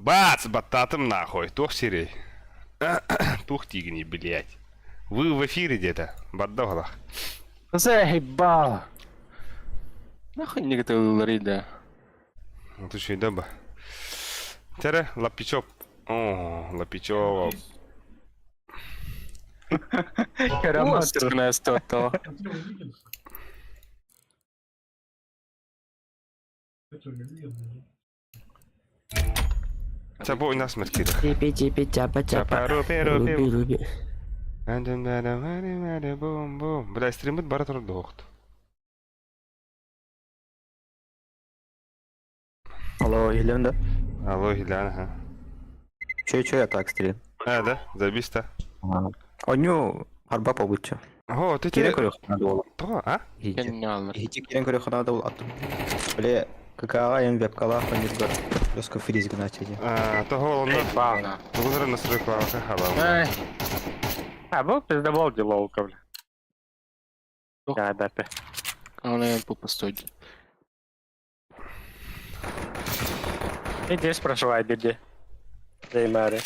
Бац! Баттаатым нахуй. Туох сирэй? Туох диигиний, блядь? Вы в эфире где-то. Барда уһалах. Заебал! Нахуй не готовы да. Ты что, да Тере, Лапичев. О, Лапичев. Караматор. стояла. Ча бу нас меркир. Типи типи тяпа тяпа. Руби руби. Бум бум. Бля, стримит бара турар дуохт. Алло, Елена, да? Алло, Хилян, ага. Чё, чё я так стрим? А, да, забис та. Оню арба побучча. О, ты Кирен те... көрөх надо было. То, а? Хити кирен көрөх надо было. Бле, какая им вебкала ханиргар. Лёска фриз гнать иди. А, того он Ебал. Тугунара настройка хала. Ай. А, был пиздобол деловка, бля. Да, да, пе. Иди спрашивай, беди. Займари.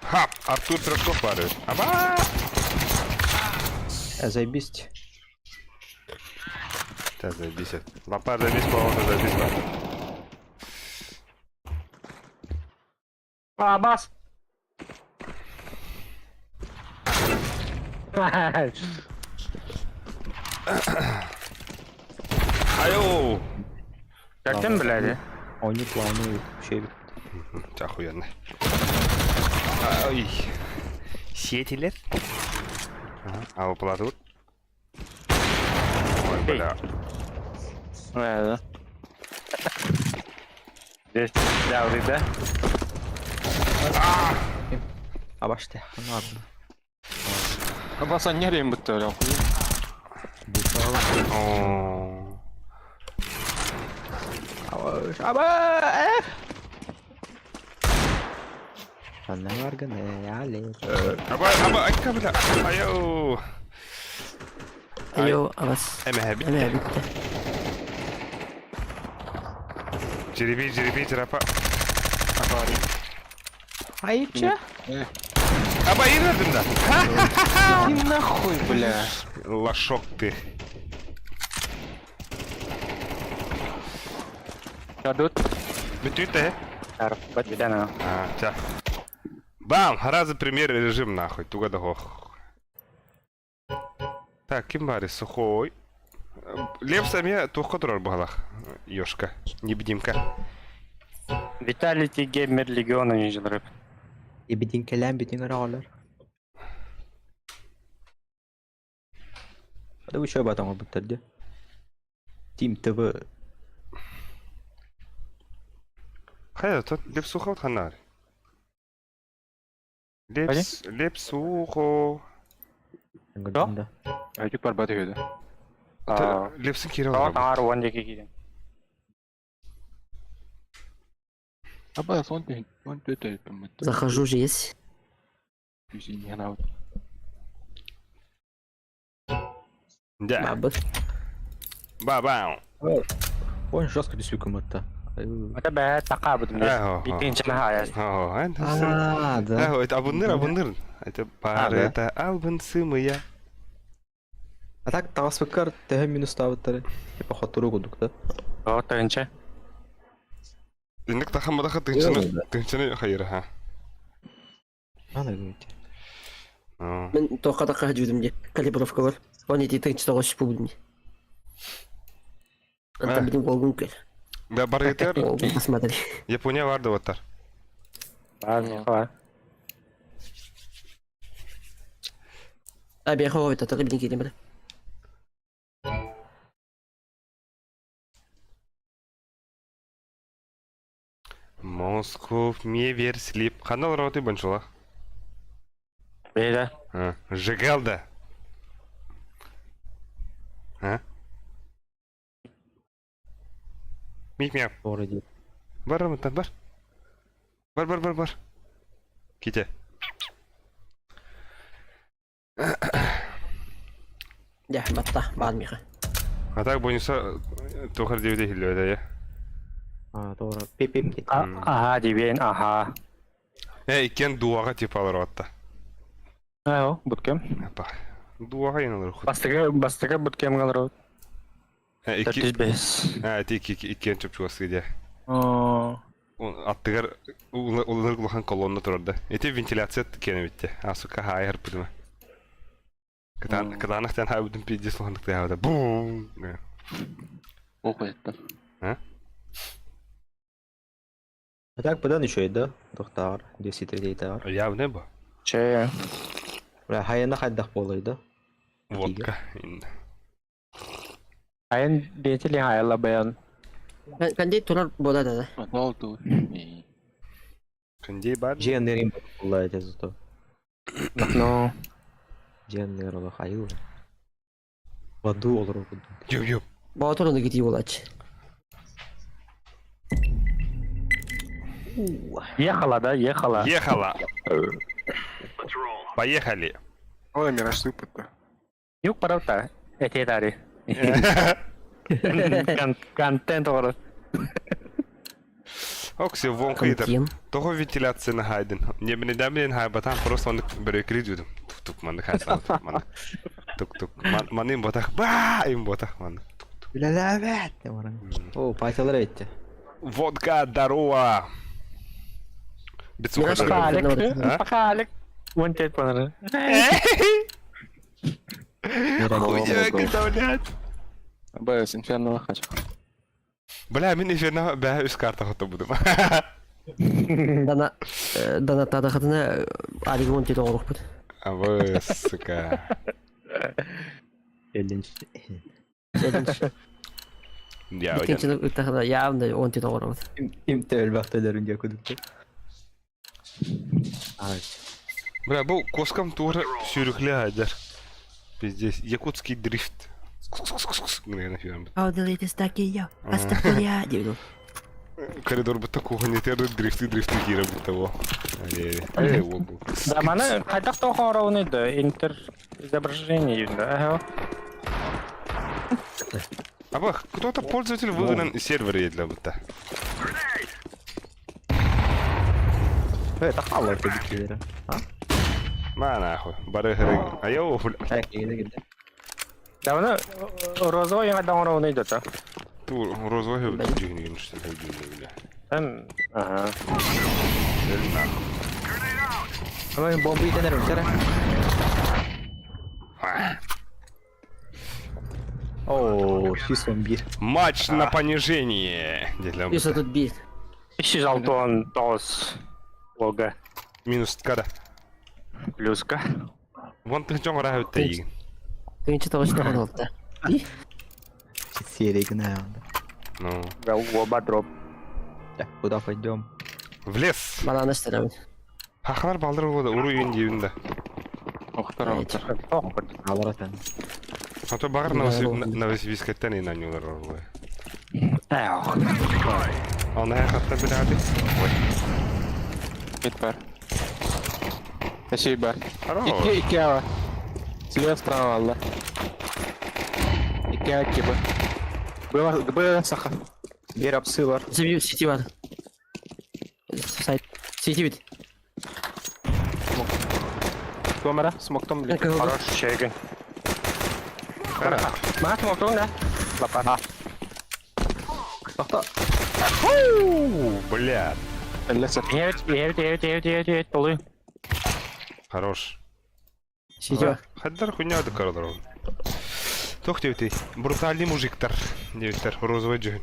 Хап, Артур Пирожков падает. Аба! А заебись. Да, заебись. Лапар заебись, по-моему, заебись. А, бас! Айоу! Как там, блядь? Они плавные вообще. Охуенно. Ай. Сетилер? Ага, а уплату? Ой, бля. Да. Здесь, да, вот да? А баште, ну ладно. Абаса не рем бутты О. Аба! Аба, аба, айка, бля. Айоу. Айо, авас. Эмэһэ Эмэ битте. битте. Жеребей, жеребей, жирафа. Айча? Аба, ирдин да. Иди нахуй, бля. Лошок ты. Дадут? Бүтүт, Бат, А, ча. Бам! Раза пример режим нахуй. Туга да хох. Так, ким бары? Сухой. Лев саме тухка турар бугалах. Ёшка. Невидимка. Виталити Геймер Легиона не ждрэп. И битин келен битин аралар. Да вы что об этом об Тим ТВ. Хайа, тут лев сухо ханар. Лепс, леп сухо. Да? Айдик бар баты höydü. Лепсин кире Тоҕо таҥар уон диэки киирэн. Аба сон ты он ты ты бутты. Захожу же есть. Да. Бабы. Ба-бау. Он жестко дисюком это. Это бэт такаабытым Ага. Иккинчи наһаа. О, это А, да. Это абунныр, абунныр. Это пар, да. это албынсымыя. А так таҕаспыккар төһө минус таабыттары. Типа хотуру кудук да. Тоҕо тыынча. Инник тахамадаха тынчыны, тынчыны хайыр, ха. Ана говорите. Мен тоққа таққа жүрдім де. Калибровка бар. Он эти тынч тоғыз пубдым. Антон блин голгун кел. Да, баргетер, Голгун посмотри. Япония барды оттар. Бар, А бияха овет атары блин келем бля. Москов, Меверслип. Канал роты баншула. Бейда. Жигалда. А? Мик мяу. Вроде. Бар, бар, бар. Бар, бар, бар, бар. Ките. Я, батта, баар миха. А так бойынса тохар девде хиллөдө я. А, Тоҕо пип-пип диэн. Аһаа диэбиэн, аһаа. Э, иккиэн дуоҕа типа олорботта. Аа, буткем. Апа. Дуоҕа иэн олорохут. Бастакы, бастакы буткемҥа олоробут. Э, икки... 405. А, ити икки, иккиэн чопчугастыы дии. Оо. Аттыгар улар улахан колонна турар да. Ити вентиляция киэнэ битте. А, сука, хаайы харпытыма. Кытаанах тэн хаайбытын пиздец улаханнык тыаһаабыта. Бум! Охуеттан. А? А так быдан үчүгэй да, тохтааҕар, 203-тээҕэр. Явно бу. Чэ. Бля, хайана хайдах буолай да? Водка. Айан бэйэтэ хайала баян. Кандей турар буола да. Отол ту. Кондей бар. Дьиэн буолла эти зато. Ну. Дьиэн олох айыл. В аду олорор курдук. Юп-юп. Боотур ону китии буолааччы. Ехала, да, ехала. Ехала. Поехали. Ой, мираж сыпыт-то. Юг баралта. Этиэтари. Контент оҕоро. Окси вон кыйдар. Контент. Того вентиляцияны хайдын. Не мен хайбатан просто маннык бөрөкүрү дүйдүм. Тук-тук маннык хайсан маннык. Тук-тук. Манын ботах. Ба им ботах маннык. Тук-тук. Үлэлээбэт деп баран. О, пайталар этти. Водка здорово. Бицуха Мираж здорово. Пахалик. А? Пахалик. Вон тет понары. Хуя, блядь. БС, инферно хочу. Бля, мин эфирна бә үс карта хото будум. Дана дана тадахатына алигон тет оҕорукпут. А вы, сука. Челлендж. Я Иккинчини ыттахына явно он тет оҕоробут. Им төлбөхтөлөрүн диye кудук. Ай. Бля, бу коскам тура сүүрүклэ айдар. Пиздец, якутский дрифт. How the latest такие Астапуря диэбит. Коридор будто кухня терді дрифты дрифты кире будто во. Эй, ол был. Да, маны хайдах тоҕооругунуй да интер изображение да. Ага. Аба, кто-то пользователь выгнан из сервера для будто. Э, тахалар кебитлери. А? Ма нахуй. Бары хыры. А я бля. Так, кире кирди. Да, маны розовый яңа доҥоругунуй да. Ту розовый дүйүн что бля. Там, ага. Нахуй. Ама бомба итенер үтәрә. О, 111. Матч на понижение. Для Юса тут бит. Ищи жалтон тоос лога Минус када. плюска. Вон ты чоң рахы өттейін. Тыгынчы тоҕус тоҕон олта. Серия гына. Ну. Оба дроп. Так, куда пойдем? В лес. Банан ыстырабыт. Хахалар балдыр болды, уру үйін дейін да. Охтар, охтар. Тохпут. Алар атан. А то бағыр Новосибирскаттан ин анюлар орулы. Эх. Оны хатта біләді. Ой. Мид бар. Спасибо. Хорош. Икки, икки ава. Слева, справа, алла. Икки, икки, б. Было, было, саха. Бер апсы бар. Сити сити бар. Сайт. Сити бит. Камера, смоктом, блин. Хорош чегин. Хорош. Маа смоктун да. Лапа. Тохто. Фу, бля. Лесер. Девять, девять, девять, девять, девять, девять, полы. Хорош. Сити бар. Хаддар хуйня да королар. Тох девятый. Брутальный мужиктар. Девяттер. Розовый джин.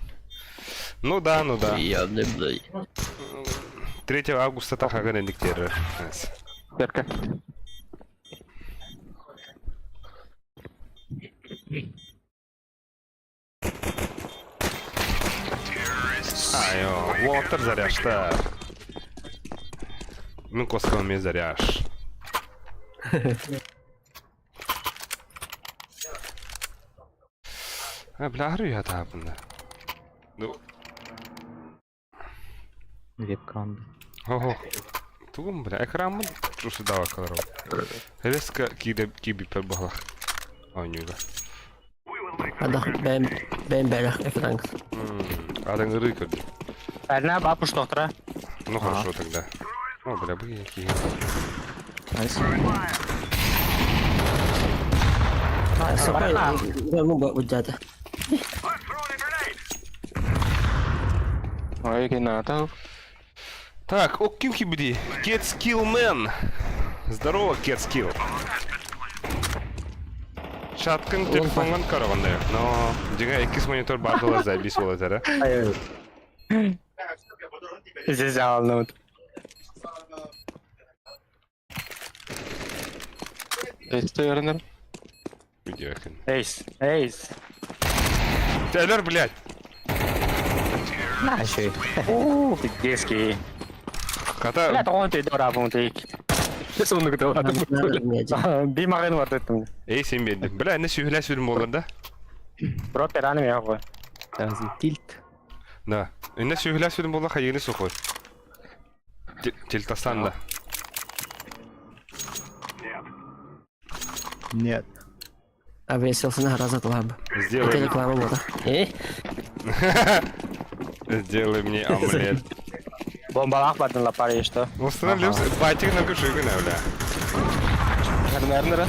Ну да, ну да. Явно блядь. 3 августа тахаган эндиктер. Перка. Айо, уоттар заряжта. Мен коскам мен заряж. А, бля, арю я табында. Ну, Вебкам. ого. Тугум, бля, экранмын трусы дава каларов. Резко киде киби пер бахлах. Ойнюга. Адах бэм бэм бэрэх экран. Адан гыры көрдүм. Эрнэ ба пуштохтара. Ну хорошо тогда. О, бля, бы какие. Найс. Сопай, ну бу дьаата. Ой, гената. Так, о, ким хибди? Кет Скиллмен. Здорово, Кет Скилл. Чаткын телефонган караванды. Но дьиҥэ иккис монитор баар буолар заебись буолар Ай, Здесь алнут. Эсте өрөнөр. Видео. Эйс, эйс. Тейлор, блядь. Наши. Уу, детский. Хата Бля, тоҕон ты дора бун ты. Сонук даладым. Би мағын бар деттім. Эй, сен бердим. Бля, не сүйүлэ сүрүм болар да? Бро, пераны мен ғой. Тильт. Да. Инне сүйүлэ сүрүм болар хайыны сухой. Тильтастан да. Нет. Обвесился раза лаб. Это Сделай, реклама была. сделай мне омлет. Бомбалақ бардын лапар что. Устанавливался. Батик на кушигу бля. Эрнер.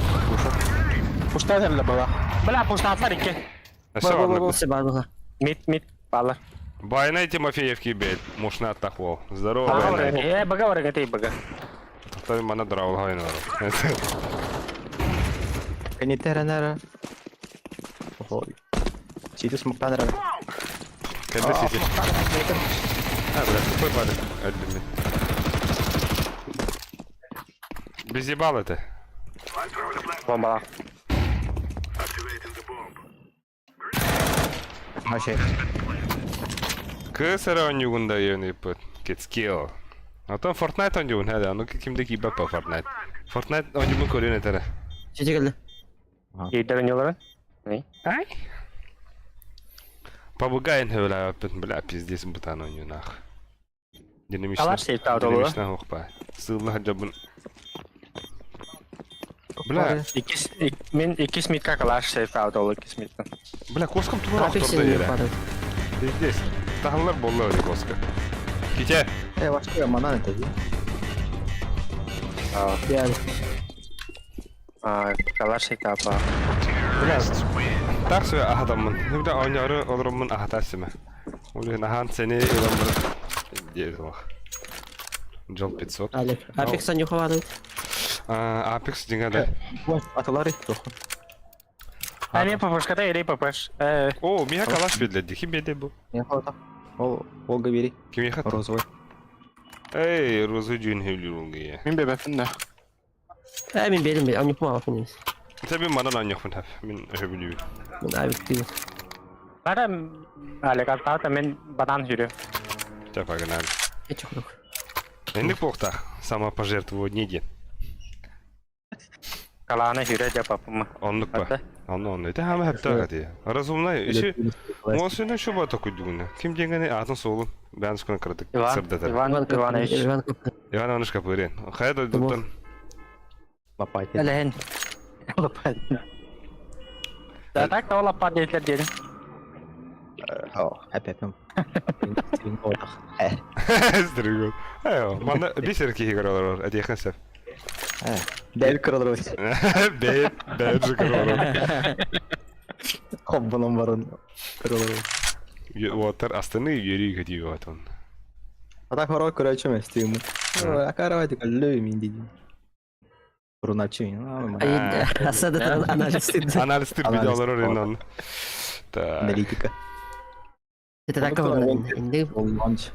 Пуштан эле бала. Бля, пуштатлар икки. Все, ладно. Все бар Мит, мит, балар. Байнай Тимофеевки, блядь. Мушна тахвол. Здорово, Байнай. Э, бага барыга ты бага. Тоқтар мана дұрауыл хайын бар. Канитеранера. Ого. Сити смоктанера. Кәді сити. А, бля, тупой барып. Өлдім мен. Без ебал это. Бомбалақ. Наши. Кысыр ойнугунда үйөнүп Кетскилл. Отон Fortnite ойнугун хәдә, аны кимде кибә по Fortnite. Fortnite ойнугун көрүн этәрә. Чече келді. Кейдер нелары? Ай. Побугайн хәлә, бля, пиздец бутан ойнунах. Динамично. Калаш сейф аут олы. Динамично хохпа. Сылла жабын. Бля, Иккис, мен иккис митка калаш сейф аут олы, иккис митка. бля, коском тура Апекс торды не ере. падает. Пиздец. Тахлар болла öyle коска. Киче. Э, вообще, манан это. Я Калаш сейф аут. Бля, так сөй ахатаммын. Бля, ойнары олоруммун ахатасыма. Улен ахан сени ыламмын. Деді Жол 500. Алек. Апекс не хватает. А, Apex деңгәдә. Аталары. Али ППшка да или ППш. О, миха калаш бедледи. Ким беде бу? Не хвата. Ол, Олга бери. Ким яхат? Розовый. Эй, розы жүйін хевлюрунге. Мин бебефин да. Ә, мен бердім, мен ойнап маған емес. Сен мен манан ойнақпын хәп. Мен хевлю. Мен авик деймін. Бара Алек аттата мен банан жүрі. Ча погнали. Эти хук. Эндик бохтах. Самопожертвование ден. Каланы жүрі деп апым. Оннук па. Онну онну. Это хама хәпта гати. Разумный. Иши Мосуна шуба такой дугуна. Ким деңгәне атын солун. Бән скон кырдык. Иван, Сырдатар. Иван, Иванович. Иван Иван Иванович Капырин. Хайда дуттан. Лопатин. Әләһен. Лопатин. Да так та лапа дейлер дедим. О, опять нам. Стригут. Айо, мана бисер кихи көрөлөр. Әдихан сәп. Дәл көрөлөр. Бәйт, бәйт же көрөлөр. Хоббонон барын көрөлөр. Уоттар астыны юри көтү отон. А так хорой көрөчү эмес дейм. Акарабай көллөй мен дейм. Руначы. Асада анализ. Анализ тир видеолар оринан. Так. Аналитика. Это так инде Лонч.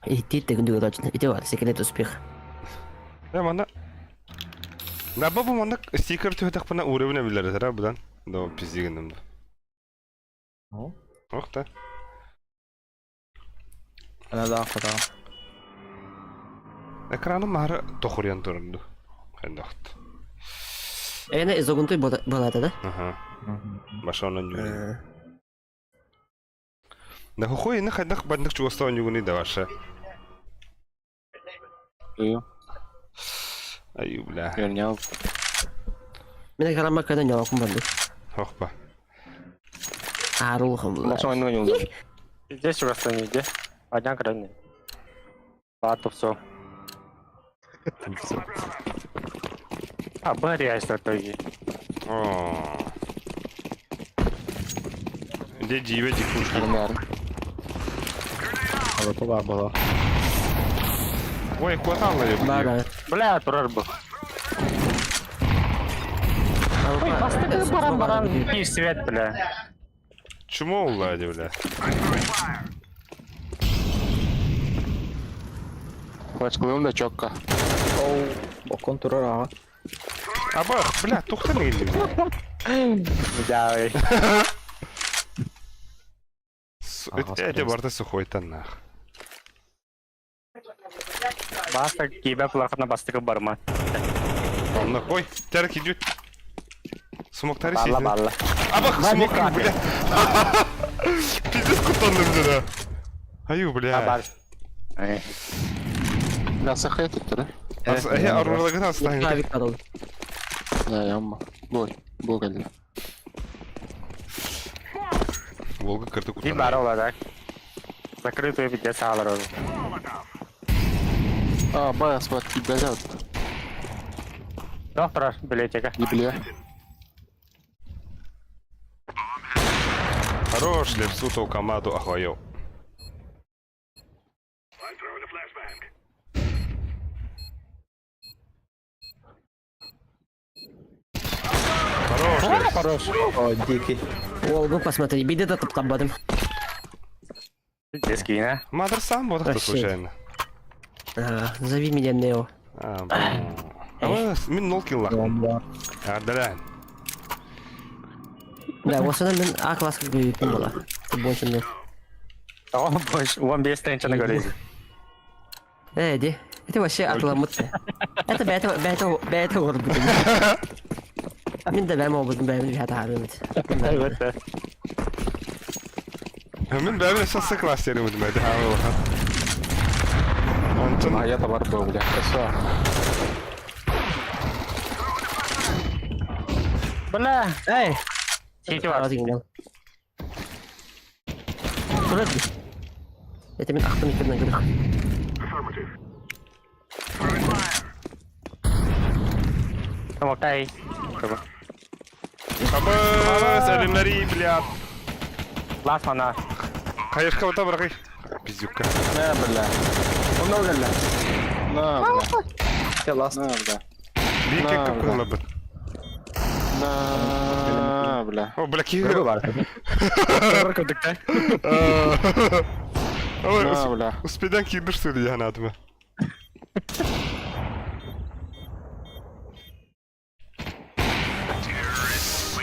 идти тегүндү көрөчүн. Ити бар, секрет успех. Я мана. Да бабу мана стикер төтәк бана уровень билер тара будан. Да пиздигендем. Ох та. Ана да хата. Экраны мары тохурян турынды. Хендахт. Эне изогунтой болады да? Ага. Башонан юри. Да хохой не хайдах бандык чугастан югуни да ваша. Ую. Аю бля. Вернял. Мен карама када нялакым барды. Хохпа. Аарулхам Максим ойнуга ньулда. Здесь у вас где? Одна крайне. Батовцу. А, Барри стратегии. Оо. Дьэ дьиибэ дикушка. Наар. Алапа баар буолар. Ой, куоталла я Бара. Бля, турар был. Ой, бастакы баран баран биир свет, бля. Чмо уллади, бля. Флешкалыым да чокка. Оу, бокон турар аҕа. Абах, бля, тухтан иһиллибит. Да, ой. Эти барда сухойтаннаах. Баста киибэ кулахана бастакы барма. Онно, ой, тәрк идет. Смоктары Балла сиздин. балла. Абах, смок, бля. Пиздец кутанным, бля. Аю, бля. Бар. Да, сахай туттара. Э, арурлагын астан. Авик парол. Да, ямма. Бой. Бу кэллэ. Волга кырты И кутанным. бар ола Закрытую пиздец алар. А, бас, бат, кибәләт. Доктор, билетика. Ебле. Хорош, лепсутов команду охуел. Хорош, Лепс. Хорош. О, дикий. Волгу посмотри, биде да таптабадым. Пиздец киина. Мадр сам вот это случайно. А, зови меня Нео. А, бля. А, мин нол килла. А, да. Да, вот сюда мен А класс как бы была. Больше нет. О, больше. Он без тренча говорит. Э, иди. Это вообще атламыт. Это бәйті бәйті бәйті орып Мин да бәм обудум бәм бәйті харымыт. Evet. Мин бәбір сасы класс терім өдім әді. Онтон А я товар был, бля. Красава. Бля. Эй! Сити бар. Турат. Это мен ақтым екенін көрдік. Окей. Абы, сәлемнәри, бля. Лас мана. Қайырқа ота бірақай. Пиздюкка. На, бля. Он бля. На, бля. Те ласт. На, бля. Бейке На, көп бля. қылы бір. На, бля. О, бля, Көргө кигі. бар. Ой, На, бля. успедан кидір сөйлей анадымы.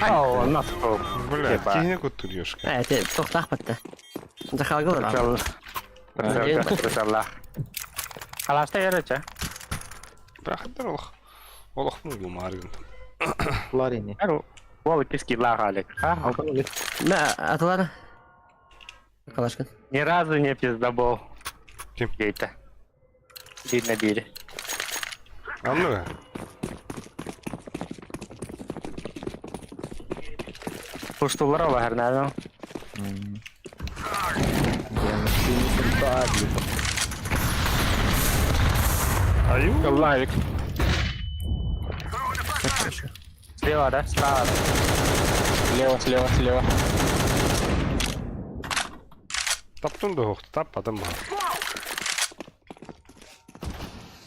О, насыл. Бля, киіне көттір ешка. Э, это тоқтақ бітті. Захалгылар. Прицел. Халашта ерече. Бірақ олық. Олық мың бұл маргын. Ларини. Ол киски лагалик. Мә, аталар. Калашкин. Ни разу не пиздобол. Ким? Дейті. Видно бири. Анны? Пуштулар олар, наверное. Аю? Лавик. Слева, да? Справа. Слева, слева, слева. Таптың да оқты, тап, адам бар.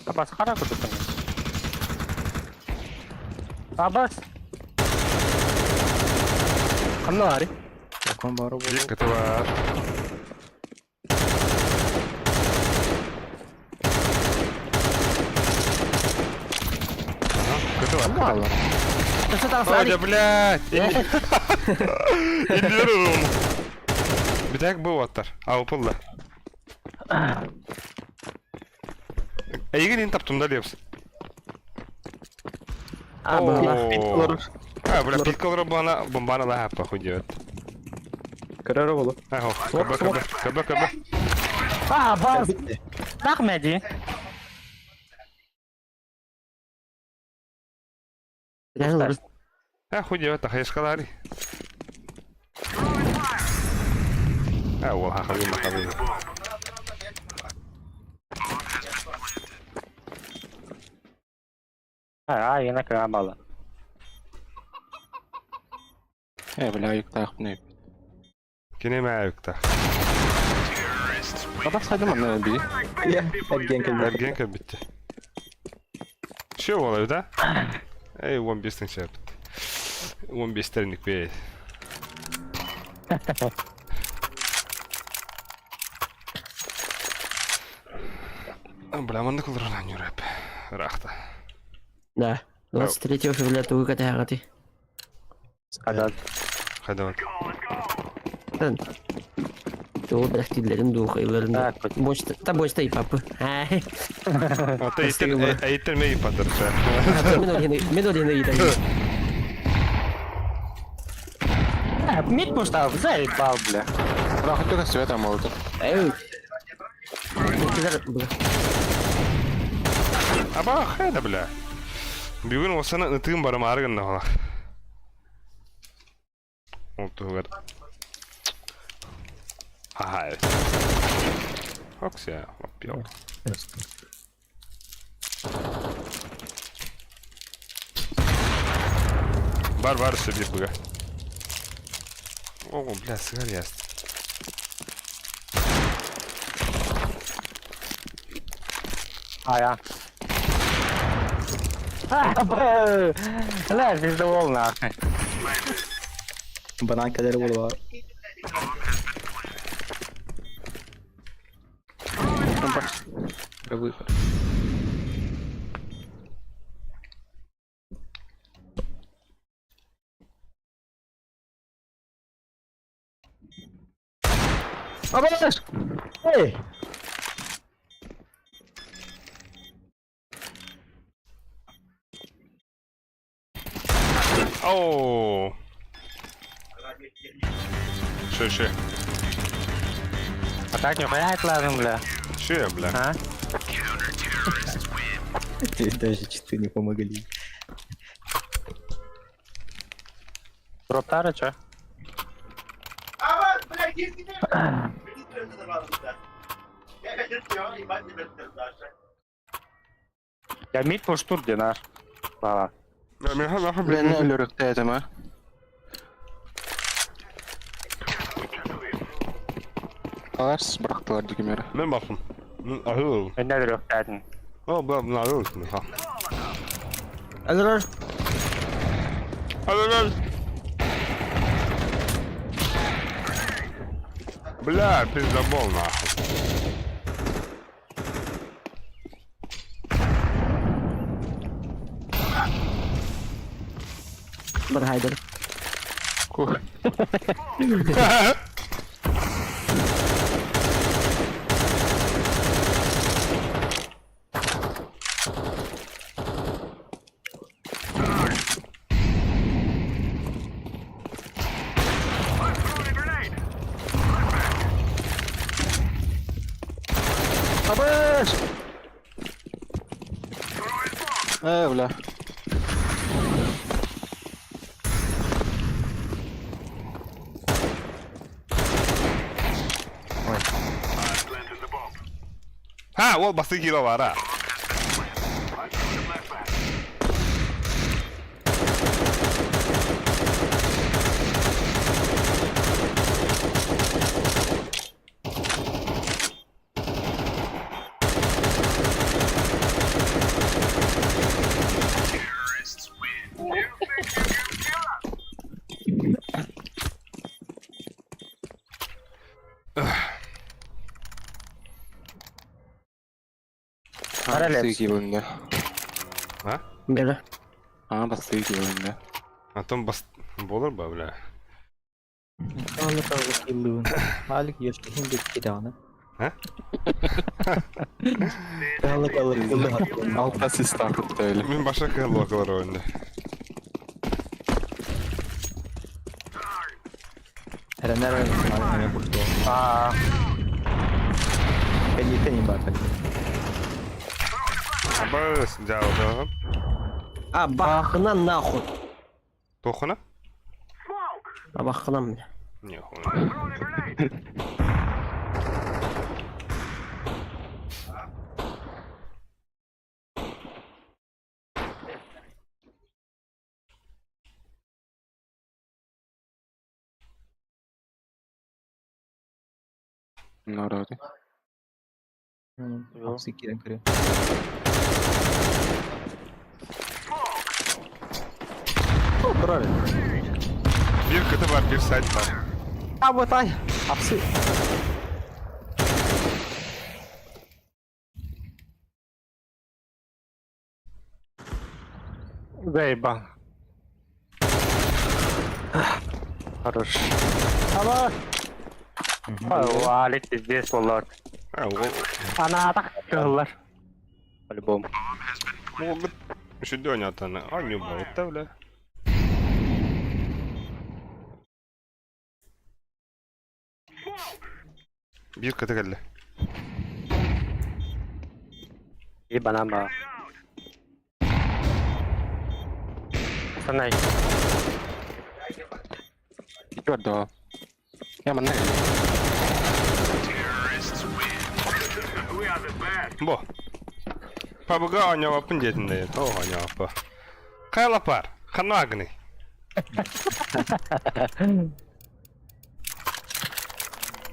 Абас, қара күтіп. Абас. Қандай? Бокон бар бу. Екі бар. Ага, көті бар. Что Ой, да, блядь! İndiyorum. Bir dakika bu atlar. Avupullar. Эйгин ин таптым да лепс. А, была. А, бля, пикколор бомбана, бомбана ла похуй делает. Көрөр болу. Ахо, КБ, КБ, КБ, КБ. А, Абас. Нахмеди. Реально, А, хуй делает, ахаешкалари. Ээ уол хахалыы махалыы. А, ена кыамала. Э, бля, айыктаахпын эбит. Кини эмэ айыктаах. Атах сайдым анна би. Я, эргиэн кэлбит. Эргиэн кэлбиттэ. Все буолар да? Эй, 15 тыһыынча эбит. 15 тэрник бэй. Бля, маннык олорон анньур эп. Ыраахта. Да. 23 февраля тугу кэтэһэҕитий? Хадат. Хайдабат. Тугу бэлэхтииллэрин дуу, кыйылларын дуу. Так, Почта, та почта и папы. Ай. Ата иттер, эйттер мэй патыр. Мен олихин, мен олихин ыйытан. Мид пустав, заебал, бля. Бырахыт көстүбэт амалыты. Эй. Кизер бу. Аба хайда бля. Бүгүн осана ытыым барымаары гынна хола. Ол туһугар. Ахай. Окся, лаппио. Бар бар сөбү быга. О, бля, сыгар яст. А я. А, бля, бля, пиздовол нахуй. Банан кэлэр буолуо. Выход. Абаш! Эй! Оо. Шö, шö. А так нихуя отлажен, бля. Шö, бля. А? Ты даже читы не помогли. Дроптары, чё? Я мид пуштур, динар. Бала. Бля, не өлөрөктө этим, а? Аларс бырахтылар дигимери. Мен бахым. Мен ahıl. Мен не дрөктәдин. О, бля, мен ahıl. Ха. Алар. Алар. Бля, пиздобол нахуй. Бар хайдер. Кух. Абаш! Э, бля. Ха, ол басы кило бар, а. Параллель. Бастыы киилинде. А? Бера. А, бастыы киилинде. Антон бас... Болор ба, бля. Алик киллуун. Алик ешкихин бит киданы. А? Алик алик киллуун. Алта систакыт öyle. Мен баша кыллокалар ойынды. Эренер ойнасın эме курту. А, Кенни бар кенни. Абыс, жауды. А бахынан нахуй. Тохуна? А бахынан бля. Не, хуй. Нарады. Апсы киирэн көрүө. Турар. Биир кыты бар, биир сайт бар. А вот ай. Апсы. Заебал. Хорош. Аба. Валик пиздец олар. А, ол Ана так кыллар. По-любому. Могут үшүдө ойнатаны. А, не болот бля. Биир кыты кэллэ. Ебанама. Санай. Көрдө. Я манна. Бо. Пабыга ойнабаппын диэтин да О, ойнабаппа. Хайла пар. Ханна агны.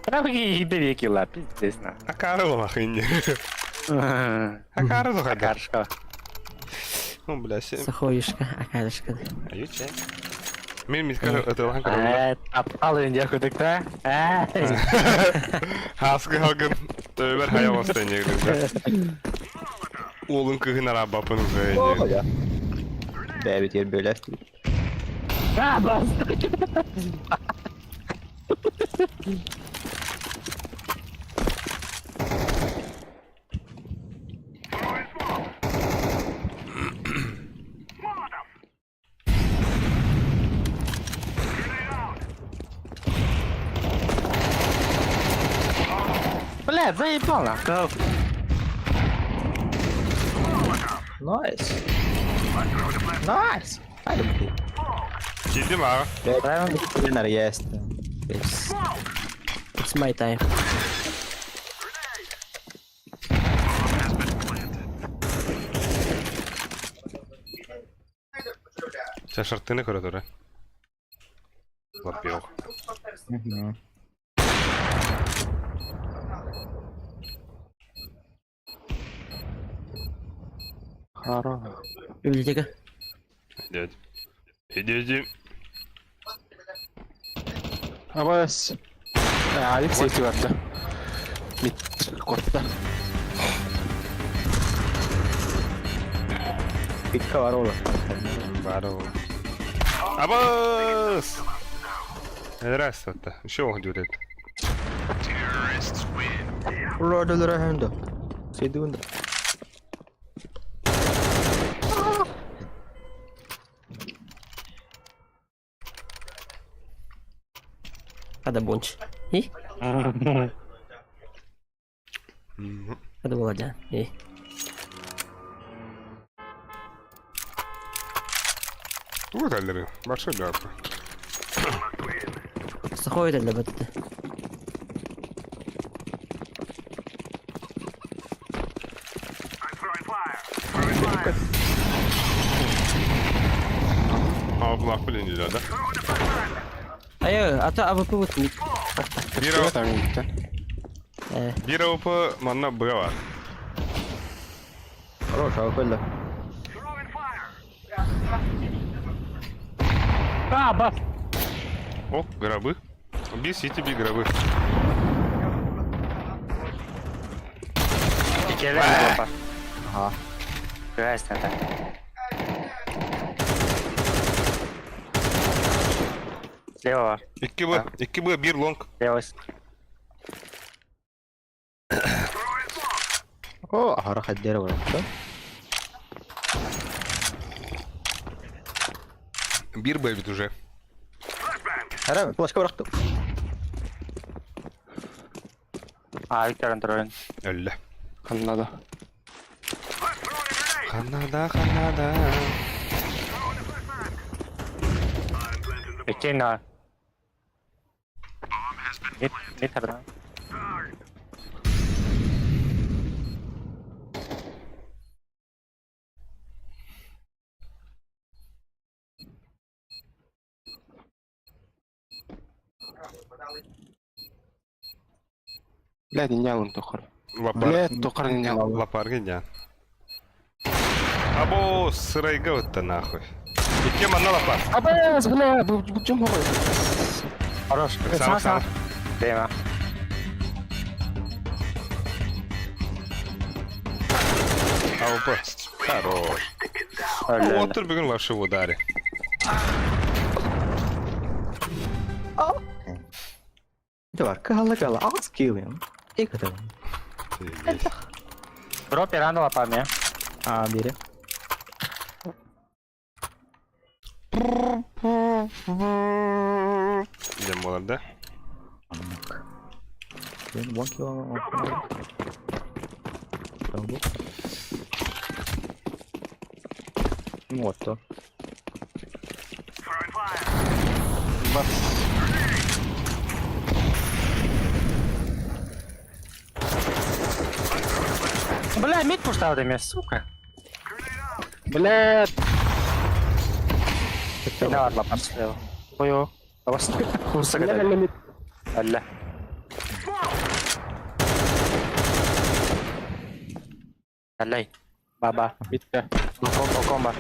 Правы килла, пиздец на. Акары олах инне. Акары тухада. Каршка. Ну, бля, сен. Сахоюшка, акарышка. Аютче. Мен мискар ытылхан көрөм. Таптал инде көдүк да. Хаскы халгын төбөр хая бастан егдик. Уолун кыһын арабапын О, я. Бэбит ер бөләс. А, бас. Бля, заебал нахуй. Nice. Nice. Хайда бу. Килдим ага. Бэбит есть. Yes. It's my time. Чашартыны көрө тура. Лапёх. Мгм. Харо. Библиотека. Дядь. Иди, иди. Абас. Алексей барда. Мит кортта. Пикка бар ола. Баро. Абас! Здравствуйте. Еще он дюрет. Улар хэнда. Седунда. Хада бунч. И? Хада Володя. И. Тугу таллары. Барша жапы. Сахой для бетте. А, блах, блин, да? Айы, ата АВП вот мид. Биир Там митте. Биир АВП манна быга бар. Хорош, а выходит. А, бас. О, гробы. Би сити, би гробы. Келе опа. Ага. Здрасте, так. Слева, Икки Б, икки Б, бир лонг. слева. О, ага, хаддера бар. Бир Б ведь уже. Хара, флешка баракты. А, Виктор Андроин. Өллө. Ханнада. Ханада, ханада. Пекина. Мид, мид одна. Блядь, не алын тохор. Лапар. Блядь, тохор не алын. Лапарга дьаан. Або сырайга ытта нахуй. Икки манна лапар. Абас, бля, бу бу чем хоро? Хорош. Сам сам. Тема. АВП. Хорош. Öyle. Otur бүгүн вообще в ударе. Это бар, кала кала, аз килим. Иката. Дроп и рано лапами. А, бери. Дем болар да? Блин, one kill. Вот то. Бля, мид пуштал меня, сука. Блядь. Да, ладно, поставил. Ой, Курса Алла. Аллай. Баба. Битте. Балкон, балкон бар.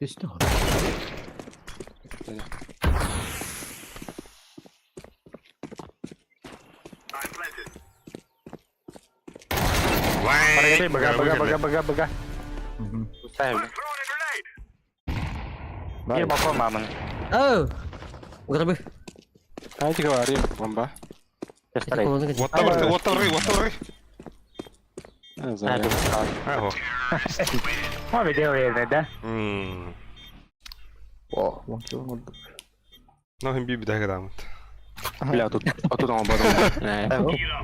Үстү. Бага, бага, бага, бага, бага. Ставим. Бир балкон мамын. Оу! Гробы. Давайте говорим, бомба. Пистолет. Отта бір, отта бір, отта бір. А, заря. Аго. О, видео да? Мм. О, one kill. Нохин би битэ грамот. Бля, тут, а тут он потом.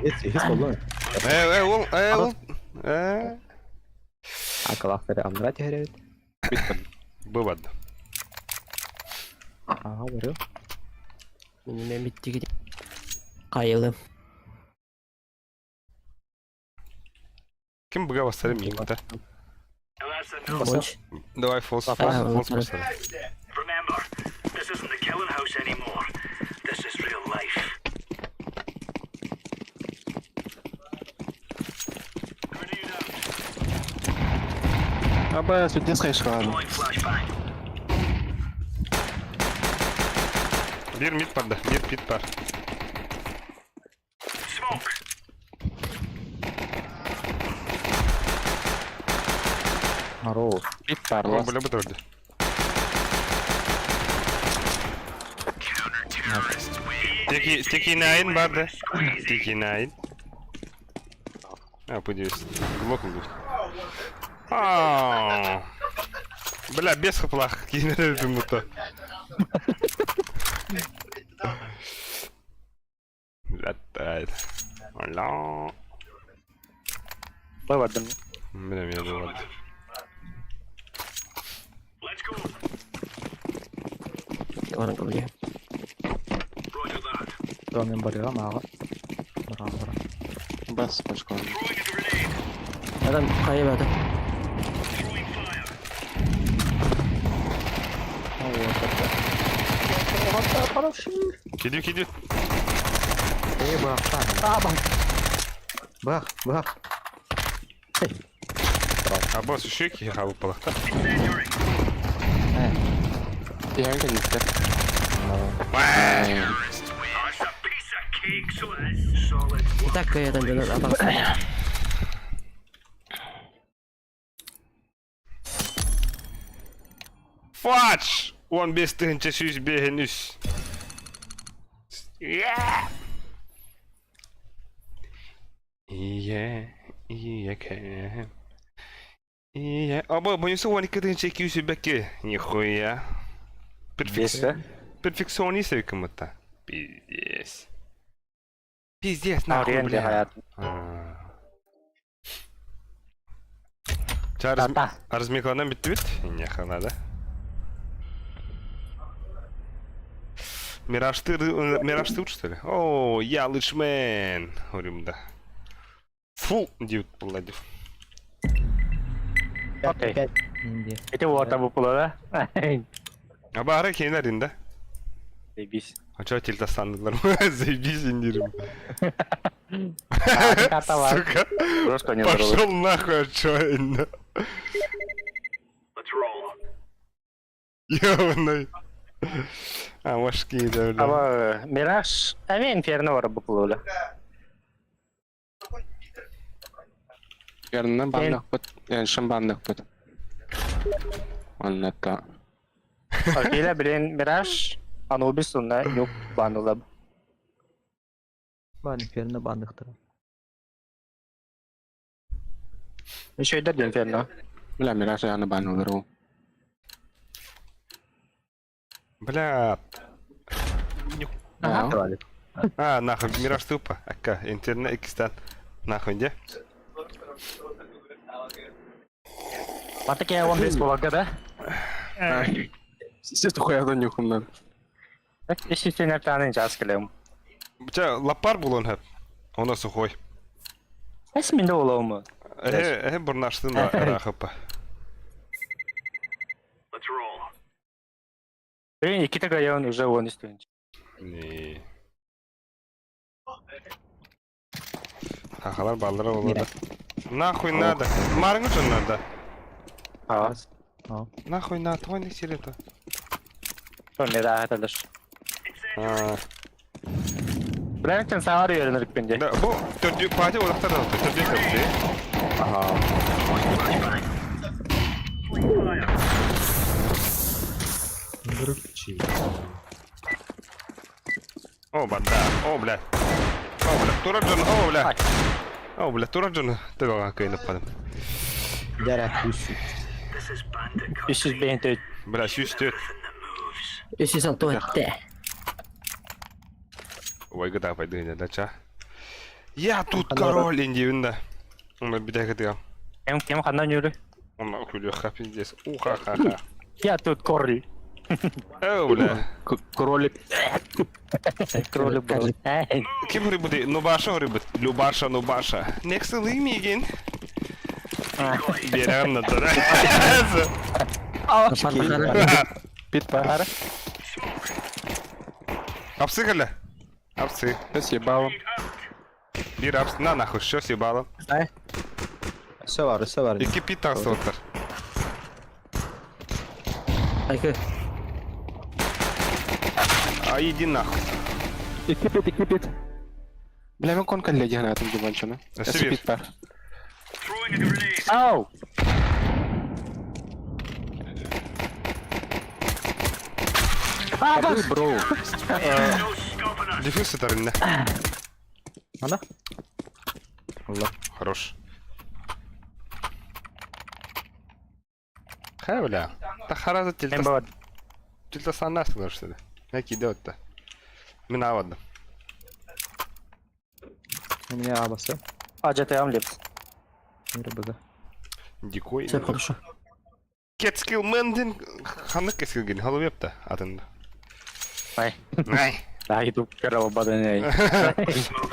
It's боллун. Э, э, ол, э, ол. Э. А калафтары амдра тегеребит. Быват. Ага, барыл. Минеме битти Кайылым. Ким быга басары миңда? Конч. Давай фолс, фолс, фолс басары. Remember, this isn't the killing house anymore. This is real life. Grenade out. Аба, сүттес қайшқаған. Deploying flashbang. Бир мид бар да, бир пит бар. Smoke. Хорош. Бит бар, О, бля, бітірді. Теки, теки найн бар да. Теки найн. А, подивись. Глоком будет. А. Бля, без хаплах. Кине мута. Летает. Оля. Выводом. Бля, меня вывод. Let's go. Баран кабыле. Roger that. Домен барыга мага. Бара бара. Бас, пачка. Throwing a grenade. Адам кайып ата. Throwing fire. Киди, киди. Эй, бах, Бах, бах. А босс еще ки хабы палахта. Incendiary. Я не That's a piece of cake, so it is. Solid. Так кайдан жөнөт атасы. Фадж! Он без тыгынча сүүс бэһин үс. Yeah! Ие, ие, кэ. Ие. Аба, бұнысы 12 тыгынча 200 бәке. Нихуя. Перфекс... Перфекционист кому-то. Пиздец. Пиздец, нахуй, Аренда бля. хаят. Ча, размикланан битти бит? Нехана, да? Мираж ты, Мираж ты что ли? О, я лычмен. Говорим, да. Фу, дивт паладив. Окей. Пять. Инди. Это вот там выпало, да? А баара кинилэр да? Заебись. А чё тильтастаннылар? Заебись индирим. Карта бар. Сука. Просто не здоровый. Пошел нахуй, а чё инна? Let's roll. Ёбаный. А, машки, да, бля. Аба, Мираж, а Инферно бар букулула. Ярынан баннахпыт, яншын баннахпыт. Оннатта. Окейля, блин, Мираж, Анубис, онна юк банылап. Бан инферно банныхтара. Еще и Инферно. Бля, Мираж яны баннылар ол. Бля. Ага. А, нахуй, Мираж тупо. Ака, интернет икстан. Нахуй, где? Матаке он без кулака, да? Сіз хуядан нюхумнан. Иши сенер танын жас келем. Ча, лапар был он хэп. Он сухой. Эс минде олоуму. Э, э, бурнаштын рахапа. Let's roll. Блин, Никита Гайон уже он истин. Не. Хахалар баллара олар. Нахуй надо. Марыңы чон надо. А, Нахуй на, твой не силе-то. что не да, это лишь. А, Блин, савар үйреніп пенде. Да, бу төрдү пати олақтар да төрдү кәпті. О, банда. О, бля. О, бля. Турар жон. О, бля. О, бля, турар жон. Төбөҕө кыйынып падым. Дәрә үс. This is bandit 305 Бля, 104. Everything that moves. 364. Ой, гыда пайды да ча. Я тут король индивин да. Мен битә кытыга. Кем кем хандан жүрі? Онна күлү ха пиздец. Уха-ха-ха. Я тут король. О, бля. Кролик. Кролик был. Эй, Ким грибути? Нубаша грибут. Любаша, Нубаша. Next Мигин. Берем на туда. Пит бар. Апсы кэллэ. Апсы. Съебалом. Бир апсы. На нахуй, что съебало. Өсө бар, өсө бар. Икки пит тахсыбыттар. Айкы. А иди нахуй. Икки пит, икки пит. Бля, мен кон кэллэ диэн аатым дьубанчаны. Өссө Пит бар. Throwing a grenade. Ау! Ой, бро. No stopping us. Дефьюз сытар инне. Ана? Алла. Хорош. Хэ, бля. Та хараза Мен тильта бар. тильта саннастылар что ли. Яки идет-то. Мин авадым. Мне абасы. Ажатаям лепс. РБГ. Дикой. Все хорошо. Кетскил мендин ханнык кескилген халуепта атында. Ай. Най. Да, иду первого бадания.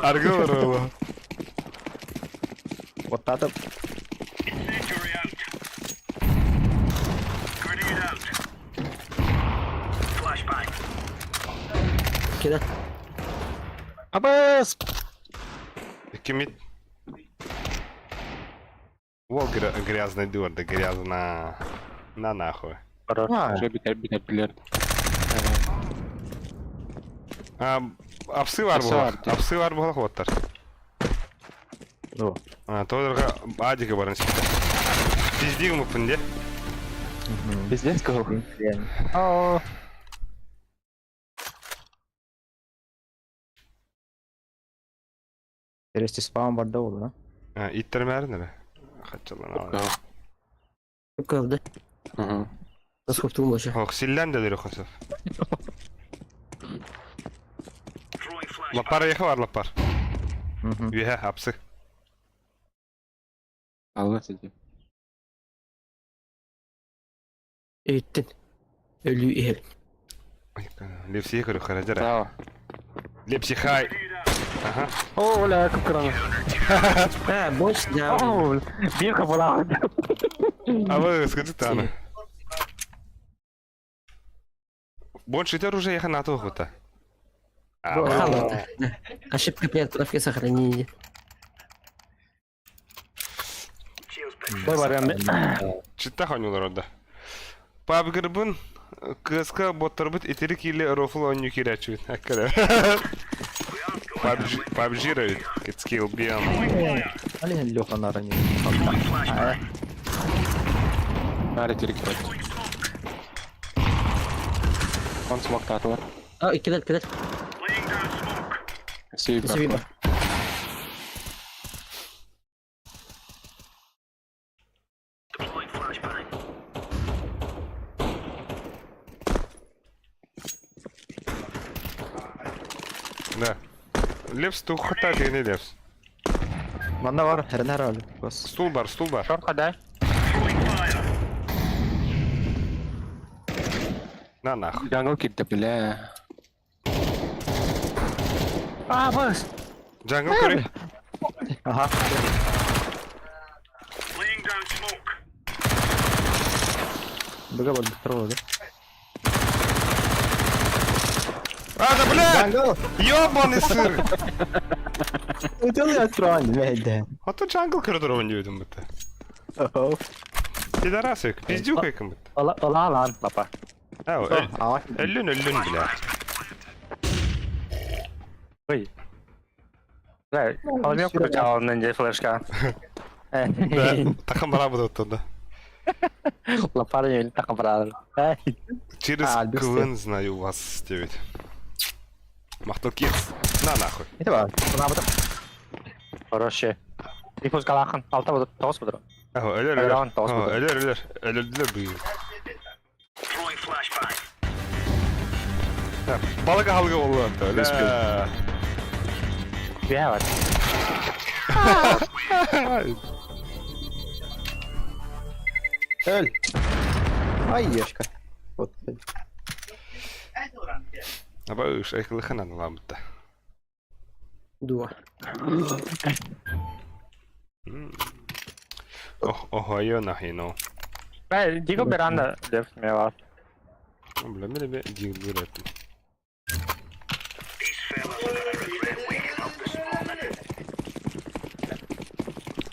Аргы бар Вот это Incendiary out. Grenade out. Flashbang. Кида. Абас! Кимит. Вол грязный дурда, грязно. На нахуй. Уже битер битер билер. А, апсы бар Апсы буолар. бар, дии. Апсы бар буолар хуоттар. Ну. А, тодорга адига баран сиппэ. Пиздиг муппун дии. Пиздец, кого? Ау. Терести спам бар да ол, да? А, иттермээрин эрэ. Хаччалан ала. Кылды. Ага. Насколько ты Ох, силлэн да дөрө хосов. Throwing flashbang. Лапар яха бар лапар. Мгм. Үһэ апсы. Алла сиди. Эттин. Өлүү иһэр. Лепси көрө харажара. Браво. Лепси хай. Ага. О, бля, как крана. А, больше да. Ау, бирка была. А вы скажите ана. Больше это оружие я на то Халата. Ошибка при отправке сохранения. Чита хонюлар орда. Пабгырбын кыска ботторбут итирик или рофл онню кирячүт. Аккара. PUBG PUBG равит. Кетскил биан. Али Леха нара не. Наар итирик кирет. Он смоктаатылар. А, кидер, кидер. Сүүбэ. Да. Лепс тухта дегене лепс. Манна бар, хернер али. Бас. Стул бар, стул бар. Шорт ходай. На нахуй. Jungle кирдэ бля. А, бас! Jungle көрей. Ага. Быга бар, быстро, да? А, да блядь! Jungle! Ёбаный сыр! Өтел ятран, мәйдә. А то jungle коридорын дедим бітті. Пидорасы, пиздюк екін бітті. Ола, ола, лан, лапа. Ау, өллін, өллін, бля. Ой. Бля, холмек крутял на ней флешка. Тахан бара буду оттуда. Лапа не так брал. Через А, без КВН знаю вас, 9. Махтал кец. На нахуй. Это бар. Хороший. Диффуз калахан. Алта буду, тоғыз буду. Ау, өлер, өлер. Өлер, тоғыз буду. Өлер, өлер. Өлерділер бүгін. Балык алғы болу атты. Өлер. Бия бар. Өл. Ай, ешка. Вот. Аба үш айқылықынан аламытты. Дуа. Ох, охойо нахино. Бля, диго веранда деп мела. Бля, мен бе дигл береттім.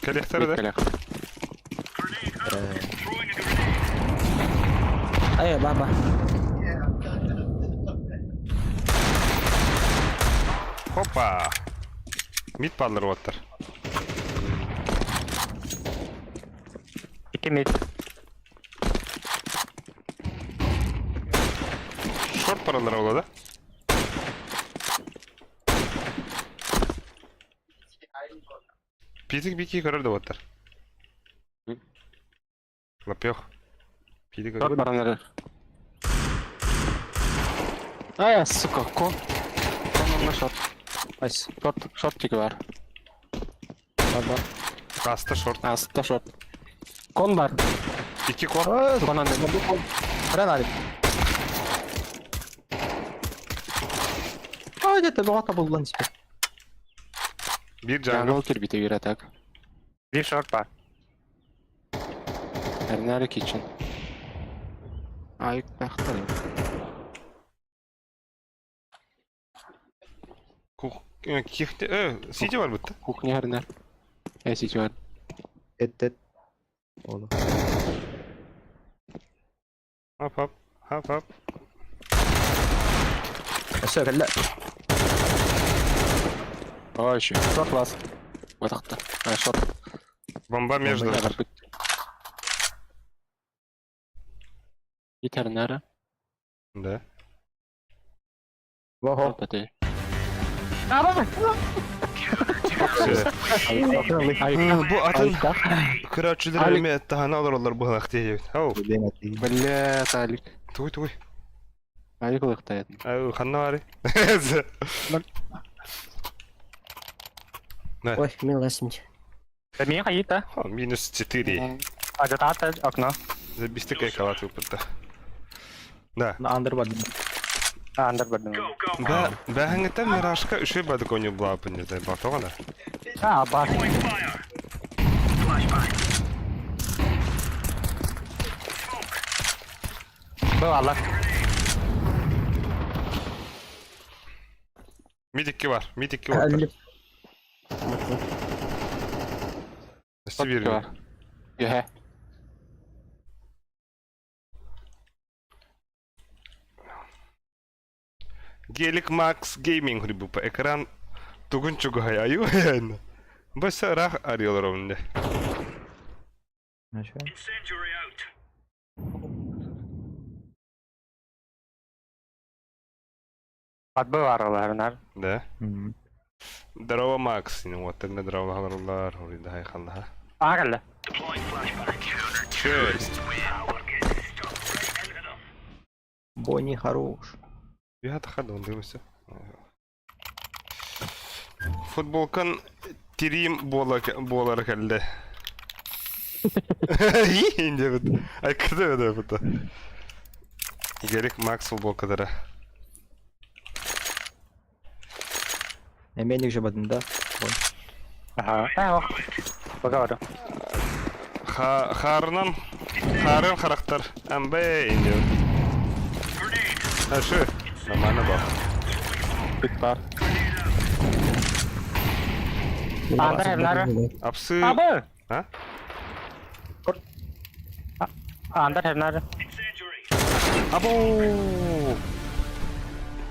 Коллектор, да? Кэлэх. Ай, баба. Хопа! Мид падлар оттар. Ики мид. Шорт паралар ола, да? Питик бики көрөр да оттар. Лапёх. Питик Шорт баранары. Ай, сука, кон. Кон онна шорт. Айс. Шорт, шорт тиги бар. Бар бар. Аста шорт. Аста шорт. Кон бар. Ики кон. Кон анны. Хрен али. Ай, где-то была табылган теперь. Бир jungle. Jungle кирбите бир атак. Бир шорт бар. Эрнары kitchen. Ай, тахтар. Кух. Кихте. Сити бар бітті. Кухня эрнар. Э, сити бар. Эт, эт. Ола. Хоп, хоп. Хоп, хоп. Все, кэллэ. Ой, еще. Шорт лас. Ватахта. А, шорт. Бомба между. Бар бит. Ит эрнары. Да. Вохо. Шорт аты. Все. Ай, Бу атын көрәчүләр эме тахана алар олар бу хакта дип. Ау, Бля, Алик. туй туй. Алик лыктает. Ау, ханна бары. Ой, милосмить. Да меня хаита. Минус 4. А где-то окно. Забисти кайкалат выпытта. Да. На андер бар. А, андер бар. Бә, бәһәңгәтә мирашка өшөй бадык оны булапын дә бартогана. А, бар. Был Аллах. Мид 2 бар. Мид 2 бар. Өссө биир. Бар. Үһэ. Гелик Макс Gaming хурбупа экран тугун чугаһай аю айна. Бу ыраах арыялар онно. Incendiary out. Атбы барыларынар. Да. Здорово, Макс. Вот это здорово, халарлар. Хурида халлаха. Аагалла. Deploying flashbang. Чё? Power gets stuck right into them. Бонни хорош. Я тахады он дымся. Футболкан тирим буолар кэллэ. Диэбит. Айкыда өдө Герик Макс футболкадара. Эмиэ жабатын да. Аха. Аа, ох. Поговорю. Хаарынан хаарын харахтар амбэ индиэбит. Ашы. Нормально бар. Бит бар. Андре, Нара. Апсы. Абы! А? Андре, Нара. Incendiary. Або!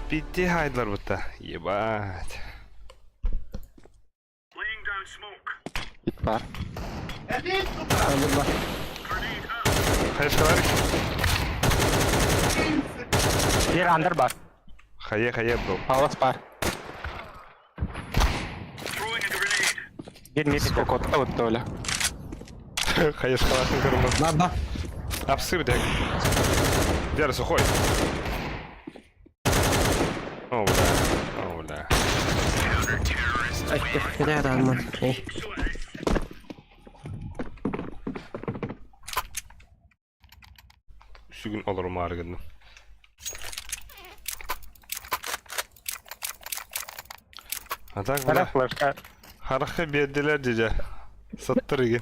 Битти хайдлар бутта. Ебать. Laying down smoke. Бит бар. Grenade out. Хайшкалар. Бир андер бар. Хае хае бро. Алас бар. Throwing a grenade. Бир мид. Скокотта утта оля. Хайшкалардың кырмы. Бар бар. Апсы бит. Дер сухой. О, бля. О, бля. Куда там? Эй. Сүгүн олорум аарыгынным. А так, Бара бля, флешка. харахы бердилер дедя. Саттыр еген.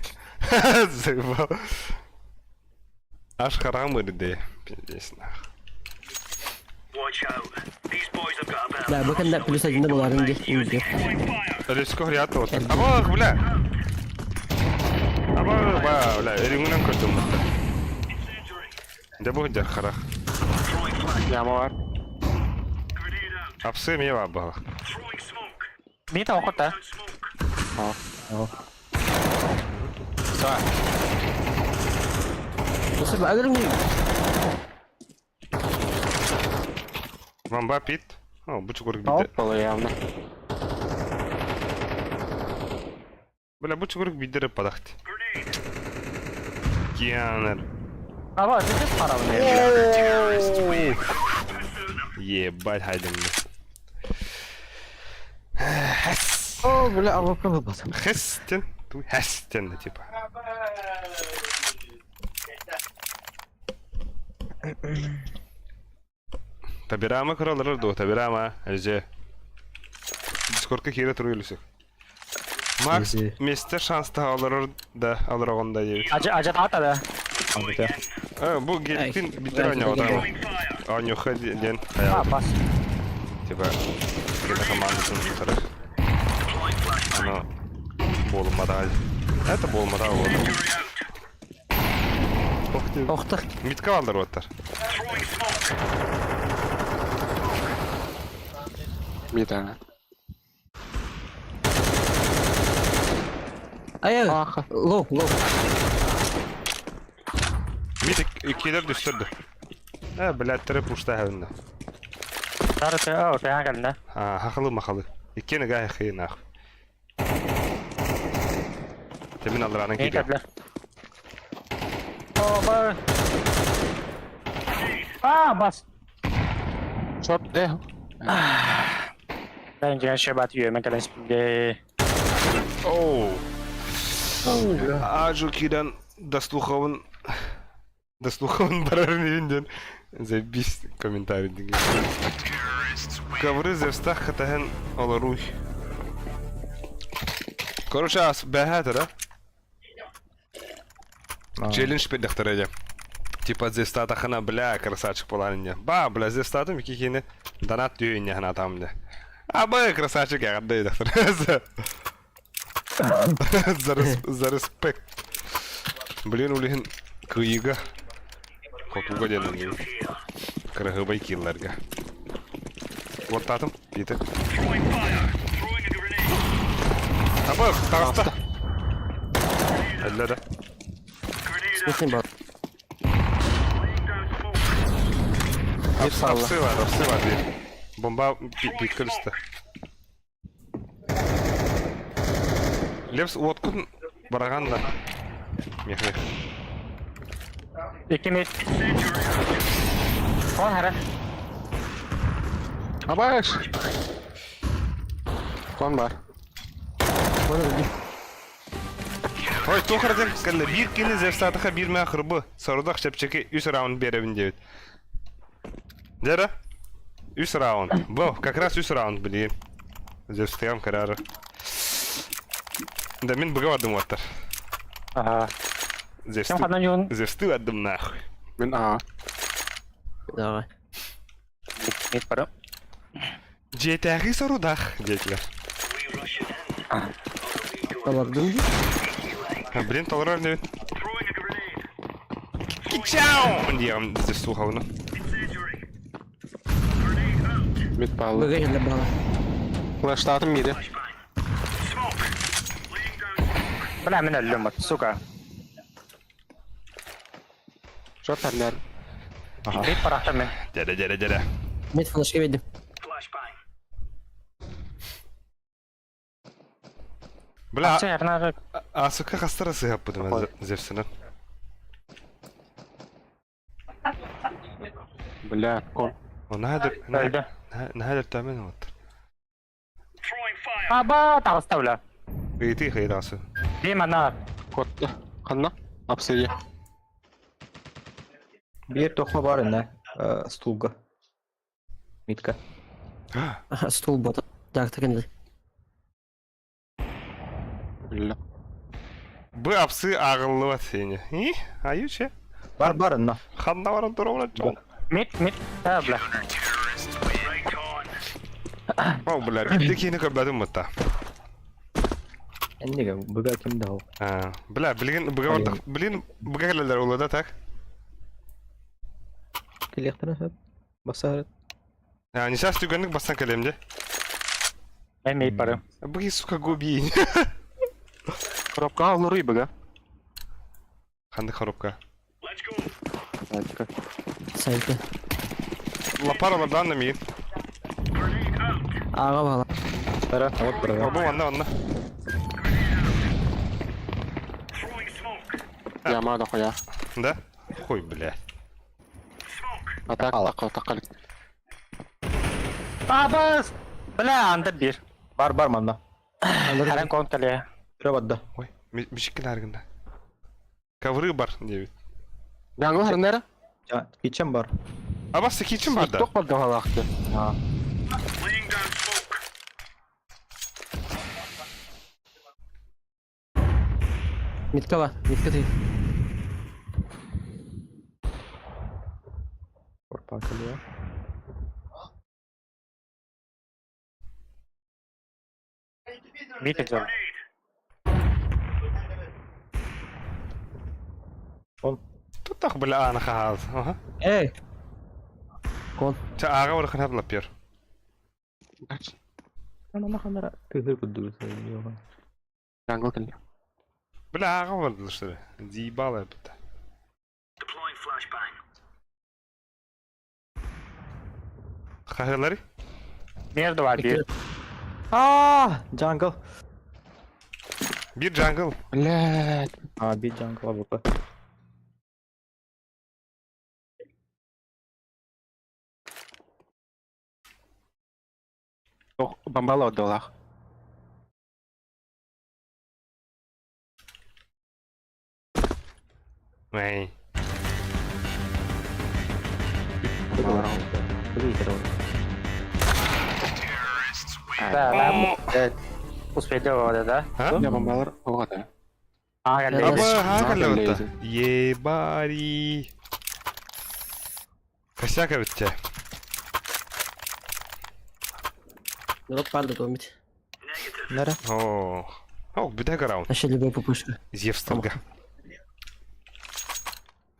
Заебал. Аж харам ырды. Пиздец, нах. Watch out. These boys have got a bit of Да, бу кэннэ плюс один буларын дии. Throwing fire. Риско хрят вот. Абах, бля. Абах, ба, бля, эриңнен көрдүм. Incendiary. Да бу дер харах. Throwing flash. Яма бар. Grenade out. Апсы мне бабах. Throwing smoke. Мид охота. Down smoke. Бамба пит. О, бу чугур бит. Оппала явно. Бля, бу чугур бидер падахт. Grenade. Кианер. Аба, ты харабын. Ебать, хайден. О, бля, а вопрос был. Хестен. Ту хестен, типа. Табирама краллар ду, табирама, әлже. Дискордка кире туру илүсүк. Макс, Easy. месте шанста алырыр да, алыраганда дейбит. Ажа ажа тата да. Э, бу геликтин битер Ай, ойнап Throwing fire. Анюха ден. А, бас. Типа, кене командасын тутары. Deploying flashbang. Аны болмады. Это болмады ол. Incendiary out. Ох ты. Охтах. Митка алдар оттар. Throwing smoke. Мид ана. Ай, Аха. лоу, лоу. Мит икилер дүстөрдү. Э, блядь, тірі пушта хәвінді. Сары ты, о, ты аагалла. А, хахалы махалы. Иккені гай хыйын ах. Темин алдаранын Мид кириyor. кәдлер. О, ба. А, бас. Шорт, э. Ben жан шебат үйөмө келес. Оу. Ажу кирен дослуховын дослуховын барарын үйінден. Забись комментарий деген. Ковры зевстах хатахан оларуй. Короче, ас бәһәтер, а? Челлендж педахтар Типа зевстата хана, бля, красавчик поланине. Ба, бля, зевстатым кикини донат дүйіне хана там, бля. Абы, красавчик, эҕэрдэ доктор. За, за респект. Блин, улиһин кыйыга хотуга диэн оннук. Кыраһыабай киилларга. Уоттаатым, Питер. Табы, таҕыста. Эллэ да. Смешный был. Bir salla. Апсы бар, апсы бар диир. Бомба бииргэ түстэ. Лепс уоткун бараҕан да. Мех-мех. Икки мит. Он хара. Абаш! Кон бар. Ой, туох эрэ диэн кэллэ. Биир кини Зевсаатаха биир мэ хырбы. Сорудах чэпчэки үс раунд биэрэбин диэбит. Дьэ Үс раунд. Бу, как раз үс раунд билигин. Зевстыам кырары. Да мин быга бардым уоттар. Ага. Зевсты. Ким ханан юун? Зевсты бардым нахуй. Мин аа. Давай. Мит бары. Дьиэтээҕи сорудах диэтилэр. Толордум дии. Блин, толорор инибин. Кичау! Диэҕим здесь слухабына. Мид паллы. Быга иһиллэр баҕа. Флештаатым миди. Бля, мин өллүм вот, сука. Шо тәрнәр. Аха. Мит парахта мин. Дьэрэ, дьэрэ, дьэрэ. Мид флешка видим. Бля, Ача ярнары Асыка хастара сыһаппытым Зевсынан. Бля, кон. Наһаа өлдө. наһаа өлтөмөн вот. Аба, таҕыста бля. Ыйытыы хайдаасы. Дима на. Котта. Ханна? Апсыйа. Биир тохо бар инне стулга. Митка. Стул бота. Так, так инде. Бля. Бу апсы ааҕыллыбат сиэни. И, аюче. Бар бар инна. Ханна баран туругунан чоң. Мит, мит. Та бля. О, бля, биирдэ киһини көрбөтүм бутта. Энниге быга ким да ол. Бля, билигин быга бардах. Блин, быга кэлэллэр улада так. Кэлиэхтэрэ сөп. Бассаар. Не сейчас түгэнник бастан кэлиэм дьэ. Мен мит бары. Быги, сука, губи. Коробка олоруй быга. Ханнык коробка. Айтка. Сайты. Лапар олардан да миин. Ага бала. Тара, вот бара. Обу онно, онно. Яма да хуя. Да? Хуй, бля. А так, так, так, Абас! Бля, анда бир. Бар бар манна. Харан кон кэлиэ. Түрө барда. Ой, мишиккин аргында. Ковры бар, диэбит. Яңгыл хәрнәре? Кичен бар. Абасы кичим бар да. Ток бар галакты. А. Митка бар. Митка ты. Корпа кэлиэ. Мит идет. Он. Тут бля, ана хаал. Ага. Эй! Кон. Ча ага орхан хабла пер. Ана ханара. Тыгыр кудду. Яңгыл кэллэ. Бля, ага ордыр что ли? Заебало это. Хаһылары? Между два бир. А, jungle. Бир jungle. Блядь. А, би jungle АВП. Ох, бомбала отдалах. Эй. Да, да. Успели вот, да? А? Я бомбалар оҕата. А, Аба, кэллэ. ха кэллэ. кэллэ Ебари. Косяк эбиттэ. Дроп баар да туомит. Нара. Оо. О, бүтэһик раунд. Вообще любой пупышка. Зевсталга.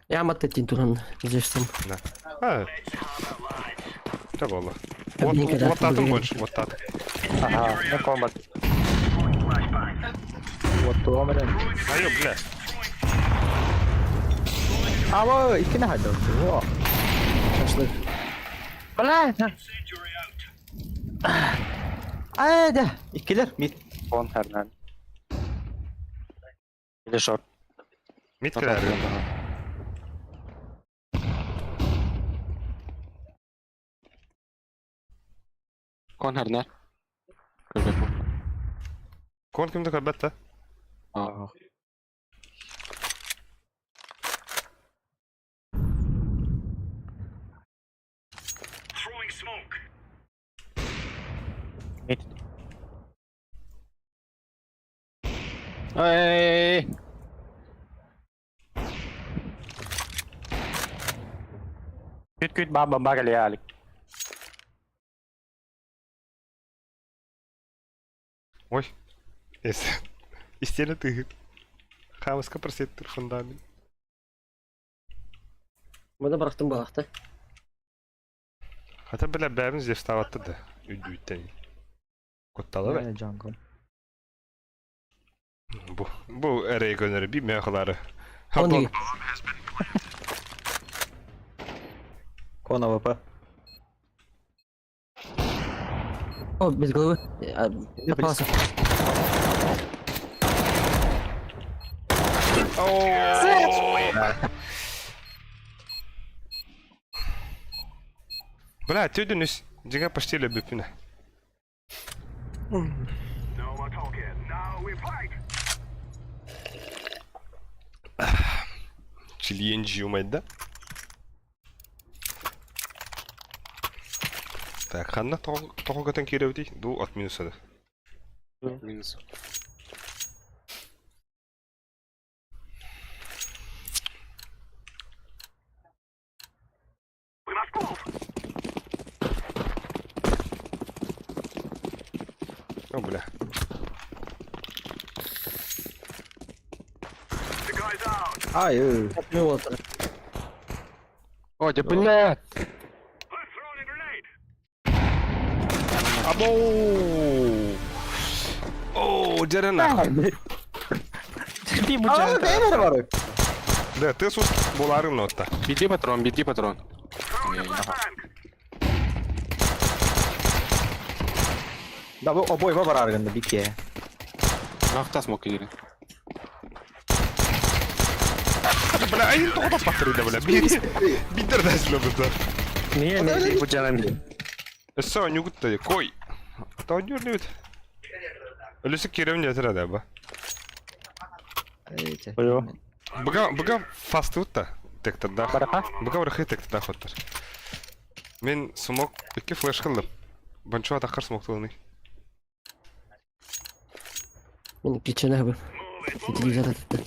Я маттетин туран Зевсом. Да. А. Это было. Обнинка, Вот, да, вот татым благодарю. больше, вот тат. Ага, ну комбат. Вот туомарен. Айо, бля. Ава, иккини хайда. Во. Шашлык. Бля! Аа, да. Иккилер мид. Вон Хернан. Или шорт. Мид кэлэр. Кон хернер. Көрбөт. Кон кимди көрбөт да? Аа. Throwing smoke. Мид. Эй! Күт күт баба бага алик. Ой. Эс. Истиэнэ тыһы. Хаамыска просеттир фундамент. Маны бырахтым балахта. Хата бля бэбин Зевставатты да. Үйдүүттен. Кутталы бэ. Джангл. Бу бу эрэй көнөрү би мехлары. Он и Кон АВП. О, без головы. А, Попался. Бля, түйдүн үс. Жига почти лөбүпүнэ. No more talking. Now we fight. Чилиенджи умайда. Так, ханна тоҕо көтөн киирэбитий? Ду от минусады. Минус. We must move. О, бля. The guy's out. Ай, ой. Вот. О, да блядь! I'm throwing a grenade. Абоу! Оо, дьэрэ нахуй. Ты Аа, бэйэр бар. Да, ты сус буларын отта. Биди патрон, биди патрон. Throwing a flashbang. Да бу обойма бар аргында бике. Нахта смог киирин. Бля, айын тоҕо таппаттыр да, бля. Биттер да силэ бу. Не, не, бу Өссө онньугут да кой. Тоонньуур Өлүсүк киирэбин дьэтэрэ да ба. Ой. Быга быга фастфуд да тектердаах. Бараха? Быга барахы тектердаах оттар. Мен смок икки флеш кыллым. Банчуа тахар смок тылыны. Мен кичене бы. Телевизор атты.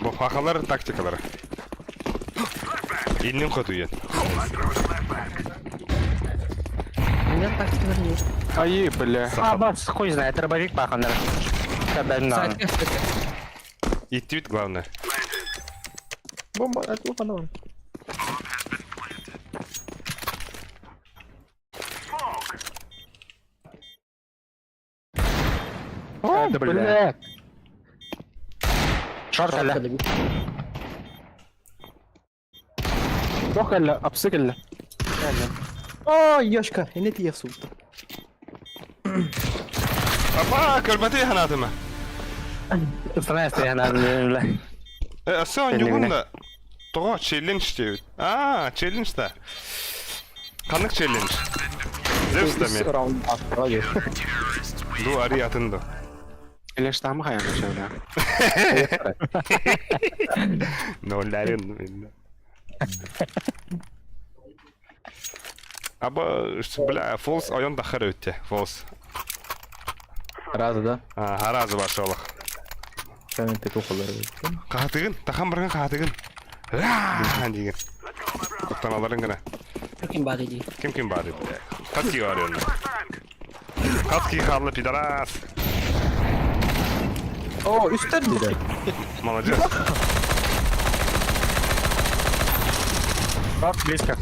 Бу хахалар тактикалары. Иннин хотуен. Меня тактика не. Ай, бля. А, бас, хуй знает, дробовик паханер. Сайтка. Иттибит главное. Бомба, атылган. О, Да, бля. блядь! Шорт аля. Тох эле, апсык эле. Ой, Ёшка, эне тиек суутта. Апа, көрбөтүй ханатыма. Знаешь, я на бля. Өссө онньугун да. Тоҕо челлендж диэбит. Аа, челлендж да. Ханнык челлендж? Зевс да мен. Раунд аттыра Ду ари атын да. Эле штамы хаян бля. Нолларын мен. Аба, бля, фолс ойон дахар өтте. Фолс. Разы да. А, харазы бар шолох. Камен петухалар. Каатыгын, тахан барган каатыгын. Ра деген. Куттаналарын гына. Ким баар дии? Ким ким баар бля. Хас киһи баар онно? Хас киһи хаалла пидорас? О, үстер диде. Молодец. Шорт близко.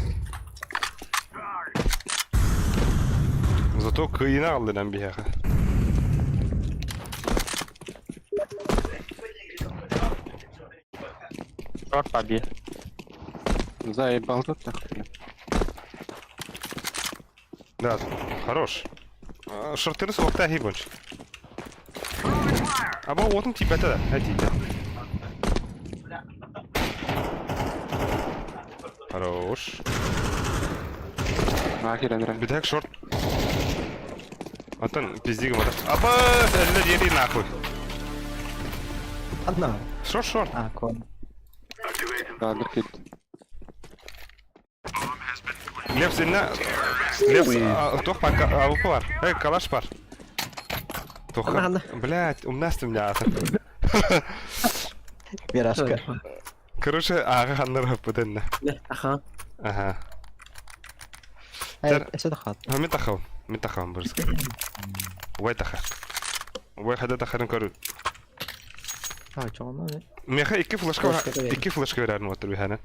Зато кыйына аллынан биһиэхэ. Шорт поби. Заебал тут нахуй. Да, хорош. Шортыры суохта хибонч. Аба уотун тиийбэтэ да, э тиийдэ. Хорош. Нахер эрэ. Бүтэһик шорт. Оттон пиздигим ата. Аба, эллэ диэри нахуй. Одна. Шорт, шорт. А, кон. Даадыр кит. Лепс инна. Лепс, туох бар, АВП бар. Эй, калаш бар. Туха. Блять, умнастым меня. Мирашка. Короче, ааҕа ханнар хаппытынна. Аха. Ага. Эсэ тахат. Мин тахабын. Мин тахабын бырыска. Убай таха. Убай хада тахарын көрү. А, чоҕоно Меха икки флешка икки флешка берәрин отыр биһәне.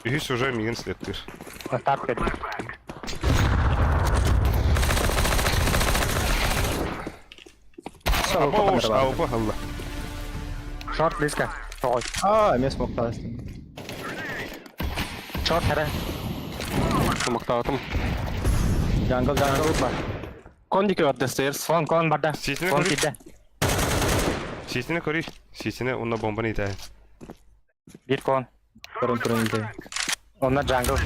Үһүс уже мигин слеттир. Остап кет. Або уж, або алла. Шорт близко. Ой. А, мен смоктаастым. Шорт хара. Смоктаатым. Jungle, jungle бар. Кондики бар stairs. Кон, кон барда. Сиисине Кон көрүй. кидде. Сиисине көрүй. Сиисине онна бомбаны итәһин. Бир кон. Көрөн көрөн ите. Онна jungle.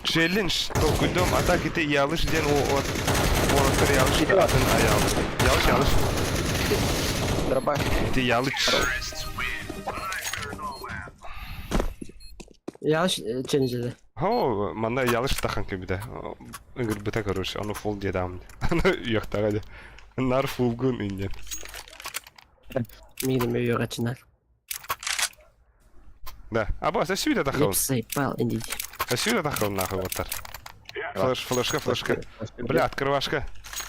Челлендж толкуйдом атак ити ялыш диэн о от уолаттар ялыш атын аялыш. Ялыш ялыш. Дроба. Ити ялыш. Ялыш челленджеде. Хо, манна ялыш тахан кебиде. Ыгыр быта короче, аны фул дедам. Аны уяктага де. Нар фулгун инде. Мигин өйөҕө Да. Аба, сүйдө тахын. Лепс заебал инди. Сүйдө тахын нахуй оттар. Флеш, флешка, флешка. Бля, открывашка.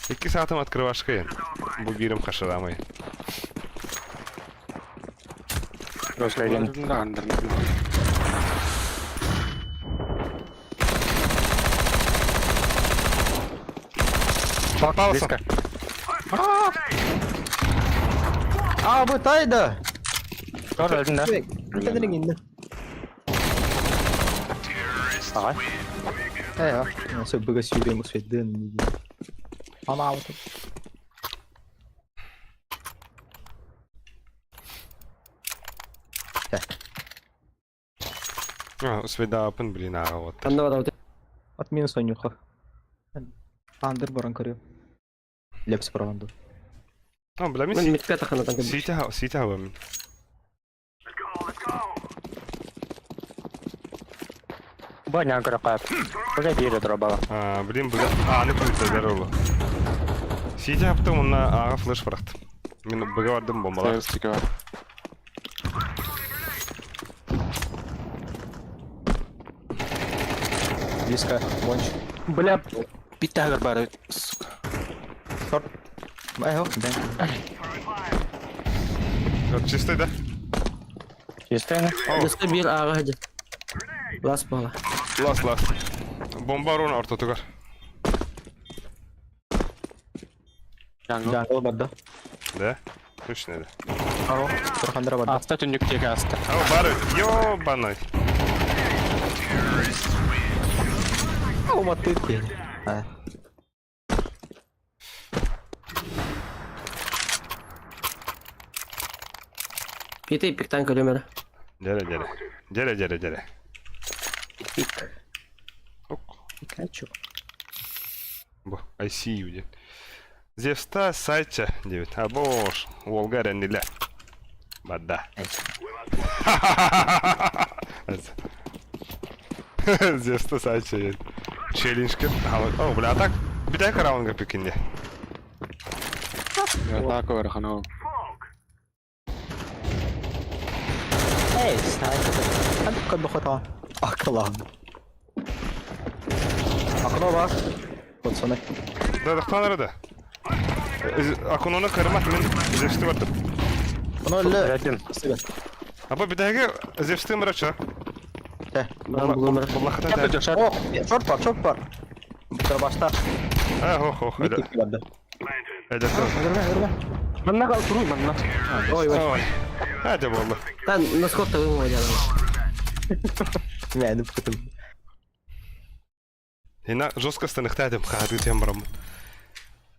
Икки саатым открывашка ен. Бу бирим хашырамай. Рослеген. Шорт Попался. близко. А, бу тайда. Шорт өлдүн да. Кенерин инде. Ага. Э, а. Все, быга сүйрем усведен. Ана вот. А, усведапын, блин, ага, вот. Ханна барабыт. От минус онюха. Андер баран көрү. Лепс баранду. А, бля, Мен мен митке таханатан кеб. сите сите хабам. Бо нян көрө кап. Уже бире дробала. А, блин, бля. А, аны күрүттө здорово. Сите хаптым, онна ага флеш баракты. Мен быга бардым бомбалар. Stairs тики бар. Близко. Бонч. Бля, питагыр бар. Сука. Шорт. Ай, хоп, да. Вот чистый, да? Чистый. О, Дыска бир ага хадя. Лас бала. лас, лас. Бомба руна ортотугар. Jungle. Jungle барда. Да? Точно, да. Аро. Турхандра барда. Аста түннүк тиэки аста. А, бары, ёбаный. О, ты. А. Пите пиктан көрөмөр. Дере, дере. Дере, дере, дере. Пик. Ок. Пикачу. Бу, I see you, дед. Зевста сайтча, девет. А бош, Волга ренниле. Бада. Зевста сайтча, дед. Челлендж кет. О, бля, а так? Битай караунга пикинде. Атака бар ханау. Эй, снайпер. Ханнык Акылаан. Окно бар. Пацаны. Да, тахтан да. Окноны кырмат мен Зевсти бардым. Оно өллө. Блядин. Аба бидэги Зевсти мырача. Тэ. Буллахата. О, шорт бар, шорт бар. Башта. А, хох, хох. Мид барды. Это. Өлөрмө, өлөрмө. Манна кал туруй манна. Ой, ой. Hadi болду. Там наскок то вымой Мә, деп көтүм. Хина жестко станыхтадым хаты тем барам.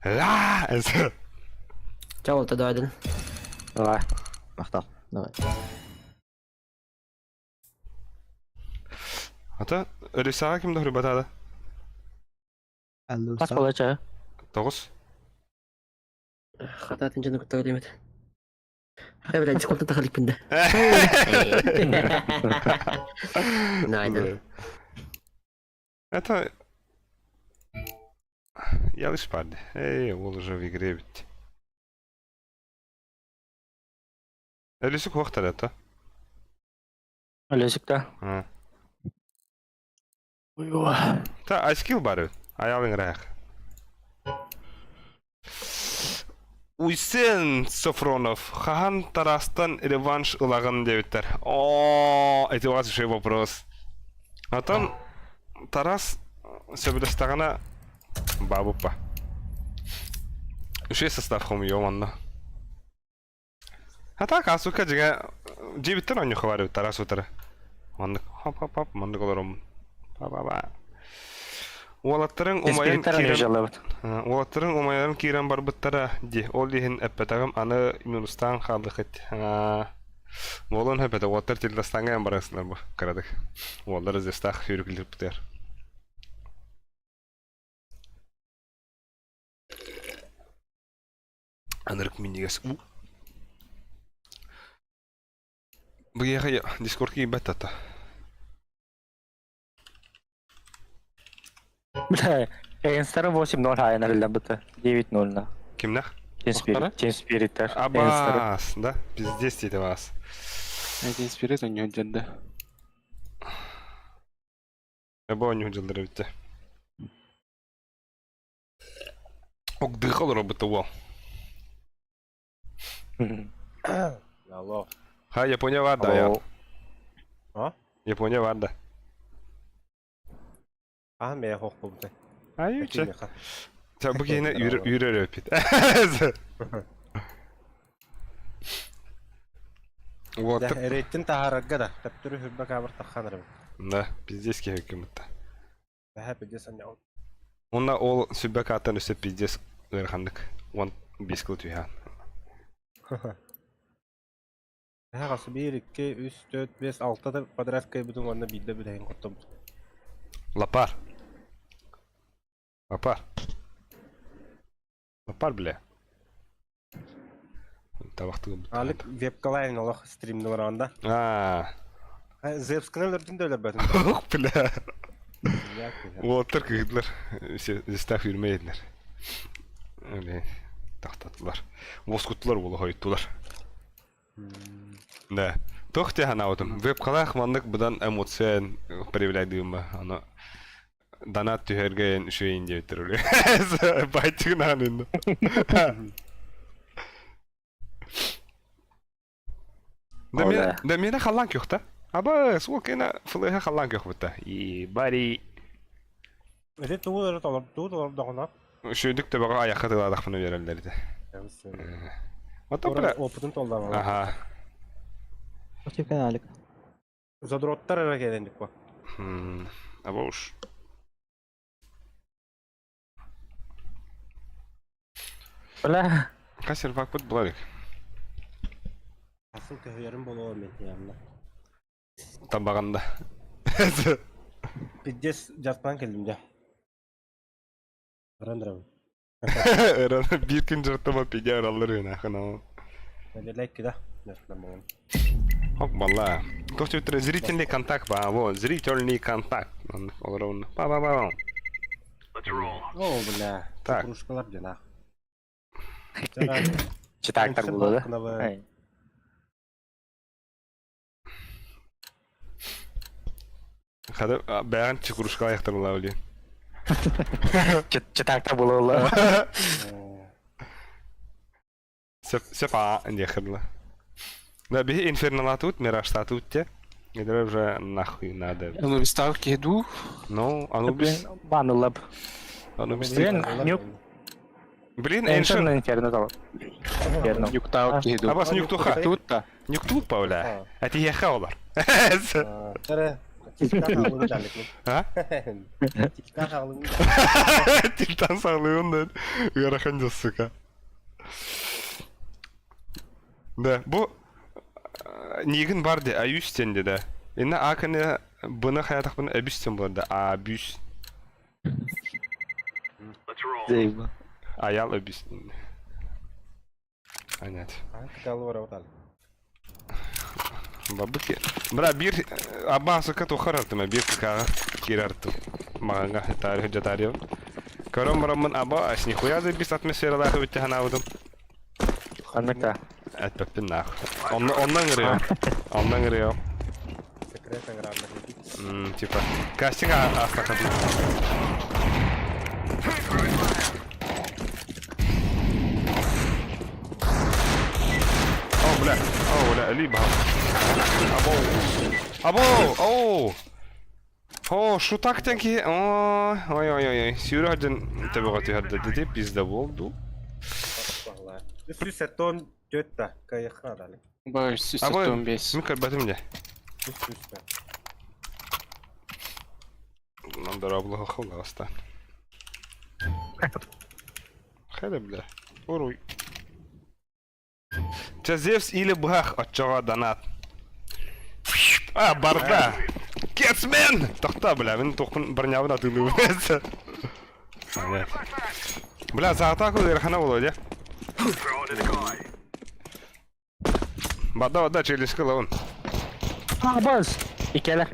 Ла! Чао, тогда один. Давай. Мактал. Давай. Ата, Рисага ким дохры батада? Алло. Бас болача. Тогуз. Хата тинчени кутта билемет. Э, блядь, сколько тахалик пинде. Найден. Это... Ялыш барды. Эй, ол уже в игре ведь. Элисик хуахтар это. Өлөсүк да. Та, айскил бар. Аялың раях. Уйсен Софронов, Хахан Тарастан реванш ылагын дебиттер. О, это у вас еще вопрос. Атон Тарас сөбілістағына бабупа. Үше состав хом йоманна. А так, асука жига жебиттер оню хавары Тарас утары. Мандык хоп хоп хоп мандык олором. Ба ба ба. Уолаттарың умайан киирэн Уолаттарың умайан киирэн барбыттара ди. Ол иһин эппэтэҕим аны минустаан хааллыхыт. Уолун хөпөтө уолаттар тилдастаҥҥа барасылар бу кырадык. Уоллар зестах сүүрүкүлүрпүтэр. Анырык миннигес у. Быйаха Дискорд киирбэт тата. Бля, Эйнстары 8-0 хайына билден быты. 9-0 на. Кимнах? Team Spirit. Team Spirit'тер. Абас, да? Пиздец дейді вас. Один спирит у него дьэнде. Эбо оню жылдыры битте. Ок дыхал робот уол. Алло. Ха, Япония бар да, я. А? Япония бар да. А, мен хоқ болду. Ай, че. Та бу киһини үрөр өппүт. Вот. Эреттин тахарарга да. Таптыры хүрбе кабыр тахханырым. Да, пиздец киһи кымытта. Бәһә пиздец аня. Онна ол сүбәк аттан өсө пиздец ыарханнык. Он бес кыл түйһән. Бәһә касы 1 2 3 4 5 6 да подряд кайбытын онна бидде билеген коттум. Лапар. Лапар. Лапар, бля. Табақтығы Алик вебкалайн олох стримни баранда. А. Зевсканы өлөрдүн да өлөрбөтүм. Ох, бля. Уолаттар кыһыдылар. Зестах үрмейдилер. Öyle тахтаттылар. Воскуттулар уолу хойуттулар. Да. Тох те ханаутым. Веб-қалах маннык бұдан эмоциян проявляйдыма. Аны донат түһәргән үшейін деп түрілі. Байтигін анын. Да мен, да мені халлан көхті. Аба, сол кена флэха халлан көх бітті. И бари Эти тугу толор, тугу толор догона. Үшөйдүк төбөҕө айахха тыладахпына береллер ити. Ото бля. Опытын толдам. Аха. Типа Алик. Задроттар эре келендик бу. Аба уж. Бля. Кассер факпыт буларик. Асыл көһөрүм болоо мен ямна. Табаганда. Пиздец жартан келдим да. Арандырам. Бир күн жыртыма пиге аралар өйін ақын Лайк да. Жартан болгон. Хоп, балла. Тоқ зрительный контакт ба, вот, зрительный контакт. Олар Ба ба ба. О, бля. Так. Кружкалар жана. Читактар булды да. Хата бэйэҕин чекрушка айахтарылаа блин. Читакта буолла. Сөп сөп аа диэххэ Да, биһи инферналаатыбыт, мираштаатыбыт те. Это уже нахуй надо. Анубистаах киһи дуу? Ну, Анубис... Банылап. Анубис... Блин, нюк. Блин, Эншин... Инферно тал. Инферно. Нюктаах киһи дуу? Абас нюктуха. Тут та. Нюктуут бля. Атиһиэхэ олар. Тара. А? Тилтан саҕалыыбын да ыарахан дьыл, сука. Да, бу Нигин бар де, аюс ден да. Инна аканы быны хаятахпын әбүс ден болады. Абүс. Аял өбүс. Анят. Бабыки. Бра, бир абасыка тухарартым, бир кыкаға кирартым. Мағанға тарих жатарыйым. Көрөн бараммын аба, ас нихуя заебись атмосфералаах эбит ханаабытым. Ханнык Эппэппин нах. Онно онно ыҥырыам. Онно ыҥырыам. Секрет ыҥырааннар Типа, кастинг аастаха дуу. О, бля, о, бля, либо. Або. Або, оу. О, шутак тенки. Ой, ой, ой, ой. Сүүрэ сылдьан төбөҕө түһэрдэ дии пизда буолду. Үс сеттон төрт да кайыхха дали. Бай, Абой, 175. Мин көрбөтүм дьэ. Үс үс да. Нам дорооболоһо Хайда, бля. Уруй. Чэ, Зевс или быһах оччоҕо донат. А, барда! Кетсмен! Тохтоо, бля, мин туохпун бронябын атыылыыбын. Бля, заатаах ыарахана буолуо дии. Бада, бада, челлежка ылабын. Абас! Икелер.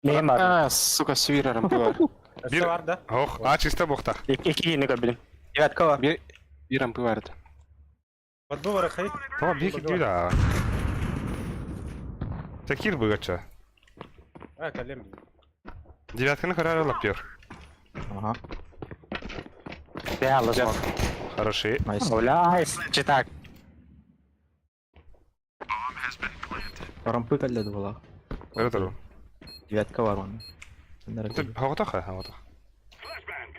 Мейм бар. А, сука, свирарым бар. Өссө бар да? Ох, а чисто буохтах. Иккиини көрбүтүм. Девятка бар. Бир бир рампы бар да. Вот бу бар хай. О, бики дюда. Такир быгача. А, калем. Девятканы көрөр лапер. Ага. Бля, лосмок. Хороший. Найс. Бля, читак. Рампы кэллэ буолла. Это Девятка бар он. Хаҕытах, хаҕытах.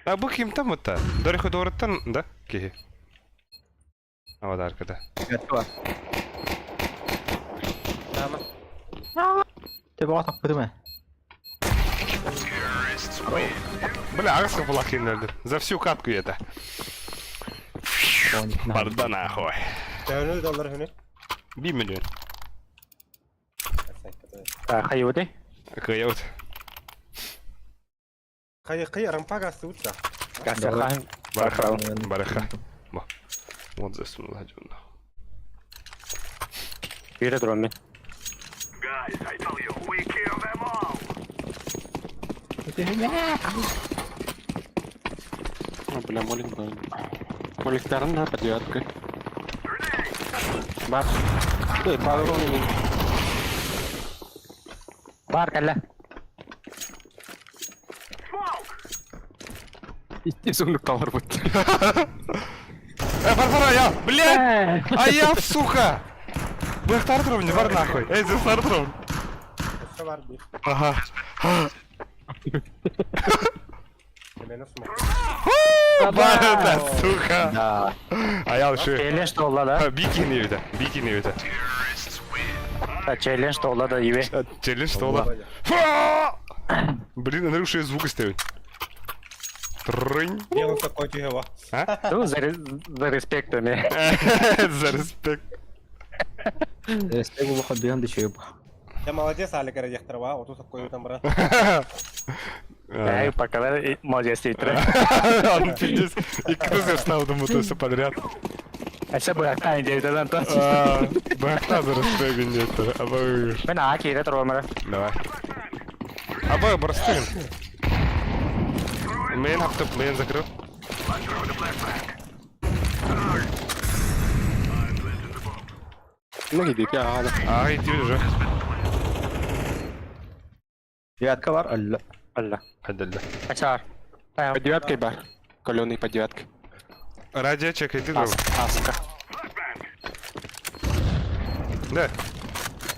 А бу кимтэн бутта? Дорихудоруттан да киһи. Авадаркада. Девятка бар. Тама. Тебе таппытым ээ. Бля, аҕыс капылах кинилэрдин. За всю катку это. Барда нахуй. Төһөнү доллар хүнү? 1 миллион. Хайыбыты? Кыайабыт. Хайы рампага астыбыт да. Касахан. Бараха. Бараха. Вот засунула дьонно. Бире туран Guys, I tell you, we kill them all. А, бля, молик бар. Моликтарын да по девятка. Бар. Эй, патрон. Бар кэллэ. Икки сундук талар бут. Э, бар, бар, я! Блядь! А я, сука! Быхтар турабын, бар нахуй. Эй, зевстар турабын. Өссө бар бир. Ага. Эмени смок. Барда, сука! Да. А я еще... Челлендж толла да. Бикини это, бикини это. Челлендж толла да ибе. Челлендж толла. Блин, нарушаю звук ставить. Трынь. Белый такой тюгева. Ну, за респект эми. За респект. Респект буолуохха быһан да үчүгэй Я молодец, Алик Радехтрова, вот тут такой там брат. Эй, пока молодец дейтир. Он пиздец. И кто застал там вот все подряд. Эсе быактан дейт Антон. Бахта за респект нет. Аба. Мен аа кире турбамара. Давай. Аба, бросаем. Мейн хаптып, мейн закрыл. Ну, иди, я ада. А, иди уже. Девятка бар, алла. Алла. Хайдалла. Ачаар. По девяткой бар. Каленый по девятке. Радио чекайте Ас, аска. Да,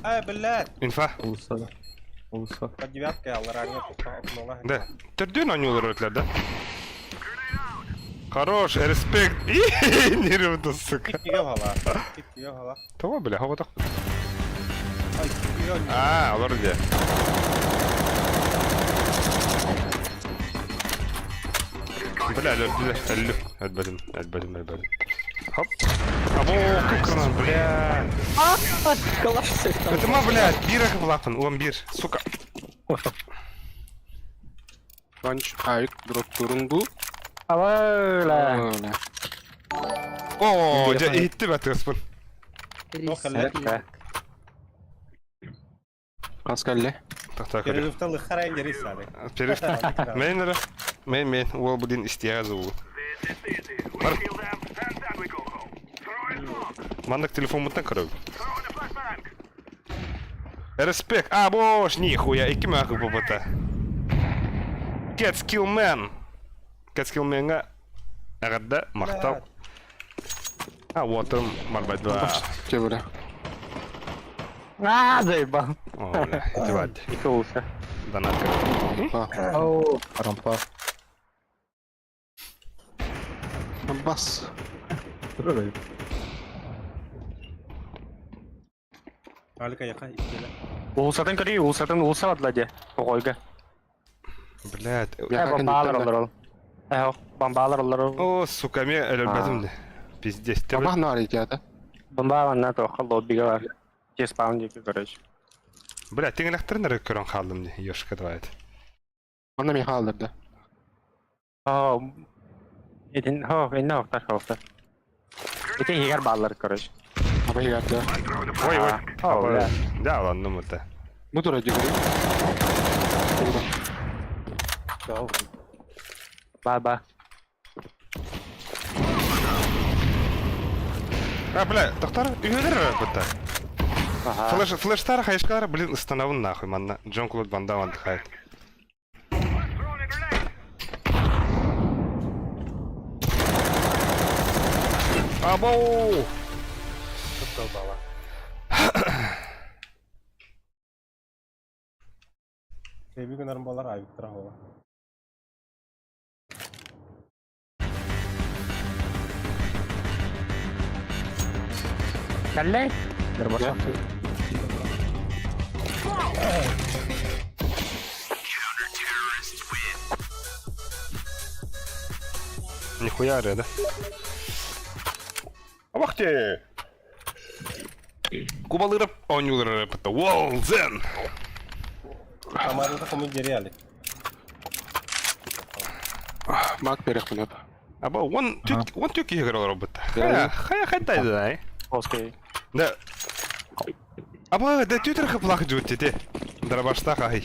Ай, блядь! инфа. Улуса да. Улуса. По девятке, аллараҥҥа окнолаах. Да. Төрдүөн оонньуулар өтүлэр да. Хорош, респект. Нервно, сука. Иккигэ уһала. Иккигэ уһала. Того, бля, хоботох. Ай, иккигэ оонньуу. А, олор где? Бля, өлдүлэр, өллү. Өлбөтүм, өлбөтүм, өлбөтүм. Хоп. Або, кыккынан, бля. Калаш Ытыма, бля, биир акылаахпын, уон биир, сука. Ланч, айык, дроп турун бу. Абыла. Оо, дьэ, иһиттим атыаспын. Туох кэллэ? Хас кэллэ? Тохтоо көрүө. Перерывта лыххарайын дери саады. Перерыв. Мэн эрэ. Мэн мэн уол будин истиэҕэ зову. Бар. Маннык телефоммуттан көрөбүн. Респект. А, бош, нихуя, икки маахы бобота. Catskill Man. Catskill Man-га эҕэрдэ, махтал. А, уотум марбайдыла. Че бля? Аа, заебал. О, бля, ити Икки улуса. Донат. Оу. Рампа. Бас. Алика яка иккилэ. Улусатын көрүй, улусатын улуса бадла де. Оҕойга. Блядь. Э, бомбалар олорол. Э, бомбалар олорол. О, сука, мен өлөрбөтүм де. Пиздец. Табах наар итята. Бомба манна тоққа лоббига бар. Те спаун деки, короче. Бля, тиңелэхтерин эрэ көрөн хааллым дии, ёшка давай. Манна мен хаалдырда. Оо, итин, хо, инна охтар, охтар. Ити иһигэр бааллар, короче. Абайгарда. Ой, ой. О, бля. Да, ладно, это. Бу тура дьигри. Ба-ба. А, бля, доктор, үйелер бытта. Ага. Флеш, флештар, хайшкалар, блин, ыстанабын нахуй, манна. Джон Клод Ван Дам отдыхает. Абоу! Задолбала. Эби гынарым балар айыптыра хола. Кэллэй? Нихуя, да? Абахте! Кубалырып оонньуулар это Уолзен! Тамарында хомун дери али. Мак берек мына. Аба, он түк, он түк играл робот. Хая, хая хайтай да. Окей. Да. Аба, да түтер хыплах жут те. Дарабашта хай.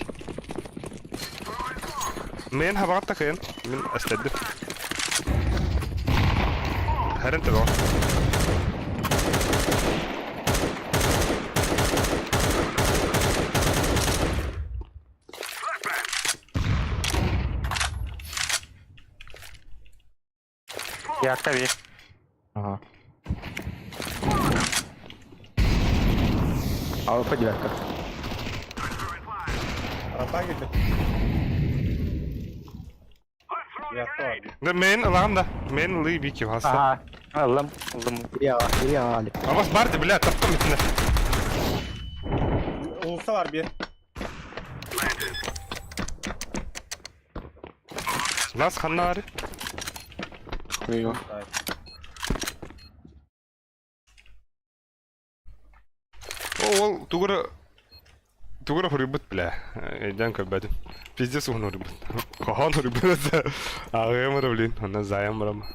Мен хабатта кыйын. Мен әстәдді. Хәрен табы. Якта би. Ага. АВП девятка. Рампа кэлбит. Девятка бар. Да мен ылағым да. Мен лый бики хаста. Ага. Ыллым, ыллым. Ири ага, ири ага, Алик. Абас барды, бля, таптым итіне. Улуса бар бир. Лас ханнары. Хуйо. О, ол тугура тугура хурибут, бля. Эйден көрбөдүм. Пиздец уһун хурибут. Кохон хурибут. Агымыр, блин, она заямрам.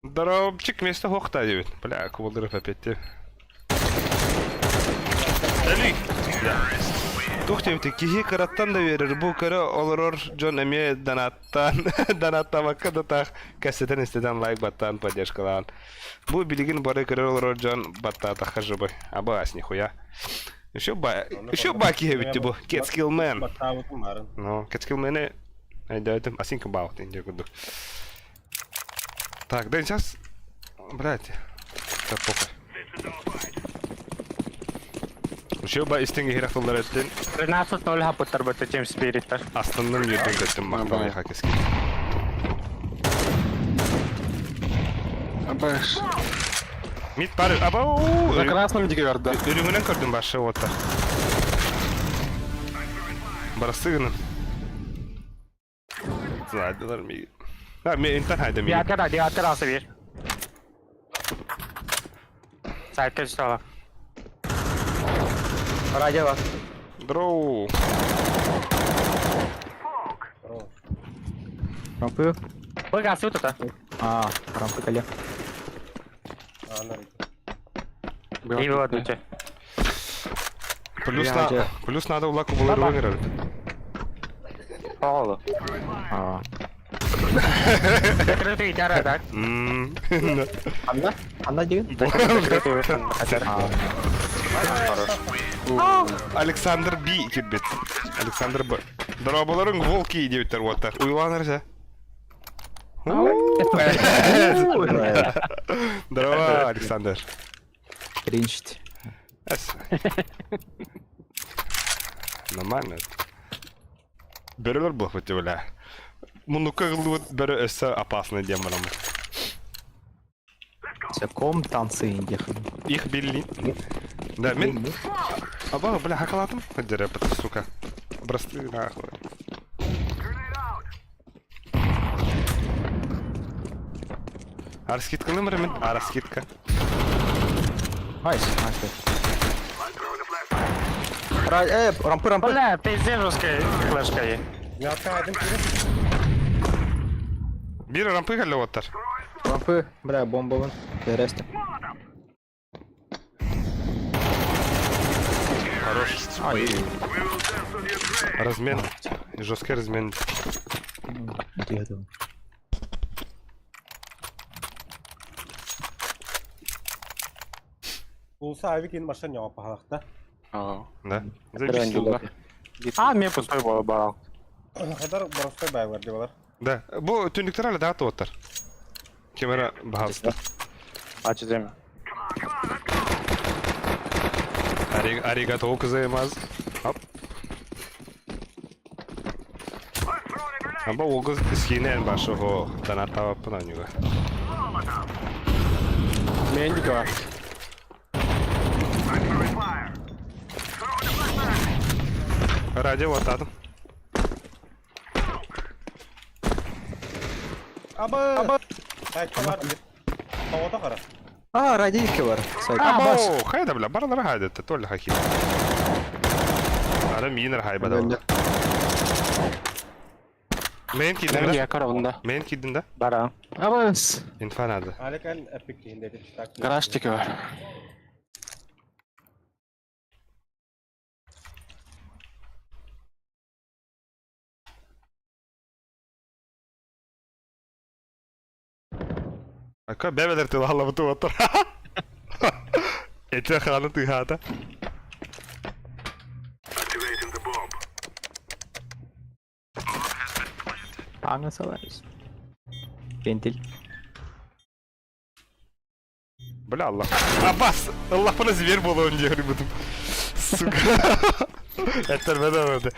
Дробчик место хохта дебит. Бля, кубалдырып опять. Эли. Бля. Тух диэбитэ киһи кыраттан да үөрэр, бу көрө олорор дьон эмиэ донаттаан, донаттаабакка да таах кэпсэтэн истэтэн лайк баттаан поддержкалаан. Бу билигин бары көрө олорор дьон баттаатахха жыбы. Абаас нихуя. Еще ба, еще ба киһи эбит бу. Catskill Man. Баттаабытым барын. Ну, Catskill Man-и өйдөөтүм. Асинка баут инде курдук. Так, да сейчас... Блядь. Так, похуй. Еще ба истиҥ иһирэх тыллар эттин. 13-0 хаппыттар бытта Team Spirit'тар. Астынным үөрдүм көттүм махтал яха кэскил. Баш. Мид бар абау. На красном диге барда. Үрүҥүнэн көрдүм башы уоттар. Барасы гынан. Сладылар ми. Ha, ми интан хайда ми. Диатер, диатер асы бир. Сайтка түстэ Радио бар. Дроу. Рампы. Бык асы тута. А, рампы кале. И вот дуче. Плюс на плюс надо улаку было выиграть. Оолу. А. Закрытый тара так. Анна? Анна деген? А. Александр Би кирбит. Александр Б. Дорабаларың волки диэбиттэр уоттар. Уйланар же. Здорово, Александр. Кринчить. Нормально. Бөрөлөр буолбут бля. Муннукка ыллыбыт бөрө өссө опасный диэн бараммыт. Ком танцы индих. Их билли. Да, мен... Аба, бля, хакалатым. Хаддера, сука. Бросты нахуй. Араскидкалым мен. Араскидка. Найс, найс. Рампы, рампы. Бля, пиздец жесткая флешка е. Бир рампы кэллэ уоттар. Рампы, бля, бомбабын. Тересте. Хорош. Размен. Жесткий размен. Улса авик ин машин яңа пахалакта. Да. Заебись. А, мне пустой был барал. Хадар боростой байлар деп алар. Да. Бу түннүктер әлі даат уоттар. Камера баһалыста. Ачы зем. Аригато кызаймаз. Хоп. Аба ол кыз искинен башы хо данаттабаппын анюга. Мен диге бар. Радио оттадым. Аба! Аба! Сайтка бар. Тоғыта қара. А, радийка бар. Сайт. Або, хайда бля, баралара хайда, толь хахи. Ара минер хайба да. Мен кидин да? Я карабында. Мен кидин да? Бара. Абас. Инфа надо. Алекан эпик кейінде Гараж диге бар. Ака бебедер ты лала буту оттар. Эти ханы ты хата. Аңа салайс. Вентиль. Бля, Аллах. Аббас! Аллах бана зверь был, он говорит, бутум. Сука. Это беда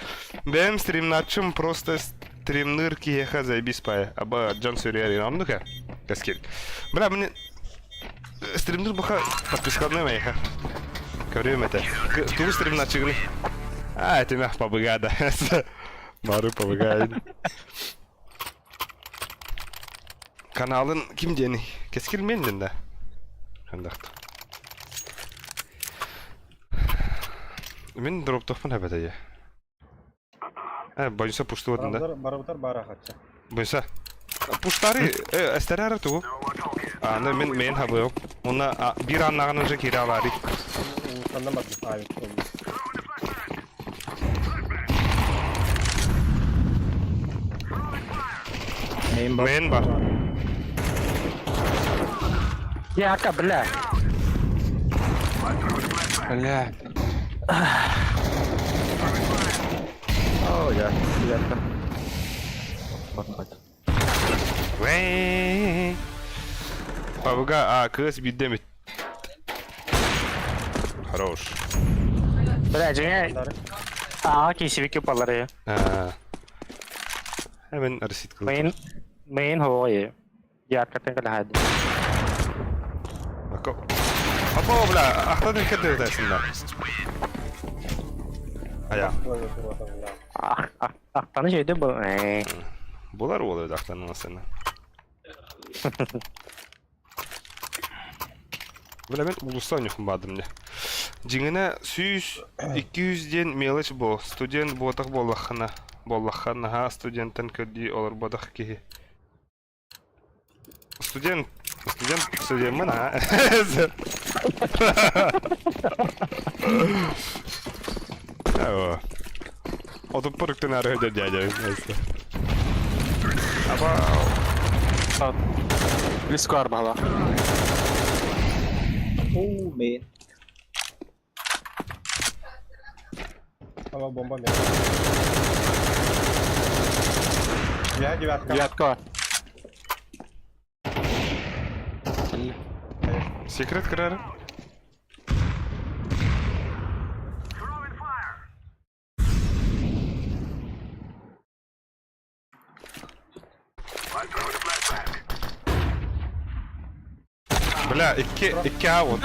Бэм стримначым просто стримныр киеха заебись пая. Аба Джон Сюриари нам ну-ка. Каскель. Бля, мне стримныр буха подпискалны моиха. Көрүм это. Ту стримначыгны. А, это мях побыгада. Бары побыгайын. Каналын ким дени? Кескил менден да. Хандакт. Мен дроптохпун әбәтәйе. Ә, бойынса пушты одын да. Барабытар бара хатча. Бойынса. Пуштары, әстәрі тугу. Аны мен мен хабыйым. Уна бир аннаган уже кире алары. Сандан барды авик. Мейн бар. Мен бар. Яка, бля. Бля. Оо, я, девятка. Бат. Вэй. Павга, а, кыыс биирдэ эмит. Хорош. Бля, дьиҥэ ааҕа киисибикки балары. А. Hemen расит кылы. Мейн мейн хоҕой. Яркатын кэлэһэдди. Апа, бля, ахтан кэдэ өтәсиннә. Ая. Ахтаны şeyde bu. Булар ул өз ахтанын сені. Бля, мен улуста нюхум бадым не. Дьиҥинэ сүүс, 200 диэн мелочь бу. Студент буотах буоллаххына, буоллахха наһаа студенттан көрдүү олорботох киһи. Студент, студент, студеммын аа. Оо. Отуппар үктэнээри сылдьар дядя. Аба. Близко арбала. Оо, мейн. Ама бомба мен. Я девятка. Девятка. Секрет кырары. Бля, икки, икки А вот.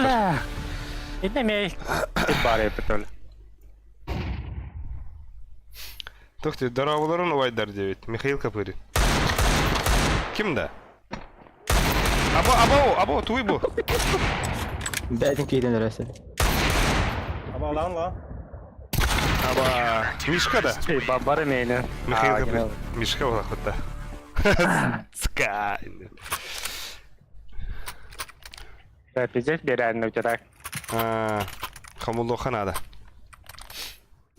Инне мей бары петол. Тухти, дорооболорун убайдар диэбит. Михаил Копырин. Ким да? Або, або, або, туй бу. Бээтин киирэн эрээсэ. Аба алан ла. Аба, Мишка да? Бары мейне. Михаил Копырин. Мишка буолахпыт Ска. Пиздец берәнне үтәрәк. Хомуллуохха наада.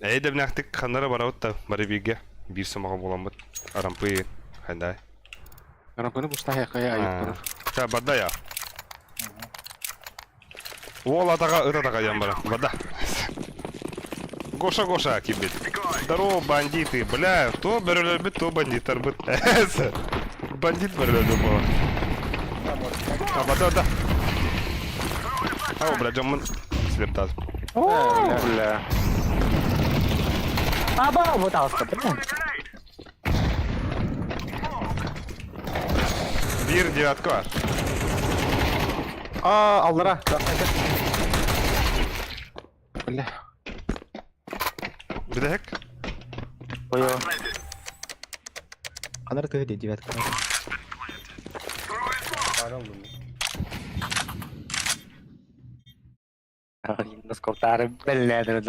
Эйэ дэбнээхтик ханнара барабыт да бары бииргэ биир сомоҕо буоламмыт арампый хайдай. Арампыны бустаһыаххая айыппын. Ча барда я. Уол атаҕа ыт атаҕа диэн баран барда. Гоша Гоша киирбит. Здорово, бандиты, бля, то бөрөлөрбүт, то бандиттарбыт. Бандит бөрөлөрбүт буолар. А, бада, да. Ау, бля, дьоммун слептат. Бля. Аба, вот алста, бля. Биир девятка бар. Аа, аллара. Бля. Бүтэһик. Ой. Ханар тыһы дии девятка. Наскоптары бэллээдэр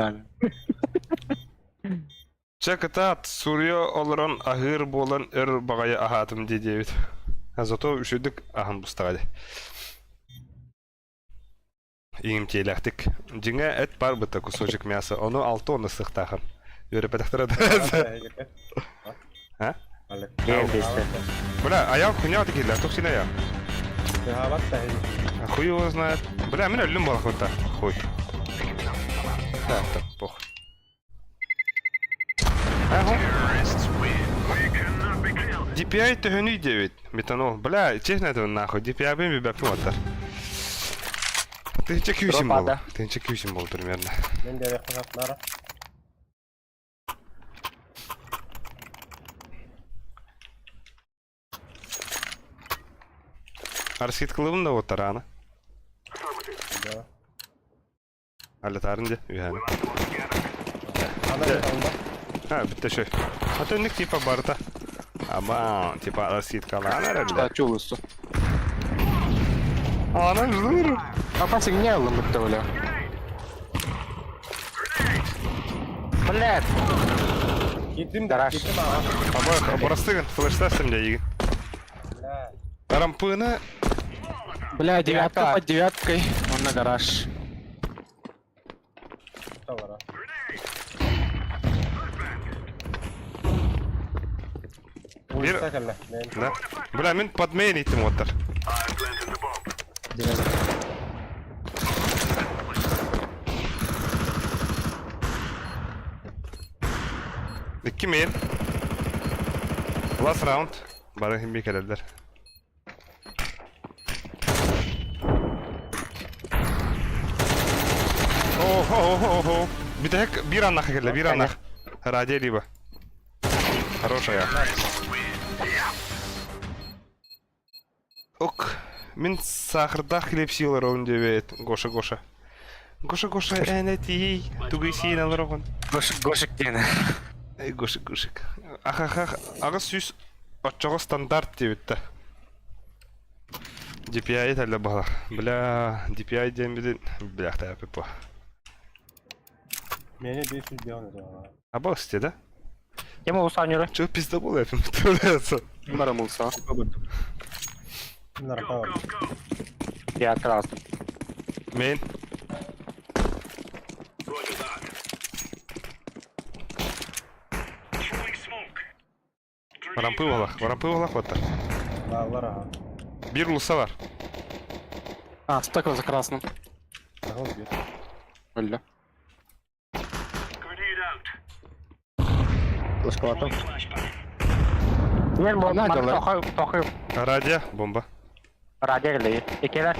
Чэ кытаат, суруйа олорон аһыыр буолан өр баҕайы аһаатым дии диэбит. Зато үчүгдүк аһан бустаҕа дии. Иҥимтиэлээхтик. Дьиҥэ эт баар быта кусочек мяса, ону алта уонна сыахтаахан. Үөрэппэтэхтэрэ да. А? Бля, аял хуйня такие, тух сина я. А хуй его знает. Бля, мин өллүм буолахпыта. Хуй. Так, так, пох. Ага. DPI төһөнүй диэбит. Метанол. Бля, честно это нахуй. DPI бин бибэппин оттар. Тыһынча күүсүм буолла. Тыһынча күүсүм буолла примерно. Мен де рехнара. Арскиткалыбын да оттар аны. Да. Алетарын де, үһәні. Ана алда. А, бітті шөй. А то типа барыта. Аба, типа арскиткалаан эрэллэр. Да, чулусу. Ана ждыр. Апа сигне алым бітті бля. Блядь. Киирдим да, киирдим аға. Аба, барастыгын, флештасым да егин. Бля. Тарампыны Бля, девятка под девяткой. Он на гараж. Тавара. Бир- Улица кэллэ. Мен. Да. Бля, мин подмейн итим оттар. Икки main. Last round. Бары химби кэлэллэр. О-хо-хо-хо. Бүтэһик биир аннах кэллэ, биир аннах. Радио либо. Хорошая. Ок, мин саахардаах килиэп сии олоробун диэбит Гоша Гоша. Гоша Гоша эн этиий, тугуй сиин олороҕун? Гошик Гошик диэн. Эй, Гошик Гошик. Ахахах, 800 оччоҕо стандарт диэбит да. DPI этэллэр баһылар. Бля, DPI диэн билин бляхтааппыт бу. Миэнэ 500 этэ. Абаҕас да? Ким улус оонньууруй? Чё пиздобол этим представляется? Барамылса. Наркова. Я красный. Main. Roger that. Throwing smoke. Grenade Рампы буолах, рампы буолах оттар. Баалар аха. Биир улуса бар. А, стакал за красным. Кыһыл биир. Өллө. Grenade out. Флешкалатым. Throwing flashbang. Мен бу Ана дьаллар. тохой тохой Радио, бомба. радио кэллэ. Икелер.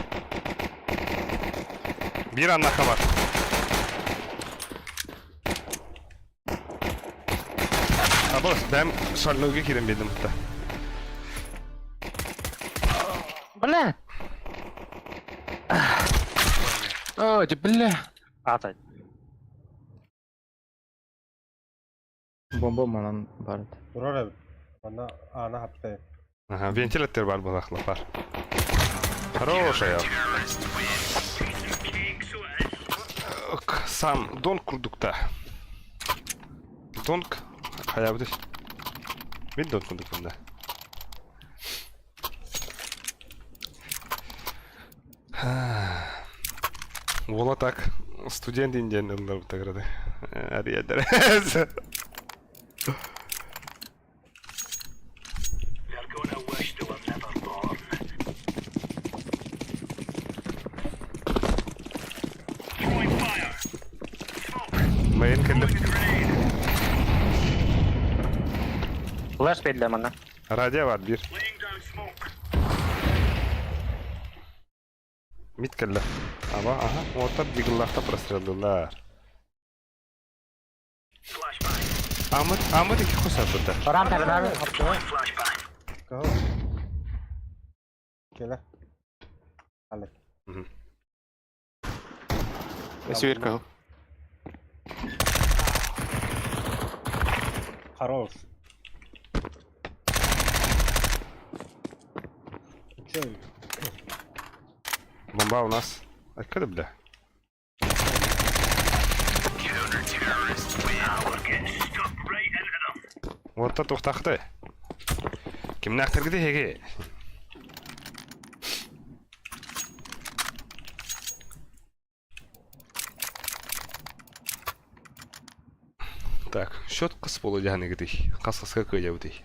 Биир аннаха бар. Абас, бэм шальнойга киирэн биэрдим бутта. Бля. О, дьэ, бля. Атай. Бомба манан барыт. Турар эбит. Манна аана хаптай. Ага, вентилятор бар была хлопар. Хорошая. Cake, so it is. Ок, Сам донг курдукта. Донг. Хайа бутый. Мин донг курдукпун да. Уола так студент индиан ыллар бутаграды. Ариядер. They're gonna wish they were never born. Throwing fire. Smoke. Main кэллэ. Grenade. Флеш биэрдэ манна. Радио бар биир. Laying down smoke. Мид кэллэ. Аба, аха. Уоттар дигллаахта простреллылар. Flashbang. Амыт, амыт икки хос арбыта. Барам тардар. Throwing flashbang. Кыһыл. Кэлэ. Алек. Өссө кыһыл. Хорош. Чё? Бомба у нас. Откуда, бля? We're getting stuck right into them. Уоттар туохтаахтай. Кимнээхтэргитий эһиги? Так, счет хас буолуо дьаһаныгытый? Хас хаска кыайабытый?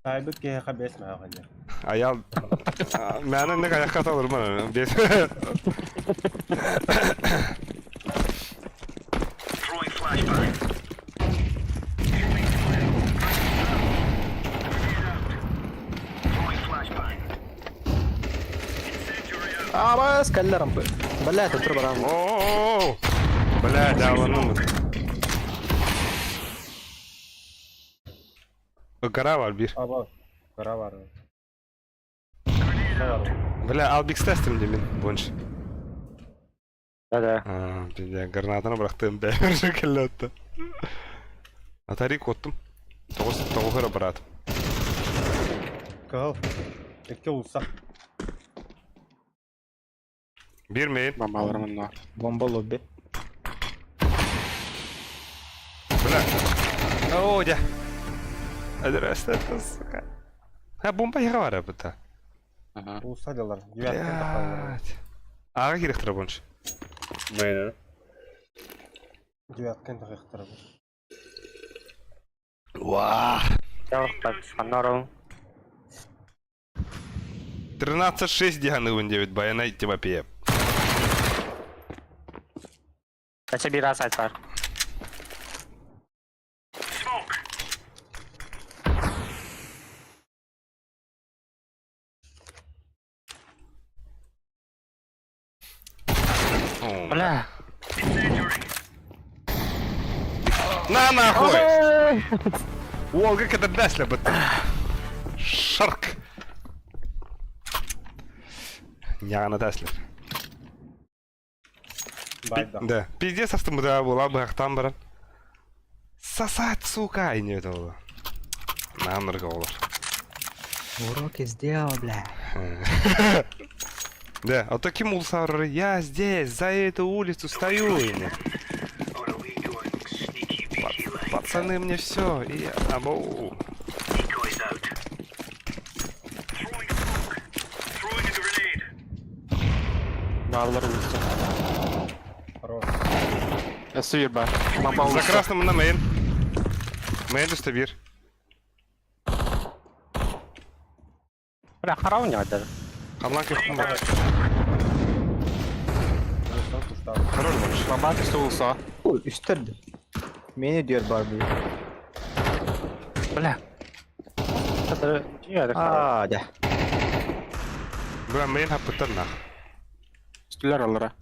Таайбыт киһиэхэ бэс мээҕэ диэн. Айал... Мээнэ инник айахха талырман. Бес. Throwing flashbang. Throwing fire. Grenade out. Throwing flashbang. Incendiary out. Абас, кэллэ рампы. Бля, это турбо рампы. О-о-о! Бля, дьааланым. Гора бар биир. Аба. Кыра бар. Grenade out. Бля, Албикс тестим дии мин бунш. Да-да. А, бля, гранатаны бырахтым бэйбэр кэллэ Атари куоттум. Тоҕус тоҕуһура брат. Кыһыл. Икки улса. Биир main. Бомбалар манна. Бомба лобби. Бля. О, дьэ. Здрасте, сука. А бомба яга бар быта. Ага. Улса делар. Девятка тахаллар. Блядь. Ага кирехтер бунш. Main. Девятка тахыктар. Уа. Аннору. 13-6 диһаныгын диэбит баянай Тимофеев. Өссө биир сайт бар. Бля. На нахуй! Уолга кэтэрдээслэ быттым. Шарк! Ньаҕана тааслар. Байда. Да. Пиздец астымыта була быһахтаан баран. Сосать, сука! И не это было. Намырга олор. Уроки сделал, бля. Да, а таким улсар я здесь, за эту улицу стою. И Or are we going sneaky beaky like? Пацаны, мне все. И я... Абоу. Decoys out. Throwing smoke. Throwing a grenade. Баалар улица. Хорош. Өссө биир баар. Мамба За улица. красным на мейн. Мейн түстэ биир. Бля, харау не даже. Ханлан көхпүн бар. Хорошо, куштал. Хорош больше. Мамба түстэ улица. Ой, үстэрdi. Мени diyor Barbie. Бля. Это я харау. Aa, de. Бля, мейн хаппыттар нах. Түстүлэр аллара.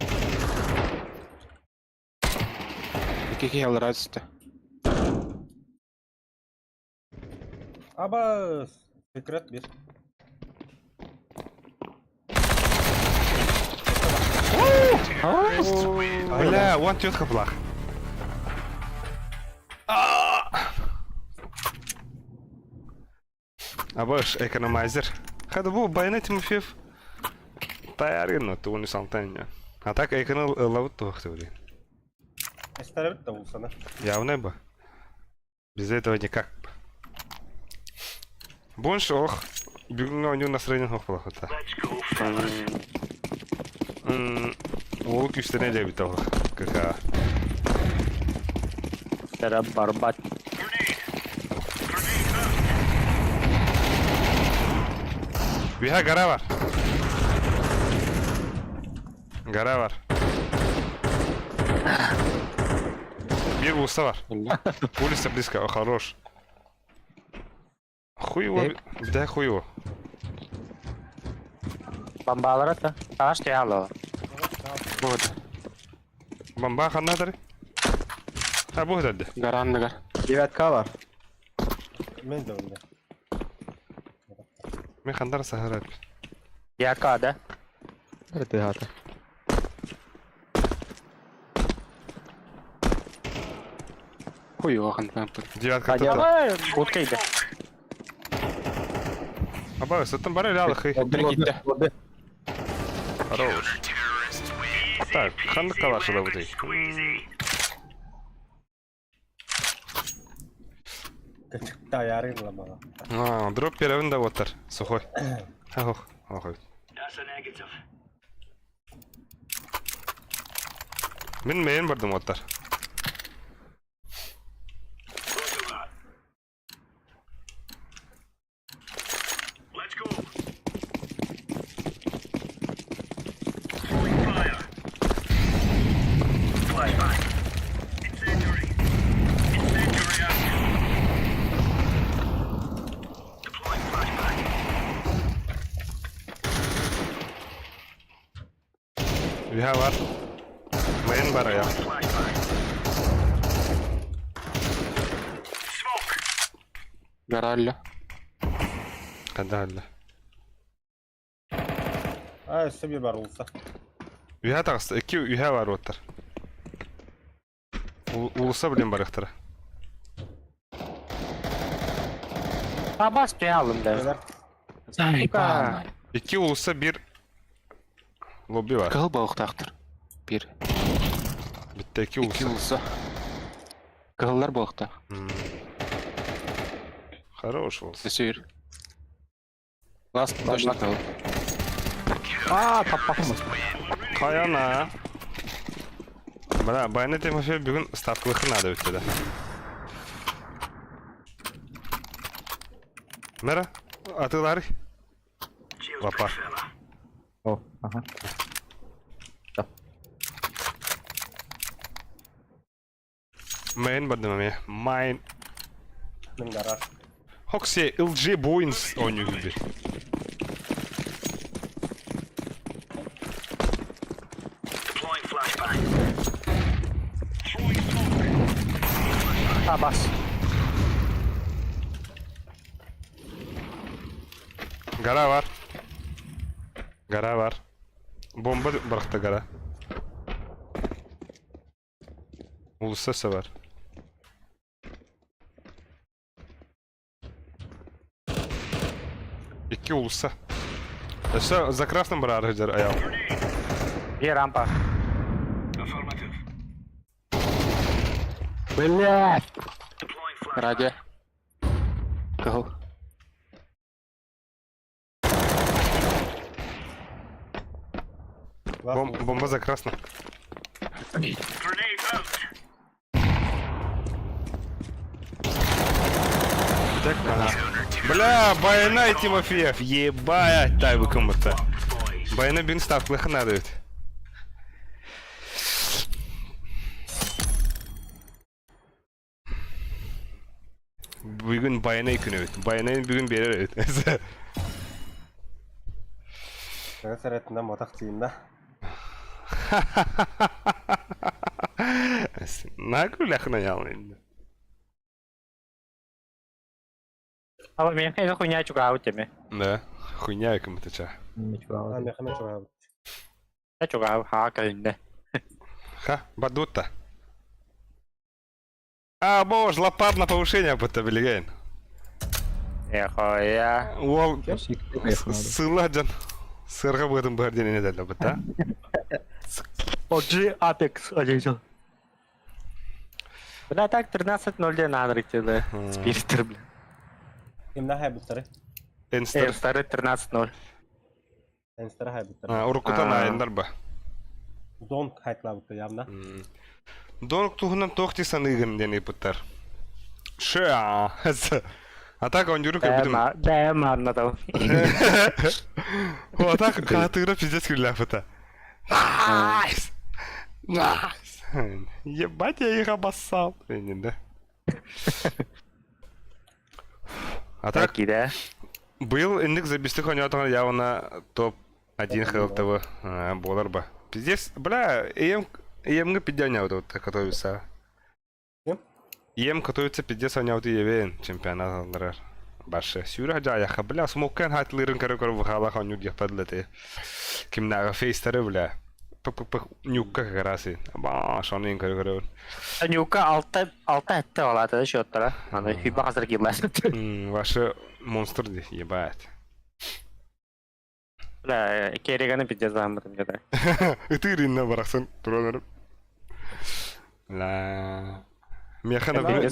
Икки киһи аллара түстэ. Аба, секрет bir. Бля, one түөрт хаплах. Абаш, экономайзер. Хада бу, байна Тимофеев. Таярын, но ты салтан. А так эконом лавыт тух ты, блин. Эстеребит да улсана. Явно бы. Без этого никак. Больше ох. Бүгүҥҥэ оонньуу настроение ох плохо-то. Let's go, fellas. Уол күүстэнэ дээбит ох. КК. Это барбат. Grenade. Grenade out. Үһэ гора бар. Гора бар. Биир уулусса бар. Улица близко, о, хорош. Хуй его, да хуй его. Бомбалар это. А что я ло? Вот. Бомба ханнадыр. А бу деді. Гаранныгар. 9К var. Мен de önde. Мен хандар сахарат. Я К, да? Evet, hata. Хуй охан пампыр. Девятка Хадя. тут. Давай, будка иди. Аба, саттан бар эле алыхы. Китте. Хорош. Так, хандык калашы да бутый. Squeezy. Таярын ламала. А, дроп первин да оттар. Сухой. Ох, ох. That's a negative. Мен мен бардым оттар. Roger that. Let's go. Throwing fire. Flashbang. Incendiary. Incendiary out. Deploying flashbang. Үһэ бар. Мен бар я. Flashbang. Smoke. Гаралла. Кадалла. А, өссө bir бар улса. Үһэ тагысты. Икки үһэ бар оттар. Улуса билен барыктара. Аба, что я лом, да? Сука. Икки улуса бир лобби бар. Кыл балыктаахтар. Бир. Битте икки Икки улуса. улса. Кыллар балыктаах. Хорош улус. Өссө бир. Ласт точно кыл. Aa, tapakımız. Каяна. Бля, Байна Тимофеев бүгүн ставкалыхы надо өттү да. Мера, атылары. Cheers, Лапа. big fella. Oh, aha. Мейн бардым эме. Майн. Мен гараж. Хоксе LG Boyns ойнуу би. Deploying flashbang. Гора бар. Гора бар. Бомба бырахта гора. Уулусса өссө бар. Икки уулусса. Өссө за красным бараары сылдьар айаал. Где рампа? Блядь! Радио. Кыһыл. Бом бомба за красным. Так, ага. Бля, Байнай Тимофеев, ебать, тай выкомата. Байна бин ставклых надо. Бүгүн Байанай күнэ эбит. Байанайын бүгүн биэрэр эбит. Саҥа сэрэтинэн мотах тиийиннэ. Нагуляхна ялын. Ала миэхэ это хуйня чугаабыт эми. Да, хуйня кому-то ча. А миэхэ эмэ чугаабыт. Чугаабыт хаа кэлиннэ. Ха, бадутта. А, боже, лопат на повышение будто билигин. Эхоя. Уол сыла дьон сырга быатын быһар диэн этэллэр бытта. OG Apex одежда. Бля, так 13.01 надо Спиртер, бля. Кимнээх хайбыттары? Энстер. Старый 13.0. Энстер хайбыттар. Уруккутан айындар ба. Донг хайтлабыттар явно. Донг туһунан туох дии саныыгын диэн ыйыппыттар. Ша. А так он юру көрбүтүм. Бэм манна О, а так хаатыыра пиздец күллээхпитэ. Найс! Найс! Ебать, я их обоссал. Да. А так, да? Быйыл инник забистых оонньоотоҕуна явно топ-1 ХЛТВ буолар ба. Пиздец, бля, ЕМ, ЕМ-га пиздец оонньообут готовится. Ким? ЕМ готовится пиздец оонньообут иебен чемпионат алларар. Башы. Сүүрэ дьаайаха, бля, смоккан хатлырын көрө-көрө бухалах оонньуур диэхпэр дылы Кимнааҕы фейстары, бля. Пых-пых-пых нюкка как раз и. Ба, шоны көрө-көрө. Нюка алта алта этте олаата счеттара. Аны хиба хазыр кирлер. Ваши монстр ебать. Бля, кереганы пиздец зааммытым где-то. Ытыыринна барахсан туранарым. Ла. Меха, например,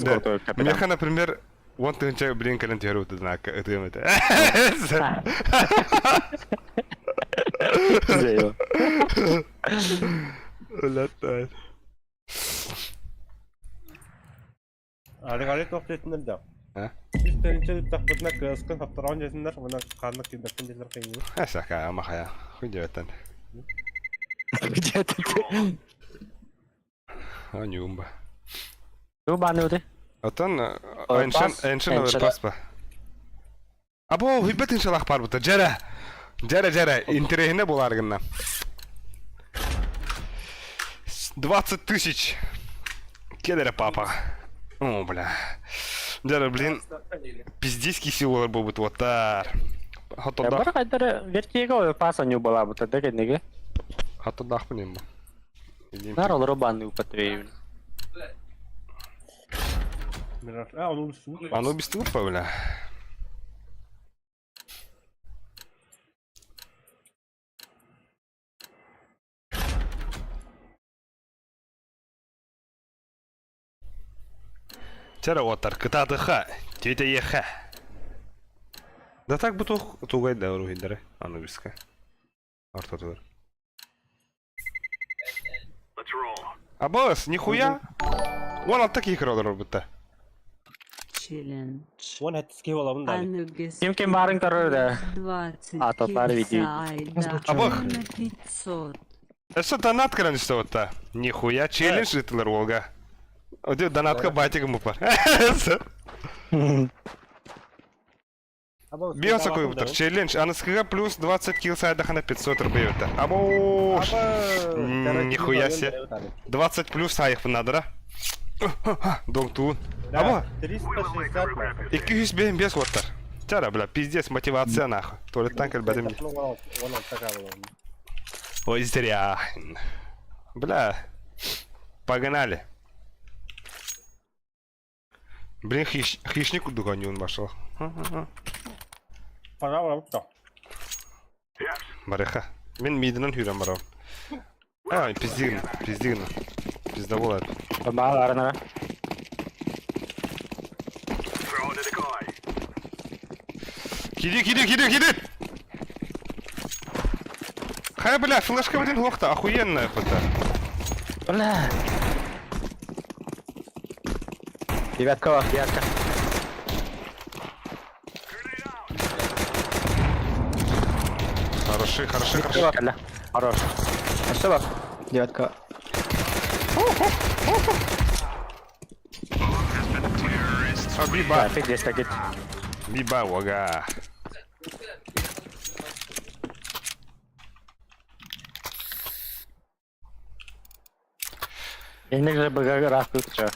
меха, например, он тыгынча блин кэлэн түһэр утудунаакка ытыам этэ. Өлөттөн. Арыгары туох диэтиннэр да. А? Үс тыһыынча ыыттахпытына кыаскын хаптараҕын диэтиннэр уонна ханнык киирбэппин диэтилэр хайыыбыт. Сака амахая. Хуй диэбэттэн. Анюмба. Бу баны өте. Оттон Эншен Эншен оверпас па. Або хүббет иншалах бар бута. Жара. Жара жара интирехине булар гынна. 20 тысяч. Кедеря папа. О, бля. Жара, блин, пиздейский силалар буолбут уоттар. Хотодах. Бар кайдары вертиге оверпас аню была бута дегенеге. Хотодахпын эми. Нар олору баны употребили. А, ону билсин. Анубис тупо, бля. Чара отар кытаатыха, тетя Да так бу тух тугай да уруһидары Анубиска. Ортотугар. Абас, нихуя. Уон алта киһи көрө олорор бутта. Челлендж. Уон хэттискиһи буолабын да. Аныгыс Ким ким баарын көрөр да. 20 А, татары видео. Абах. на 500. Өссө донат кэлэн истэ отта. Нихуя челлендж ыытылар уолга. Оде донатка батигым бар. Биоса куйбутар. Челлендж. Аныскыга плюс 20 килл сайдахана 500 рублей өтөр. Абош. Нихуя себе. 20 плюс айых надыра. Дом туун. Аба. 360 205 оттар. Чара, бля, пиздец, мотивация нахуй. Туалеттан кэлбэтим дии. 16 кабыл. Ой, зря. Бля, погнали. Блин, хищник курдук оонньуун башыл. Пожалуйста. Барыха. Мин мидынан хүрэн барам. А, пиздигин, пиздигин. Пизда болар. Баал арынара. Киди, киди, киди, киди! Хай, бля, флешка в один глохта, охуенная фото. Бля. Девятка бар. Девятка. Хороши, хороши, хороши. Бля. Хорош. Өссө бар. Девятка. А, биба, Опять здесь такие. биба, ага. Инник же быга раз тут чё.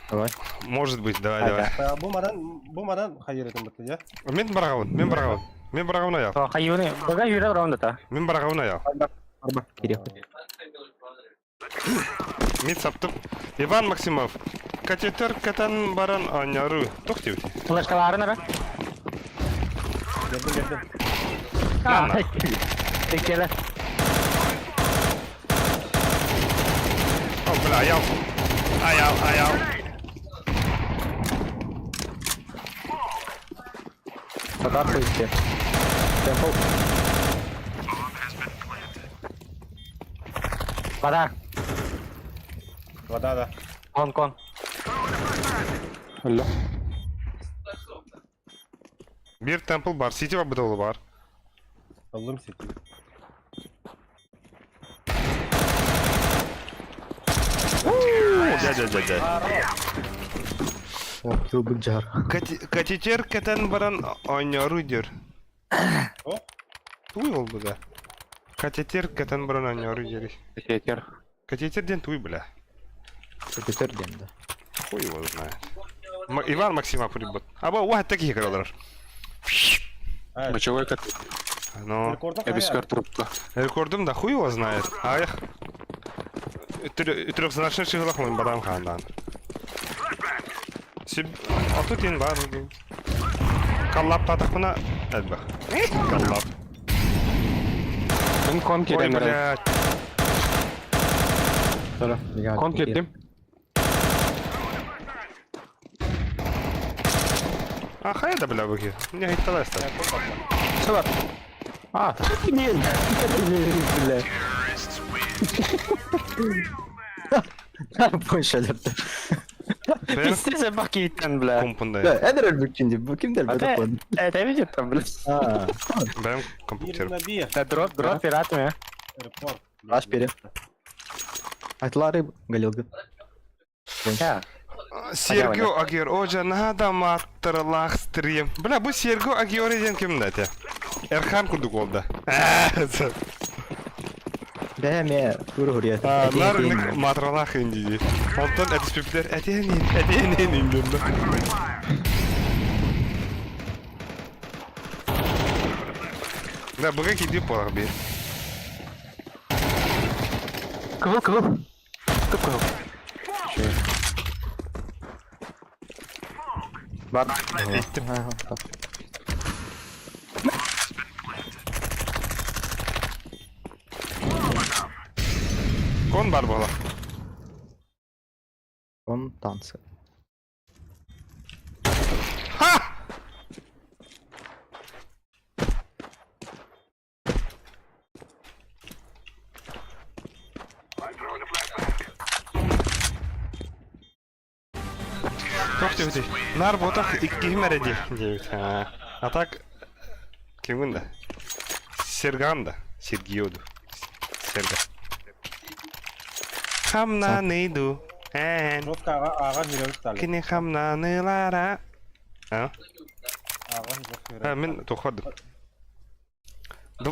Давай. Может быть, давай, давай. Бу манан, бу манан хайыр этим бытты, я. Мен барағабын, мен барағабын. Мен барағабын аял. То хайуны. Быга юрэ раунда-то. Мен барағабын аял. Арба. Кириэх. Мен саптым. Иван Максимов. Катетер катан баран аняру. Тух диэбит. Флешкаларын ара. Geldim geldim. А, Текеле. О, бля, аял. Аял, аял. Сатарсы икки. Темпл. Вода. Вода, да. Кон, кон. Алло. Бир темпл бар, сити бар быдылы бар. Аллым сети. Дядя, дядя. О, килбык жар. Катетер катан баран аняру дер. О. Туй ол буда. Катетер катан баран аняру дер. Катетер. Катетер ден туй, бля. Катетер диэн да. Хуй его знает. Иван Максимов прибыт. Аба, уа, такие королар. Мочевой катетер. Ну, Рекордом Эбискар трубка. рекордум да хуй его знает. А их... Трехзначный чыгылах мен барам хандан. Сиб... А тут ин бар. Каллап татахмына... Элбэх. Каллап. Мен кон Ой, кирем. блядь. Кон кирдим. А хайда, бля, выги. Мне гайталась так. Өссө бар. А, Бля. Больше Бэм Пиздец, бакиттен, бля. компундай. Бля, эдер өлбүккүн дип. Бу кимдер Это, бу это видит там, бля. А, Бэм компьютер. Bir на bir. Это дроп, дроп пиратами. Репорт. Аш пере. Айтлары галилга. Я. Сергео Агиор, ожа надо маттырлах стрим. Бля, бу Сергео Агиор ден ким да те? Эрхан курдук олда. Бә ме тур хурия. Нар матралах инди. Онтон әтиспептер әтенин, әтенин индем. Да, буга киди порах би. Кывыл, кывыл. Кып кывыл. Бар. Иттим. Кон бар була. Он танцы. Ха! Тохты Нар ботах икки мереди девять. А так кимин да? Серган да. Сергиоду. Серга. Хамнаныду. Эн. Жестко ага ага жүрөбүт дали. Кини хамнанылара. А? Ага жестко А, мен тоходу.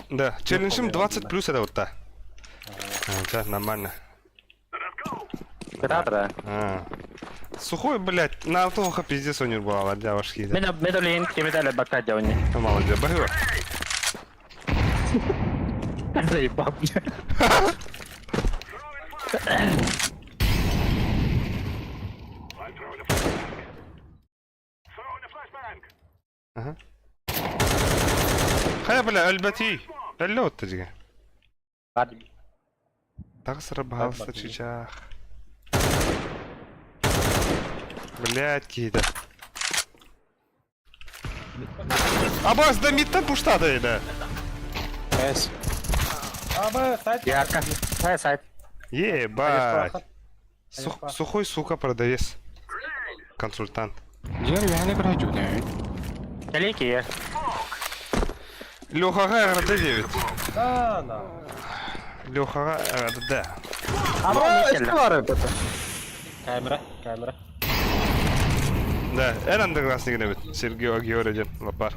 Да, челленджим 20 плюс это вот та. А, да, нормально. Пиратора. А. Сухой, блядь, на автоха пиздец у него была, для ваших Мен мен олейин кими дали бакка дьони. Молодец, бахыва. Заебал. Ага. Хайа, бля, өлбөтүй. Өллө отто дьигэ. Таҕыс пожалуйста, чычах. Блядь, киһитэ. Абас, да мидтан пуштата да. Эс. Аба, сайт. Ярко. Сайт, сайт. Ебать. Сухой, сука, продавец. Консультант. Дьиэр үөһэни көрө дьүнэ. Калики. Лехаға РД 9. Да, на. Лехаға РД. Аба, Эске бар это. Камера, камера. Да, эн андыгласник бит. Сергей Георгиевич лапар.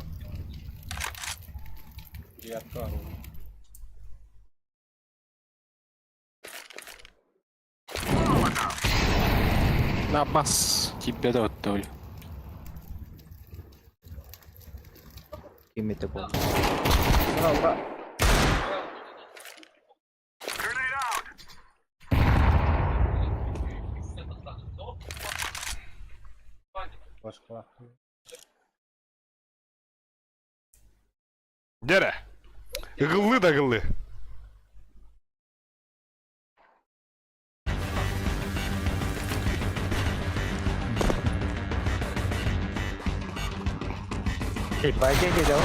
Девятка. На бас. Тебе да оттоль. Ким это был? Ура, ура. Башка. Дере. Гыллы да гыллы. Ебать, я видел.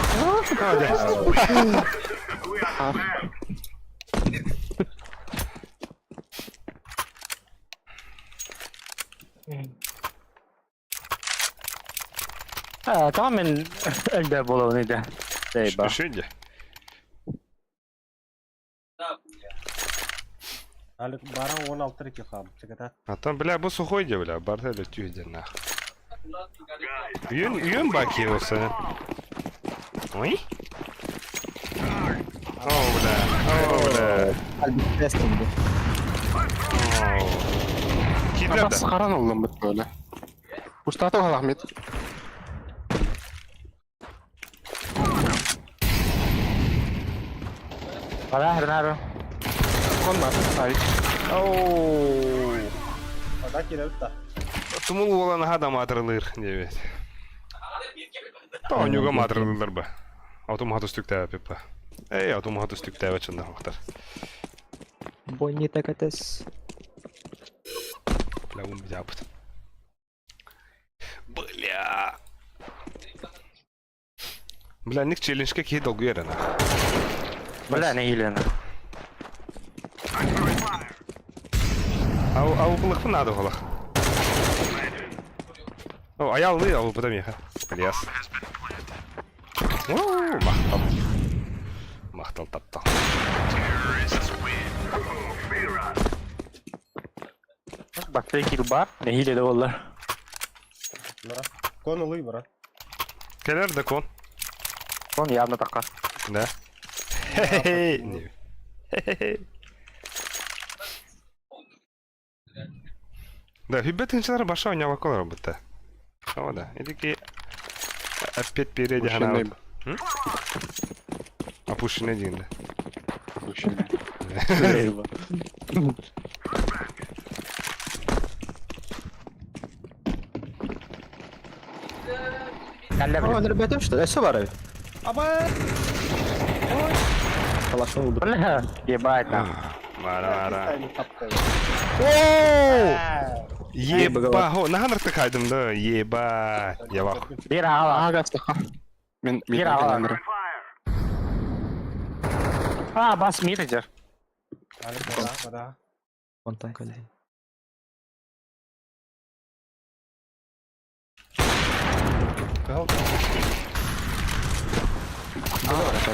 А, там мен элбэ болуун иде. Дейба. Үшүнде. Алик баран 16 реки хам. Чеката. А там, бля, бу сухой де, бля, барта да түйде нах. Үйен, үйен баки болса. Ой? О, бля, о, бля. Альбит тестинг. О. Кидлер Бас да. харан оллом бит böyle. Пуштата Ахмед. Бара, хренару. Кон бар. Ай. Оу. Ада киреп та. Тумул болан хада матрылыр, дебет. Та нюга матрылыр ба. Автомат үстүктәбе пепа. Эй, автомат үстүктәбе чында вактар. Бонни такатес. Бля, ум запад. Бля. Бля, ник челленджке ки долгу ерена. Бля, не илена. Ау, ау, булых надо булых. О, аялы, ау, потом еха. Лес. О, махтал. Махтал таптал. Бакты кил бар. Не иле боллар. Бара. Кон улый бара. Келер да кон. Он явно така. Да. Хе-хе-хе. Хе-хе-хе. Да, хүббет инчалар баша ойнабакка колор бутта. О, да. Идики опять переди Опущенный. хана. Опущенный один, да. Опущенный. Калля О, ребята, что? Эссе бар. Аба! Калашны булды. Бля, ебать нах. Мара, мара. О! Еба, на ханр тахайдым да, еба. Явах. Бир ала. Ага, стаха. Мен мен Бир ала. А, бас мид идер. Алик бара, бара. Фонтан калды.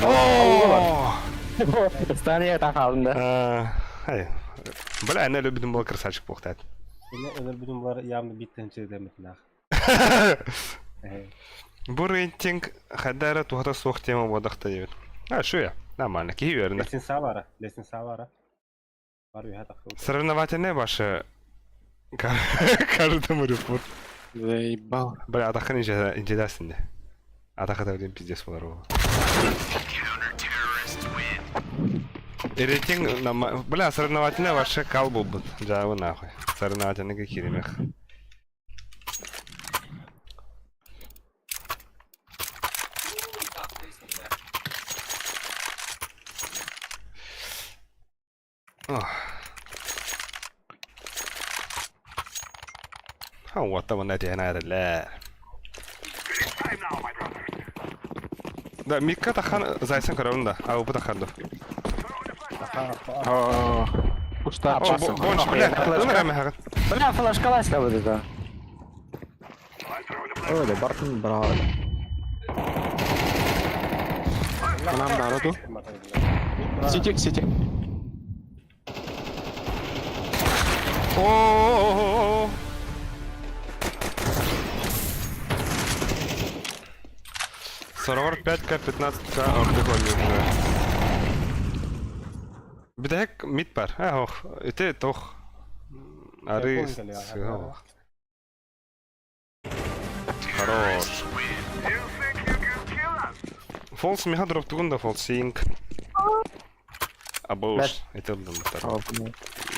О! Стане тахалында. Ай. Бля, я любим был красавчик пухтать. Эне өнөр бүтүн булар явно биттен чедемит нах. Бу рейтинг хадара тухата суох тема бодахта дебит. А, шо я? Нормально, киһи үөрэнэр. Лесин сабара, лесин сабара. Бар бу хата. Соревновательный башы. Каждому репорт. Заебал. Бля, атахын инжедасың де. Атаха блин пиздец болар ол. Рейтинг на... Бля, соревновательный вообще кал был бы. Жабы нахуй. Соревновательный киремех. Ох. Уота манна түһэн эрэллэр. Да, Микка тахан зайсан көрөбүн да. А, опыт тахарды. Пуста. О, бонч, бля, ылыр әмі хагын. Бля, флешкалась вот это. Ой, да, Бартон брал. Нам народу. Сити, сити. О-о-о-о-о. Сорок 5к, 15к, ордық уже. Бүтэһик мид бар. А, ох, ити тох. Ары. Хорош. Фолс меха дроп тугун да фолс синк. Абош, это дым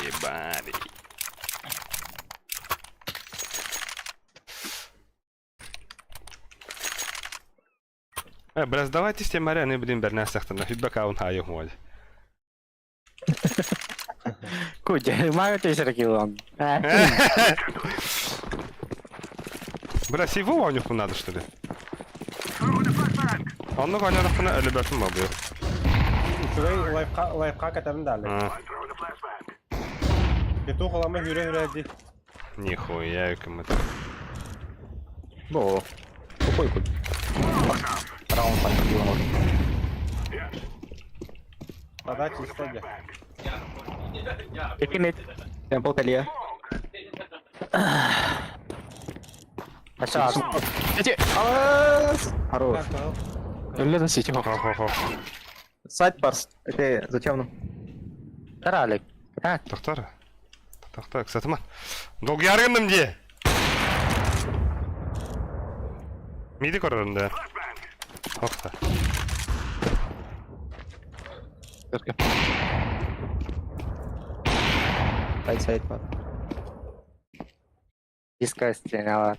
Ебали. Э, бля, давайте с тем арены, блин, бернә сәхтән. Фидбэк аун хайы хуай. Кудя, мага тесер килон. Бля, сейву анюху надо, что ли? Онны анюхуна әлі бәтім ба бұйыр. Үчүгэй лайфхак катабын дали. Петух олама хүрэ хүрэ ди. Нихуя, кем это. Бо. Какой кут? Раунд там может. Вода чисто ди. Икки Темпл колье. Аша. Сити. Хорош. Өлле да сити. Хо-хо-хо. Сайт парс. Это зачем? Таралик. А, Тоқтар. Тоқтар, кстати, ман. Долгий аргындым де. Миди көрөрүм да. Тоқта. Сайт сайт бар. дискастина.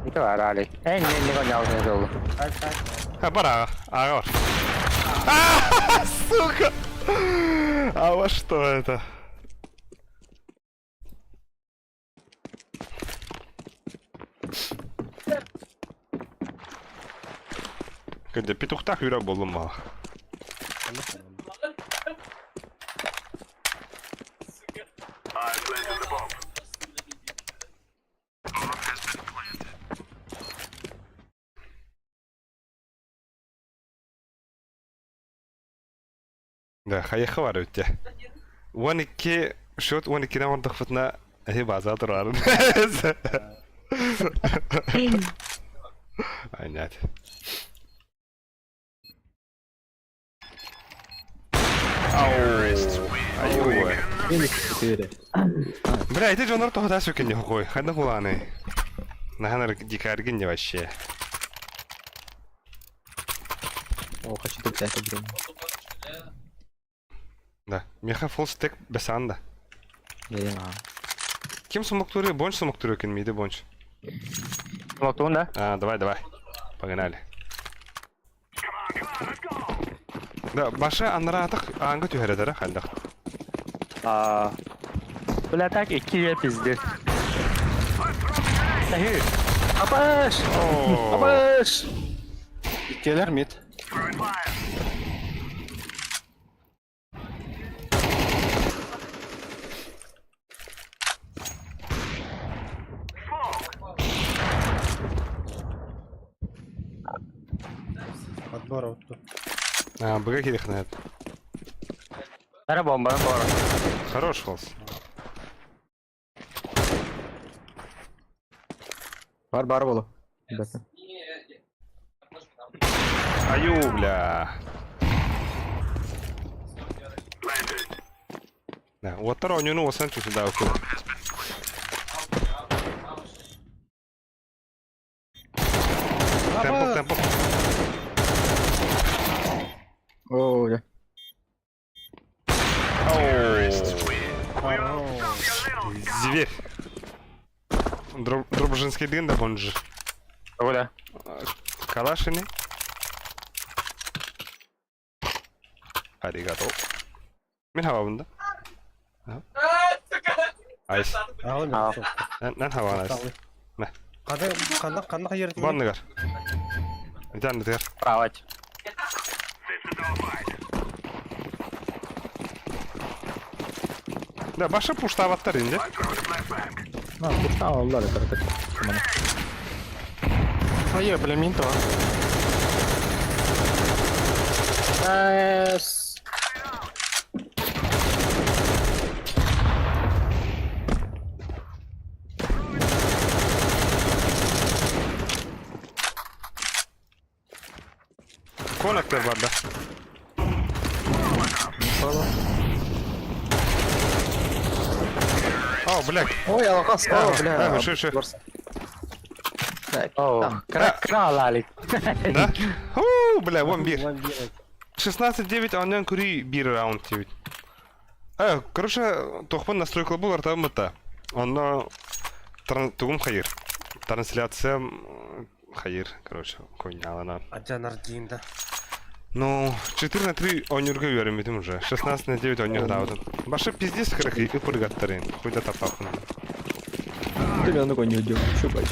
Ito аралик. Эй, не не конял не жол. Сайт сайт. А, бар ага. Ага бар. А, сука! А во что это? Где петухтах юрак болдум мал. Да, хайыхы бар өтте. 12 счет 12-ден ордық фытна әй база тұрарын. Понятно. Ау. Ай, Четыре. Бля, это жонор тоғыда сөкен не қой. Қайда құланы? Наханар дикаргин не вообще. О, хочу тут взять время. Да. Меха фулл стек бесанда. Я Ким сумок туры? Бонч сумок туры екен миді бонч. Смоктун, да? А, давай, давай. Погнали. Да, баша анраатық аңғы түхәрәдәрі қалдық. А. Бля, так икки пиздец. Тахи. Апаш! Апаш! Иккелер мид. Подбор отту. А, быга керек Тара бомба, бор. Хорош фолс. Бар бар болу. Ребята. Аю, бля. Да, уоттар оонньууну уосан чусудаабыккын. Темпо, темпо. Оо, дьэ. Зверь. Дробжинский дын да бонжи. Оля. Калашины. Аригато. Мин хавабын да. Айс. Нан хаван айс. Мэ. Ханна ханна хайыр. Банныгар. Итан дыгар. Правать. Да, баша пуштаваттар инде. На, пуштаваллар это. Ой, бля, минто. Найс. Коннектор бар да. О, блядь. Ой, алҕас. О, бля. А, шо, шо. Так, О, там. кралалик. Да? Ху, бля, вон бир. 16-9, оннан көрүй бир раунд дебит. Э, короче, тохпын настройка булар там мыта. Онно тугум хайыр. Трансляция хайыр, короче, конялана. Аджанар да. Ну, 4 на 3 онюрга үйренбедим уже. 16 на 9 онюр даудым. Башы пиздец хырых и пыргаттарын. Хуйда тапапын. Ты меня ногой не уйдёшь. Чё, бать?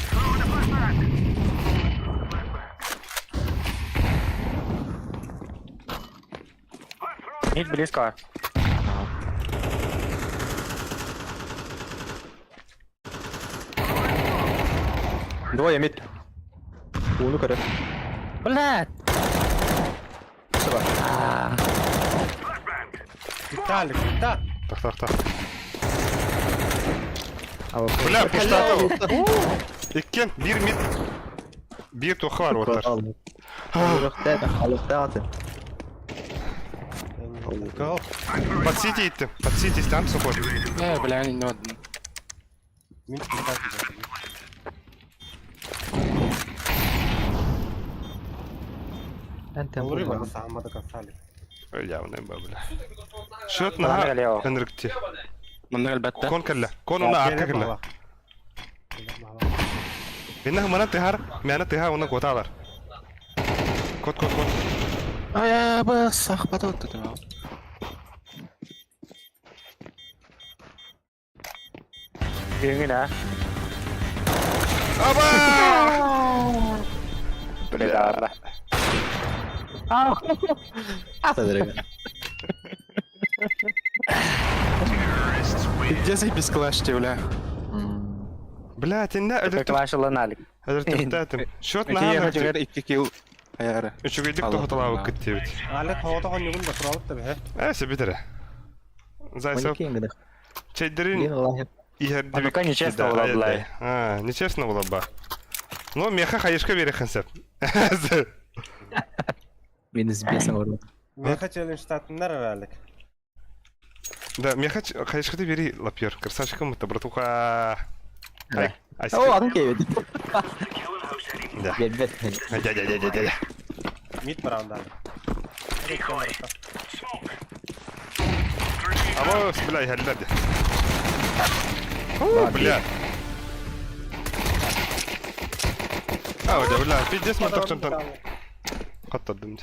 Мид близко. Двое мид. Уну көрө. Блядь. Сыба. Виталик, да. Так, так, так. А Бля, пуштатыл. Иккен, бир мид. Бир тухар отыр. Алыктаты. Гол. Под сити итти. Под сити там сухой. Э, бля, они не Мин Явно бля. Счет на Энрикти. Манна элбэтте. Кон кэллэ. Кон уна арка кэллэ. Инна мана тыһар, мяна тыһар уна коталар. Кот кот кот. Ай, б сахпата отты. Күнгүн, а. Аба! Бля. Где без клашти, бля? Бля, тинне өлөр Клашылын алик. өлөр төктәтим. Счет на Эти я икки килл. Аяры. Үчүгейдик тохоталабы кыттебит. Алек хоғыта қонюгун басыралып та бе. Э, себитере. Зайсов. Чейдерин А ну-ка, нечестно было, бля. А, нечестно было бы. Ну, меха хаешка берехенсеп. Минус бесен орын. Меха челлендж татыннар Алек. Да, меха хаешка ты бери лапьер. Красавчиком это, братуха. Ай, ай, О, атын кейбет. Да. Бет. Дядя, дядя, дядя. Мид баранда. А вот, бля, я дядя. О, бля. А, да, бля, пиздец, мы так там. Каттадым.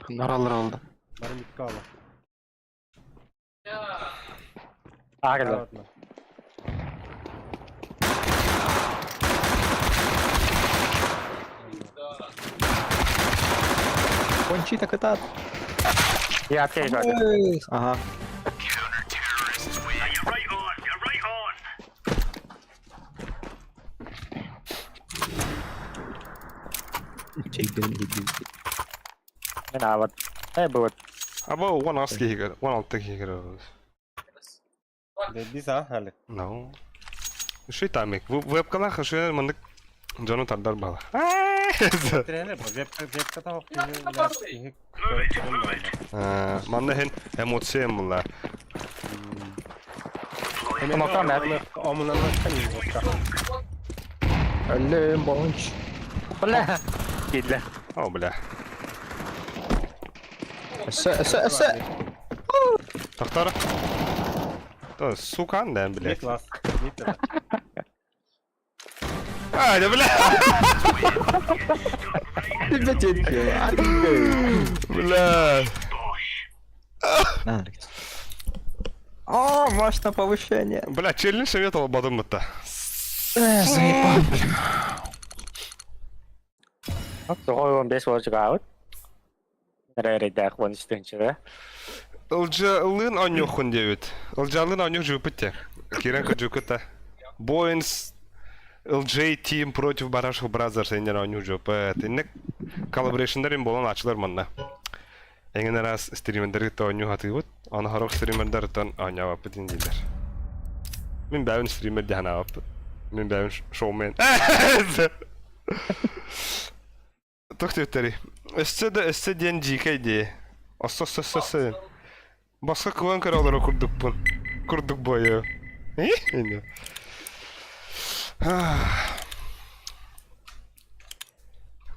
Наралар oldu. Бары мидке ала. Агла. Кончита кытат. Я аптечка. Ага. You're right on. You're right on. Чейдерин Мен ават. Э, вот. Аба, он аски хигер, он алты хигер. Биз а, Алек. No. Шүй тамик. Вебкалах шүй мындык жону тардар бала. Тренер, вебка вебка тауық. Манна хен эмоция була. Смоктан бэр. Өллөм бонч. Бля. Киирдэ. О, бля. Өссө, өссө, өссө. Тохтор. То, сука, да, блядь. Класс. А, да, бля. Бля. На, О, маш на повышение. Бля, челлендж советовал бодым-то. Заебал. Тоҕо 15 уолчугаабыт. Эрэ-эрэйдээх 13 тыһыынчаҕа. Ылдьалыын оонньуоххун диэбит. Ылдьалыын оонньуур жыыппыт те. Киирэн көрдьүккүт та. Боинс LJ Team против Барашев Brothers иннер оонньуур жыыппыт. Инник collaboration-дар им буолан ачылар манна. Эҥин араас стримердэргэ оонньуу хатыыбыт. Аны сорох стримердартан оонньообаппыт ин дииллэр. Мин бэйэбин стример дии санаабаппыт. Мин бэйэбин шоумен. Туох диэбиттэрий? Өссө да өссө диэн дьиикэй дии. Оссо оссо оссо оссо диэн. Босхо кылан көрө олорор курдукпун. Курдук буойу. Инде.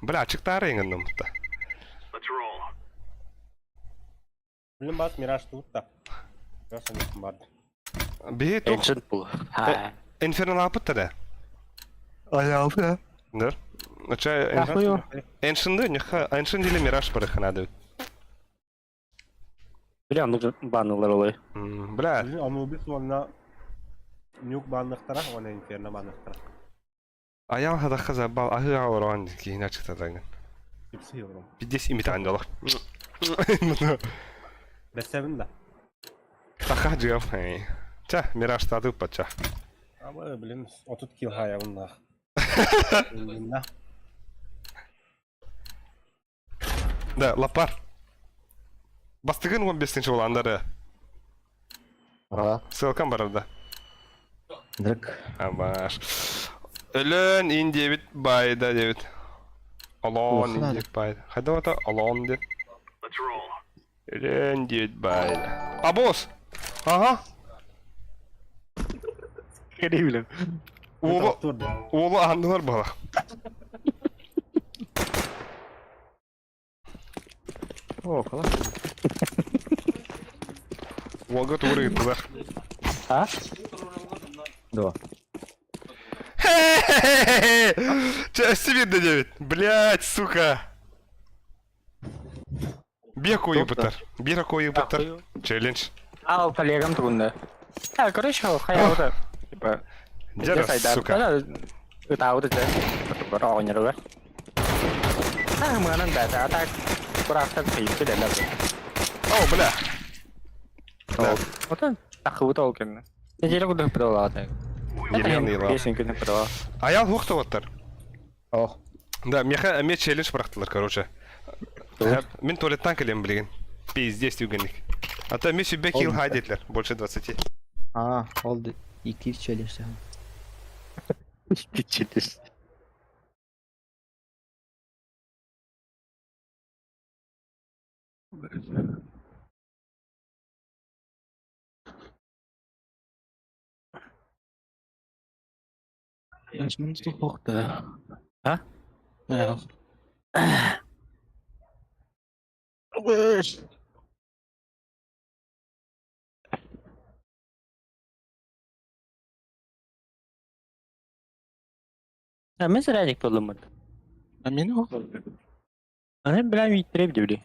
Бля, ачыктаары иҥэнним та. Let's roll. Блин, бас Мираж тут да. Мираж они барды. Биһи туох Ancient бул. Инферналаапыт да. Аялды. Дыр. Оча Ахую. Ancient ньха Ancient или Мираж барыханады. Бля, ну банылар олой. Бля, Блин, Анубис уонна Нюк банныктара, уонна Инферно банныктара. аял хадахха забал аһыы олорон киһини ачыктатаҥын. Хипси yorум. Пиздец имитаан долар. Бэсэбин да. Таха жыам. Ча, Мираж таты пача. Ama блин, 30 килл хаябыннах. Да. Да, лапар. Бастыгын 15 боландары. Ага. Ссылкам барарда. Драк. Абаш. Өлөн ин диэбит байда диэбит. Олоон ин Улахан диэбит байда. Хайда бата олоон диэт. Let's roll. Өлөн диэбит байда. Абос! Ага. Кэрибилем. Уолу, уолу аһандылар буола. О, класс. Уолга тугур ыыттылар. А? Два. Чэ, өссө биирдэ диэбит. Блять, сука. Биэ куойбуттар. Биир куойбуттар. Челлендж. Ал коллегам тугунда. А, короче, хайа Типа, Дьэ, сука. Ытаабыт этэ. Бар оҕонньоругар. А, мыанан да, а так кураахтан хайыпты дэлэ. О, бля. Отон тахыбыт ол кэннэ. Неделя курдук пыдалаата. Елена Ила. Бесин күнү пыдала. Аял хуохтабаттар. Ох. Да, миэхэ эмиэ челлендж бырахтылар, короче. Мин туалеттан кэлиэм билигин. Пиздец түгэнник. А то эмиэ сүбэ килл хай диэтилэр, больше 20. А, ол икки челлендж. Челлендж. А? Да. А мен сэрээдик буоллуммут. А мен ол. Аны билэн виттире билибили.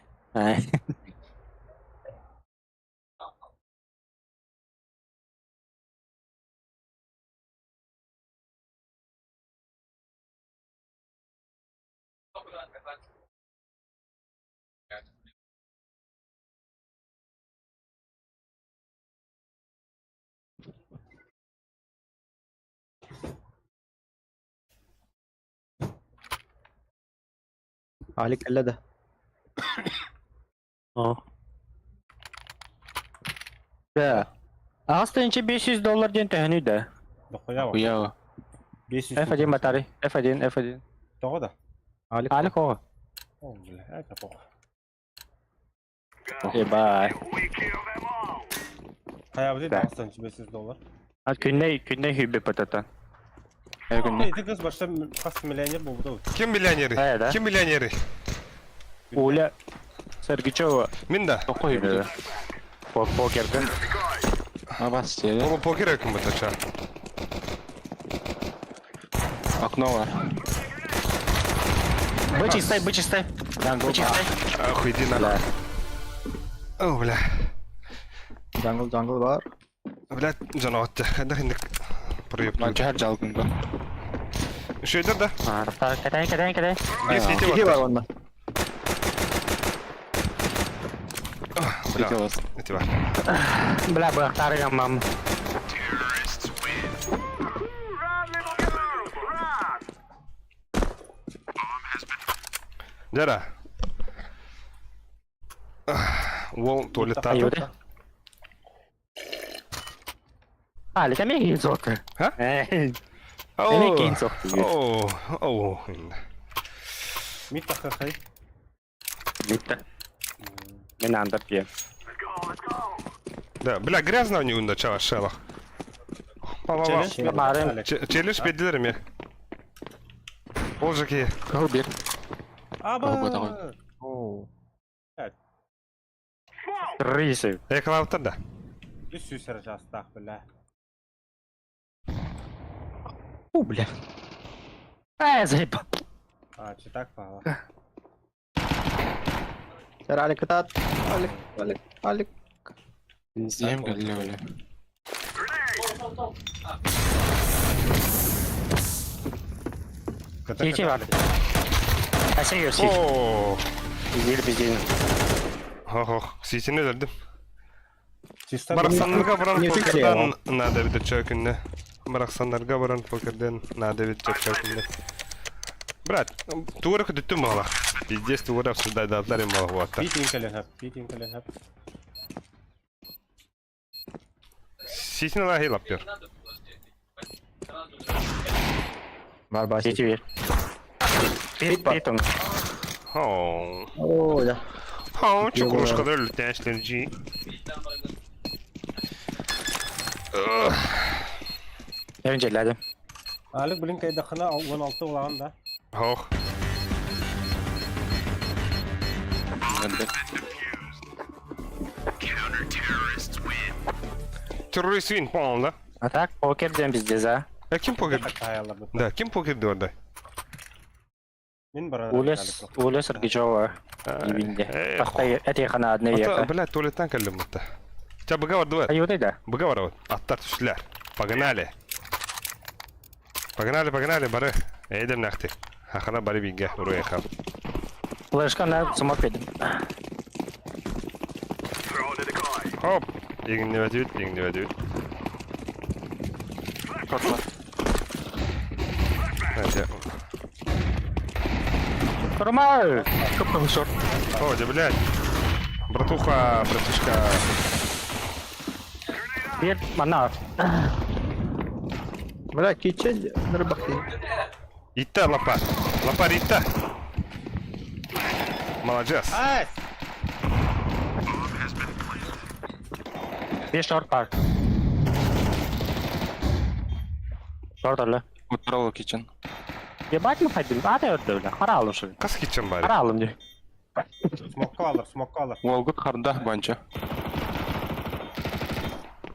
Алик эллэ да. О. Да. Аҕыс 500 доллар диэн төһөнүй да? Дохуя. Хуява. 500. F1 батарей. F1, F1. Тоҕо да. Алик. Алик оҕо. О, бля, это похуй. Ебай. We kill them all. Хайабыт Да. 500 доллар. А күннэй күннэй хүйбүт потата. Күннэй. Ити кыз башта хас миллионер буолбута. Ким миллионеры? Э, да. Ким миллионеры? Уля Сергичева. Мин да. Тохой хүйбүт. Покерден. Абас диye. Ол покер өкүм бутача. Окно бар. Бычистай, бычистай. Бычистай. Ах, иди на. О, бля. Jungle jungle бар. Бля, жанатты. Ханна хинник. Проеб. Манчар жалгынга. Шөйдер да. Катай, катай, катай. Бес лете Кихи бар бар. онда. Бля, Бля. эти бар. Бля, быахтарыгам мам. Жара. Уол туалеттады. Айоды. А, летаме кейин соқты. А? Эме кейин соқты. О, о, Мид тахахай. Битті. Мен андап пьем. Да, бля, грязно у него начало шелах. Па-па-па. Барым. Челлендж бедилер ми. Ол жеке. Кыл бир. Аба. Оо. Рысы. Эклауттар да. Үс сүсер жастах, бля. О, бля. Э, заебал. А, читак пала. Сэр Алик кытаат. Алик, Алик, Алик. Зем кэллэ бля. Кичи бар. Әсе көрсей. О, Біздер бізден. ох, сисini өлдüm. Чисто Барахсаннарга баран Не покерден надо бит чөкүнне. Барахсаннарга баран покерден надо бит чөкүнне. Брат, тугура күтүттүм мала. Пиздец тугура сюда дадлар мала вот. Битин кэлен хап, битин кэлен хап. Сисini ла хилап бер. Бар бар. Кичи бер. Бит, бит он. О, Оо, да. О, чукурушка өлтәшләрҗи. Öncelerdim. Алик блин кайдахына 16 улаган да. Ох. Террорист вин, понял, да? А так, покерден бізде за. А ким покер? Таялар бу. Да, ким покер дорда? Мин баран. Уля, Уля Сергичева. Ибинде. Пахта эти хана одна Ата, ека. бля, туалеттан кэллим бутта. Ча быга бар Аюды да. Быга бар вот. Аттар түшләр. Погнали. Погнали, погнали, бары. Эйдем нахты. Хахана бары бинге, уруехал. Флешка на смок едим. Хоп. Егин не бит, егин не бит. Знаете, Ромал! О, да, блядь. Братуха, братишка. Бер мана. Бля, киче нырбакты. Итта, лапа. Лапа, Итта. Молодец. Ай! Бер шорт бар. Шорт алы. Утрало kitchen. Ебать мы ходим. А ты вот бля. Хара алым шул. Кас кичен бари. Хара алым ди. Смокка алыр, смокка алыр. Уолгут харда банча.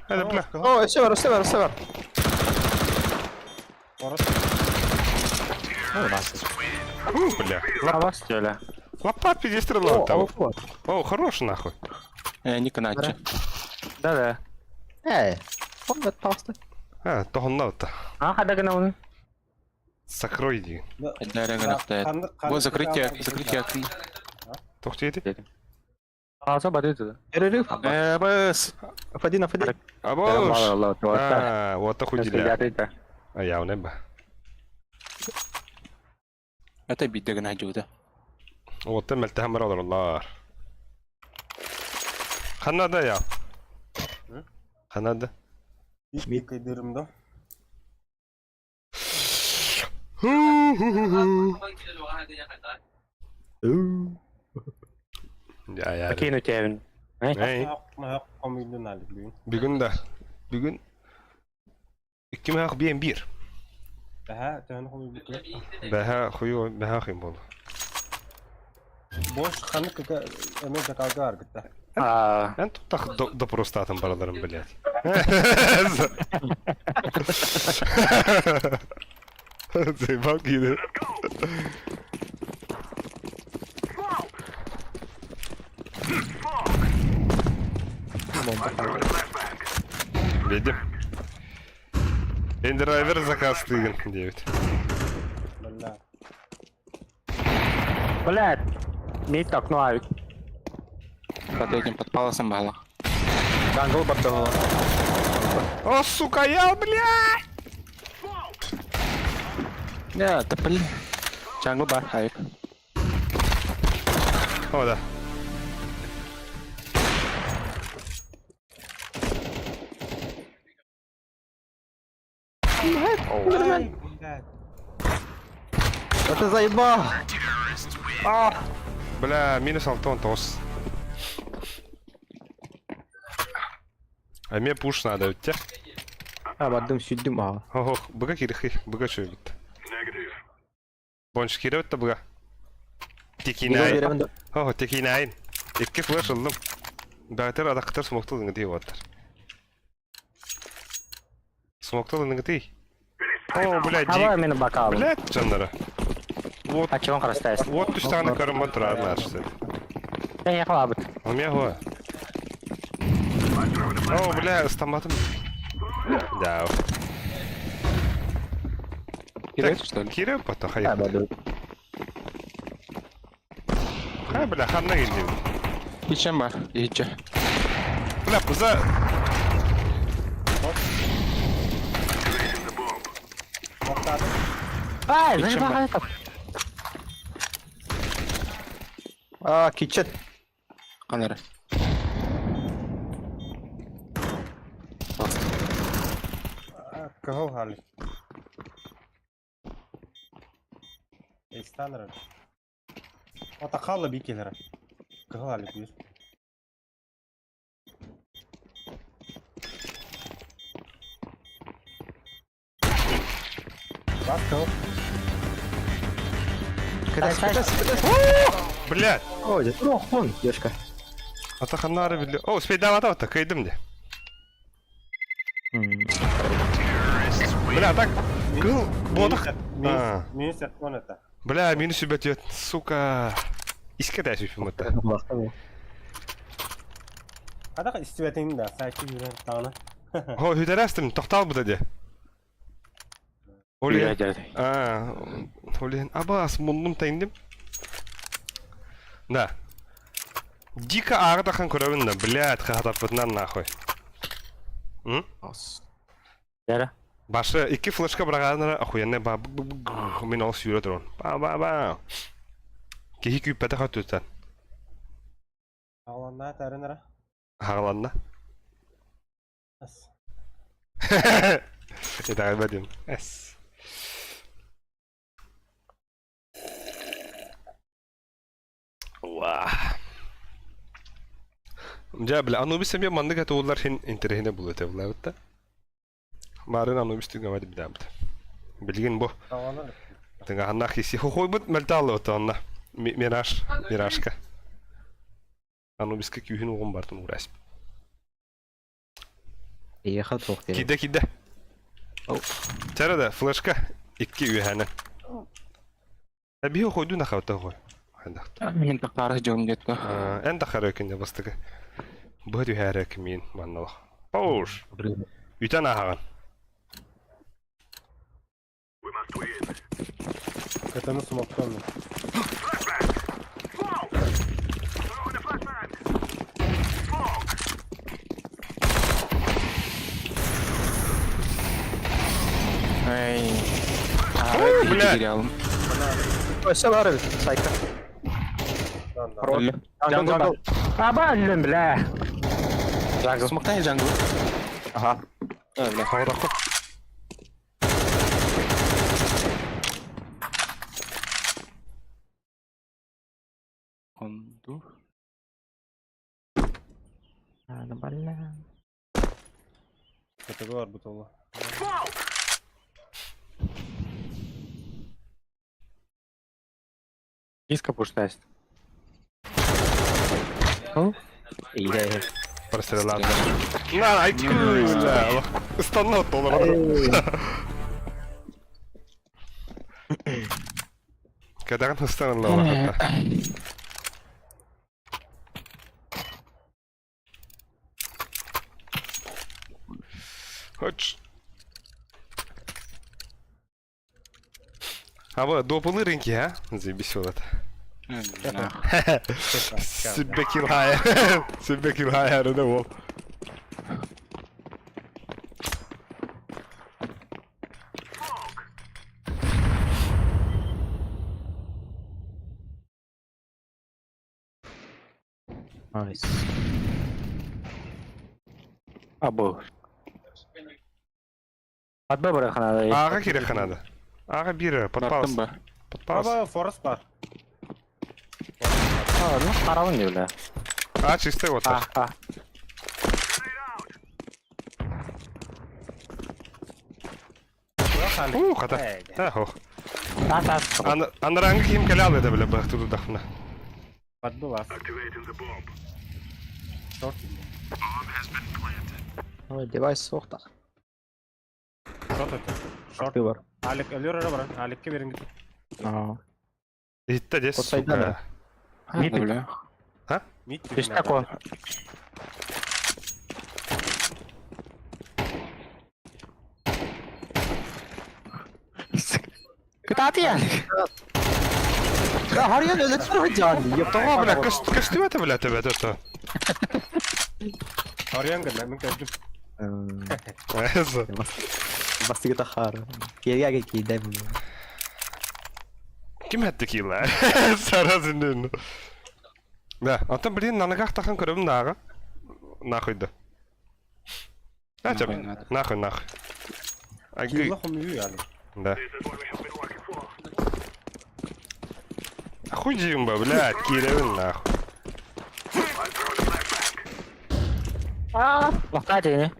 Это, бля. О, өсө бар, өсө бар, өсө бар. Орыс. У, бля. Лапа, Авас бля. лапа пиздец стрела О, там. о, О, хорош нахуй. Э, не канача. Да да. Э, он бет пасты. А, тохонна-то. А хада гына оны. Сокрой иди. Бу закрытие, закрытие. Тохти Алса бады туда. Перерыв. Э, бс. Фадин, Фадин. Абош. Алла, А, вот охуели. Да. А я неба. Это бидде гына жуда. Вот ты мелтехам аллар. Ханада я. Ханада. Мид кайдырым да. Я я. Кину тебин. Эй, Махак комидин алик бүгүн. бүгүн да. Бүгүн. Икки мөһөх биэн биир. Бэһэ төһөнү хомуйбуккунай? Бэһэ хойу бэһэ хойу буолла. Бош ханнык кыка эмэ закалга аргытта. Аа. Эн туттах допростаатын бараларын блядь. Заебал киирэр. Видим. Индрайвер заказтыгын диэбит. Бля. Блядь. Мид окно авик. Под этим под паласом бала. Jungle бардоҕа. О, сука, я, блядь! Не, да блин. Jungle бар, хайп. О, да. Ай, блядь. Это заебал! Бля, минус Алтон тос. А мне пуш надо, у тебя? А, бардым сүддүм аа. Ох, быга кирихи, быга чөйбүт. Бонч кире өттө быга. Текинай. Ох, текинай. Икки флеш ыллым. Бәтер адактар смоктыл ыңгы тей оттар. Смоктыл ыңгы тей. О, блядь, Хава мені бакалым. Блядь, жаннара. Вот, А чего он растает? вот түстәғаны көрім тұрар нарсы. Я ехал абыт. У меня го. О, бля, стоматом. Да. Кидает, что ли? Кире потом А, хай. бардым. Хай, бля, ханна келди. Кичен бар, иче. Бля, за... Ай, заебал это. А, кичет. Канара. Кого хали? Эйстанер. Отақалы би келер. Кого хали бүйір? Бас кого? Кытас, кытас, кытас. Бля, О, он, девушка. ата ханнары биле. О, спейдавата ота, кайдым де. Бля, так, кыл, бодах. А. Минус он это. Бля, минус үбәт сука. Иске дә сүпім өтті. Қадақ истибетин да, сайты жүрен тағына. Хо, хүдәрәстім, тоқтал бұда де. Оле, а, оле, абас, мундум тайындым. Да. Дико ағыдахан көрәбін да, блядь, қағатаппытынан нахуй. М? Яра. Башы икки флешка бырағанара охуенный ба мен ол сүйрө турун. Ба ба ба. Кихи күйпәтә хөттүтэн. Ағланна тәрінара. Хағаланна. Ас. Это бадим. Эс. Уа. Дьэ, бля, Анубис эмиэ маннык этэ хин интэриэһинэ буолуо этэ булаабыт да. Марын Анубис түгэмэт билээбит. Билигин бу Ағланна. тыҥаһаннаах киси хохойбут мэлтааллыбыт онно. Мираж, Миражка. Анубиска күүһүн угун бартын уурас. Ехал тоқ деді. Киде киде. Чара да флешка икки үһәнэ. Эбиһи хойду нахабыта хой. Хайдахт. Мен тақары жолым кетті. Эн тахары күнде бастыгы. Бу түһәрэ кимин маннал. Пауш. Үтэн ахаган. Кытаны смоктон. Ай. Ой, бля. Өсө бар сайка. Jungle бар. Аба өллүм, бля. Jungle. Смоктай jungle. Аха. А, бля. Хавраху. Конду. Бля. Категор бутылы. Диска пуштасть. Иһэ. Прострелата. На, ай, бля. Станок доллар. Кадарн станла. Хоч. А вот допылы рынки, а? Заебись вот это. Сүббэкилхая. Сүббэкилхая арыда ол. Найс. Абы. Атба быраханада. Аға керек қанады. Аға бері, подпалыс. Баттым ба? Подпалыс. Аба форест бар. Ну, қаралың не бля. А, чистый вот. А, а. У, хата. Да, ох. Тас, тас. Анраңы ким келе алды бля, бах туду дахна. Подбыл ас. Шорт. Ой, девайс соқта. Шорт это. Шорт. Ты бар. Алик, өлөр өрө бар. Аликке берин. Аа. Итте де, Отсайда сука. да. А, бля. Мид. Түстә кон. Кытаты я. Да, харьян өлөтүр жан. Того, бля, кыштып это, бля, тебе это. Орьян гына мен көрдүм. Эзо. Бастыгы тахар. Киерге кийдем. Ким әтті кила? Саразын. Да, атын блин, нанагах тахан көрөбүм нага. Нахуй да. А, чап. Нахуй, нахуй. Агы, Килла хомую яны. да. Хуй димба, блядь, киревин нахуй. Лохта дени.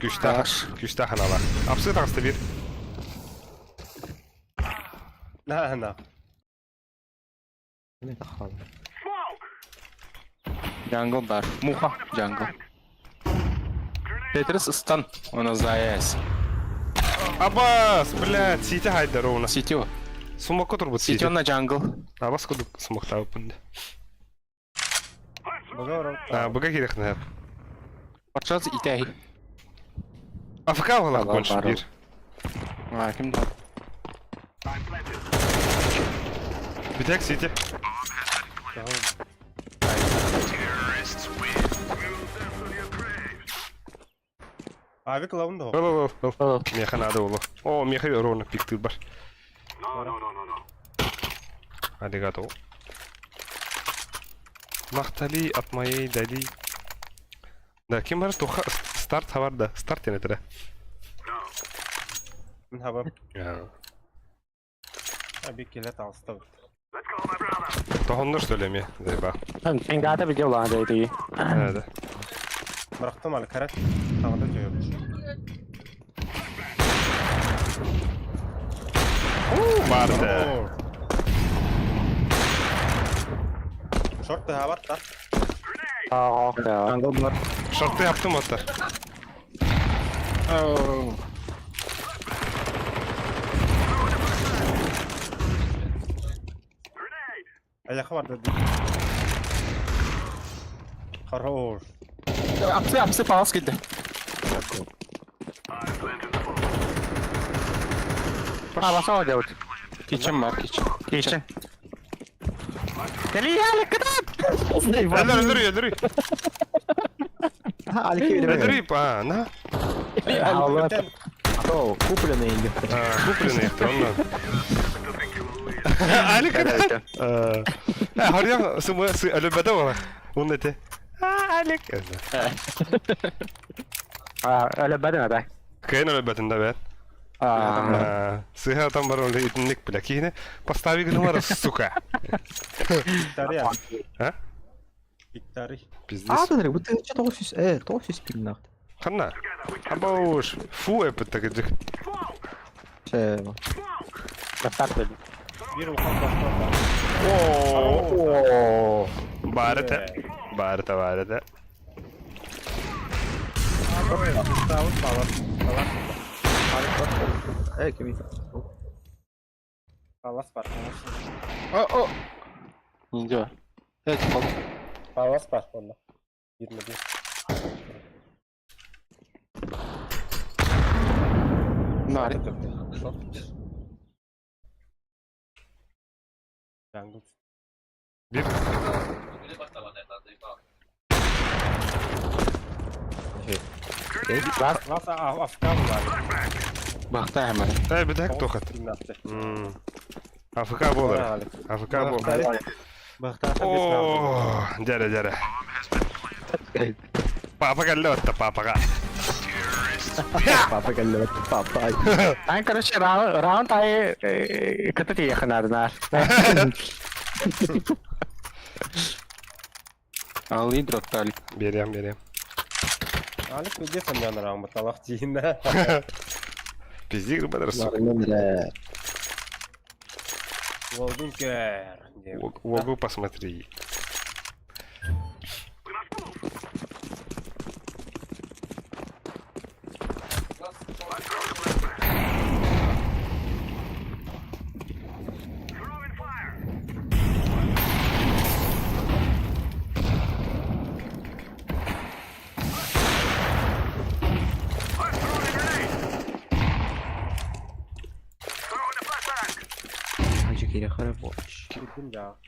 Күштах, күштах анала. Апсы тағысты бир. На, на. Мен тахар. Jungle бар. Муха. Jungle. Тетрис стан. Он заяц. Абас, блядь, сити хайда ровно. Ситио. Сумок отыр бут Ситио сити. на jungle. Абас кудук сумок табып бұнды. Бага А, бұға керек на. Патшасы итәй. АФК олақ Ала, больше бар. бир. А, ким да? Битек сити. Авик лавын да. Ол, ол, ол, ол. Меха надо олу. О, меха ровно пикты бар. Аригато. Махтали от моей дали. Да, ким бар туха старт хабар да. Старт ене Мен хаба. Аби келет алыста. Тохоннор что ли ме? Заеба. Сен гата видео ла дейди. Да. Бырактым али карат. Тагы да жөйөп. У, барды. Шорт та бар та. Аа, да. Jungle бар. Шорты яптым оттар. Оу. Аяқы бар да. Хорош. Апсы, апсы палас килде. А, басау делать. Кичен бар, кичен. Кичен. Кели яли кытат. Өлөр, өлөр, өлөр. Ha, Алики Өлөр, а, на. Алла. О, купленный инде. А, Купленный их, он. Алик, да? А, харьян, сумы, сы, өлөбөдө ола. Он эте. А, Алик. А, әле бәден ада. Кайын өлөбөтүн да бәт. А, Сыха там бар ол итинник бля. Кихине постави гынмар, сука. Биктари. А? Биктари. А, Пиздец. да, бу ты что 900, 900 пинг нахуй. Ханна? Абауш. Фу эппит кырдьык. Чэ. Бастар дедим. Биир улахан бостон бар. О, Баар этэ. Баар этэ, баар этэ. Ставыт балас. Балас. Э, кими? Балас бар. О, о! Ниндзя. Э, типа. Балас бар онно. 21. Нари. Jungle. Биир Лас АФК буолар. Бахта хэмэр. Э, бүтэһик туохат. АФК буолар. АФК буолар. О, дьэрэ, дьэрэ. Папа кэллэ отта, папаға. Папа кэллэ, папа. Ан короче раунд раунд айы кыты тиехынарынар. Алы дроттали. Берем, берем. Алик где саньян раунд талах тиинэ. Пиздик бадар, сука. Уолгун көр. Уогу посмотри.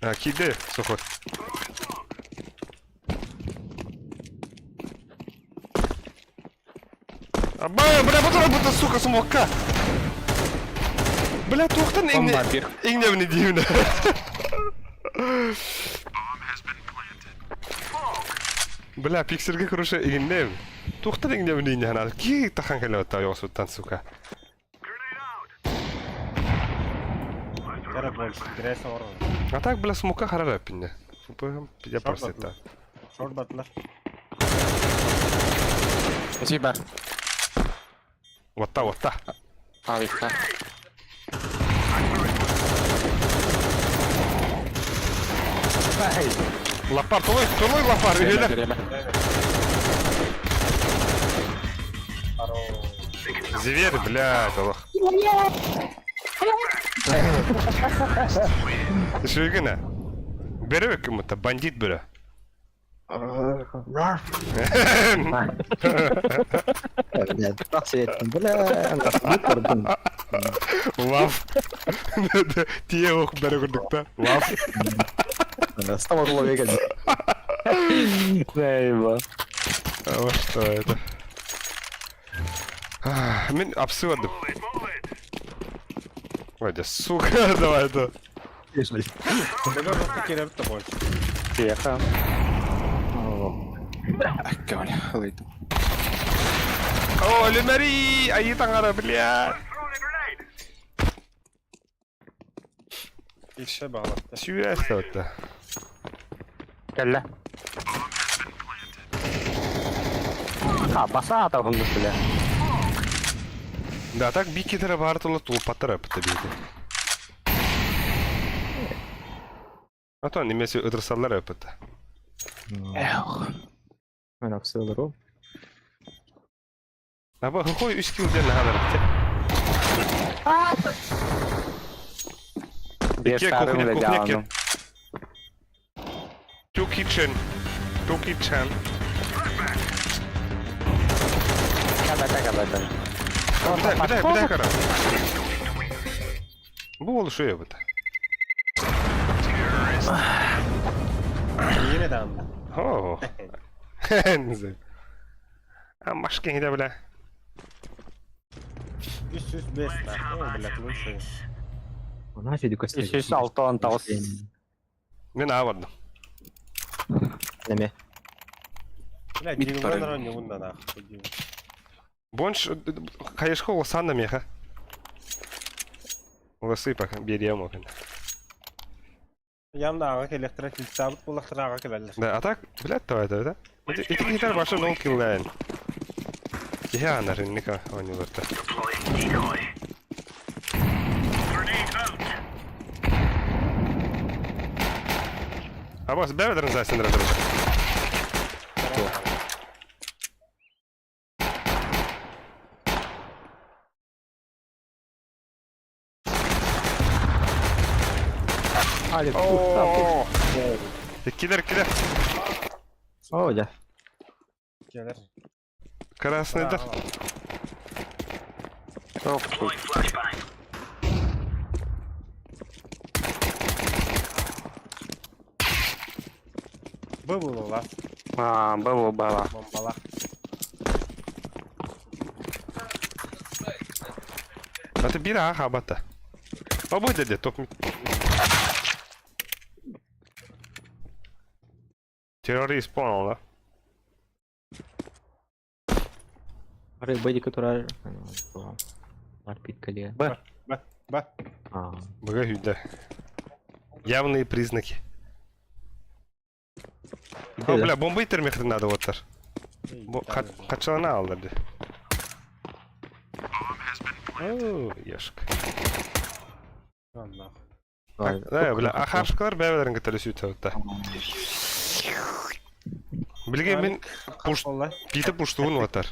А, киды, сухой. Аба, бля, бу бута, сука, смока. Бля, туохтан иҥнэ иҥнэбин диибин. Бля, пиксельгэ короче иҥнэм. Туохтан иҥнэбин иҥнэ ханаа. Ки тахан кэлэ отта ёсуттан, сука. Кара больше, грязь орон. А так, бля, смока харара пинне. Я просто это. Шорт батлар. Спасибо. Вот та, вот та. Алика. Лапар, толой, толой лапар, үһүлэр. Зверь, блядь, олох. Үчүгүнэ. Бөрө ким-то, бандит бөрө. Бля, Лав. Тие ох бөрө курдукта. Лав. Стоматология. Эй, Вот что это. Мин апсыладым. Ой, да сука, давай это. Тихо. О, Лемари! Айы таҥара, бля! Ишше бағалатты. Сүүрээс отта. Кэллэ. А, баса ата хунду бля. Да, так бикетері бар тула тулпаттар өпті бейді. А то немесе ыдырсалар өпті. Мен апсылар ол. Аба хохой үс килден нахалар бите. Без кухня, кухня, Two kitchen. Two kitchen. Кабата, кабата. Бідай, бідай, бідай кара. Бу ол шуя бит. Yine de anda. О. Не знаю. А машки где, бля? 305 нахуй, блядь, лучше. Үс алтон тоғыз. Мен авардым. Неме. Блядь, Мид дигилган парень. ранее унда нахуй. Бонш, хайышко олсан меха. Оласы пока берем оған. Янда ага электро килсабыт булактыр ага келелер. Да, а так, блядь, давай, давай, да? Эти гитар башы нол киллайн. Киһи аанар инник оонньууларда. Deploying decoy. Grenade out. Абас бэбэдэрин зайсындыра дыры. Алик, О! Килер, килер. О, да. Келер. Красный да. Deploying flashbang. Б было А, было, было. Бомбала. Это бир аха абата. Обой деді топ. Террорист понял, да? Ары бэди, которая... Марпит кале. Б. Б. Б. А, Бага Явные признаки. О, бля, бомба итермехти надо вот тар. Качалана алды. О, ешк. Да, бля, ахаршкалар бәбелерин кытары сүйт та. Билген мен пуш пите пуштуун ватар.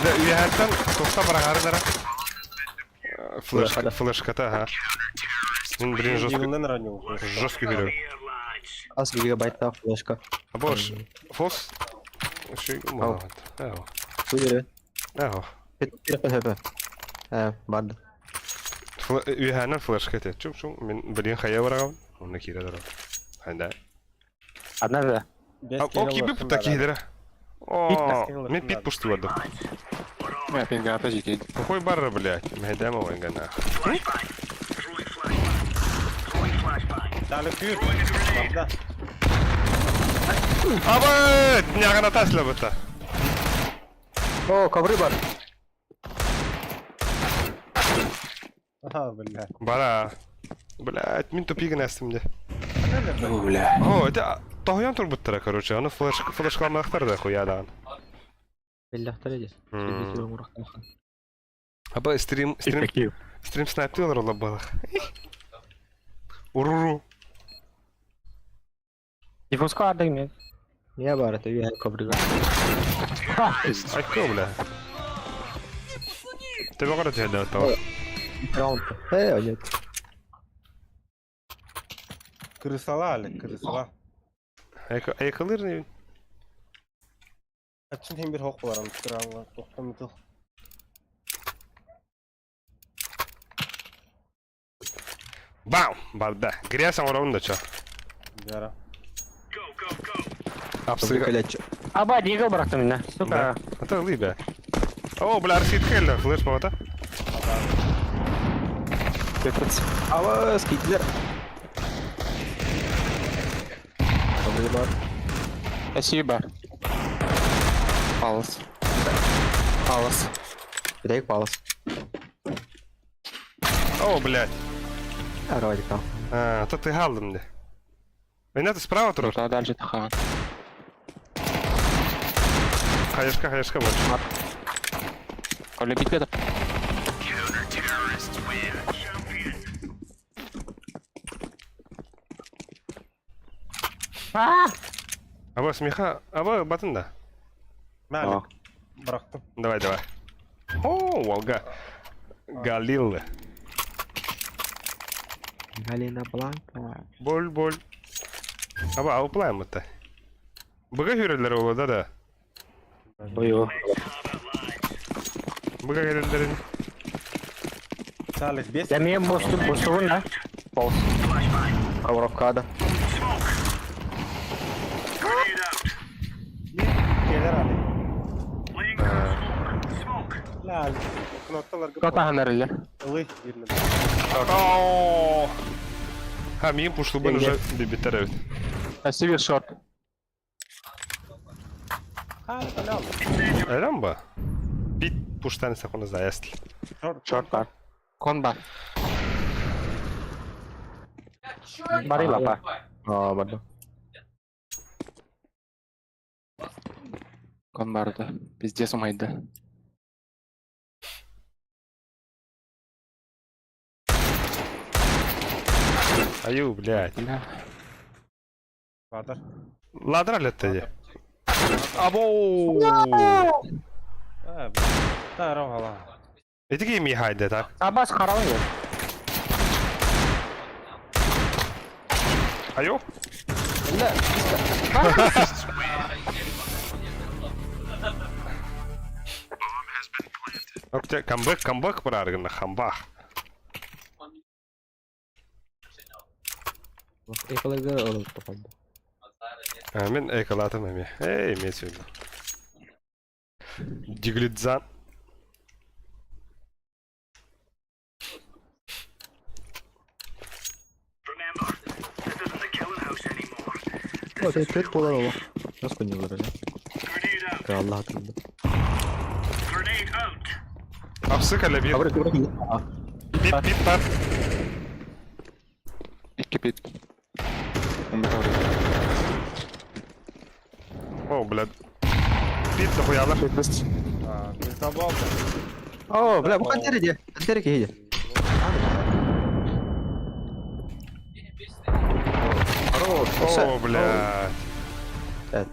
Да, үйәттен тоқта барағары дара. Флешка, флешката, ага. Мен блин жестко, Дигнен ранил. жесткий беру. Here, lads. Аз гигабайта флешка. А бош, фос? Ши, мало. Ао. Выдери. Ао. Э, барды. Үйәнен флешка те. Чум чум, мен блин хая барағам. Оны кире дара. Хайда. Одна да. О, киби пута кидера. О, мен пит пушту бардым. Мә, пин граната жеке. Какой бар, блядь? Мәйдәм ойгана. Flashbang. Throwing flashbang. Throwing flashbang. Дали күйір. Да. Абы, нягана тасла бата. О, ковры бар. Ага, бля. Бара. Блядь, мин тупигін әстімде. Бля. О, это тоғыян турбуттара, короче, аны флеш флешка алмақтар да хуядан. Биллахтар эдис. Аба стрим стрим стрим снайптылар ола балах. Уруру. Диффузка ардык мен. Я бар, это я ковры. Айко, бля. Ты бақара теді тау. Раунд. Э, нет. Крысала, Алик, крысала. Айко айкалыр не? Ачын хем бир хоқ болар, аны тоқтам тыл. Бам! Барда. Грязь оңырауын да чо. Жара. Go, go, go. Апсыға. Аба, дигл бырактым мен, сука. Ата ылый бә. О, бля, арсит келді. Флеш бағата. Ава, скитлер. Ковры бар. Спасибо. Палас. Палас. Битайк палас. О, блядь. А, давайте там. А, то ты галдым де. Ойнаты справа тұрыр. Да, дальше тахан. Хаешка, хаешка бар. Коля битве да. Counter-terrorists win. Champion. Аба, смеха. Аба, батын да. Мә, Алик. Бырақтым. Давай, давай. О, Волга. Галилы. Галина Бланка. Боль, боль. Аба, ауплайм это. Быга хүрелер ола, да, да. Ой, Быга хүрелерин. Алик, бес. Я мен босту, бостугун да. Болс. Flashbang. Ковровкада. Smoke. Grenade out. Келер, Алик. Laying down smoke. Smoke. Ла, Алик. Кнопкалар Кто тахан әрілі? Ылый, бирмedi. О! Ха, мин пушлубын уже бибитер evet. Спасибо, шорт. Алик, алял. Öyle mi bu? Bit puştan ise konu zayasl. Шорт, Шорт бар. Кон бар. Бары лапа. А, барды. Кон барда. Пиздец умайда. Аю, блядь. Бля. Ладар. Ладра летте дии. Абоу! А, та рогала. Ити ким хайда так? Абас харавы. Айо? Окей, камбэк, камбэк барар гына, хамбах. Экология ылып тохойду. А, мин эколатым эми. Эй, мен сүйдүм. Диглидзан. Remember, this isn't the killing house anymore. О, төрт болар ол. Нас коньолар эле. Grenade out. Алла атылды. Grenade out. Апсы кэлэ биир. Абыр кыбыр. Пит, пит, пат. Икки пит. Умер. О, блядь. Пит дохуялар. Пит А, пизда болду. О, бля, бу кантер иди. Кантер иди. Хорош. О, блядь.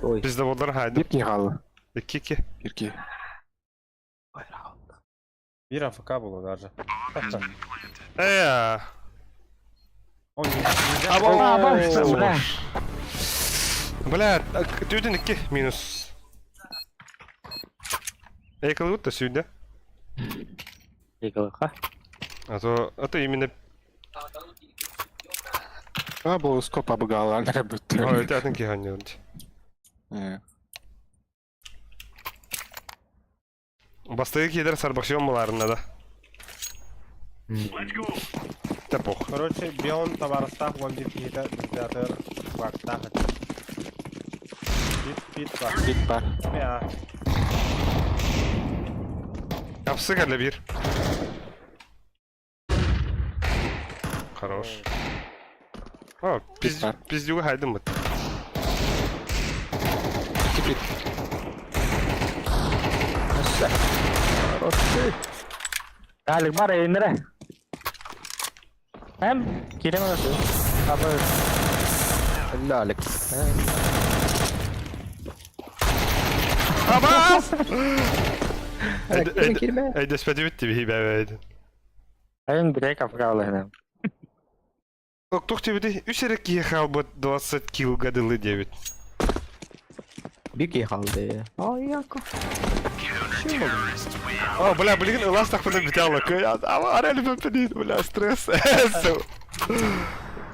Ой. Пизда болдар хайдым. Бир киһи хаалла. Икки-икки. Бир киһи. Бир АФК было даже. Э, Он нельзя. Або! Бля. Бля, түүтүн икки минус. Эколгут да сүйдэ. Екалыха. А то, а то именно... А, был скоп абыгаалаан эрэ Ой, бүттэ. это атын киһи анньыыр. Э. Бастыгы киһилэр сарбахсион булаарына да. Let's go. Та пох. Короче, Бион табарыстаах уон бир киһитэ бирдээхэр баактаах этэ. Пит пит бар. Пит бар. Я. Апсы кэллэ биир. Хорош. О, пиз... бар. пиздюга хайдым быт. Икки пит. Алик бар эйнере. Эм, кирем өтө. Абы Лалик. Абас! Кирме, кирме. Эйдэспэти битти биһи бэбэйдин. Айын бирек афгалына. Тух тебе үс эрэ киһи хаалбыт 20 килл гадылы диэбит. Бир киһи хаалды. Ой, яко. О, бля, билигин ылаастахпына бүтэ алла. Ара элбэппин, бля, стресс.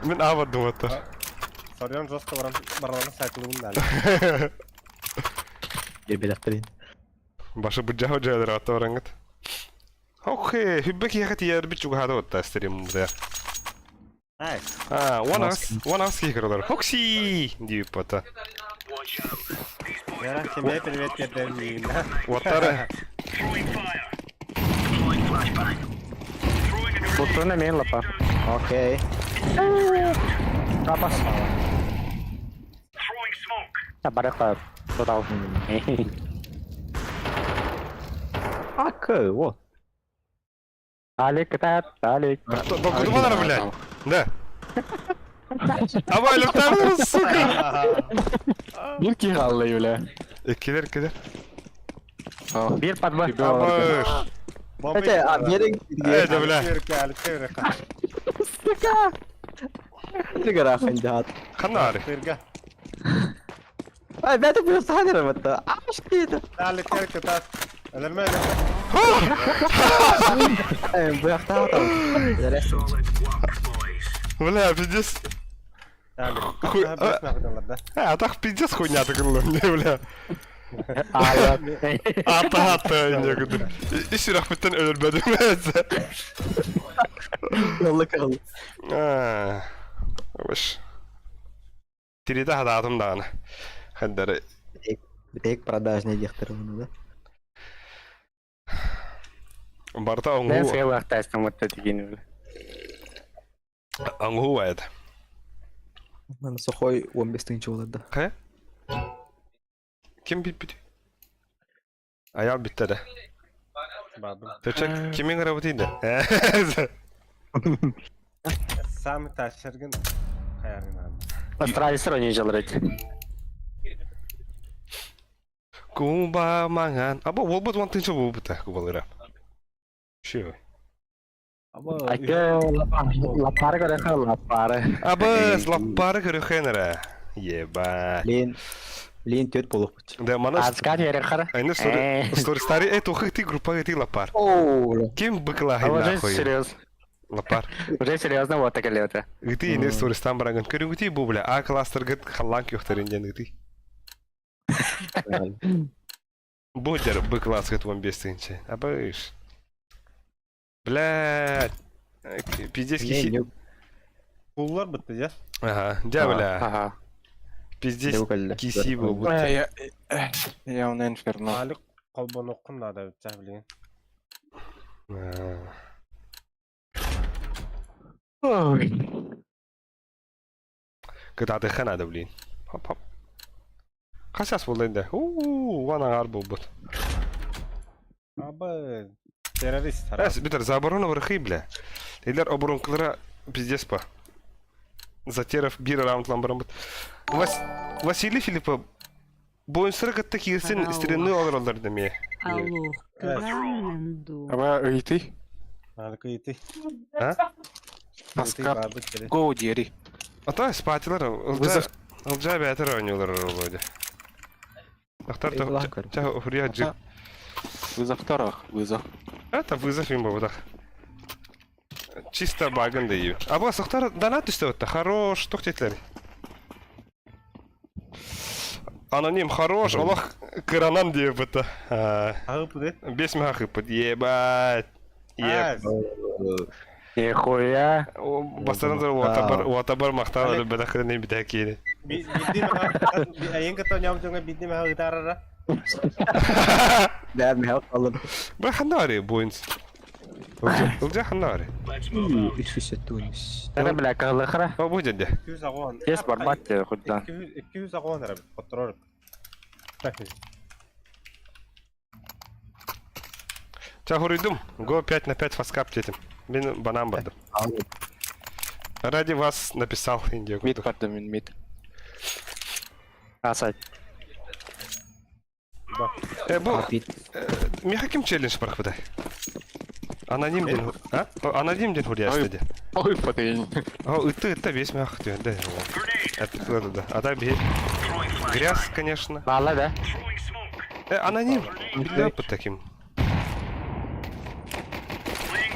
Мин аабат думаттар. Сорьон жестко баран бараланы сайкылыбын дали. Бир Башы быдьаһа дьайдара атта бараҥҥыт. Окей, хүббэ киһиэхэ тиийэрбит чугаһаата уотта стрим бутайар. Nice. А, one us, one us киһи көрөлөр. Хокси! диэбит бата. Watch out. These boys Яра, have got тебе привет передаю. Уоттары. throwing fire. Deploying flashbang. Throwing a grenade. Бутуна мен лапа. Окей. Абас. Throwing smoke. Барыха. Тотал. Акы, вот. Алик кытат, Алик. Докудумалар, блядь. Да. Аба, өлөктөр, сука! Бир киһи хаалла, бля. Иккилер, иккилер. О, Бир подба. Тебе олар. Абыш. Эте, а берең Эй, да, бля. Тигара хандат. Ханна ари. Тырга. Ай, бәті бұйырса ханера бітті. Аш дейді. Алик кытат. Өлөрмө. Ай, бұяқта атам. Solid work, boys. Бля, пиздец. Алик. Хуй- Бес нахуй да. А, так пиздец хуйня тыкылла, бля. Алик. Ата ата инде Ис рахметтен өлөрбөдүм. Yollu kırıldı. Аа. Ваш. Тириде хадаатым даҕаны. Хандары Бітек продажный дияқтыр бұны да. барта Мен оҥуу сыйлактайсың вот деген бля. оҥуу эт. Мана сухой 15 тысяча олар да. Хэ? Ким биппит? Аял бүттэ да. Бардым. Төчөк кимиң ырабытый да? Сам тащергин хаяргын ам. Астралистер ойнай жалыр эти. Куба маңан. Аба уолбут уон тыынча буолбута кубалыра. Шү. Айты лаппары көрөхө лаппары. Абыс лаппары көрөхөн эрэ. Ебать. Лен Лен төт болуқпыт. Да мана Азка бере Айны стори старый э тухы ты группа ты лапар. О, Ким быклагы Уже нахуй? серьезно. Лапар. Уже серьезно вот так это. Гыты ини стористан барагын көрүгүти бу бля А кластер гыт халлан көхтерин ден гыты. Бу дер Б класс гыт 15 тынчы. Абыш. Бля. Пиздец киси. Куллар бітті, я? Ага, дя бля. Ага. Пиздец киси бу. Я, я он инферно. Alik қолбон оқын надо бітті білген. Кытаты ханады, блин. Хоп хоп. Қашас болды енді. У, вана ар болбут. Абы террорист. Әс, битер, за оборону врахи, бля. Илер оборонкалара пиздец па. Затеров бир раунд ламбарам бут. Вас... Василий Филиппов, бойынсыры кытты кирсин Караул. стрелны олар олар деме. Алло, Краненду. Аба ыйты. Alik ыйты. А? Аскап. Гоу дири. Ата спатилар. Вызов. Ылжа бәтер ойнолар олар. Ахтар Эй, көр. та хурия джип. Вызов вторых. Вызов. Это вызов им был, да. Чисто багын дейі. А бұл сақтар донат түсті өтті. Хорош, тоқтетлер. Аноним хорош, Олох кыранан деп өтті. Ағып бұды. Бес мега хыпыт, ебать. Еб. Нихуя. Бастардан уатабар, уатабар мақтан өлі бәді қырын бітә кейді. Бидди айын кытта ням жоңа бидди маха гитарара. Да, мен алып. Бұл хандари бойынс. Ылжа хандари. Let's move out. Үш үш тунис. Это бля калыхра. О, бұл жерде. 200 агуан. Есть барбат хоть да. 200 агуан араб. Которор. Чахуридум, го 5 на 5 фаскап детим. Мен банан бардым. Ради вас написал Индия. Мид барды мен мид. Асать. Э, бұл Апит. Меха ким челлендж бар құдай? Аноним ден, а? Аноним ден хурия Ой. істеді. Ой, потыйын. О, ыты, ыты, весь мех да. Это да. А да, бе. Грязь, конечно. Бала да. Throwing smoke. Аноним. Бля, под таким. Laying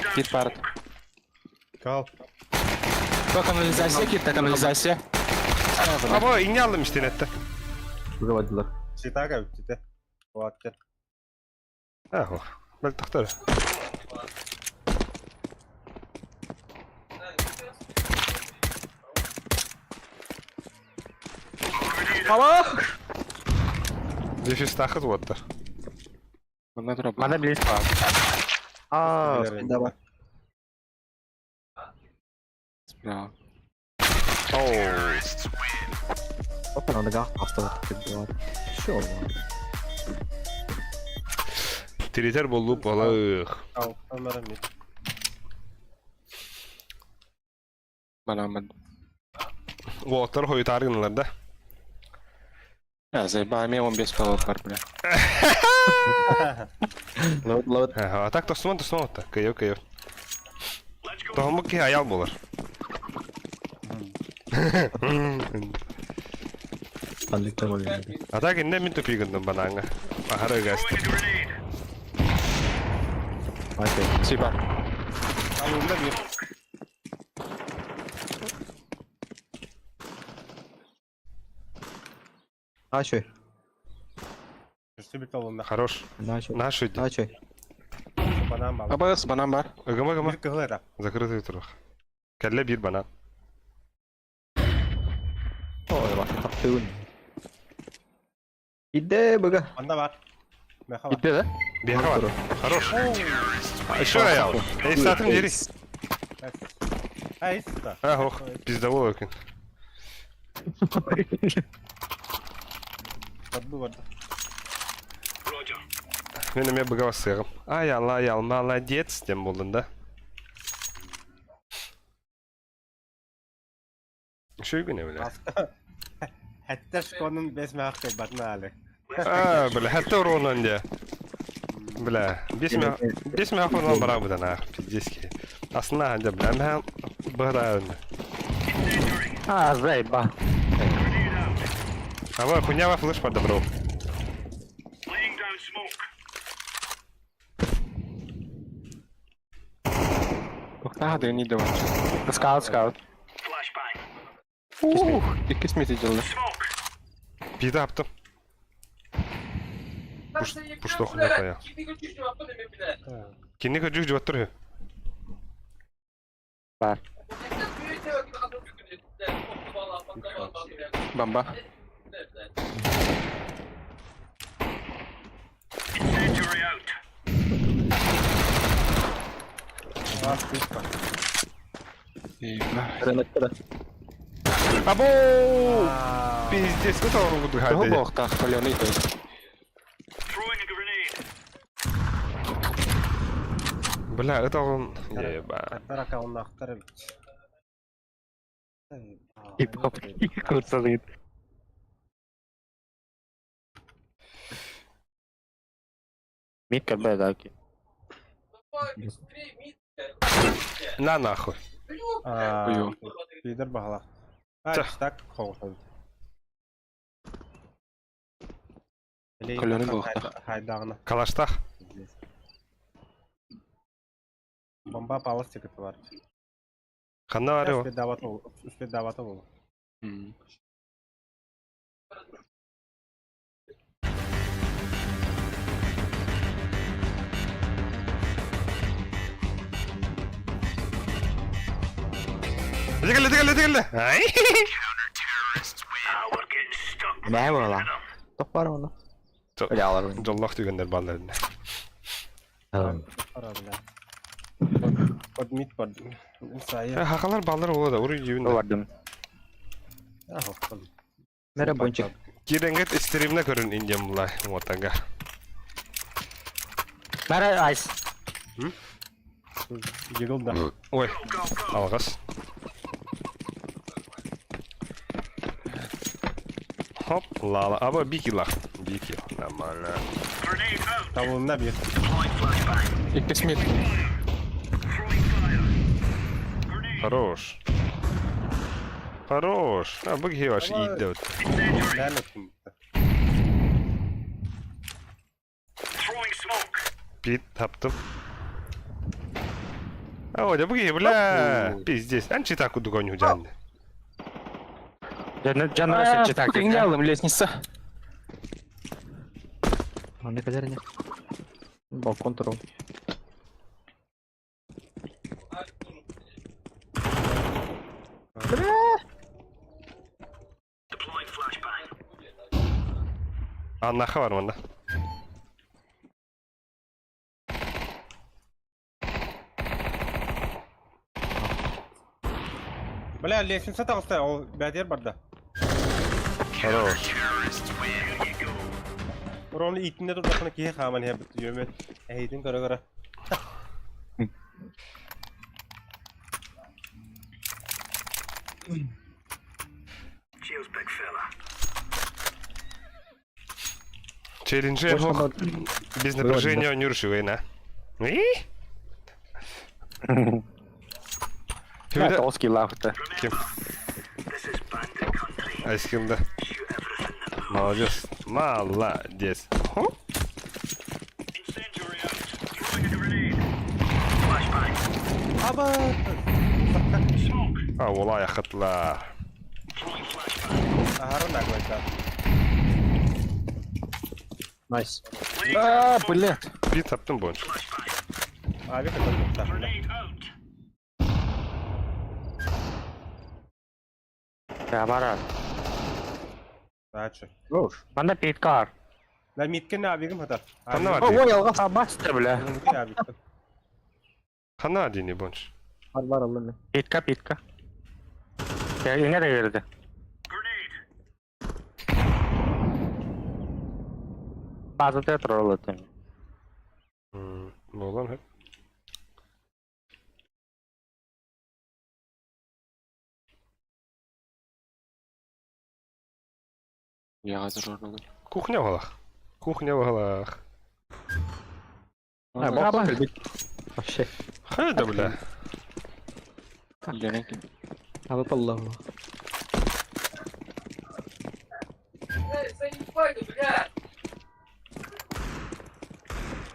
down Кит барды. Кал. Кто канализация, кит канализация. Аба, ине алдым іштен етті. Бұға Читага бітті. Уатты. Ахо. Бәл тақтар. Дефис тақыт оттар. Мына тұра Мана близ па. А, Давай. Справа. Оу. Опа, надо гах Шо? Тиритер болу балық. Ал, Ömer'e mid. Банан Оттар хойытаргынлар да. Я заебал, мен 15 балл бар, бля. Ловит, ловит. А так тосман тосман отта. Кыйы кыйы. Let's go. Тоғымы ки аял болар. Пандык болар. А так инде мин тупигындым бананга. Ахары газ. Throwing a grenade. Окей. Спасибо. Ал, önde bir. Ачой. Üstü bir kolunda. Хорош. Начой. Наш иди. Ачой. Банан бал. Абас, банан бар. Ыгыма гыма. Bir кыһыл эра. Закрытый турух. Кәлле бир банан. Ой, бак, таптыгын. Иде быга. Анда бар. Меха бар. Битте да? Беха бар. Хорош. Еще аял. Эй, сатым дери. Ай, да. А, ох, пиздовол екен. Бадду бар. Roger. Мин эмиэ быга бассыаҕым. Ай, аял, молодец диэн буоллун да. Үчүгэй бля. Хэттэ шконун бес мээх кыайбатын аалы. А, бля, хэтте уруонан дьэ. Бля, 5 мэх урон барабытан аах, пиздец ки. Асына дьэ, бля, мэх быһараабын. А, заеба. Аба, хуйнява флеш подобрал. Laying down smoke. Тохтаа дыны да бар. Скаут, скаут. Flashbang. Ух, иккис мити дьылла. Smoke. Пида аптым. Пуш, пуш хуйня твоя. Кини көдьүк жуаттыр. Бар. Бомба. Incendiary out. Бас пушка. Ебать. Рынокта да. Або! Пиздец, куда он Того гады? бохтах паленый той. Throwing a grenade. Бля, это он... Еба. Тарaka оннахтар эбит. Хип-хоп. Курсалыт. Митка Б, да, окей. На нахуй. Ую. Лидер баһала. А, Ча. так хоҕус. Көлөнү буолуохтаах. Хайдаҕына. Калаштах. Бомба палас тикет бар. Ханна бар его. Успеть ол. Успеть ол. Тигеле, тигеле, тигеле. Ай! Ah, we're getting stuck. Не буола. Тох бар оны. Бля, алар. Жоллох түгендер балларына. Ара бля. Под мид под. Инсайя. Хакалар баллар болот, уруй жибин. Бардым. А, хоптон. Мере бончик. Киренгет стримне көрүн индем булай, отанга. Бара айс. Егылда. Ой, алгас. Хоп, лала. Аба бикила. Бикил. Нормально. Grenade out. Табылына бир. Deploying flashbang. Иккис мит. Throwing fire. Grenade. Хорош. Хорош. А, бу киһи ваш иидде. Incendiary. Ләметтим. Throwing smoke. Пит таптым. А, вот, бу киһи, бля, пиздец. Анчи так удугоню жанды. Жан читак. Кингалым лестница. Аны кадәр не. Балкон туру. Deploying flashbang. А, наха бар мында. Бля, лестница тагыста, ол бәдер барда. Хорош. Ровно итинде турдахына киһи хааман иһэ бит үөмэн. Эһитин көрө көрө. Cheers, big fella. Челленджи ох, без напряжения не война. И? Тоски лахта. Ким? This is bandit country. Айскилда. Shoot everything that moves. Молодец. Молодец. Хо? Incendiary out. Throwing a grenade. Flashbang. Аба! Smoke. А, улай хатла. Throwing flashbang. Ахарын агайта. Найс. Laying А, down smoke. блядь. Пит таптым бонч. Flashbang. Аби кытар. Grenade out. Я бара. Дальше. Хорош. Манда питкар. La миткен абигим хатар. Ханна Ой, бар. алгас. А баста, бля. Абигим. Ханна дини бонч. Бар бар алым. Питка, питка. Я иңе де берди. Grenade. База театр олатын. Буолан сөп. Яҕа турар Кухня баҕалаах. Кухня баҕалаах. А, балкон кэлбит. Вообще. Хайа да бля. Дьонун ким? Абы паллаҕа.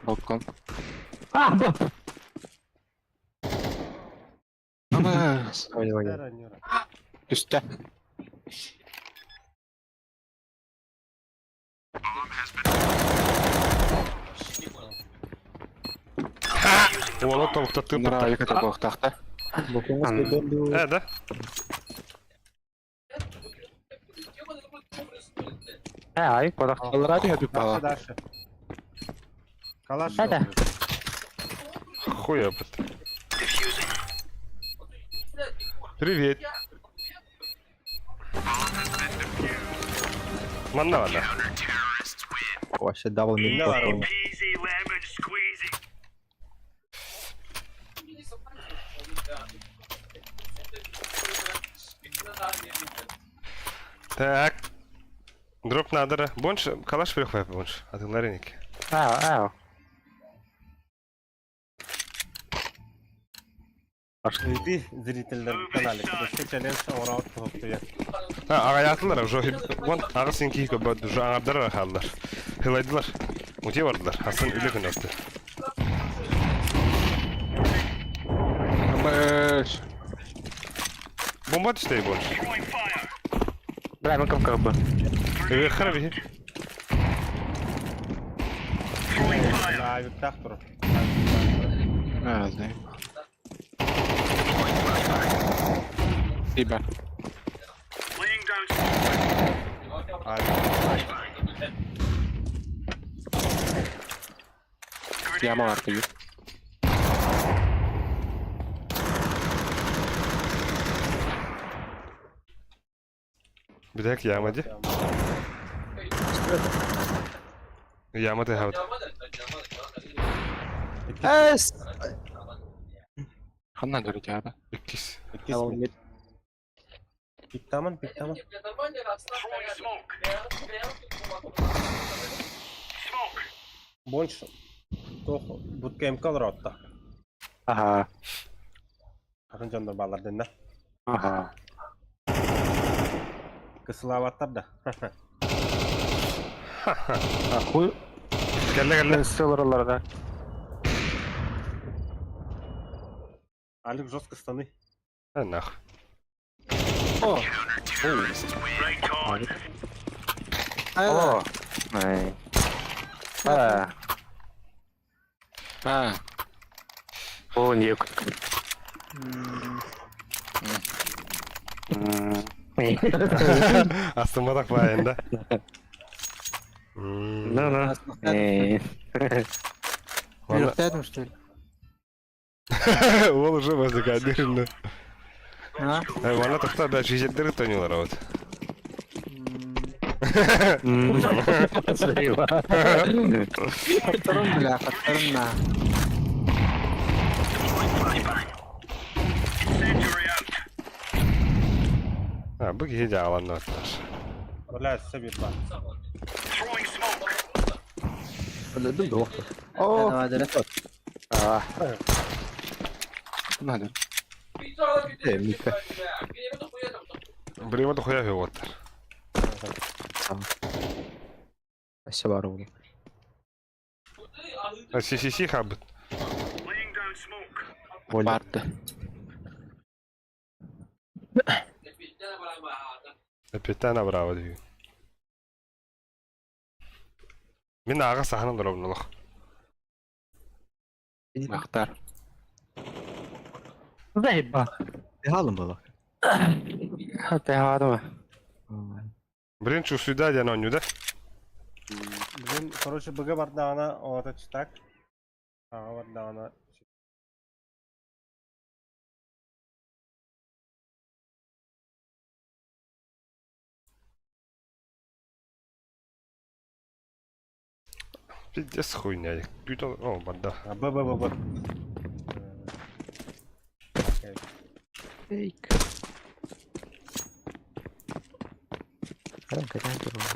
Балкон. Абас. Ой, ой. Түстэ. Уола тобуктаттыы Нара айыка буохтаахта. Балкоҥҥа сылдьан дуу. Э, да? Ай, кодах. Аллара түһэ туппала. Дальше, дальше. Калаш. Да-да. Хуя опыт. Привет. Манна вана. Вообще double mid балкон. Easy lemon squeezy. Так. Дроп надо. Больше калаш прихват больше. А ты лариники. Аа, аа. Иди, зрительдер канале. Кыдыска челлендж оҥороот туһуктуйа. А, аҕайаатылар уже вон аҕыс инки көбөт уже аҥардар хааллар. Хылайдылар. Утие бардылар. Асан үлэ күнөттө. Абас. Бомба түстей больше. Throwing fire. Бля, мен кым кыбы. Ыхара бихи. Throwing fire. Авиктах тур. Аа, знаю. Тиба. Laying down smoke. Авик. Яма артыгы. Бидек яма ди. Яма ты хавт. Эс! Ханна дөрү Иккис. Double mid. Пиктаман, пиктаман. Throwing smoke. Smoke. Больше. Тох буткемка олоротта. Аха. Атын дьоннор бааллар дэннэ. Аха. Кысылаабаттар да. Хуй. Кэллэ кэллэ. Сылыралар да. Алик жестко станы. А, нах. Right on. О. Ай. А. Аа. О, не. Астымматах баайында. Ну, ну. Э. Ладно. что ли? Ол уже возникает. А? Вана тохта да жижердер тонилар вот. Вторым, бля, вторым на. Flashbang. Incendiary out. А, бу киһи дьааланна оттар. Бля, сабир бар. Throwing smoke. Өлөдүм да вакыт. О, А. Надо. э, мика. Время дохуя оттар. Спасибо, бар А си-си-си хабыт. Laying down smoke. Оля. Барты. Капитана браво дии. Мин аҕа саһанан доробнулох. Махтар. Заебал. Хаалым была. Ты гадама. Блин, чувствую диэн оонньуу да? Блин, короче, БГ бардаҕына оҕото читак. Аҕа бардаҕына Пиздец хуйня. Күүт О, барда. Б, Б, Б, Б. Фейк. Харам кэтэн турар.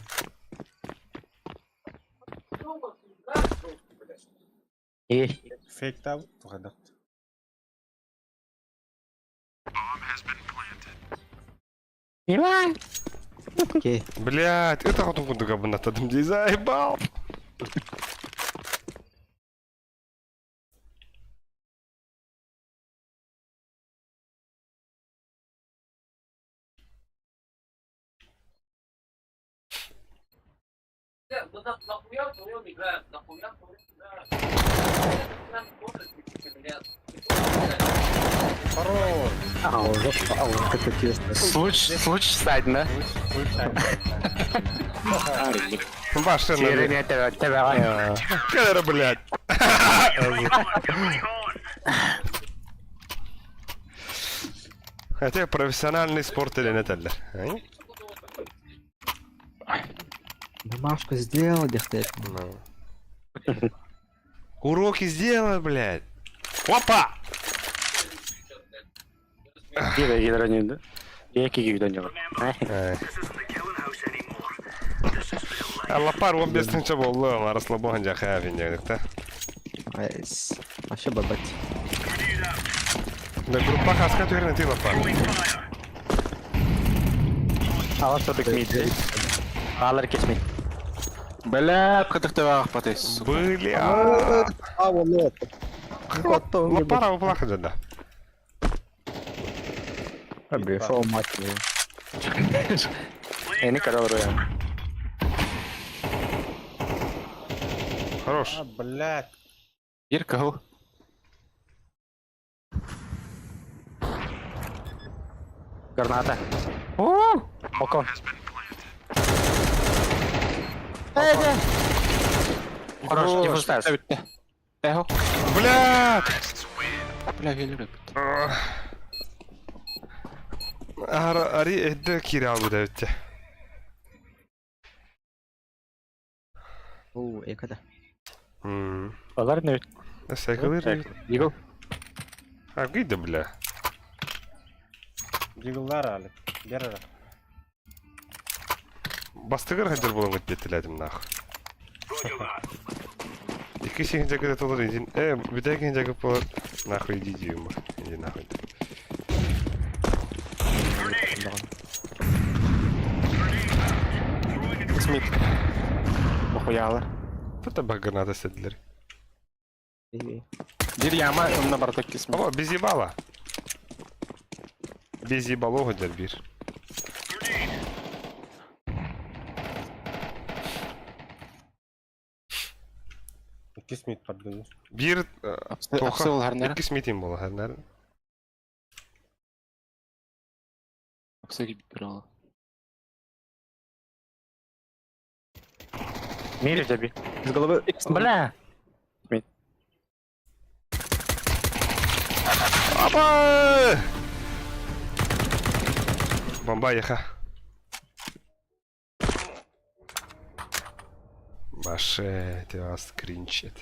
И. Фейк таб, тухадах. Иван! Окей. Блядь, это хотун курдук абынаттадым дии заебал. Хорош! Как Случ, случ сайт, да? Башена. Сирене тебе, тебе. Кадра, блядь. Хотя профессиональный спорт или нет, Домашку сделал, дехтер. Ну. Уроки сделал, блядь. Опа! Дире гидронюду. Екі гидронюду. Э. This isn't the killing house anymore. This is real life. Аллапар он бестинче болду, расслабон жаха финдегдик да. Вообще бабать. Grenade out. Да группа хаска түгерин ти лапар. Throwing fire. Алар соток мид. Алар кесмей. Бля, кытыктабак патес. Бля. А, вот. Лапара уплаха да. Бля, мать его. Эни карал роя. Хорош. А, блядь. Ирка, ху. Граната. Балкон. Хорош, не пустаешь. Эхо. Бля. Бля, велик. Ари эдде кирал бу дебитте. Оо, экада. Алар не. Сайкылыр. Игл. А гиде, бля. Диглар али. Бер Бастыгыр хадыр болон гыт нах. Roger that. Икки син жагы толор индин. Э, бүтәген жагы болор. Нахуй иди дию. Иди нахуй. Grenade. Grenade out. Throwing a grenade. Смит. Охуяла. Тут ба граната седилер. Дир яма, онна бардак кисми. Баба, без ебала. Без ебалого дербир. Grenade. Икки смит поддаю. Бир Апсыл харнер. Икки смитим бола харнер. Апсыл гибрала. Мире тебе. Из головы. Бля. Апа! Бомба еха. Баше, ты вас кринчит.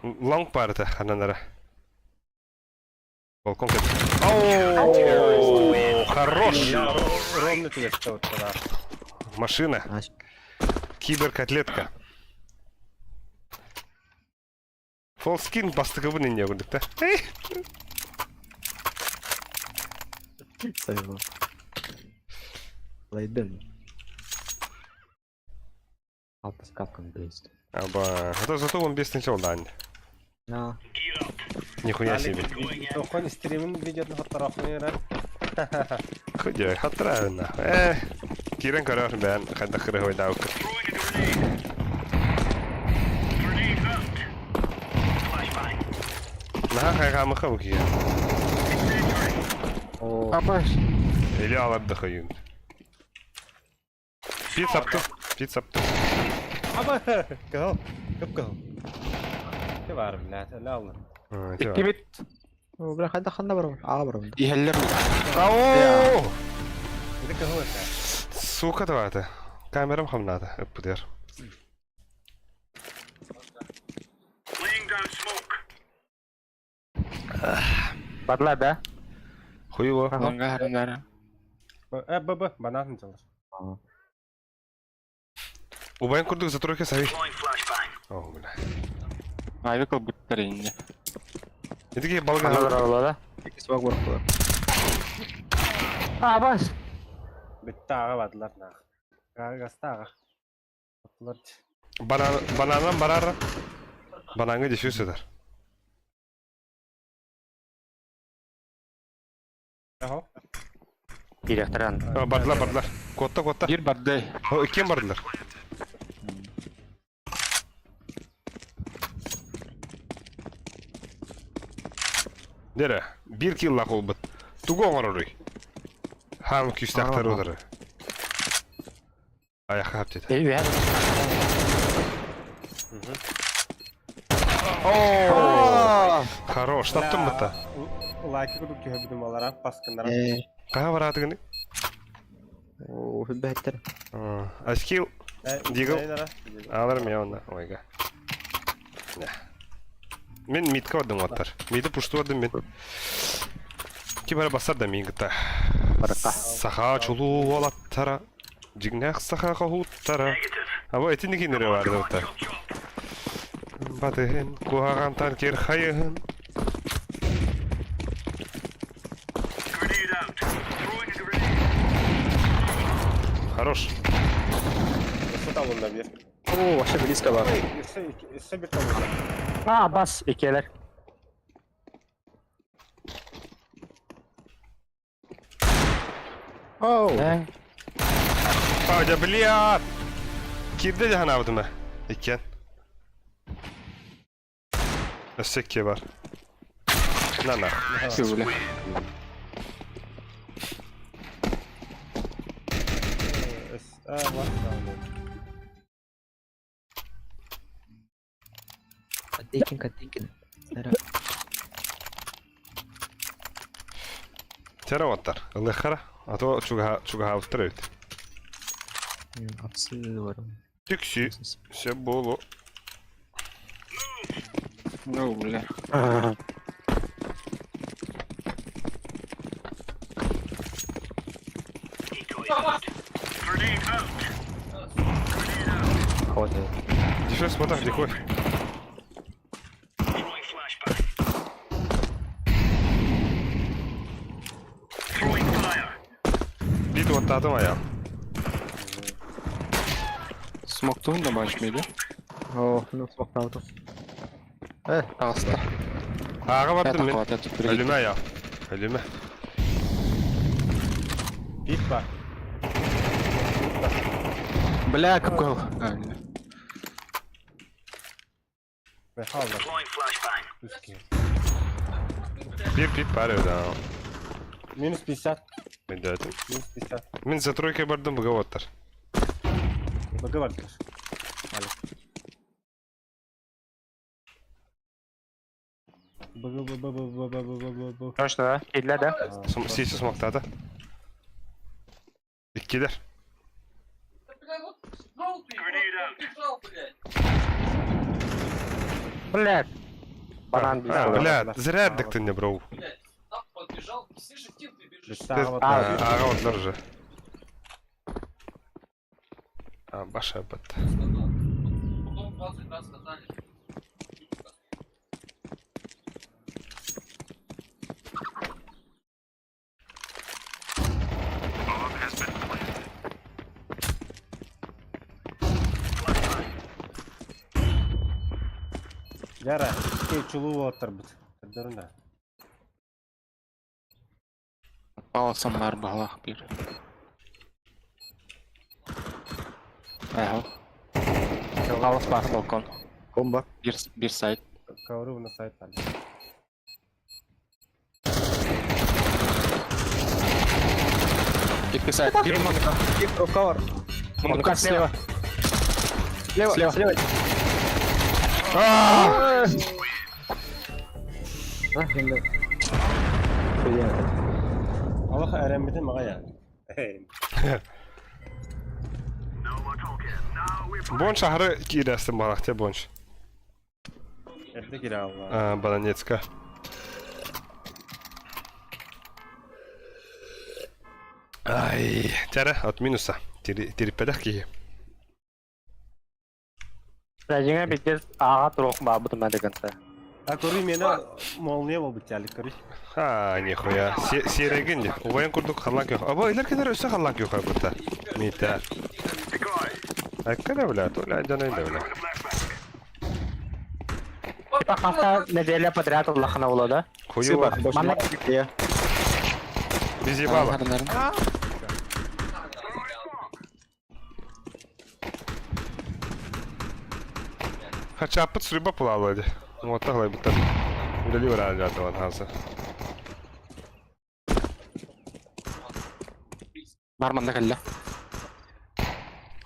Лонг парта, хананара. Балкон кет. Оу, хорош! Ровно тебе что да. Машина. Киберкотлетка. Фолскин бастыгыбын инде көрдүк да. Лайден. Алпыс капкан бейст. Аба, зато зато он бестинче болду ань. На. Gear up. Нихуя себе. Тохон стримин видео фотографии, да? Хуй, хатра Э, кирен көрөр бән ханда хыры даук. Throwing a grenade. Grenade out. Flashbang. Наха хайга мыха укия. О, Апаш. Или алар да хаюн. Пит саптым. Пит саптым. Аба! Кыһыл. Кып-кыһыл. Ким баар, блядь, өлө алла. Иккибит Бля, хайда ханна барабын? Аға барабын. иһэллэр. Ау! Ити кыһыл этэ. Сука твоя Камерам хамнаата, ыппытыгар. Laying down smoke. Бадла да? Хуево. Ланга харандара. Э, Б, Б, банан дьалар. Убайын курдук за тройка сави. Deploying flashbang. О, бля. Авик ылбыттар инне. Итики балган. Ана баралла да? Икки сваг бар кылар. А, бас! Бүтті аға бадылар нах. Гаста аға. Бадылар. Банан, бананан барар. Бананга дефьюз сытар. Аха. Директоран. Бардылар, бардылар. Котта, котта. Бир барды. О, кем бардылар? Дере, бир килла колбут. Тугу оҥороруй. Хаам күүстээхтэр удары. Аяққа хап деді. О, Хорош, таптым бұтта. Лайки курдук түһэ алара паскыннара. Э, Қаға баратыгыны? о, бәттер. Аскил Дигл. Дигл. Аларым я онна. Ойга. Мен мидке бардым оттар. Миди пушту бардым мен. Ки бара басар да мин гыта. Саха чулуу олаттара. Жигнах саха кахуттара. Аба этинди кинере барды оттар. Батыһын, куһаҕантан кир хайыһын. Grenade out. Throwing a grenade. Хорош. Өссө табылна бир. О, вообще близко бар. Өссө өссө бир табылна. А, бас! Икелер. Оу. Э, Ага, блядь! Кирде жаһан абытыма. Иккен. Өссө икки бар. На на. Бля. Өс а бар табылна. Катейкин, Катейкин. Эра. Тера оттар. Ылыхара. А то чуга чуга абыттыр эбит. Апсы бар. Түксү. Все болу. Ну, бля. Decoy out. Grenade out. Grenade out. Хватит. Дефьюз смотах дикой. Throwing flashbang. Throwing fire. Бит оттатым аял. Смоктуун да баш миди. О, ну смоктауту. Э, Аста. Ага бардым мен. Хватит. Өлүмө аял. Өлүмө. Бит бар. Бля, кып кыл. Бехалла. Deploying flashbang. Үске. Бир пит бар да. Минус 50. Мен дедим. Минус 50. Мен за тройкой бардым буга оттар. Б бардыр. Б Б Б Б Б Б Б Б Б Б. Точно, да? Кидлер да? Сиси смоктады. Иккилер. Grenade out. Блядь! Банан А, бил. бля, зря дыктын бро. Бүтті аға Ага бардылар. оттар уже. А, баша бат. Жара, икки чулуу оттар бит. Көрдөрүн да. Алсам бар балах бир. Ага. Алыс бар балкон. бомба. Бир бир сайт. Ковры на сайт бар. Икки сайт. Бир Кавар. Муннукка слева. Слева, Слева. слева. А! Аллах эрэммитин мага я. Эй. Бонч ахары киирээстин балахте бонч. Эрдэ киирэ алла. А, Баланецка. Ай, тәрі, от минуса. Тереппедах киһи. Дьиҥэ пиздец ааҕа туруох баабытым до конца. А көрүй мені молния болбут тялик көрүй. А, нихуя. Сереген де. Убайын курдук халлан көх. Аба, илер кенер өссө халлан көх айбыта. Мита. Айккада бля, то ля жанай да бля. Типа хаста неделя подряд улахана була да? Хуева. Манна Я. Без ебала. Хачапыт срыба пулалы. Вот так лайбыта. Удали вара жатыван ханса. Бар манна кэллэ.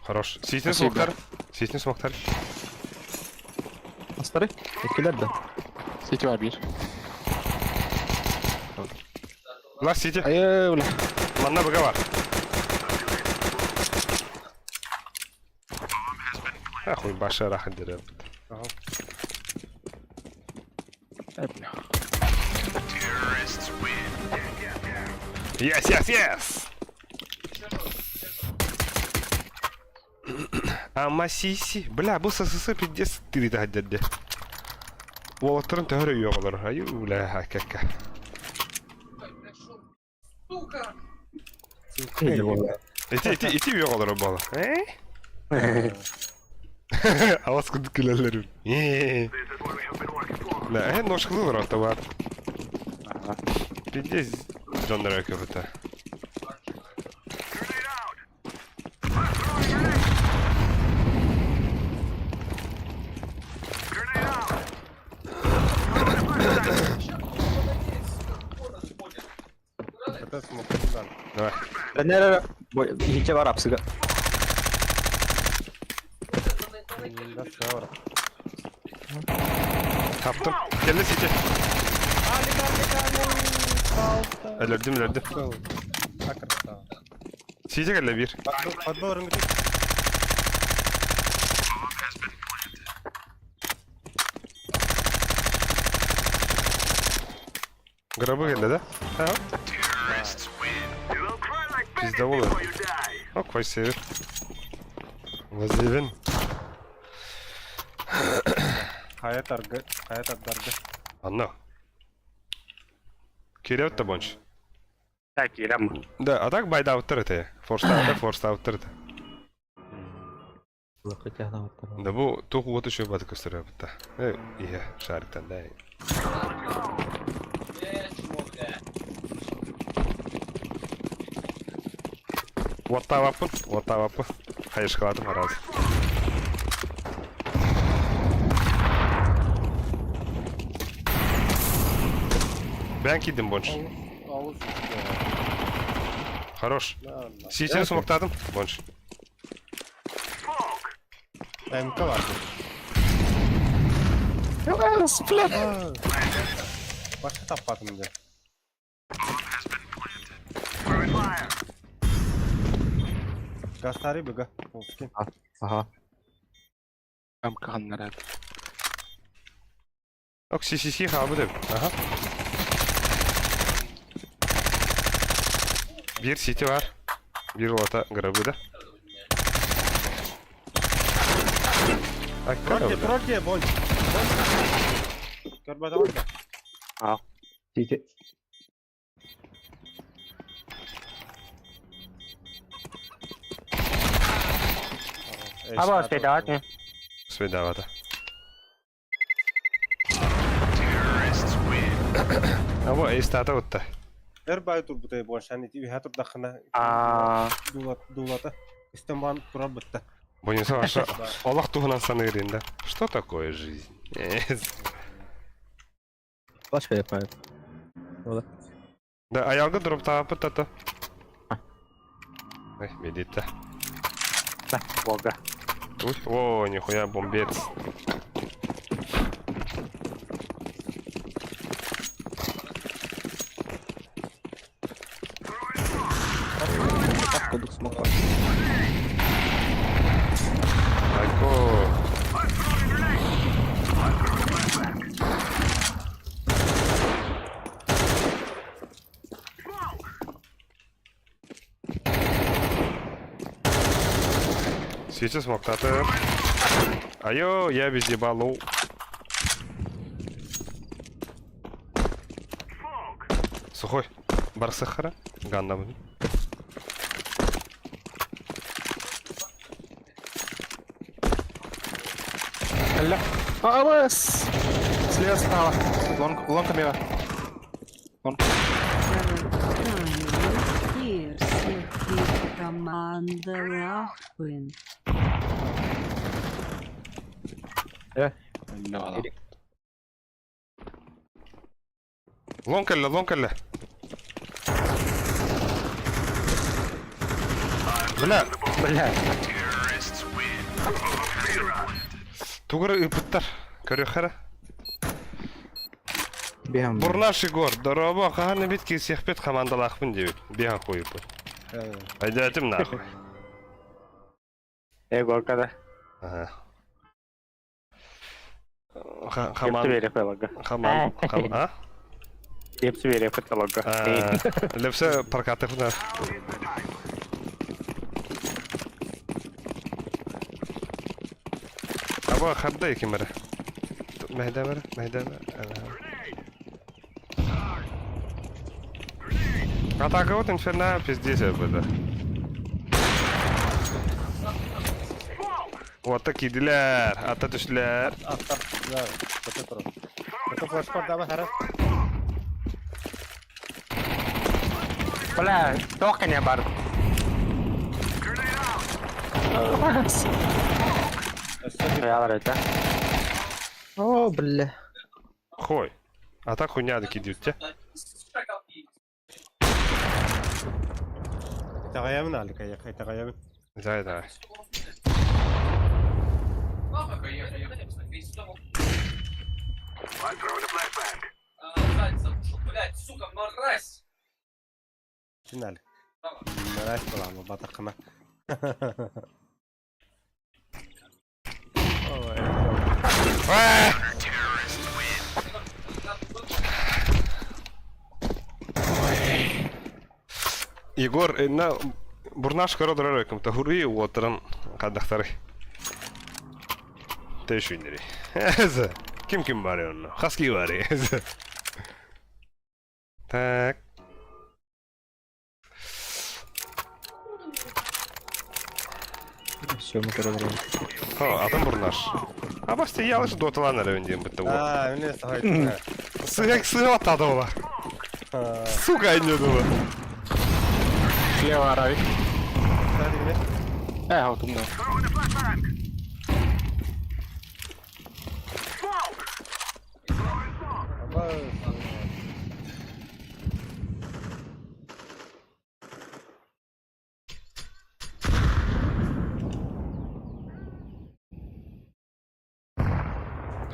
Хорош. Ситин Спасибо. смоктар. Ситин смоктар. Астары. Эккилер да. Сити бар биир. Ла сити. Айы, бля. Манна быга бар. Ахуй баша рахат дереп. Ай, бля. Yes, yes, yes! Ама сиси. Бля, бу СССР пиздец тириде хаддерде. Уолаттарын төһөр өйө олар. Аю, бля, хакка. Ити, ити, ити өйө олар бала. Э? Авас күндүк күлөлөр. Э. Бля, э, ношкылы бар бар. Пиздец жондар өкө Это смоктар. Давай. Нere? Hiçe var apsıga. Да, бар. Таптым. Келди сити. Өлөрдүм, өлөрдүм. Сити келди бир. Подбор Гробы келди, да? Ха. Пизда болду. Ок, вайсевер. Вазевен. Хаят аргы, хаят аргы. Анна. Киреп та бонч. Так, киирем. Да, а так байдауттар это. Форстауттар, форстауттар это. Да бу тух вот еще бат көстөрө бутта. Э, ие, шариктан да. Оттаваппын, оттаваппын. Хайышкалатым араз. Бән кидим бонч. Ауыз. Хорош. Ситен смоктадым, бонч. МК бар. Башка таппадым де. Гастари быга. Olsun. Аха. Амка ханнара. Ок, си си си хабы деп. Аха. Бир сити бар. Бир лота гробы да. Проте, проте, бонч. Көрбөдө бар. Сити. Аба, успей не? Свидавата. Або, эстата утта. Эр бай турбутай боншан ити үһә турдахына. Аа, Дулат, дулата. Үстен бан турар бытта. Бонюса ваша Аллах туһунан саныырын да. Что такое жизнь? Флашка yapayım. Да, аялга дроп таапыт тата. Эй, медитта. Бога. Уй, о, нихуя, бомбец. Так кудук смогла. Айко. Свеча смоктаты. Айо, я везде балу. Сухой. Барсахара. Ганна будет. Ля. АВС! Слева справа. Лонг, лонг мимо. Лонг. Команда Лонг кэллэ, лонг кэллэ. Бля. Бля. Тугу эрэ ыыппыттар. Көрүөххэ эрэ. Бегам. Бурнаш Егор, дорообо, хаһан эбит киирсиэхпит хамаандалаахпын диэбит. Биэһэ хуйуппут. Айдаатым нахуй. Егорка да. Ага. Хаман. Хаман... Хаман... А? Лепси верепет лого. Лепсе паркатых на. Аба харда кимере. Мәһдәмер, мәһдәмер. Атака вот инферно пиздец это. Вот такие дилер, ата түшләр. Аттар, да, көтө турар. Көтө флешкор даба хара. Бля, тоқ не бар. Ялар это. О, бля. Хой. А так хуйня таки дьютте. Итэҕэйэбин Алика, итэҕэйэбин. Давай, давай. Син Алик. Мразь буолаама батаххына. Егор, на бурнаш көрө кымта хури уоттарын хаддахтары. Тэшүннери. Ким ким бар онно? Хаски бар. Так. Все, мы короче. О, атын бурнаш. А басты ялыш доталан эребин диэн бытты уол. Аа, мин сахай. Сыгак сыга тады ола. Сука инне дула. Слева Аравик. Э, вот умный.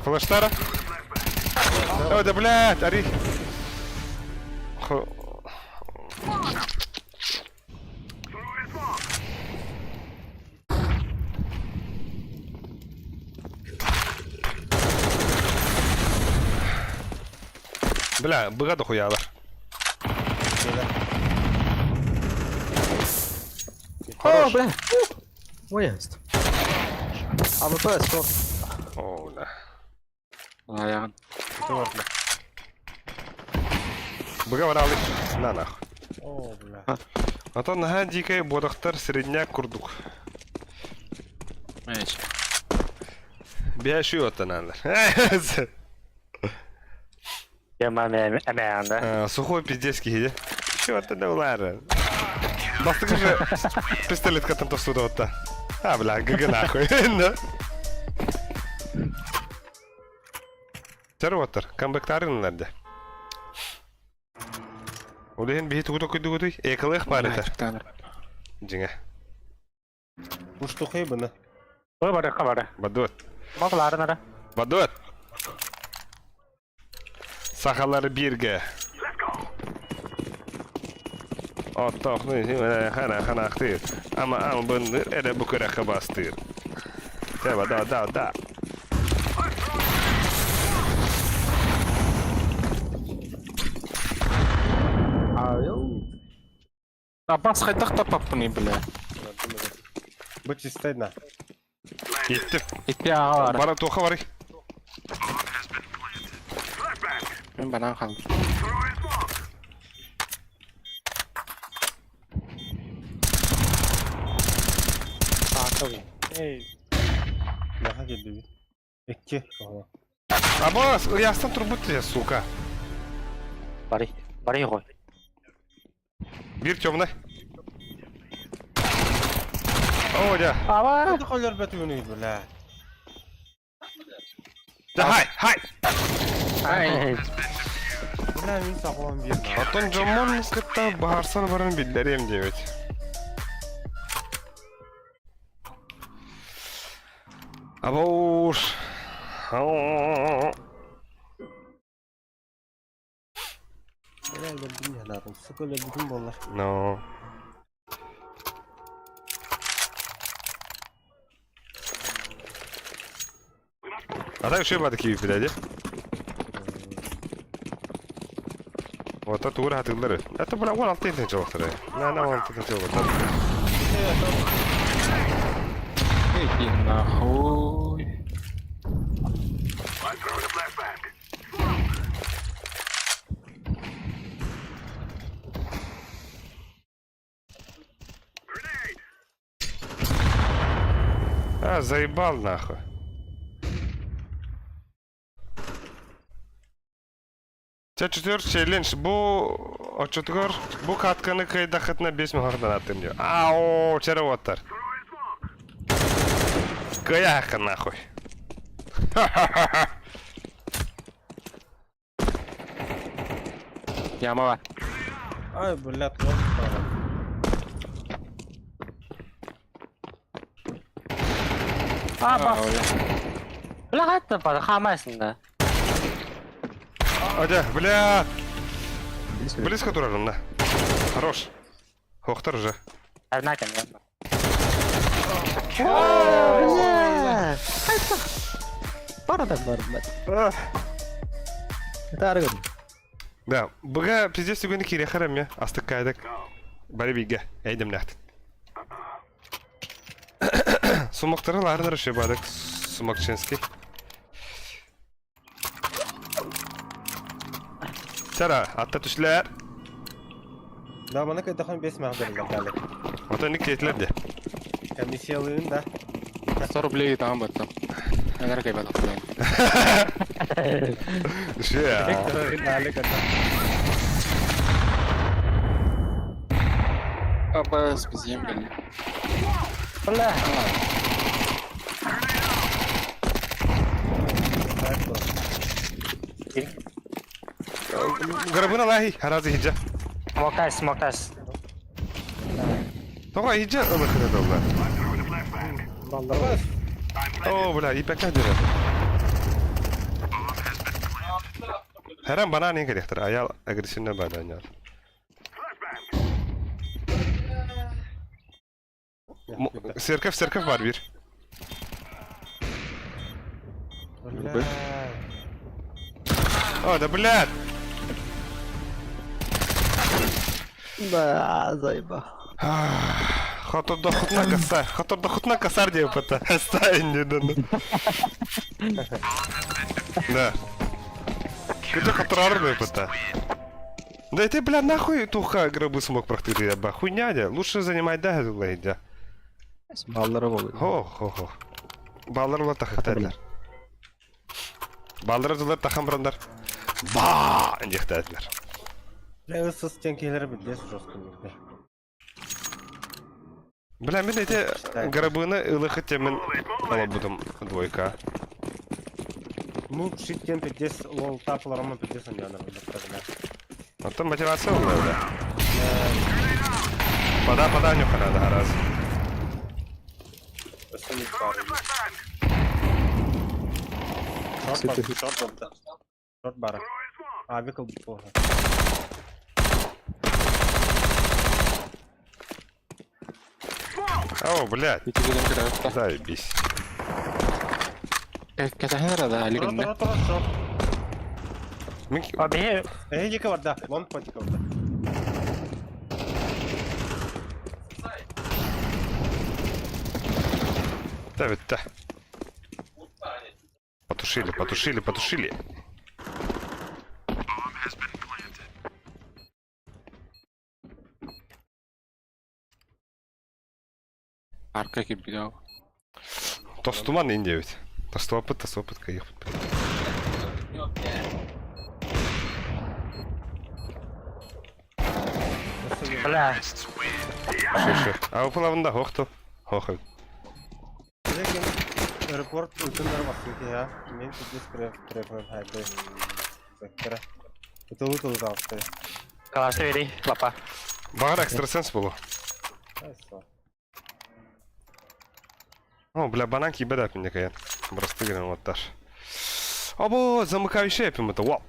Флештара? Ой, да блядь, ори. Бля, быга дохуялар. О, бля. Ой, яст. АВП, стоп. О, бля. Аяғын. Быга баралы. На нахуй. О, бля. А то наһаа дикэй буодахтар средняк курдук. Мәш. Биэши оттаналар. Эмэ Сухой пиздец киһи. Еще оттаналар. Бастыкы же пистолет катан тосуда отта. А, бля, гг нахуй. Да. Чар оттар, камбэктарын нарды. Олehen биһи тугу токуйдугутуй, экылых барыта. Дьиҥэ. Уштухай бына. Ой, барыахха бары. Бадуот. Бакларын ара. Бадуот. Сахалары бииргэ. Оттоохну хана ханаахтыыр. Ама албынныыр эрэ бу күрэххэ бастыыр. Да, да, да, да. Абас хайдах таппаппыный, бля. Бу чистай на. Иттим. Икки аҕа бар. Бара туха барый. Мен банан қалдым. Эй, Наха келди. Икки. Абас, ыйастан турбут я, сука. бары. Бары ғой. Бир темный. О, да. Аба. Hadi колер бөтүгүнүй бля. Да, хай, хай. Ай. Бля мин саҕалан биир на. Потом Джомон кытта баарсан баран биллэрем диэбит. Абауш. Бля өлөрдүм янаатым. Сука өлөрбүтүм буоллар. Но. А так еще бады киви пиляди. Вот это ура атылары. Это бля вон алтын тенче На на вон алтын тенче Иди нахуй. А, заебал нахуй. Ча четвер челлендж бу очотгор бу катканы кайдахытна 5 мөһөрдөн аттым диyor. Ау, черевоттар. Каяхы нахуй. Яма бар. Ай, бля, туох Аба. Бля, хатта бар, хамайсың да. Адя, бля. Близко турарым, да. Хорош. Хохтар уже. Однако, нет. Бля! Пара так бар, блядь. Это арган. Да, быга пиздец түгені кире харам я. Астык кайдык. Бары биге. Эйдем нәхт. Сумактары ларын рышы бадык. Сумакчинский. Сара, атта түшләр. Да, мана кайдахан 5 мах берилер калек. Ата ник кетлер де. Комиссиялыын да. 100 рублей там баттым. Энергия кайбадық, блин. Ше. Абас, бізем, блин. Бля. Грабына лахи, харазы хиджа. Смоктас, смоктас. Тоға хиджа ылыхыны долла. О, бля, ипәкә дөрә. Харам банан ең керектір. Аял агрессивно банан. Церковь, церковь бар бир. Бля. О, да блядь. Да, заеба. Хотор дохутна косар. Хотор дохутна косар деп это. Оставь не да. Да. Куда хотор деп это. Да ты, бля, нахуй туха гробы смог прохтырить, ба. Хуйня, дя. Лучше занимать да, дя. Баллары болду. Хо, хо, хо. Баллар була тахыктадылар. Баллар дылар тахам брандар. Ба, дихтадылар. Бля, ысыс тенкелер билдес жестко бирде. Бля, мен эти гробыны ылыхы темен алабудым двойка. Ну, шиттен пиздец, лол тапаларыма пиздец аньянар бля. А там мотивация была, да. Пода, пода, нюха надо, раз. Шорт бар, шорт барда. Шорт бара. Авик ылбыт буолла. О, блядь. Ити кэлэн көрөөттө. Заебись. Кэтэһэн эрэ да, Тура, илигиннэ. тура, тура, шорт. Мин А бэйэ Эһи диэки барда, лонг патика барда. Да, бүттэ. Потушили, потушили, потушили. Арка киирбит ол. Тостуман ин диэбит. Тостуоппут, тостуоппут кыайыахпыт. Бля. Шо, шо. А упалавында хохту. Хох. Ләкин репорт үтүннәр вакыты я. Мин күдис префер хәбе. Бәккәрә. Ытылы тылы алты. Калашты бери, лапа. Бағар экстрасенс болу. О, бля, банан кибе да пинде каян. Бросты грен вот таш. Або, замыкающий эпим это, вау.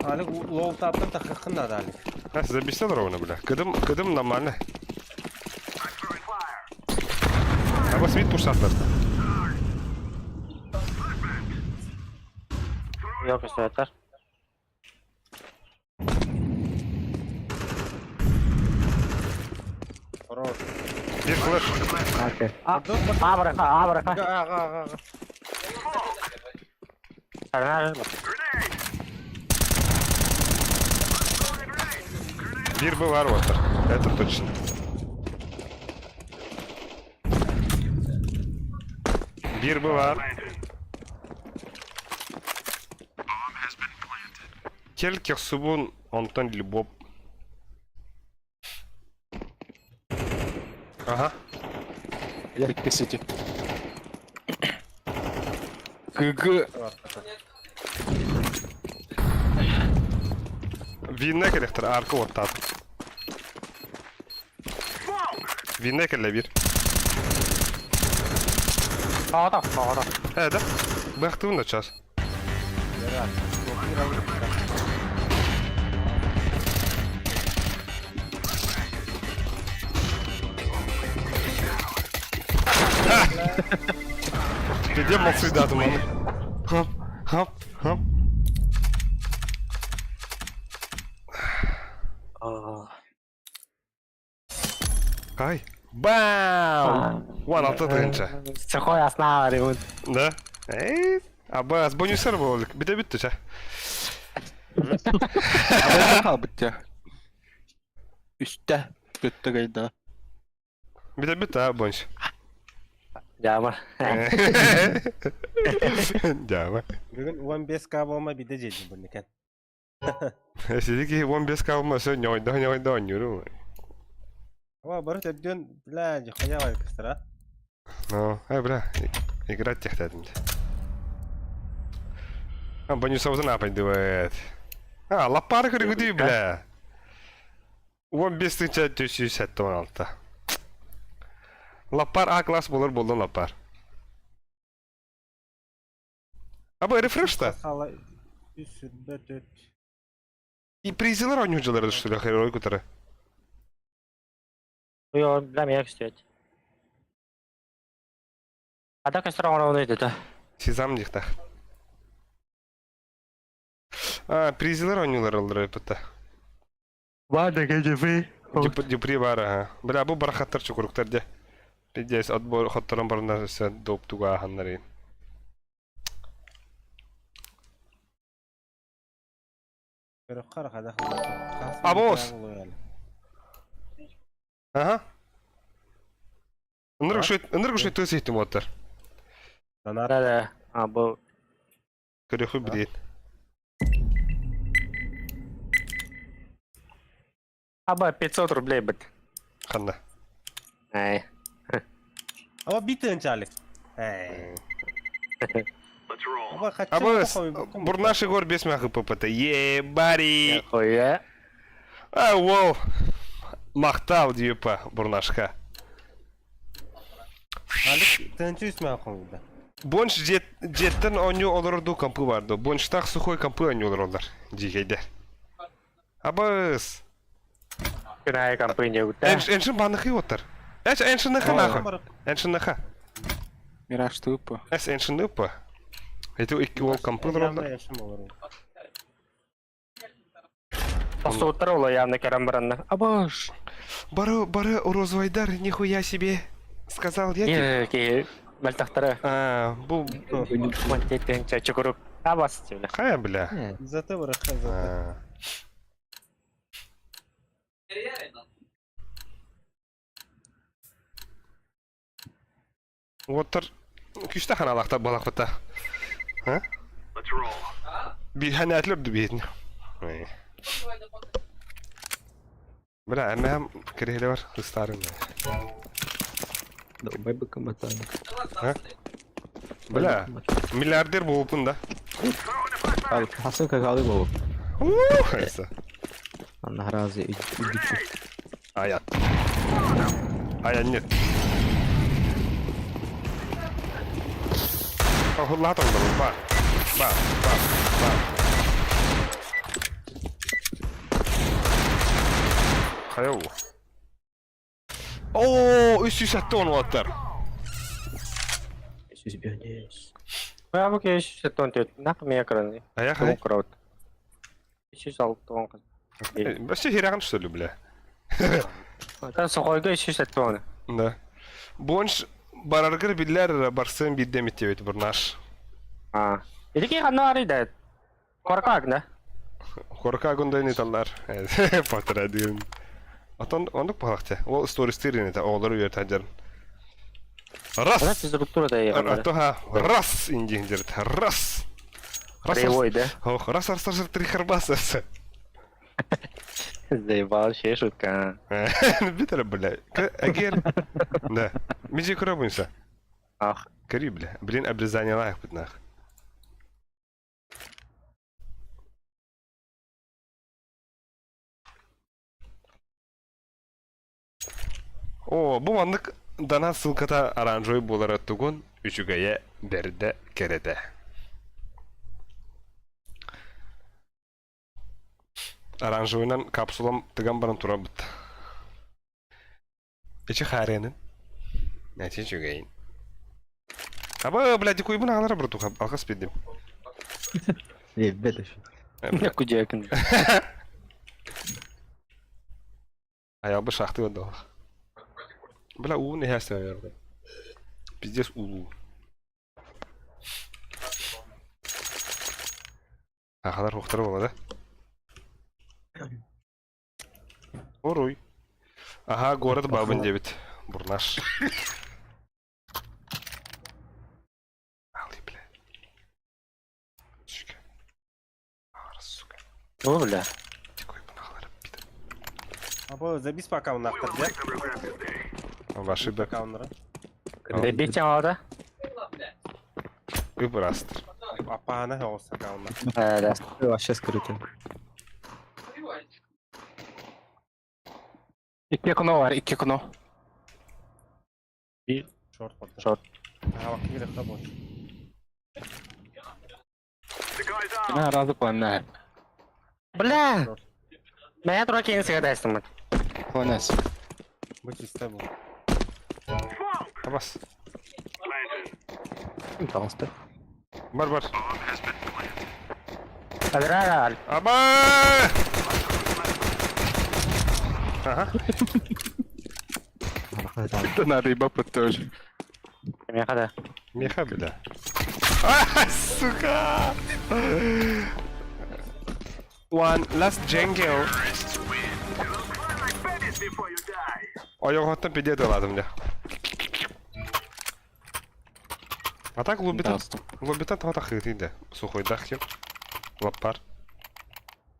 Алик лоу таптан тахакын да Алик. А, забесил ровно, бля. Кыдым, кыдым нормально. Або смит пушатлар. Yok üstüne Хорош. Бир флеш. А, быраха, а, быраха. Ага, ага, ага. Бир был арватор. Это точно. Бир был Кел кехсубун Антон Любоп. Ага. Икки сити. ГГ. Винне керектер арка оттат. Винне келе бир. Тоҕото, тоҕото. Э, да? Бахтыбын да час. Где молодцы дату, маны? Хоп, хоп, хоп. Ай. Бам! Ван алты тыгынча. Сухой основа ремонт. Да? Эй, абас бонусер болдuk. Бите бүттү ча. Хаалбыт Үстэ. Бүттэ гайда. Бите бүттү а бонус. Дьаама. Дьаама. Бүгүн 15К болма биде жедим бу некен. Сидики 15 калма все ньойда ньойда ойнюру. Ава бары төрдүн бля жохая бар кыстыра. Ну, ай бля, играть техтәдим. А, бонусовзын апайдывает. А, лапар көргүдүй, бля. 15 тынча 476. Лапар А класс болор болдун лапар. Аба рефреш та. Хала 304. И призылар ойнуучулар что ли, херой кутары. Йо, бля, меня кстати. А так все равно идет, да. Сезам дихтах. А, призылар ойнуулар олар эпетте. Ладно, ГДВ. Дюпри бар, ага. Бля, бу барахаттар чукуруктар де. Пиздец, отбор хотторон барна все доп туга аханнары. Абос! Ага. Ынырык ушуйт тыс иттим оттар. Да, да. А, был. Көрөхү билет. Аба 500 рублей бит. Ханна. Ай. Аба битен чалик. Эй. Аба хочу. Абы бурнаши гор без мяхы ППТ. Ебари. Хуя. А, вол. Махтал дьюпа бурнашка. Алик тыһыынча үс мөөх хомуйда. Бонч дьиэттэн оонньуу олорор дуу компы бар дуу. Бончтаах сухой компы оонньуу олороллор дьиикэйдэр. Абыс! Күн аайы компания гутта. Эншин банныхы оттар. Эч эншинныха нахуй. Эншинныха. Мираж тупо. Эс эншинныпа. Это икки ол компы олороллор. Тохсуоттар ола явно кэрэн бараннар. Абаш! Бары, бары розовайдар, нихуя себе. Сказал я тебе. Киһи мөлтөхтөрө. А, бу... Тиэтэн чукурук. Абас бля. Хая, бля. Зато бырахха зато. А. Уоттар күүстээх ханаалаахтар буолахпыта. А? Биһэнээтилэр дубиһитин. Бля, эмэһэм кириһилэ бар, ыстаарым. Долбай быкым батан. А? Бля, миллиардер буолуппун да. Ал, хасан какалы болуп. Ух, это. Анна разы үдүчү. А я. А я нет. Оһуллаат олорбут ба. Ба, ба, ба. Хайа уу. Оо, 370 уолаттар. Сүз бионес. Браво кеш сетон тет. Нах мия краны. А я хай. Крот. 360 қыз. Вообще херяган что ли, бля? Сохойга 370. Да. Бонш бараргыр биллер барсын биддемит диэбит бурнаш. А. Илики ханна арыйда. Коркак, да? Корка гундайны таллар. Патра диэн. Отон оннук баһахте. Ол стористирин это оҕолору үөртәдер. Раз Раз. физкультура да Атоха раз индиндерт. Раз. Раз. Кривой, да? Ох, раз раз раз три харбаса. Заебал, вообще шутка. Битер, бля. Агер. Да. Мизи курабунса. Ах. Кори, бля. Блин, обрезание лайх бутнах. О, бу маннык дана ссылката оранжевый буолара тугун үчүгэйэ бэрдэ кэрэтэ. Оранжевыйынан капсулам тыган баран турабыт. Эчи хаарыанын. Эчи үчүгэйин. Аба, блядь, куйбун аҕалара братуха, алҕас биэрдим. Леббет еще. Кудякин. Айалбы шахты отдал. Бля, уу не хәстә, наверное. Пиздец улуу. Ахалар ухтар була, да? Оруй. Ага, город Бабын 9. Бурнаш. Али, бля. Сука. Ара, сука. О, бля. Такой бунахлар, пидор. Або забис пока он нахтар, да? Ваши бэк. Аккаунтера. Добить да? Выбрастер. Апаана оҕус аккаунна. Да. Вообще скрытый. Икки окно бар, икки окно. Шорт подда. Шорт. Ага, кире хабо. Мына разы планнар. Бля! Мә тура кейин сыгадайсың. Планес. Бу чисто бу. Табас. Таҥаста. Бар бар. Адра, Аба! Ага. Это надо ебапать тоже. Меха да. Меха, бля. А, сука! One last jungle. Ойоҕоттон пидет ыладым дьэ. А так лубитан, лубитан тоҕо тахыытый да. Сухойдах кем. Лаппар.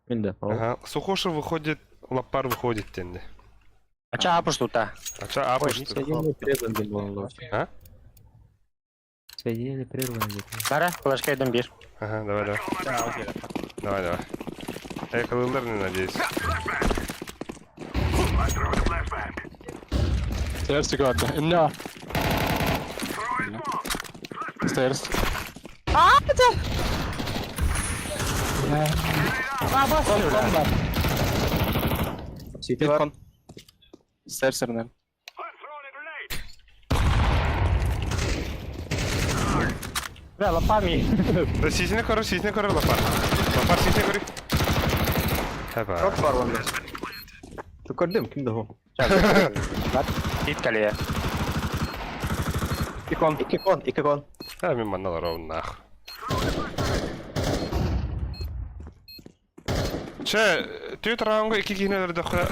Мин да. Ага. Сухоша выходит, лаппар выходит тенде. А ча апыш тута? А ча апыш тут? Соединение прервано было. А? Соединение прервано где-то. Бара, флешка идем бир. Ага, давай, давай. Давай, давай. Эй, кылылдар не надеюсь. Сердце гадно. Инна. Stairs. Сити бар. Кон. Stairs эрнен. Бля, лапами. Да сизine көрөр, сизine көрөр лапар. Лапар сизine көрөр. Хаба. Шорт бар онда. Көрдүм, ким да ол? Ит калия. Икон. Икки кон, икки кон. А мен манна ровнах. Че, түт раундга икки киһини өлөрдөххө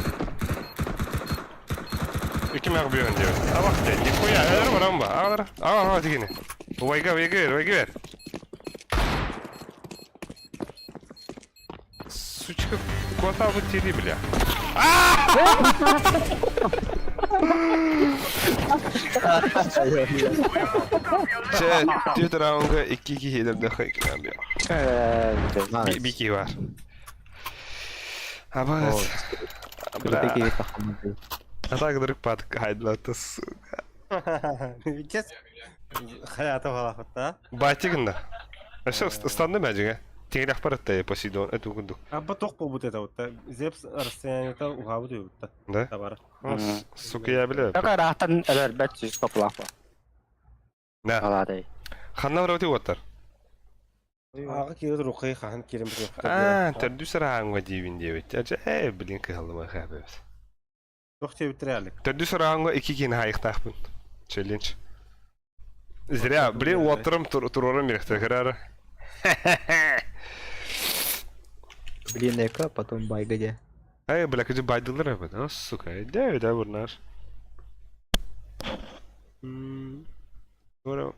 икки мэх бүөн диэбит. Абах дэ, нихуя, өлөр баран ба. Аҕалар, аҕа, аҕа тигини. Убайга, убайга бер, убайга бер. Сучка, куотаабыт тири бля. Че, түт раундга икки киһи өлөрдөххө икки мэх бүөн. Бики бар. Абас. Бля. А так вдруг пад хайдлата, сука. Кес. Хаята балахытта. Батигында. Все, станды мәжиге. Тегелек аппаратта Посейдон, это угунду. А бу тох болбут это вот. Зепс расстояние-то угабы дүйбүт. Да? Табар. Сука, я бля. Только рахтан өлөрбөт сүз топлах. Да. Аладай. Ханна барабыты уоттар. Ага кирет рухай хахан кирем бир. А, төрдү сарааңга диибин диэбит. Ажа, э, блин, кыһаллыма хабыбыз. Тох тебитирэлик. Төрдү сарааңга икки киин хайыктаахпын. Челлендж. Зря, блин, уоттарым турорум берехтер кырары. Блин, эко, потом байгаде. Ай, бля, кыжы байдылар эбит. А, сука, да, да, бурнаш. Тура.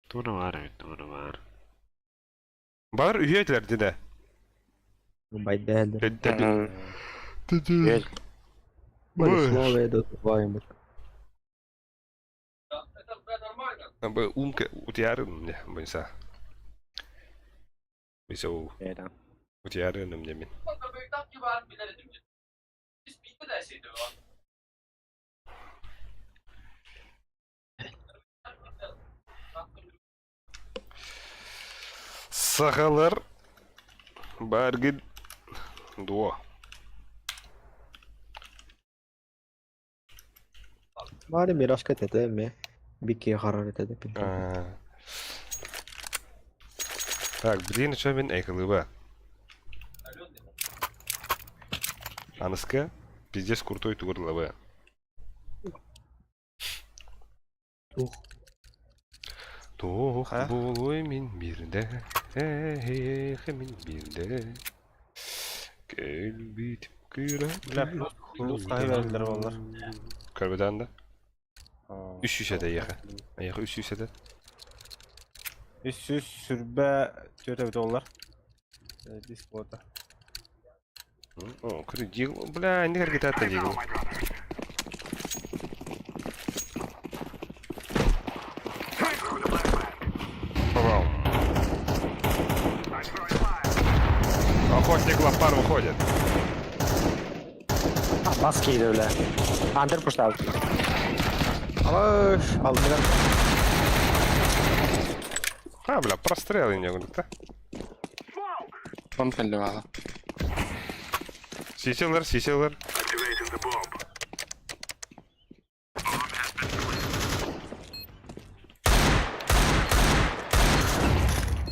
Тура бар эбит, тура бар. Бар үһү этилер да. Байдэлдер. Төдө. Слово идут, бываем. Бу умка утиярым не, бойса. Бойса утиярым не мен. Сахалар баргид дуо. Бары мирашка тете ме. Бики харар тете. Так, блин, что мен экылыба. Аныска пиздец крутой тугурлабы. Тух. Тух болой мен бирде, эх, мен бирде. Кэлбит күрә. Бля, плюс кайберлер болар. Көрбөдөн да. Үс жүз яха. Яха үс жүз эте. Үс жүз сүрбэ төтө доллар. Дисплота. О, күрү дигл, бля, не кергет атта дигл. Попал. Охотник лапар выходит. Бас кийди бля. Андер пуштал. Алыш, алдыган. А, бля, прострел не да? Он кэллэ Сиселер, сиселер.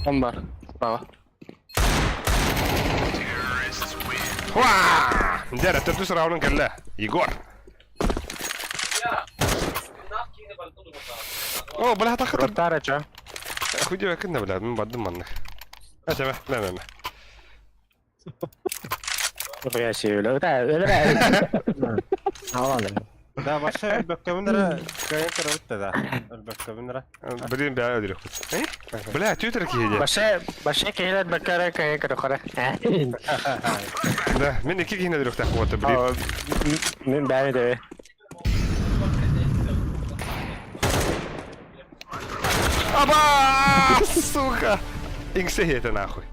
Он бар. Справа. Хуа! Дәрә, төрдүс раунын кэллэ. Егор. О, бля, тахытыр. Ротара чо? Худи кынна, бля, мен бардым манны. Ача, мә, мә, мә. Я сүйүлө. Да, өлөрө. Алады. Да, баша өлбөккөбүн кайын көрөбүт да. Өлбөккөбүн Блин, бля, өлөрөх. Бля, түтер киһи. Баша баша кейлер бакара кайын көрө. Да, мен икки киһини өлөрөх так вот, блин. Мен бәрі де. Аба! Сука! Иңсе это нахуй.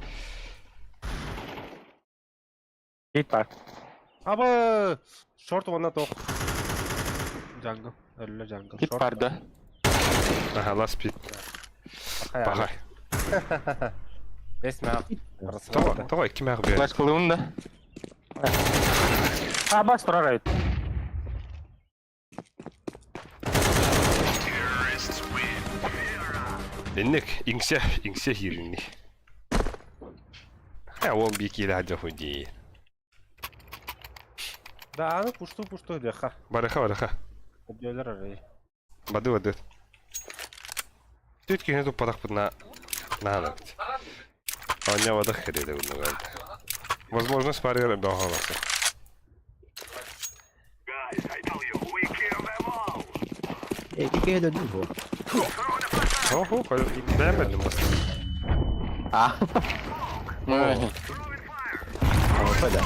Хит бар. Аба шорт онна тох. Джангл. Өллө джангл. Хит бар да. Ага, ласт пит. Сыппаҕай. Бэс мээх. Тоҕо, тоҕо икки мээх биэр. Флешкалыыбын да. Абас турар эбит. Инник, иҥсэ, иҥсэ ииринни. Э, уол бии киирэ сылдьар дии. Да, аны пушту-пушту диэххэ. Барыха, барыха. Өдүөлэр арай. Бады, бады. Түт киһини туппатахпытына наада эбит. Оонньообатах кэриэтэ курдук. Возможно, спарыгар бөҕө барса. Икки киһи өлөрдүм буо. Оху, бэйэм өллүм баста. А. Ама да.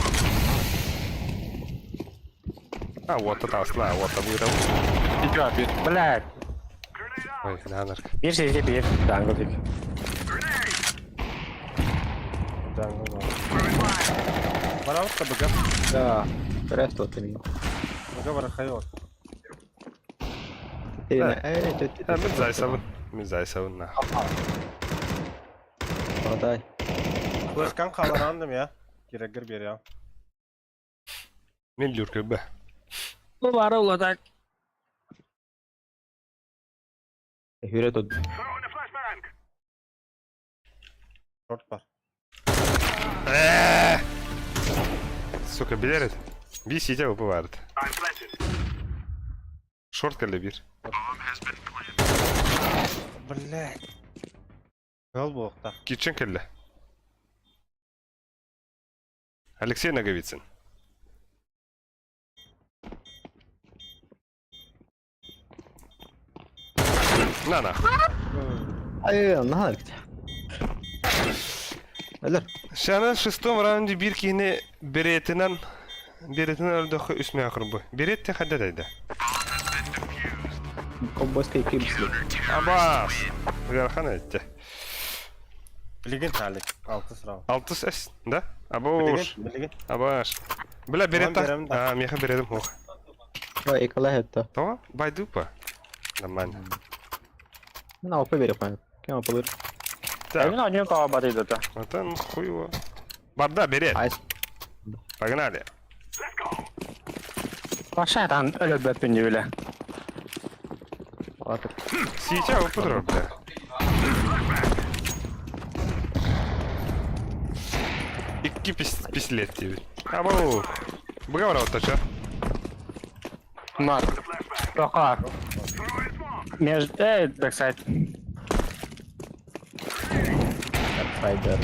А, вот это осла, вот это будет. Икки бир. Блядь. Ой, наанар. Биир сиргэ биир. Jungle дик. Jungle бар. Барабыт да быга. Да. Көрөөс туот мин. Быга бар хайот. Э, А, мен зайсабын. Мен зайсабын на. Хотой. Флешкан халарандым я. Кирегер берем. Мен люркөбө. Бу бары улатак. Хүрэ тут. Шорт бар. Сука, билер это. Би сидя бывает. Шорт кэллэ бир. Блядь. Кыл буохта. Kitchen кэллэ. Алексей Наговицын. На нахуй. Ай, наһаа эбит. Өлөр. Шана шестом раунде бир киһини беретинэн беретинэн өлдөххө үс мөөх бу. Берет те хадда дайда. Ковбойскай кибсли. Абас. Ыарахан этте. Билигин Алик. Алтыс раунд. Алтыс эс, да? Абош. Билигин, билигин. Абаш. Бля, берет берем, да. А, меха бередим ох. Ой, экала это. То, байдупа. Нормально. Мен алпа бере қойын. Кем алпа бер? Так, Эми оонньуу тоҕо батыйдыта. это ну хуево. Барда, берет. Айс. Погнали. Башайдан өлөрбөппүн дии Алатыр. Сейчас выпудру, бля. Икки пистолет тебе. Абу. Быгавра вот тача. Нар. Тоқар. Меж... Эй, backside. Сайдер.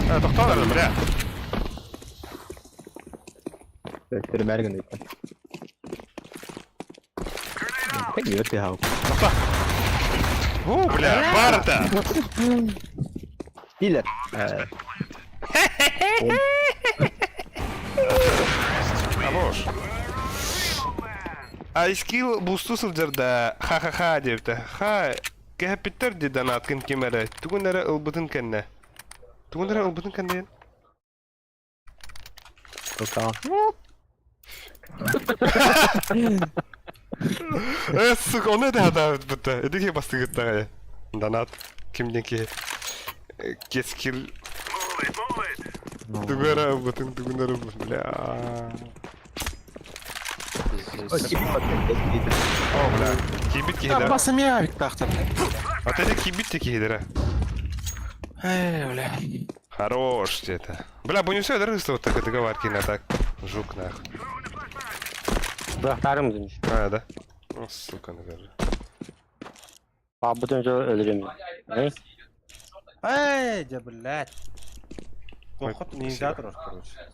А, тоқтал, бля. Өттөрү мәргін өйтті. Пәк өте хау. О, бля, барта. Дилер. Абош. Айскил бусту сылдьарда ха-ха-ха диэбитэ. Ха, кэһэппиттэр дии донаткын ким эрэ. Тугун эрэ ылбытын кэннэ. Тугун эрэ ылбытын кэннэ диэн. Тока. Э, сука, ону этэ сатаабыт бутта. Ити киһи бастыгыттаҕай. Донат ким диэн киһи. Кескил тугу эрэ ылбытын, тугун эрэ ылбытын. Бля. О, бля. Киирбит киһи да. Аббас эмиэ авиктаахтар. А ты киирбит те киһилэрэ. Эй, бля. Хорош это. Бля, бу не все, дорогой, вот так это говорки на так. Жук нах. Быахтарым дын. А, да? О, сука, наверное. Бабытын жол өлөрүм. Эй, Эй, да блядь. Тохот Ой, ниндзя турар, короче.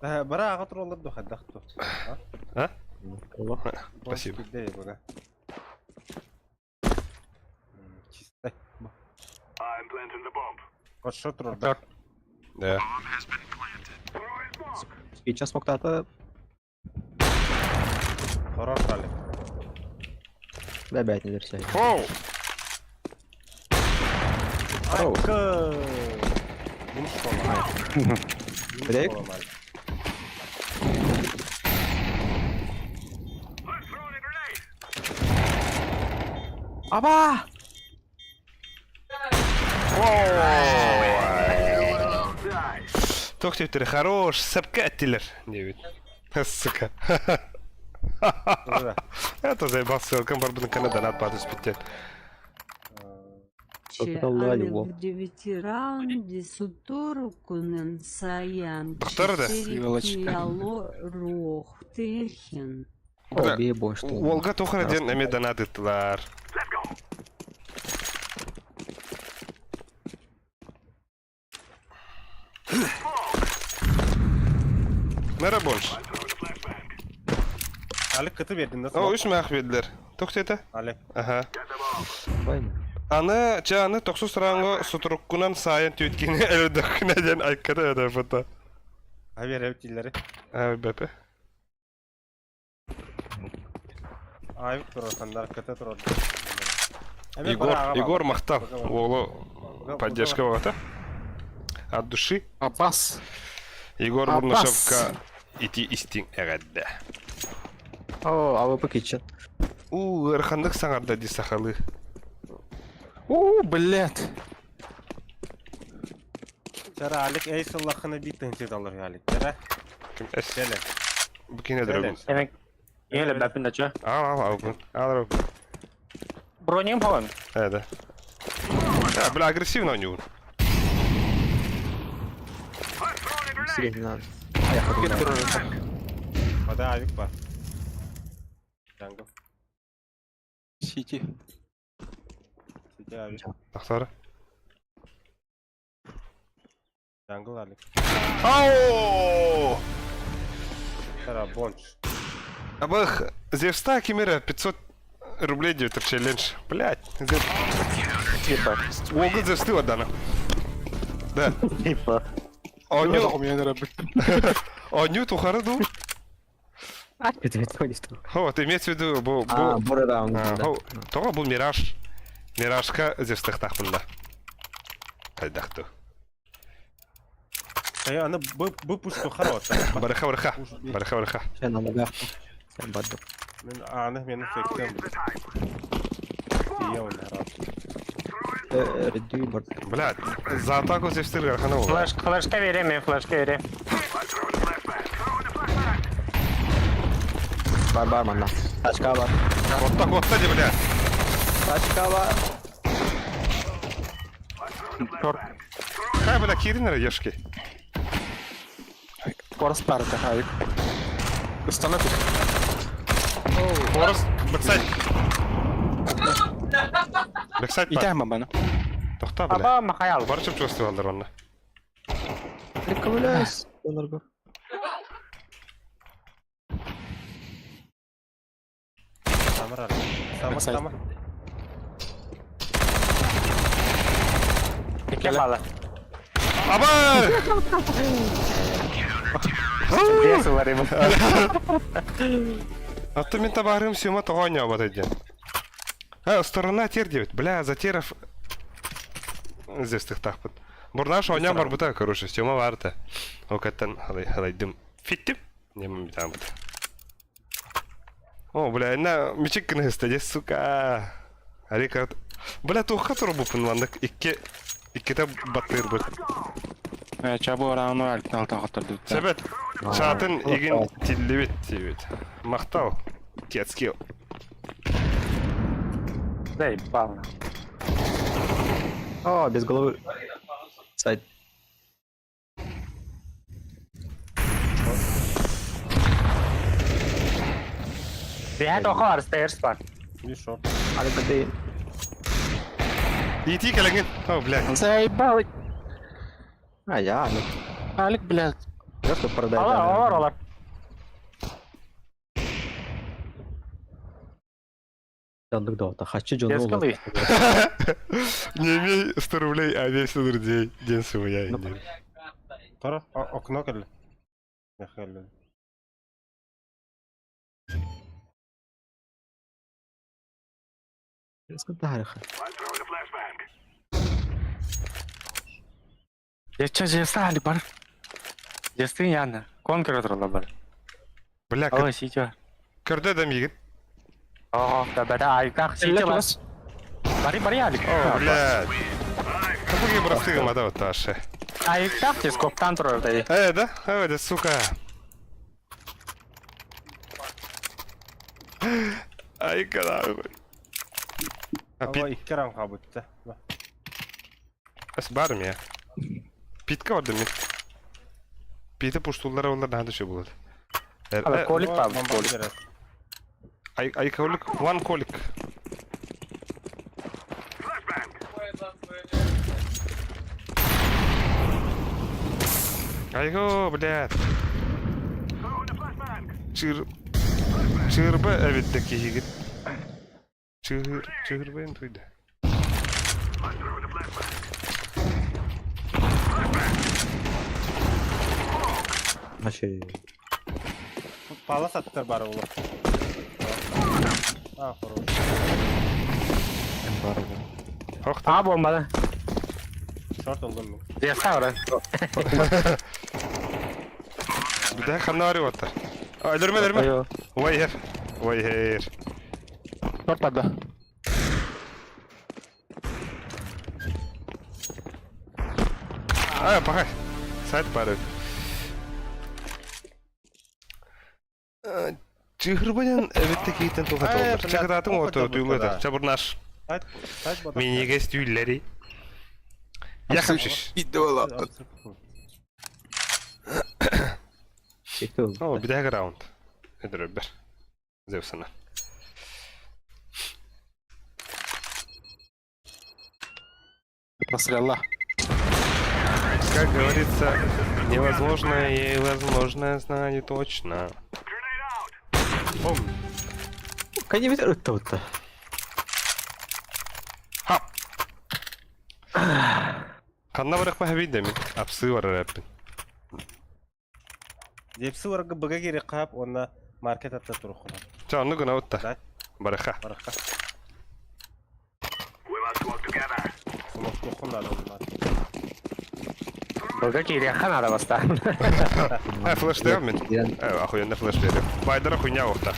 Э, бара аға туралар духадах ту. А? Спасибо. Чисто. Вот что турар, да? Да. Сейчас смоктата. Хорош, Алик. Да, бәт не дерсе. Оу! Оу. Минус школа. Брейк. Аба! Туох диэбиттэрэ хорош, сэпкэ эттилэр диэбит. Сука. Это заебал ссылкам барбытын кэннэ донат баат түспүттэн. Аны в девяти раунде суторукунен саян Доктор да? Рохтехин. Обе больше. Уолга тухара диэн эмиэ донат ыттылар. Мэра больше. Алик кыты бердин да. О, үс мээх биэрдилэр. Туох диэтэ? Алик. Аха. Аны, чэ, аны тохсус ранго сутуруккунан саайан түүткини өлөрдөххүнэ диэн айката өтөппүтэ. Авер эбитиллери. Аа, бэпэ. Айып турар, хандар кыта турар. Егор, Егор махтал. Уолу поддержка баҕата. От души. Абас. Егор Абас. Бурнашевка ити истиҥ эҕэрдэ. О, АВП kitchen. У, ыараханнык саҥарда дии сахалыы. У, блядь. Чара Алик эй сыллаххына биир тыһыынча доллар Алик. Чара. Ким эс. Чэлэ. Бу кине драгун. Эми Еле бәпин да чё? Ал, ал, ал, ал, ал. Броним хоҕон. Э, да. Да, бля, агрессивно у него. Сирень надо. Вода Авик бар. Jungle. Сити. Сити Авик. Тахсара. Jungle Алик. Ау! Чара Бонч. Абах, Зевста Кимера 500 рублей 9 челлендж. Блять. Типа. Уолга Зевсты дана. Да. Типа. Оню, У меня наработка. оню тухары ду. Хо, ты имеется в виду, бу, А, бу, бу раунд. А, да. хо, тоҕо бу Мираж. Миражка Зевстыхтахпын да. Хайдахту. Ай, аны бу бу пушку хорош. Барыха, барыха. Барыха, барыха. Sen на ногах. Sen барды. Мен аны мен фектем. Тиеун хорош. Редүй барды. Блядь, за атаку Зевстыр хана ол. Флеш, флешка берем, мен флешка берем. Бар бар манна. Тачка бар. Отта, отта де, бля. Тачка бар. Хай, бля, кирин ешки. Корс парта, Авик. Установи. Хорос, бэксайд. Бэксайд бар. Итәм бана. Тохта, бля. Аба махаял. Бар чып чувствовалдар онна. Приколляюсь. Донорго. Самар Алик. Самар, Backside. самар. Тикке бала. Аба! Бесі бар ему. А то мен табарым сюма тоғаня вот один. А, сторона тер девять. Бля, затеров... Здесь тахпыт. Бурнаш оня барбыта, короче, сюма варта. Окаттан халайдым. Фиттим? Не там быт. О, бля, на мечик кынысты, сука. Арика. Бля, туха турбупын мандык. Икки... Икките баттыр быт. Чабу рауну Алик алтан хоттырды. Себет, чатын игин тиллибит тибит. Мактал. Кетскил. Дай, бал. О, без головы. Сайт. Бэт охар stairs бар. Bir short. Алик бады. Ити кэлэҥин. О, блядь. Заебал. А, я Алик. Алик, блядь. Просто продай. Алар, алар, алар. Жандык да, хочу жон Ескалы. Не имей 100 рублей, а имей 100 друзей. День своя. Тора, окно келли. Михаил. Ече жеста Алик бар. Жестин яны. Конкер отырла бар. Бля, Ой, сити. көрдө да мигин. О, да бәдә Аликтах сити бар. Бари, бари Алик. О, блядь. Какие простые мода Таша. Айыктаах тископтан турар дии. Э, да? Э, да, сука. Ай, нахуй. А Ама пит... икки раунд хаалбыт. Ас бар я. Питка ордым мен. Питі пуштуллара олар наһаа да болады. Ала колик баар, колик. Ай, ай, колик, one колик. Айго, блядь. Чыр... Чырба эбит киһигит. Чыр... Чырбайын туйда. Вообще. Палас аттар бар оҕо. А, хорош. Бар. Ох, А бомбада. Шорт ыллым мин. Дьиэхтэ баран. Бүтэһик ханна барый уоттар. Өлөрмө, өлөрмө. Ой, хер. Ой, хер. Шорт барда. А, пока. Сайт баар. Чыһырбанан эбитте киитен туха Э, толлар. блядь, Чакытатын плохо ото добыто, туйлата. да. Чабурнаш. Сайт, сайт бода. Минигес түүллэри. Яхамшиш. О, бүтэһик раунд. Өдөрөбөр. Зевсана. Насралла. Как говорится, невозможное и возможное знаю точно. Бум. Кайнебит ытта. Ха! Ханна барах баһабин дэмин. Апсы барар эппин. Депси барга быга кири кап, онна маркет атта турухуна. Ча, онну гына утта. Да. Бараха. Баракка. We must work together. Смоктухун надо маркет. Быга киириэххэ наада бастаан. А, флеш дэм мин. Э, охуенно флеш берем. Байдара хуйня ухта.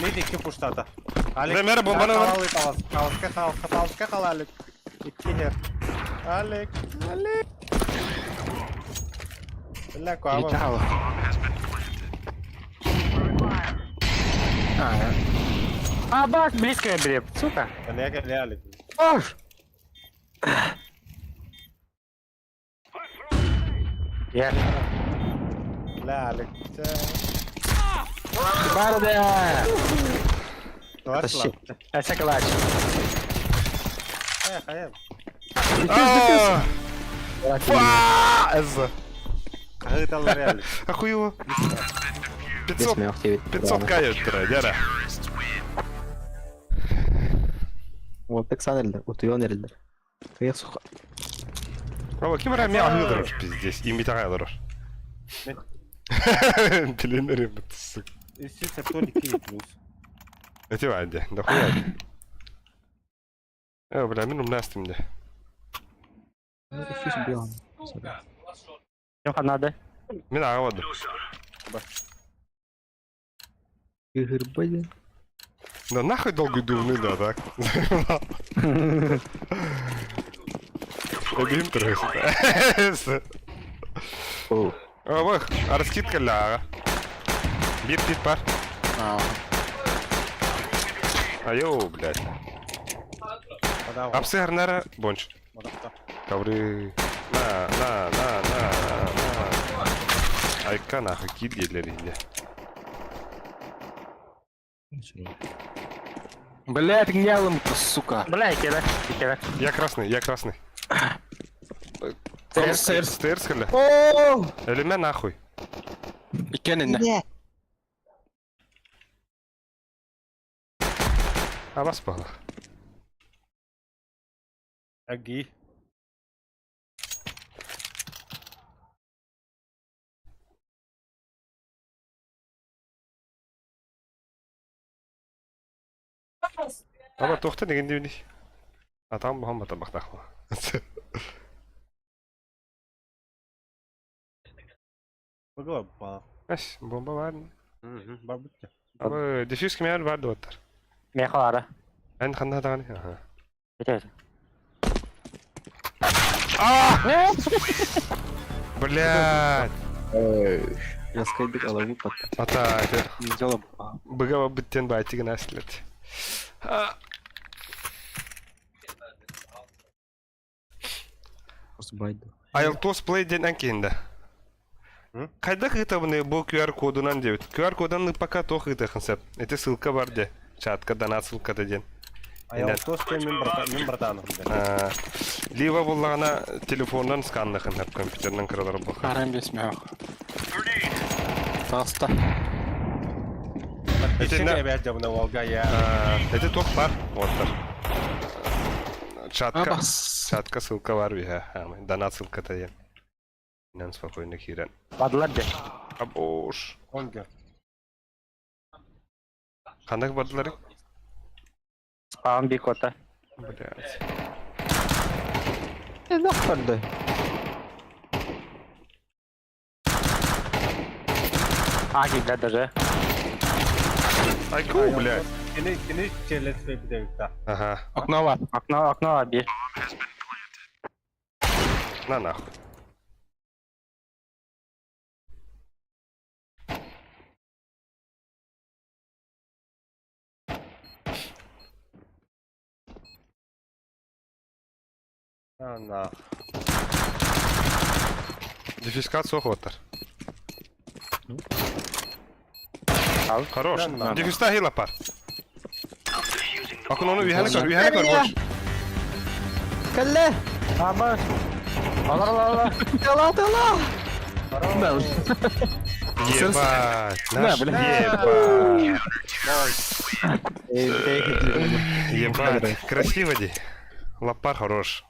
Мид икки пуштата. Алик. Да, мера бомбаны бар. Таласка, таласка, таласка кал Алик. Икки хер. Алик, Алик. Бля, куаба. Чао. А, бак, близко я бери, сука. Не, не, Алик. Ош! Я. Бля, Алик. Барда! Тащи. Эсэ клатч. Э, хайа. А! Фа! Эзza. Кахыталлар Алик. Охуево. 500, 500 кайыттыра, дяра. Вот Санерлер, утуйон эрэллэр. Кыйах суха. Ава, ким раме ахыдырар пиздец, ими тагайдырар. Пеленерим, сука. Үсү септон икки плюс. Эти ванде, да хуя. Э, бля, мин умнастым де. Yok надо. Мин ағавады. Ыгырбайда. Да нахуй долго думны, да, так? Эбим тұрғысы. О, Ох, арскитка ляга. Бир пит пар. Айо, блядь. Апсы арнара бонч. Ковры. На, на, на, на, на. Айка нахуй, кит гедлеринде. Блядь, гнялым, сука. Бля, икеле, икеле. Я красный, я красный. Стерс, стерс. Стерс, хля. Элеме нахуй. Икенинне. А вас пала. Аги. Ама тохта деген дебини. Атам Мухаммад табактахма. Быга ба. Эш, бомба бар. Бар бутта. Аба дефьюз кемер бар доттар. Миэхэ баара. Эн ханна даҕаны? Аха. Ити. А! Блядь! Яскайдык алабы пат. Ата, это Нельзя быга быттен байтигин аслет. Байды. Айлтос Play диэн эн киһиндэ. Хайдах ыытабыный бу QR кодунан диэбит. QR кодунан ыыппакка туох ыытыаххын сөп. Ити ссылка бар де. Чатка донат ссылката диэн. Айлтос диэн мин брата мин братаным диэн. Либо буллаҕына телефонунан сканныхын сөп, компьютерынан кыралар буолха. Арам бес мех. Таста. Итиннэ эбээт дьабына уолга я. Ити туох бар? Уоттар. Чатка, Абас. чатка ссылка бар биһэ. Донат ссылката диэн. Инэн спокойно киирэн. Бардылар дьэ. Абош. Онга. Ханнык бардылар? Спаун бик ота. Блядь. Не барды. А, киирдэ даже. Айку, блядь. Кини кини челет бит Ага. Окно бар. Окно, окно бир. На нахуй. На на. Дефискат суох уоттар. Хорош. Дефиста хила пар. Акун ону үһэни көр, үһэни көр бош. Кэллэ! Абас. Алар алар алар. Тала тала! Ебать, наш ебать. Ебать, красиво ди. Лапар хорош.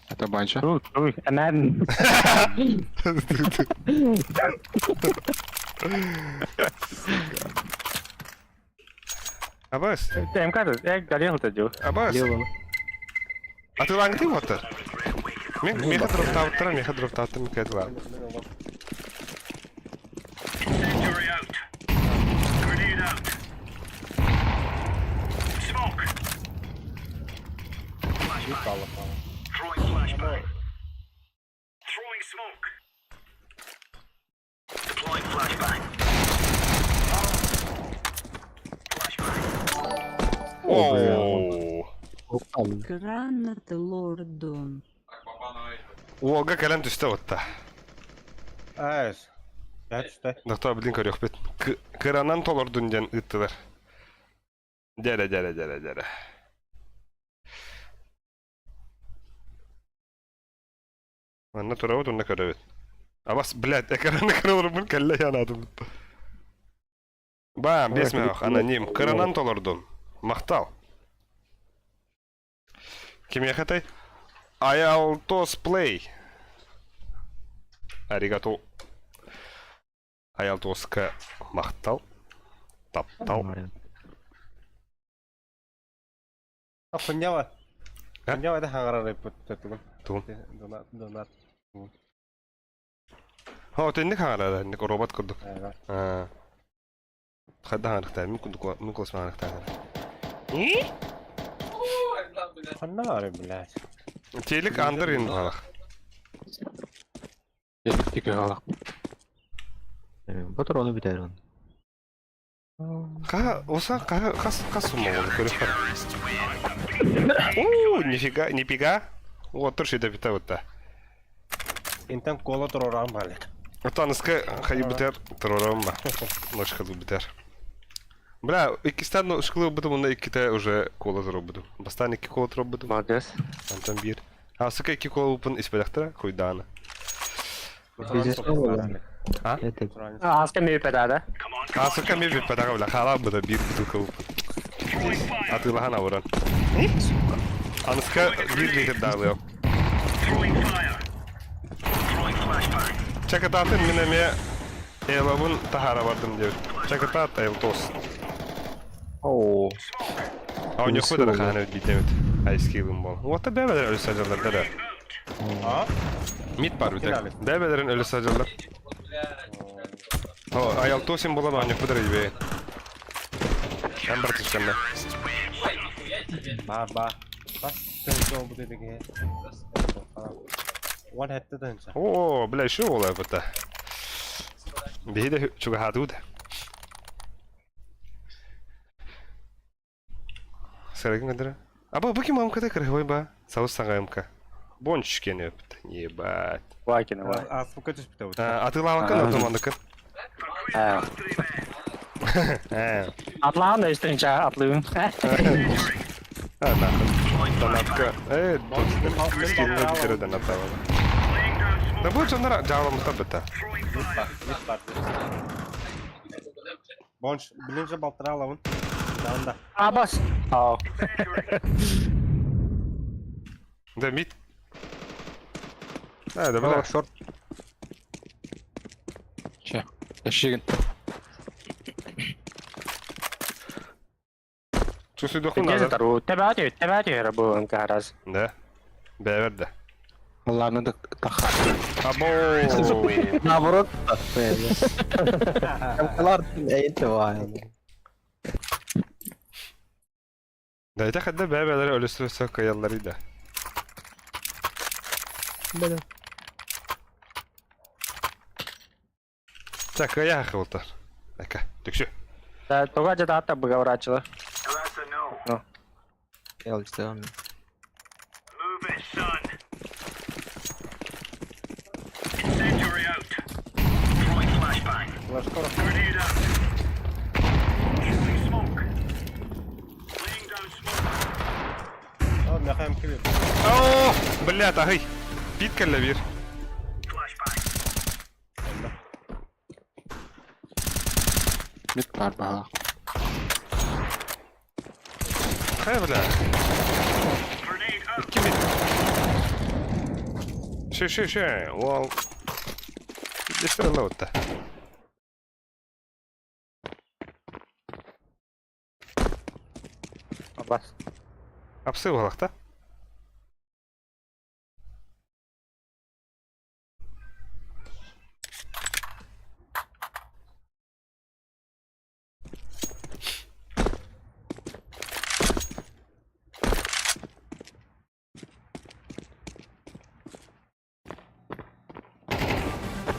Это банча. Туй, туй, энэн. Абас, МК, э, горел это дю. абас. Атылаңты уоттар. Мен меха дроптауттара, меха дроптауттар меха дроптауттар. Incendiary out. Grenade out. Smoke. Throwing flashbang. Throwing smoke. Deploying flashbang. Flashbang. Оо. Граната лордон. Уолга кэлэн түстэ уотта. Айс. Бәт Доктор блин көрүөхпүт. Кыранан толордун диэн ыыттылар. Дьэрэ, дьэрэ, дьэрэ, дьэрэ. Манна турабыт, онно көрөбүт. Абас, блядь, экраны кыраларбын кэллэ янаатым. Бам, бес мех, аноним. Кыранан толордун. Махтал. Кимиэхэ этэй? Айалтос Play. Аригато. Айалтоска махтал. Таптал. Хунява. Хунява это хаңарар эппит тугун. Тугун? Донат, донат. О, тэнник хаҥарара, инник робот курдук. Аа. Хайда хаҥарахтаа, мин курдук, мин кулас хаҥарахтаа. Ханнары, блядь. Телек андыр ин балах. Тик галак. Патроны бүтэр он. Ха, оса ха хас хас сумма болды көріп бар. О, нифига, нифига. Вот турши да бита вот та. Интен кола туроран балет. Отаныска хайы битер турорам ба. Ночка битер. Бля, иккистан школы бутум, онда икките уже кола турур бутум. Бастан икки кола турур бутум. Молодец. Антон бир. А сука икки кола упын испедахтара, хуйдана. А? Это Аска ми педада. А сука ми бит педага, бля, хала буда бир бутылка упын. Атылахан авыран. Аныска бир литр дагы Throwing fire. Throwing flashbang. Чакататын мен эме элабын тахара бардым деп. Чакатат эл тос. Оо. А у них худа хана битемит. Айскилым бол. Вот бәбәләр өлі сажалар да. А? Мид бар битек. Бәбәләрен өлі сажалар. О, Аялтосин буолан оонньоппут эрэ дибэ. Эн братишканна. Баа баа. Бас тыынча буолбут эбигэ. Уон хэттэ тыынча. О, бля, еще буолар быта. Биһи да чугаһаатыбыт. Сырыгын кадыра. Аба, бу ким амката кырыһыбай ба? Сабыс саҥа МК. Бончикени өпт. Ебать. Вакина, ва. Ааспыкка түспүтэ бу. Атыылаабаккын отомандыкын. Атлаан да үстүнчэ атлыын. А, нахуй. Донатка. Э, скинни бүтэрэ донаттаабын. Да бу дьоннор дьаабаммыттар бытта. Мид бар, мид бар. Бонч, билинже балтыра алабын. Даун да. Абас. Ау. Да мид. А, да бля. Шорт. Че, Эшигин. Чусуйдохун Где надо. тару? Тебати, тебати рабу раз. Да. Бэвер да. Ладно, да таха. Або. Наоборот. Калар эйте вай. Да это хадда бэбэлэр өлөсүрөсө кыяллары да. Бэдэ. Так, кыя хылтар. Ака, түксү. Да, туга же дата быгаврачыла. That's a no. Ялчтан. Move it, son. Incendiary out. Throwing flashbang. Флешкор. Grenade out. Throwing smoke. Laying down smoke. О, мехаем киби. О, бля, тагый. Пит кэллэ бир. Flashbang. Мид бар баха. Хай, бля. Grenade out. Икки мид. Ши, ши, ши. Уол. Дестер лаутта. Абас. Апсы балакта.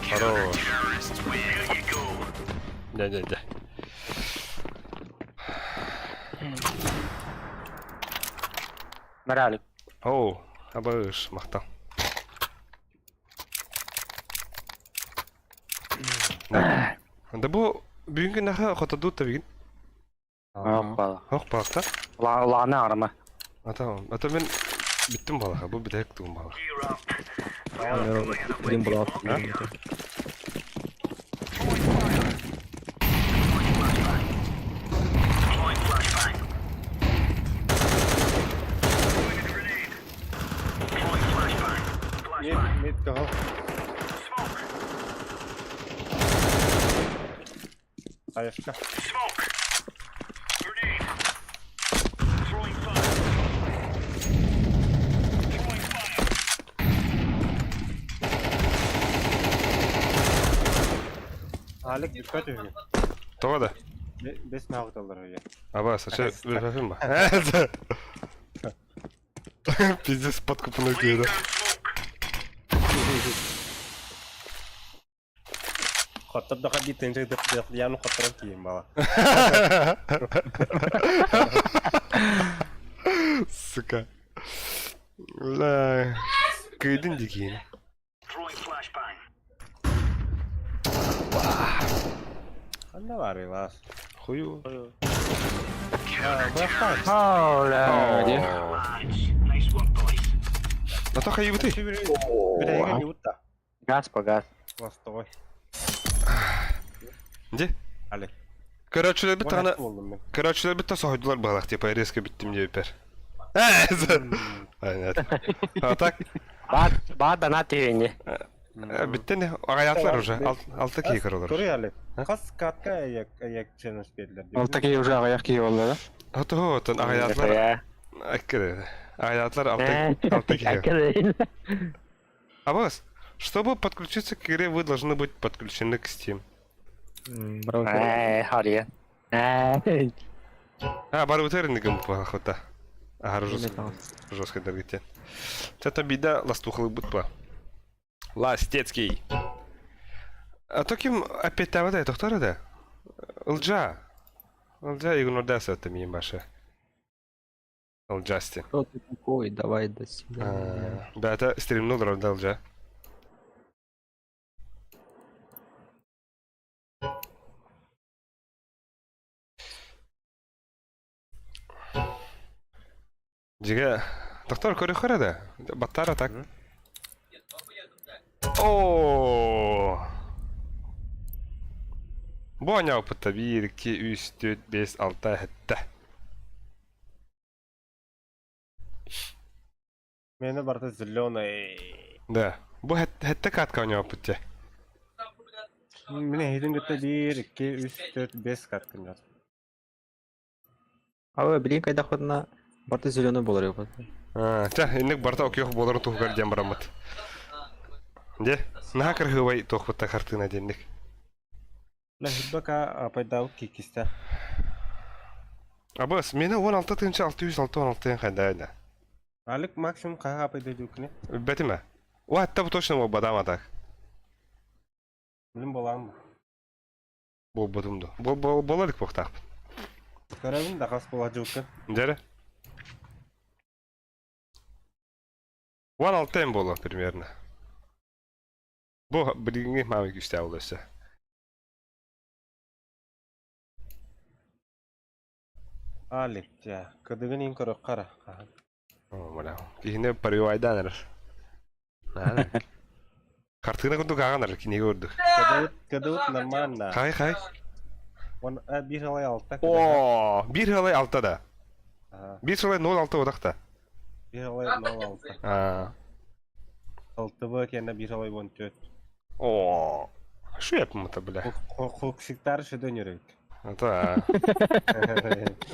Хорош. There you go. Да, да, да. Моралик. Оу, абыш, махтал. Да. Да бу бүгүнкү наха хотодут та бүгүн. Опа. Ох баакта. Ла лана арма. Ата, ата мен бүттүм балаха, бу бүтэк тугум балаха. Gear up. We are playing a Блин, wicked брат. lot here. Throwing fire. Throwing flashbang. Throwing flashbang. Throwing a grenade. Throwing flashbang. Мид, Flashbang. мид кого? Smoke. Хаешка. Smoke. Grenade. Throwing fire. Throwing fire. Алик бүппәт үһү. Тоҕо да? Бес махталлар үһү. Абас, ача билбэппин ба. Пиздец подкупной Laying киһи. down smoke. Хоттор да хади тенжек деп яны хотторон кийин бала. Сука. Бля. Кыйдын дикиин. Throwing flashbang. Ханна бар илас. Хую. Оля. Lads, nice work, boys. А то хайбыты. Бүтэйге юутта. Газ по газ. Ластовой. Де? Алик. Короче, бит ана болдум мен. Короче, бит сохойдулар балах, типа резко биттим деп бер. Понятно. А так, Бат бат дана тиени. биттен ағаятлар уже, алты кей кырылыр. Туруй Алик. Хас катка аяк аяк челлендж бердилер. Алта кей уже аяк кей болду да? Аты отын ағаятлар, аккере. Ағаятлар алты алты кей. А вас, чтобы подключиться к игре, вы должны быть подключены к Steam. Ээ, харыйа. Ээ. А, барыбытыгар инник гыммыт Аһары жестко дэргитен. Чата бида ластухалыбыт ба. Ластецкий. А то ким опять тохтор да? Ылжа. Ылжа игнордаса это миим баша. Ылжасти. Кто ты такой? Давай до свидания. Да, это стримнул да, Ылжа. Дьигэ, доктор көрүөххэ да, баттаара так. Оо! Бу оонньообуппутта биир, икки, үс, түөрт, биэс, алта, сэттэ. Мені барыта зеленый. Да. Бу сэттэ катка оонньообуппут дьэ. Мин эһигин кытта биир, икки, үс, түөрт, биэс карткын дьон. Аба, билигин кайдахпытына барыта зеленый буолар эбит. Чэ, инник барыта окуох буоларын туһугар диэн бараммыт. Дьэ, наһаа кырһыыбай туохпутта хартыына диэнник. Лэһирбэка апайдаабыт кииккистэ. Абыс, мені 16 тыынча 666 хайдаа Алик максимум хаһа апайда дьукни. Билбэтим ээ. Уа, точно буолбатаама так. Билим буолаам. Буолбатым дуо? Буола илик буохтаахпын. Көрөбүн да хас буола дьукка. Дьэрэ. 16 эм буолуо примерно. Бу билиҥҥи маамай күүстээх буолуо өссө. Алик, дьэ, кыдыгын иин көрөххө эрэ хаһан. Оо, Киһини паривайдаан эрэр. Хартыына курдук ааҕан эрэр кинигэ курдук. Кыдыбыт, кыдыбыт нормально. Хай хай. Он биир сылай алта. Оо, биир сылай алта да. Биир сылай нол алта утахта. Биир сылай нол алта. Аа. Алтыбы кэннэ биир сылай уон түөрт. Оо. Что я это, бля? Хоксиктар шедонерик. Это...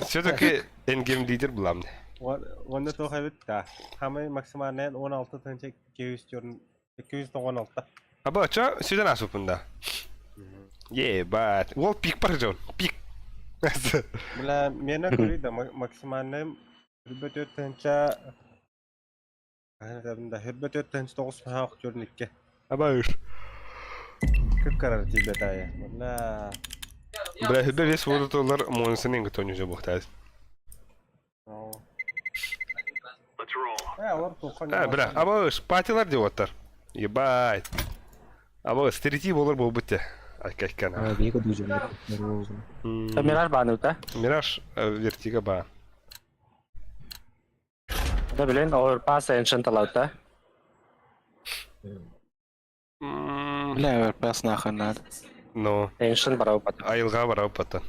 Все-таки энгем лидер буламны. Онно туох эбит да. Хамай максимальный 16 тыһыынча 296. Аба, ча сюда асупында. Ебать. Ол пик бар жон. Пик. Бля, мені көрүй да максимальный хүрбэ төрт тыһыынча хүрбэ төрт тыһыынча тоҕус маһаах төрүн Аба үш. Кып-карар тиийбэт аайы. Бля. Бля, хүрбэ вес водотолар монсын ингі тонюжа бұқтаз. Э, олар тухан. А, бля, аба үш, патилар деп оттар. Ебать. Аба стереотип олар бол бітте. Айкайкан. Века дужа. Мираж баанута. Мираж вертига ба. Да билен overpass ancient алаута. Бля, overpass нахуй надо. Ну. Ancient барау пата. Айылға барау пата.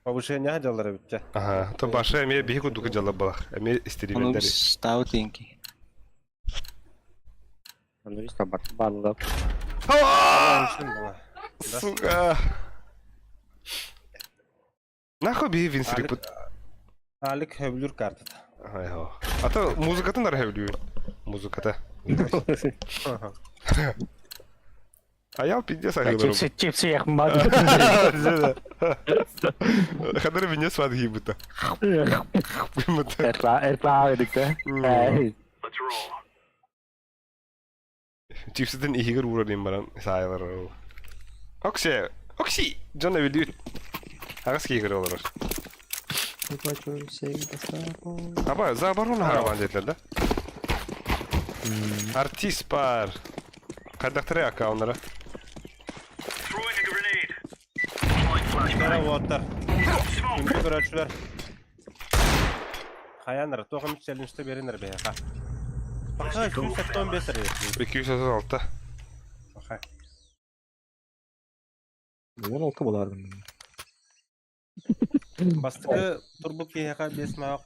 Повышение дьаллара бүтте. Ага, то башы эме биһи курдук дьалла балах. Эме Ону истеримендери. стаутинки. Аны бис табар баанула. Сука. Нахуй биһи винсрипут. Алик хөблүр картата. Айхо. А то музыкатын ар хөблүүн. Музыката. Аял пиздец ахылар. Чипсы, чипсы яхмад. Хадыр винес вад гибыта. Эркла, эркла дикте. Чипситин ихигер уурар баран саайлар. Окси, окси, Джон билүү. Агас кийгер олорор. Аба, за оборону харабан дедлер да? Артист бар. Кадактыры аккаунтара. Кара уоттар. Күндү көрөөчүлөр. Хаяныр, тоғым челленджті беринер бэйха. Баха 295 эрэ. 236. Баха. 16 болардым. Бастыкы турбу киһиэхэ 5 маах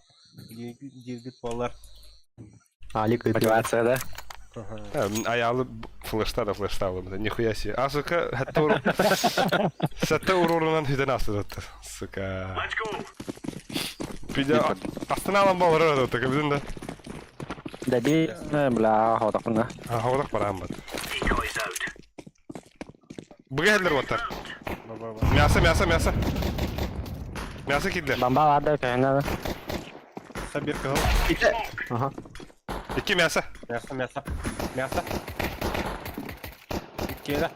дииргит буолар. Алик Мотивация, да? Аялы флешта да флешта алым. Нихуя себе. А, сука, Сәтті урурунан хүден асырытты. Сука. Пидя, астына алам балыр öyle так біздің да. Да би, бля, хотақпын А, хоғдақ барам бат. Бұға әлдер оттар. Мясо, мясо, мясо. Мясо киирдэ. Бомба баар да көһүнэ. Сабир кыһыл. Ага. Икки мясо. Мясо, мясо. Мясо. Иккиэлэ.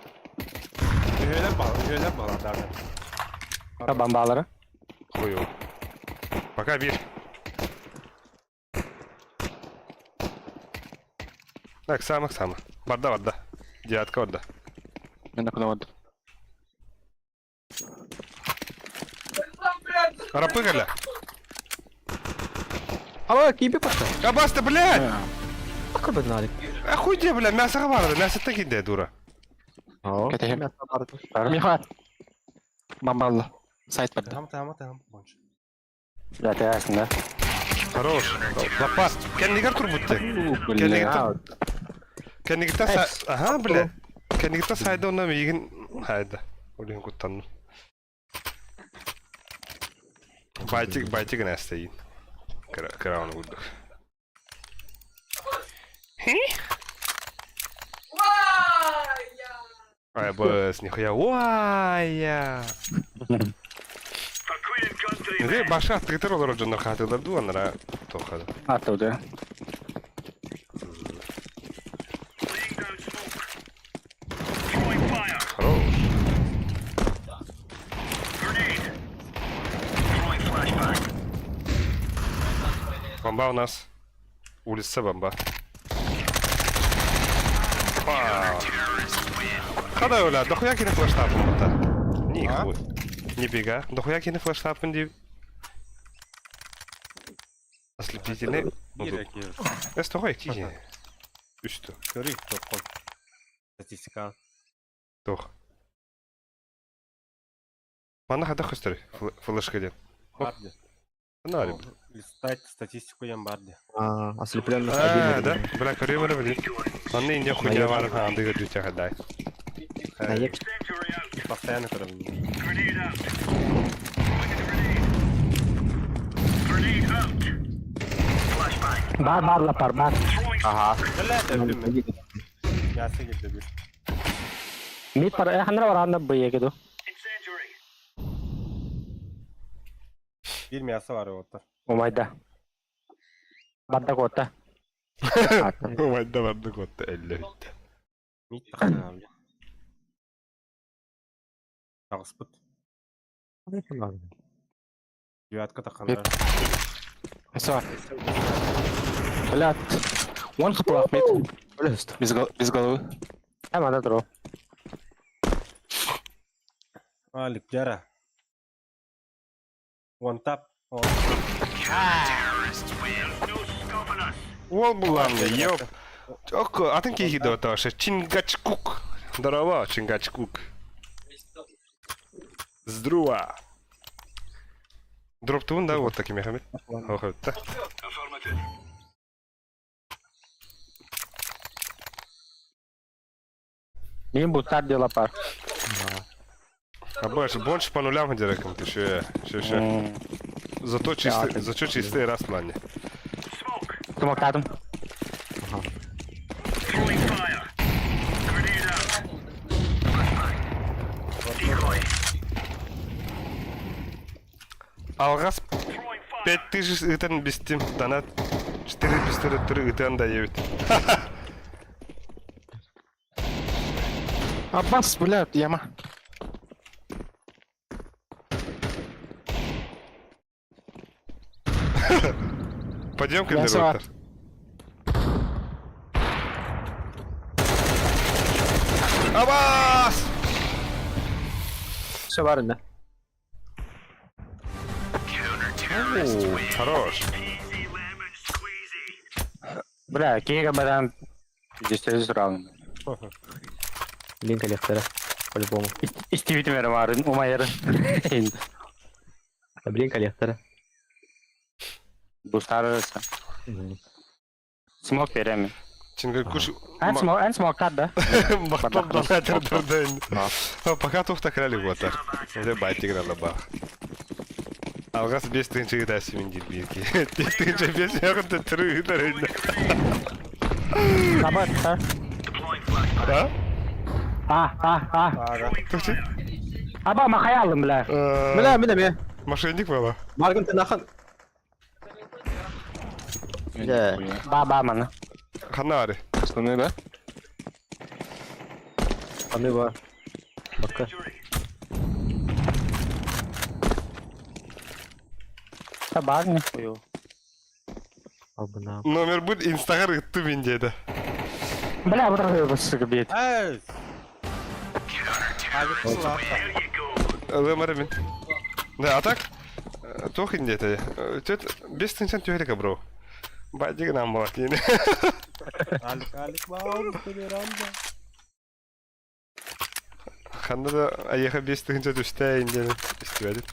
Үһүөлэр баҕа, үһүөлэр баҕа даҕаны. Бомбалары. Хуй. Пока бир. Так, сама, сама. Барда, барда. Девятка барда. Мен куда барда. Арапы кэллэ. Ава, киби пошла. Абаста, блядь! Акырбын Охуй где, бля, мясо барды, мясо таки де, дура. Кэтэһим. Миха. Бомбалла. Сайт барда. Тахам, тахам, тахам. Бонч. Да, тясно. Хорош. Лапа. Кэннигэр турбутты. Кэннигэр Кэннигэр са... Ага, бля. Кэннигэр сайда онно миигин хайда. Олин куттанным. Байтик, байтик нэстейин. Крауны курдук. Ай, быс, нихуя. Уая! For Queen and country, Де баша аттыгытар олорор дьоннор хаатылар дуу анара тоқады. Оттуда. Laying down smoke. Throwing fire. Хорош. Grenade. Throwing flashbang. Бомба у нас. Улица бомба. Па. Хада оля, дохуя кини флештапын бута. Нихуй. Не бега. Дохуя кини флештапын деп. Ослепительный. Киирэ, киирэ. Эс тоҕой киһи. Үстү. Көрүй, тоққон. Статистика. Тох. Манна хада көстөр флешка ден. Барды. Нари. Листать статистику ем барды. А, ослепленных А, один. да? Бля, көрөмөр билин. Манна инде хуйня бар, анды көрдү хадай. Наеб. Incendiary out. Постоянно көрөбүн. Grenade out. Throwing a grenade. Grenade out. Flashbang. Бар, бар, лапар, бар. Throwing Ага. Бля, өлдүм мен. Мясо кирди бир. Мид пар, ханра баранда быйа кеду. incendiary. Бир мясо бар оттар. Умайда. Барда котта. Майда барды котта элле битте. Мид тахана. Тагыспыт. Девятка тахана. Все. Блядь. One хп Ахмед. Без, гол- без головы. Там ада туру. Алик, жара. One tap. О, There's no stopping us. Ол буланны, ёп. Окко, атын кихи доташы. Чингачкук. Здорово, Чингачкук. Здруа. Дроптуун да, вот таким мехамед. Охот, да. Affirmative. Мин бутар де лапар. А больше, больше по нулям диреком, ты еще, еще, еще. Зато чистый, зато чистый раз плане. Smoke. Смоктадым. Throwing fire. Grenade out. Flashbang. Decoy. Алгас Throwing fire. 5000 ытан бистим, донат 4 бистер 3 ытан дают. Аббас, блядь, яма. Пойдем к Мясо. Доктор. Абас! Все бар, да. О, Хорош. Easy lemon squeezy. Бля, кига баран. Здесь раунд. Линк лектора. По-любому. Истибитим барын, умайрын. Блин, коллектора. Бустар Смок береми. Чингачкуш... Эн смок, эн смоктад да. Мактап донатер дурден. Пока тухта крали гота. Это байтик на лобах. Алгас бес тынчы да симин бирки. Бес тынчы бес ягында түрі үдәрін. Лапар, Deploying flashbang. Да? А, а, а. Ага. Тухчы? Аба махай алым бля. Бля, мин эмиэ. Мошенник была. Марган ты нахан. Бля. Ба ба маны. Ханари. Основные, да? Аны бар. Бакка. Та бар не хую. Абына. Номер будет инстаграм ыттым мин диэтэ. Бля, бу бысыгы бит. Эй! Ылым эрэ мин. Да, а так туох индиэтэ? Төт бес тынчан түһэрэ бро. Бадьыгы нам буолар диэн. Алик, Алик, вау, Веранда. Ханна да айыха бес тыһынча түстэ диэн истибэтим.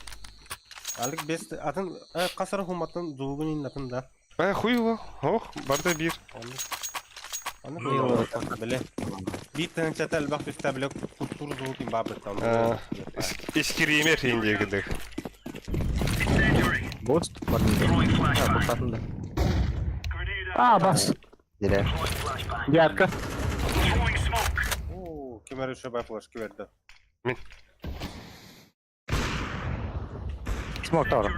Алик бес атын касар хуматын зугун иннатын да. Э, хуй его. Ох, барда бир. Аны биле. Бир тыһынчата элбэх түстэ биле куттур зугун ин бабыттан. Искиример индиэгидик. Бост бар. Бостатын да. А, бас. Дире. Девятка. Оо, кемер үшө бай флешки берди. Мин. Смок тор.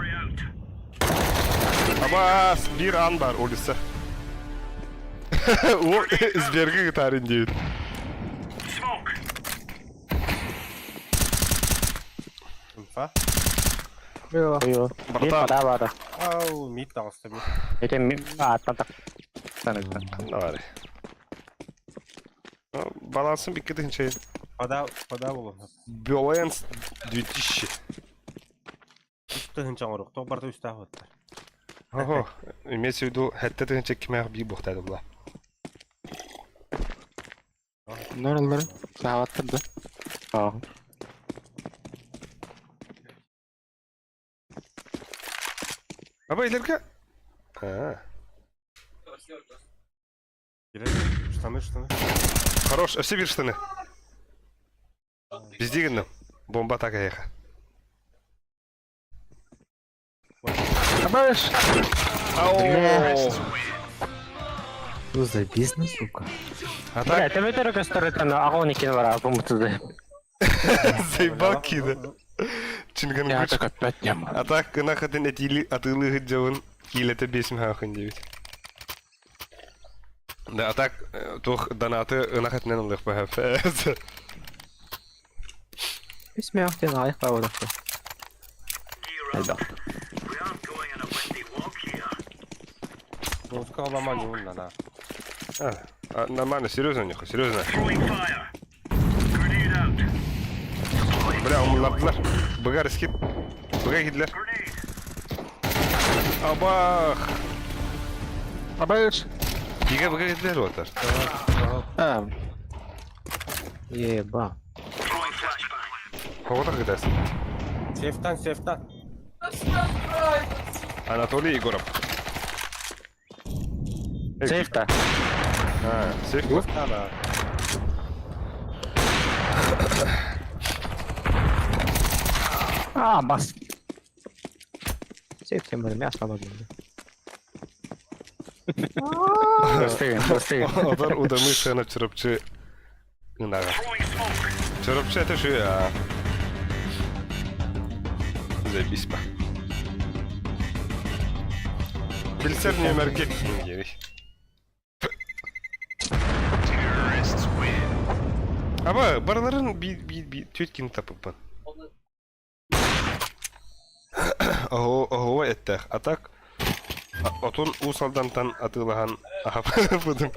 Абас, бир ан бар улица. О, Сберге гитарин дейт. Инфа. Хую. Бит Братан. бада бада. Ау, мид тагысты бит. Эте а, та Давай. Балансым бикки тыһынча. Пада, пада болон. Баланс 2000. Үстө хынча орук. Ток барда үстө ахыттар. Ого, имеется в виду, хәтта тыһынча кимәх би бухтады була. Нораллары. Сааваттыр да. А. Аба илерге? А, Штаны, штаны. хорош, все бир штаны. Биздигин бомба атака еха. Абаш! Ау! Что за бизнес, сука? А Бля, так, тебе только сторитан агон икен бар, бумтуды. заебал кида. Чинган Я гуч. так опять нема. А так, нахатын этили атылы гыджавын килете бесим хахын девять. Да, а так, тух донаты нахатнен алых пахап. Үс мех тен айық бар олақты. Айда. Музыка аламан юнна на. А, нормально, серьезно у них, серьезно. Бля, умлардылар. Быгар скип. Быга кидлер. Абах! Абаш! Биге быга кидлер отар. А, Еба. Кого кидасың? Сефтан, сефтан. Анатолий Егоров. Сейфта. А, сейф. Сефтан. А, бас. Сейф тем бар, мясо бар. Прости, прости. Одар удамы сына чырыпчы. Нага. Чырыпчы это же а. Заебись па. Билсер нөмерге керек. Аба, бараларын би би би төткин тапыппын. Ого, ого, эттэх. А так, отун усалдантан атылахан ахапыдым.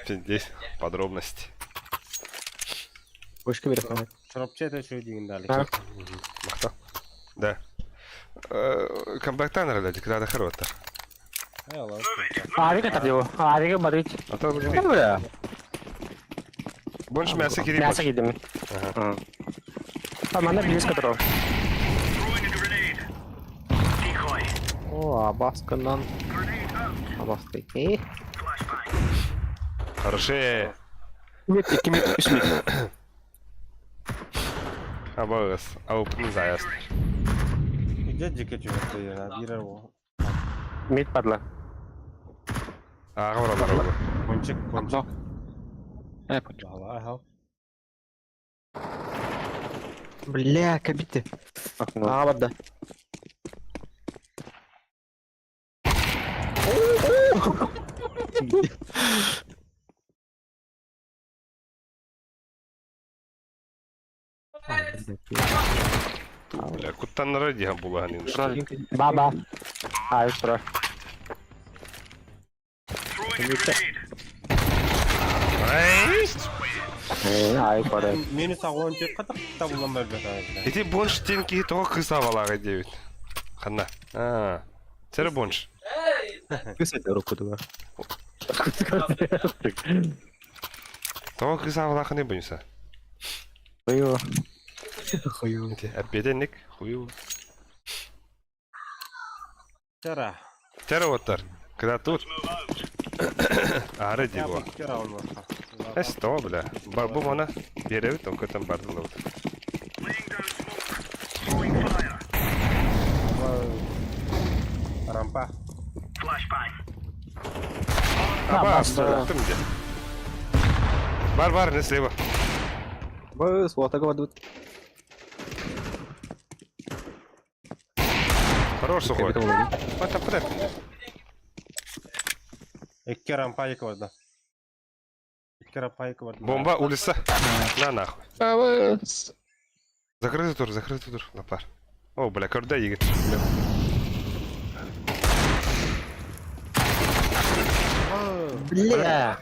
Здесь подробности. Бошка беріп қоймай. Чоропче это еще деген дали. Махта. Да. Камбэктан рада, когда хорошо. Авика тардио. Авика барыч. А то Бля. больше мяса кири. Мясо кидем. А мана близко тро. О, абасканнан. Абасты. Э? Хороше. Мид, икки мид, үс мид. Абагас. Ауп не заяст. Где жеке чөбөттө я бирер о. Мид падла. Ага, вора Кончик, кончик. Одно. Э, пончик. Ага, ага. Бля, кабиты. Окно. А, вода. Бля, куттаннара диһа булаһын инде. Баба. Ай, про. Ай! Ай, про. Минус огонь тек катак табылан бәрбәт. Ити бонш тен киһи тоҕо кыыс абалааҕа диэбит. Ханна. Аа. Сэрэ бонш. Кыс это руку туда. Тоҕо кыыс абалаахыный буньса. Хую. Хую. Ити эппиэтинник хую. Тера. Тера оттар. Когда тут. Аары дии буо. Тера он бар. Эс тоҕо бля. Бар бу мана биэрэбит онкотон бардылабыт. Рампа. Аба, астым де. Бар бар, не слева. Быс, вот так вот. Хорош сухой. Пата пата. Икки рампа екі барда. Икки рампа екі барда. Бомба улица. На нахуй. Абас. Закрытый тур, закрытый тур. Лапар. О, бля, көрдө егит. Бля.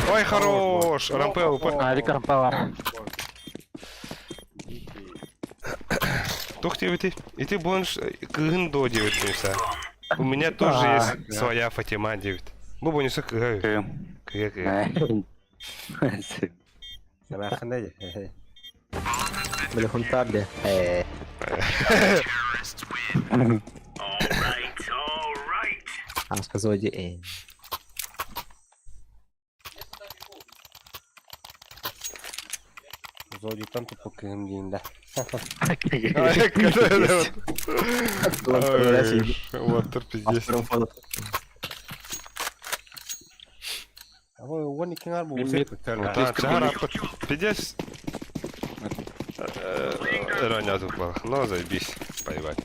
Ой, хорош! Рампе УП. Авик рампалар. Тух тебе ты. И ты будешь кыгын до 9 бунюса. У меня тоже есть своя Фатима 9. Бу бунюса кыгаю. Кыга кыга. Сәмәхінде. Бля, хунтар, бля. Э. А, сказал, иди, э. Зодиктан тупо кыгым дейін да. Вот, пиздец. Абы он икки нар бу. Пиздец. Роня тут был. Ну, заебись. Поебать.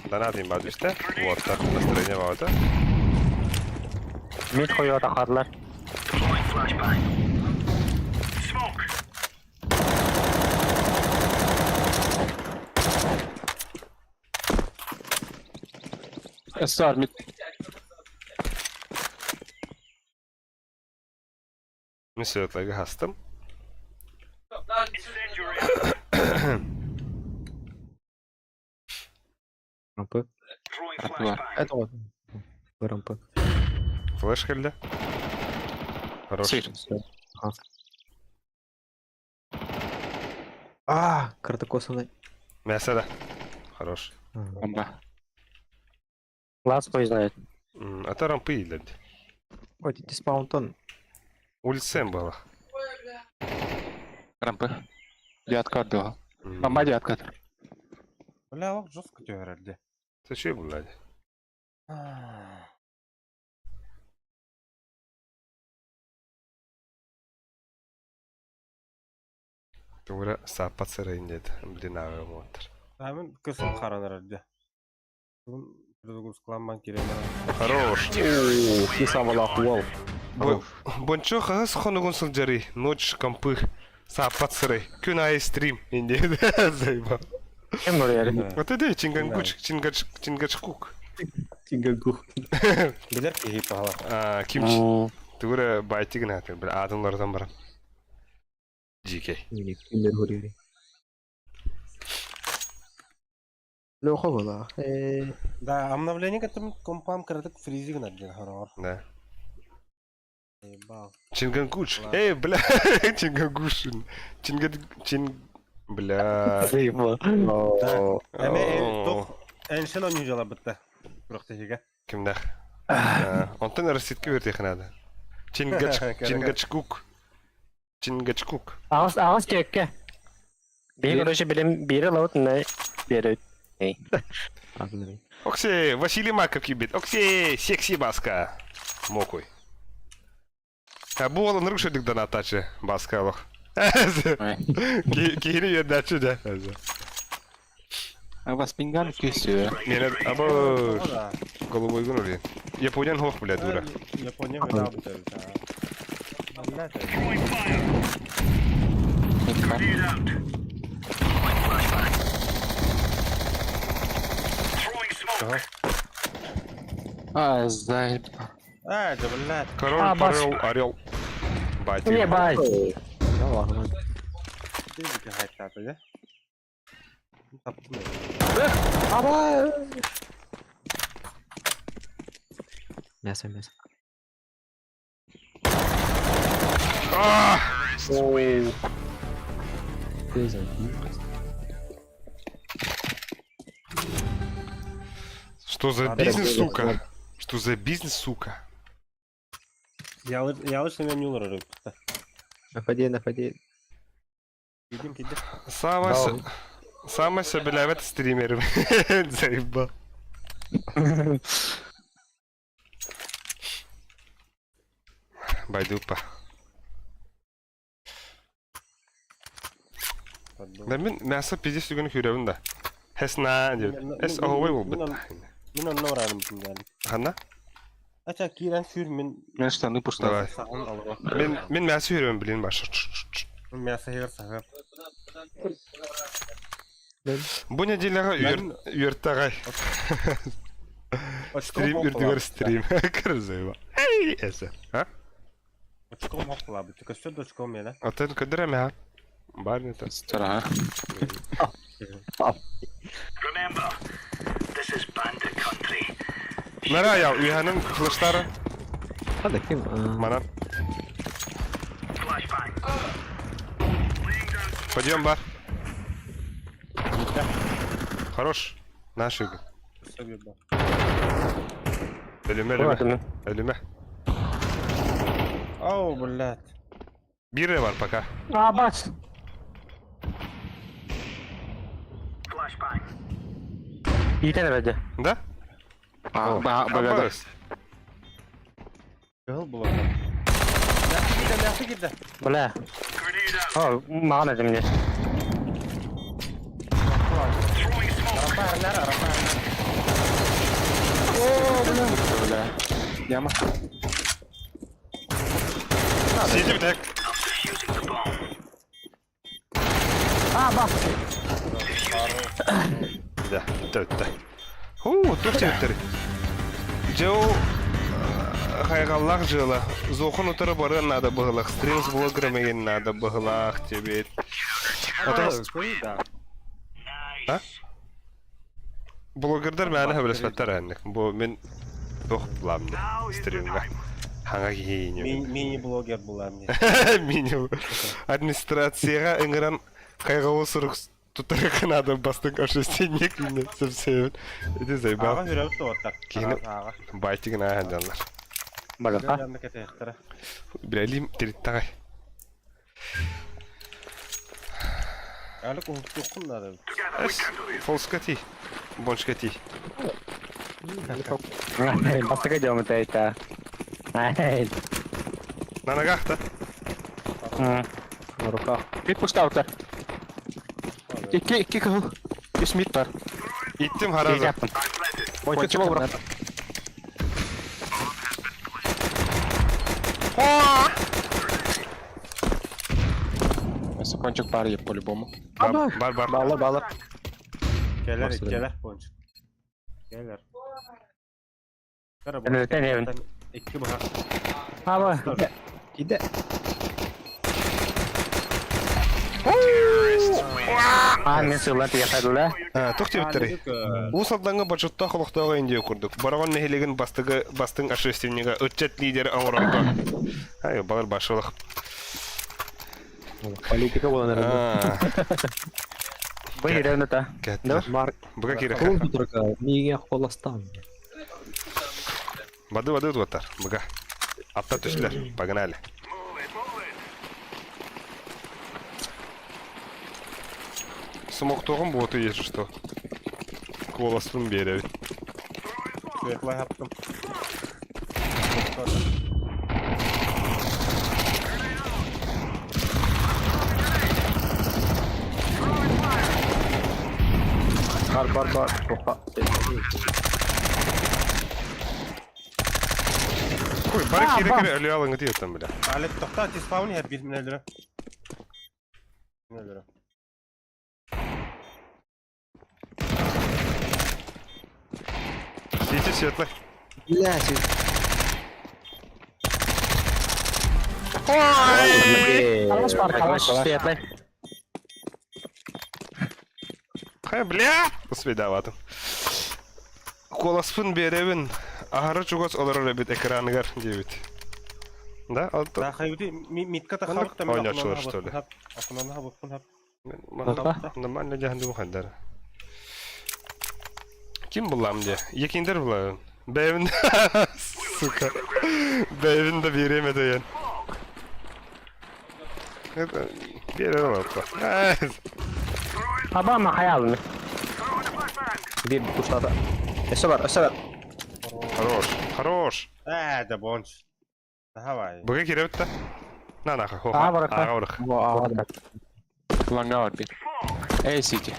Донат им бадышта. Вот, так настроение вот. Мид хуё тахадлар. Эссар, мид. Мен светлыга хастым. Рампы. Рампы. Это вот. Рампы. Флеш келді. Хорош. Сыр. Ага. А, картокосовый. Мясо да. Хорош. Бомба. Лас хуй знает. А то рампы илдерди. Ой, ты спаунтон. Улицем было. Рампы. Девятка отдала. Бомба девятка. Бля, лох жестко тёрерді. Ты че, блядь? Тура саппат сырайын деді. Блин, ағы мотор. Мен кысым харанар Перезагрузкаланман керек. Хорош. Бончо хас хонугун сылжары. Ночь компы. Саппат сырай. Күн ай стрим. Инде. Заебал. Кем нурьяри? Вот это чингангуч, чингач, чингачкук. Чингангух. Билер кихи пахала. А, кимч. Тура байтигин аты. Бля, адымлардан барам. GK. Леха была. Да, обновление которым компам краток фризинг на день хоррор. Да. Ебал. Чингангуч. Эй, бля, Чингангушин. Чингад... Чин... Бля. Заебал. Эме тох эншен он жала битте. Бирок тегеге. Кимдах? Онтон раситки бертих надо. Чингач... Чингачкук. Чингачкук. Ағыс, ағыс текке. Бей, короче, билем, бири лаут, на бири. Оксе, Василий Маков кибет. Оксе, секси баска. Мокуй. Бу уол ынырык шөдүк донаттааччы Баска олох. Киһини үөрдээччи дэ. А вас пинган күйсүө. Миэнэ абы голубойгун урин. Японян хох бля дура. Япония выдал А, зай. А, да блядь. Король, А, бас. орел, орел. Батя. Не, бай. Ты хайта, да? Мясо, мясо. А! Что за бизнес, сука? Что за бизнес, сука? Я лучше меня не урорю. Напади, напади. Идем, идем. Самое... Самое сөбүлээбэт стримерим. Заебал. Байдупа. Да мин мясо пиздец түгэн күрэбин да. Хэс на диэбит. Эс оһуобай буолбут. Мин онно барарым дьиҥнээли. Ханна? Ача киирэн сүүр мин Мен штаны пушта. Давай. саҕын олоро. Мин мин мясо күрэбин блин баша. Мясо хер саҕа. Бу неделяҕа үөртаҕай. Стрим үрдүгэр стрим. Кырзыба. Эй, эсэ. А? Очком хохлабыт. Көстөр да очком мена. Атын көдөрө мэ. Бар не то. Стара. Remember, this is bandit country. Нара я уйханын кылыштары Хада ким? манан. Flashbang. Подъем бар. Хорош. Наш игр. Өлүмэ, өлүмэ. Өлүмэ. Оу, блядь. Бире бар пока. А, бас. Flashbang. Иитэн эбэдэ. Да? А, ба, бага. Абас. Кыһыл була. Мясо киирдэ, мясо киирдэ. Бля. Grenade out. О, маҕан этим мне. Throwing smoke. Арапа, арнар, арапа, арнар. Бля. Яма. Сидим так. I'm defusing the bomb. А, бас. Да, да, да. Ху, тух тебиттер. Джоу хайгаллах дьыала. Зохон утары барыан наада быһылах. Стрим с блогером эгин наада быһылах тебит. Ото Nice. блогердар мээнэ хөбүлэспэттэр энник. Бу мин туох буламны стримҥа. Хаҥа киһиини. Мини-блогер була мне. Минимум. Администрацияҕа ыҥыран хайҕабыл сурук тутарга наада бастыҥ общественник сөпсөйбүт. Ити заебал. Аҕа үрәбит тоҕоттар. Киһини Аҕа. байтигин ааһан дьаллар. Балаха. Дьанна кэтэхтэрэ. Билэлиим тириттаҕай. Алы куһуктуоххун наада. Together we can do this. Фолскати. Бончкати. Бастакы дьомут эйта. Ай. На ногах-то. На руках. Мид пуштаута. Икки, икки кыһыл. Үс мид бар. Иттим хараза. Пончик бар. Если пончик бар, я по-любому. Бар бар бар. Бала, бала. Кэлэр, Басырым. кэлэр пончик. Кэлэр. Эн эвен. Икки баха. Аба. Иде. А, мен сылла тиэхэллэ. Тух тебиттери. Уус Алдаҥҥа бочуоттаах олохтооҕо Индия курдук. Бороҕон нэһилиэгин бастыгы бастыҥ общественнига ыччат лидера оҥорорго. Ай, балар башылых. Политика буолан эрэ. Бу ирэн та. Кэттилэр. Марк. Буга киирэ. Кул тутарга миигин холостан. Бады бады туаттар. Буга. Атта түстүлэр. Погнали. Move it, move it. Смоктоҕум буоту если что. Куоласпын биэрэбин. Светлай хаптым. Бар бар бар. Тоха. Хуй, бары кире кире өлө алыңы диэтем бля. Алек тохта диспаун her bir min öldürü. Min öldürü. Сити светлый. Бля, син. Калаш бар, калаш светлый. Хай, бля! Успейдаватым. Коласпын беребин. Ахары чугас олорор эбит экраныгар диэбит. Да, алты. Да хайбити митка та Маннык халык та мин ойночулар, что ли? Акынаны хабыппын хап. Нормально дьаһанды хайдар. Ким булам де? Екиндер булам. Бэйбин. Сука. Бэйбин да береме деген. Это бере алаппа. Абама хаялны. Bir kuşlata. Өсө бар, өсө бар. Хорош, хорош. Э, да бонч. Давай. Буга киребит да. На нахуй. Хо. Аа, баракка. Ага, барак. Ланга бар бир. Эй, Сити.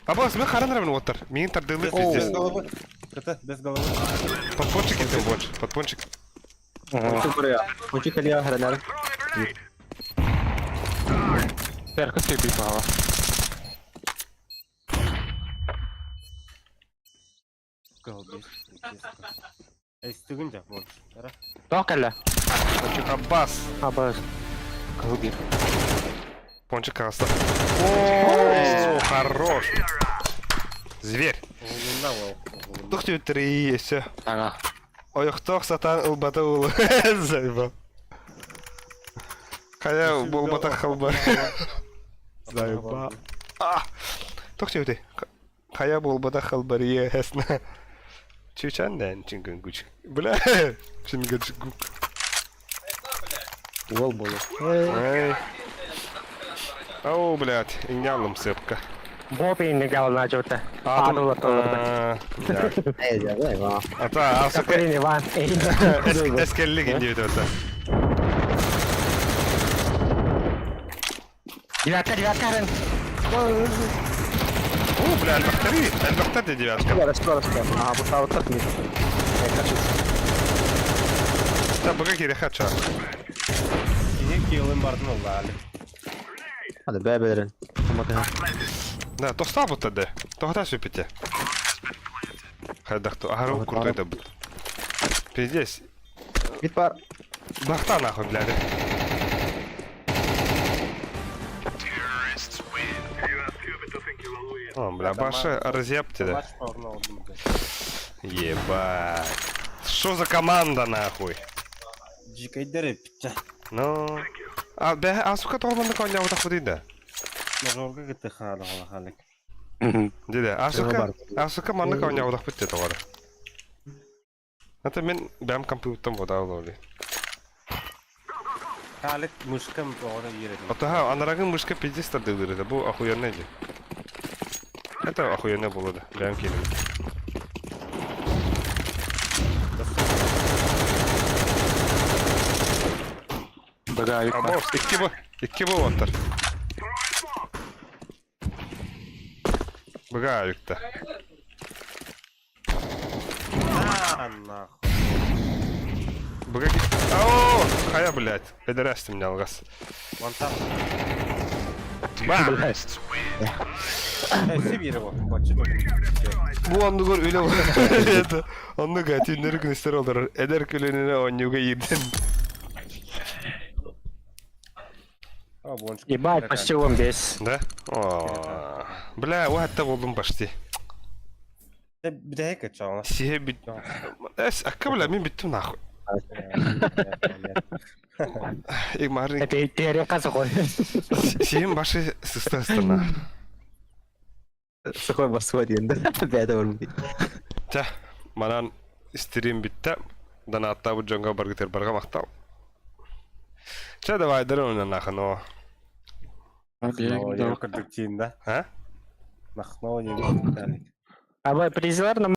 Абас, мен харанар мен оттар. Мин тардылы Без пиздец. головы. Это без головы. Подпончик этим больше. Подпончик. Кончик buraya. Кончик алия хранар. Сверху сыпи пала. Голубец. Эй, стыгын жак бонч. Ара. Токала. Пончик Аббас. Абас. Кылбир. Пончик каста. О, хорош. Зверь. Оғылында ол. Тух три, все. Ага. Ойохтох сатан ылбата улы. Заебал. Хая болбата халба. Заебал. А! Тух тебе. Хая болбата халбария хесна. Чучан дэн чингэн гуч. Бля, чингэн гук. Уол болу. Эй. Ау, блядь, инялым сыпка. Бопин гална жута. Атылы толырды. Эй, да, да. Ата, асыка. Каприни ван. Эскеллик индивид это. Девятка, девятка, Рен. О, бля, альбахтари, альбахтари девятка. Бар, өсө бар, өсө. Ага, бу сауттар мид. Та бага кире хача. Киһи киылын бардын ол али. Hadi be belerin. Да, тоста бут да. Тохта сүпите. Хайдахту, ахару крутой да бут. Пиздец. Мид бар. Бахта нахуй, блядь. О, бля, баша разъебте, да. Матч пауырына алдым. Ебать. Что за команда нахуй? Жикайдер питча. Ну. А, бә, а сука тоғманды коня вот худи да. Мажорга кытты халы халы халык. Диде, а сука, а сука манны коня вот битте тоғары. Это мен бәм компьютером вода алды. Халык мышкам оғына ереді. Атаха, анарагын мышка пиздец тардылыр Бу охуенно ди. Это охуенно было да. Бәм келим. Бага А босс, икки бу, икки бу оттар. Бага юкта. А, нахуй. Бага ки... Ау, хая, блядь. Пидорас ты меня алгас. Вантап. Ба! Эй, сибири бу. Бачы. Бу оннугар үле Оннуга түннер күнүстер олорор. Эдер күлүнүнө оннуга иирден. А, бонч. Ебать, почти он весь. Да? О, Бля, уатта болдум почти. Бідәйкі чағына. Сие бит... Эс, акка бля, мен биттим нахуй. Ик марын... Это теория қой. Сием башы сыста ыстана. Сухой басуа диэн. Бәдә бар бит. Тә, манан стрим битте. Донатта бу жонга баргытыр барга мактал. Ча давай дырын нахуй, но. Кырдык тиін да. А? Нахно не Абай призлар на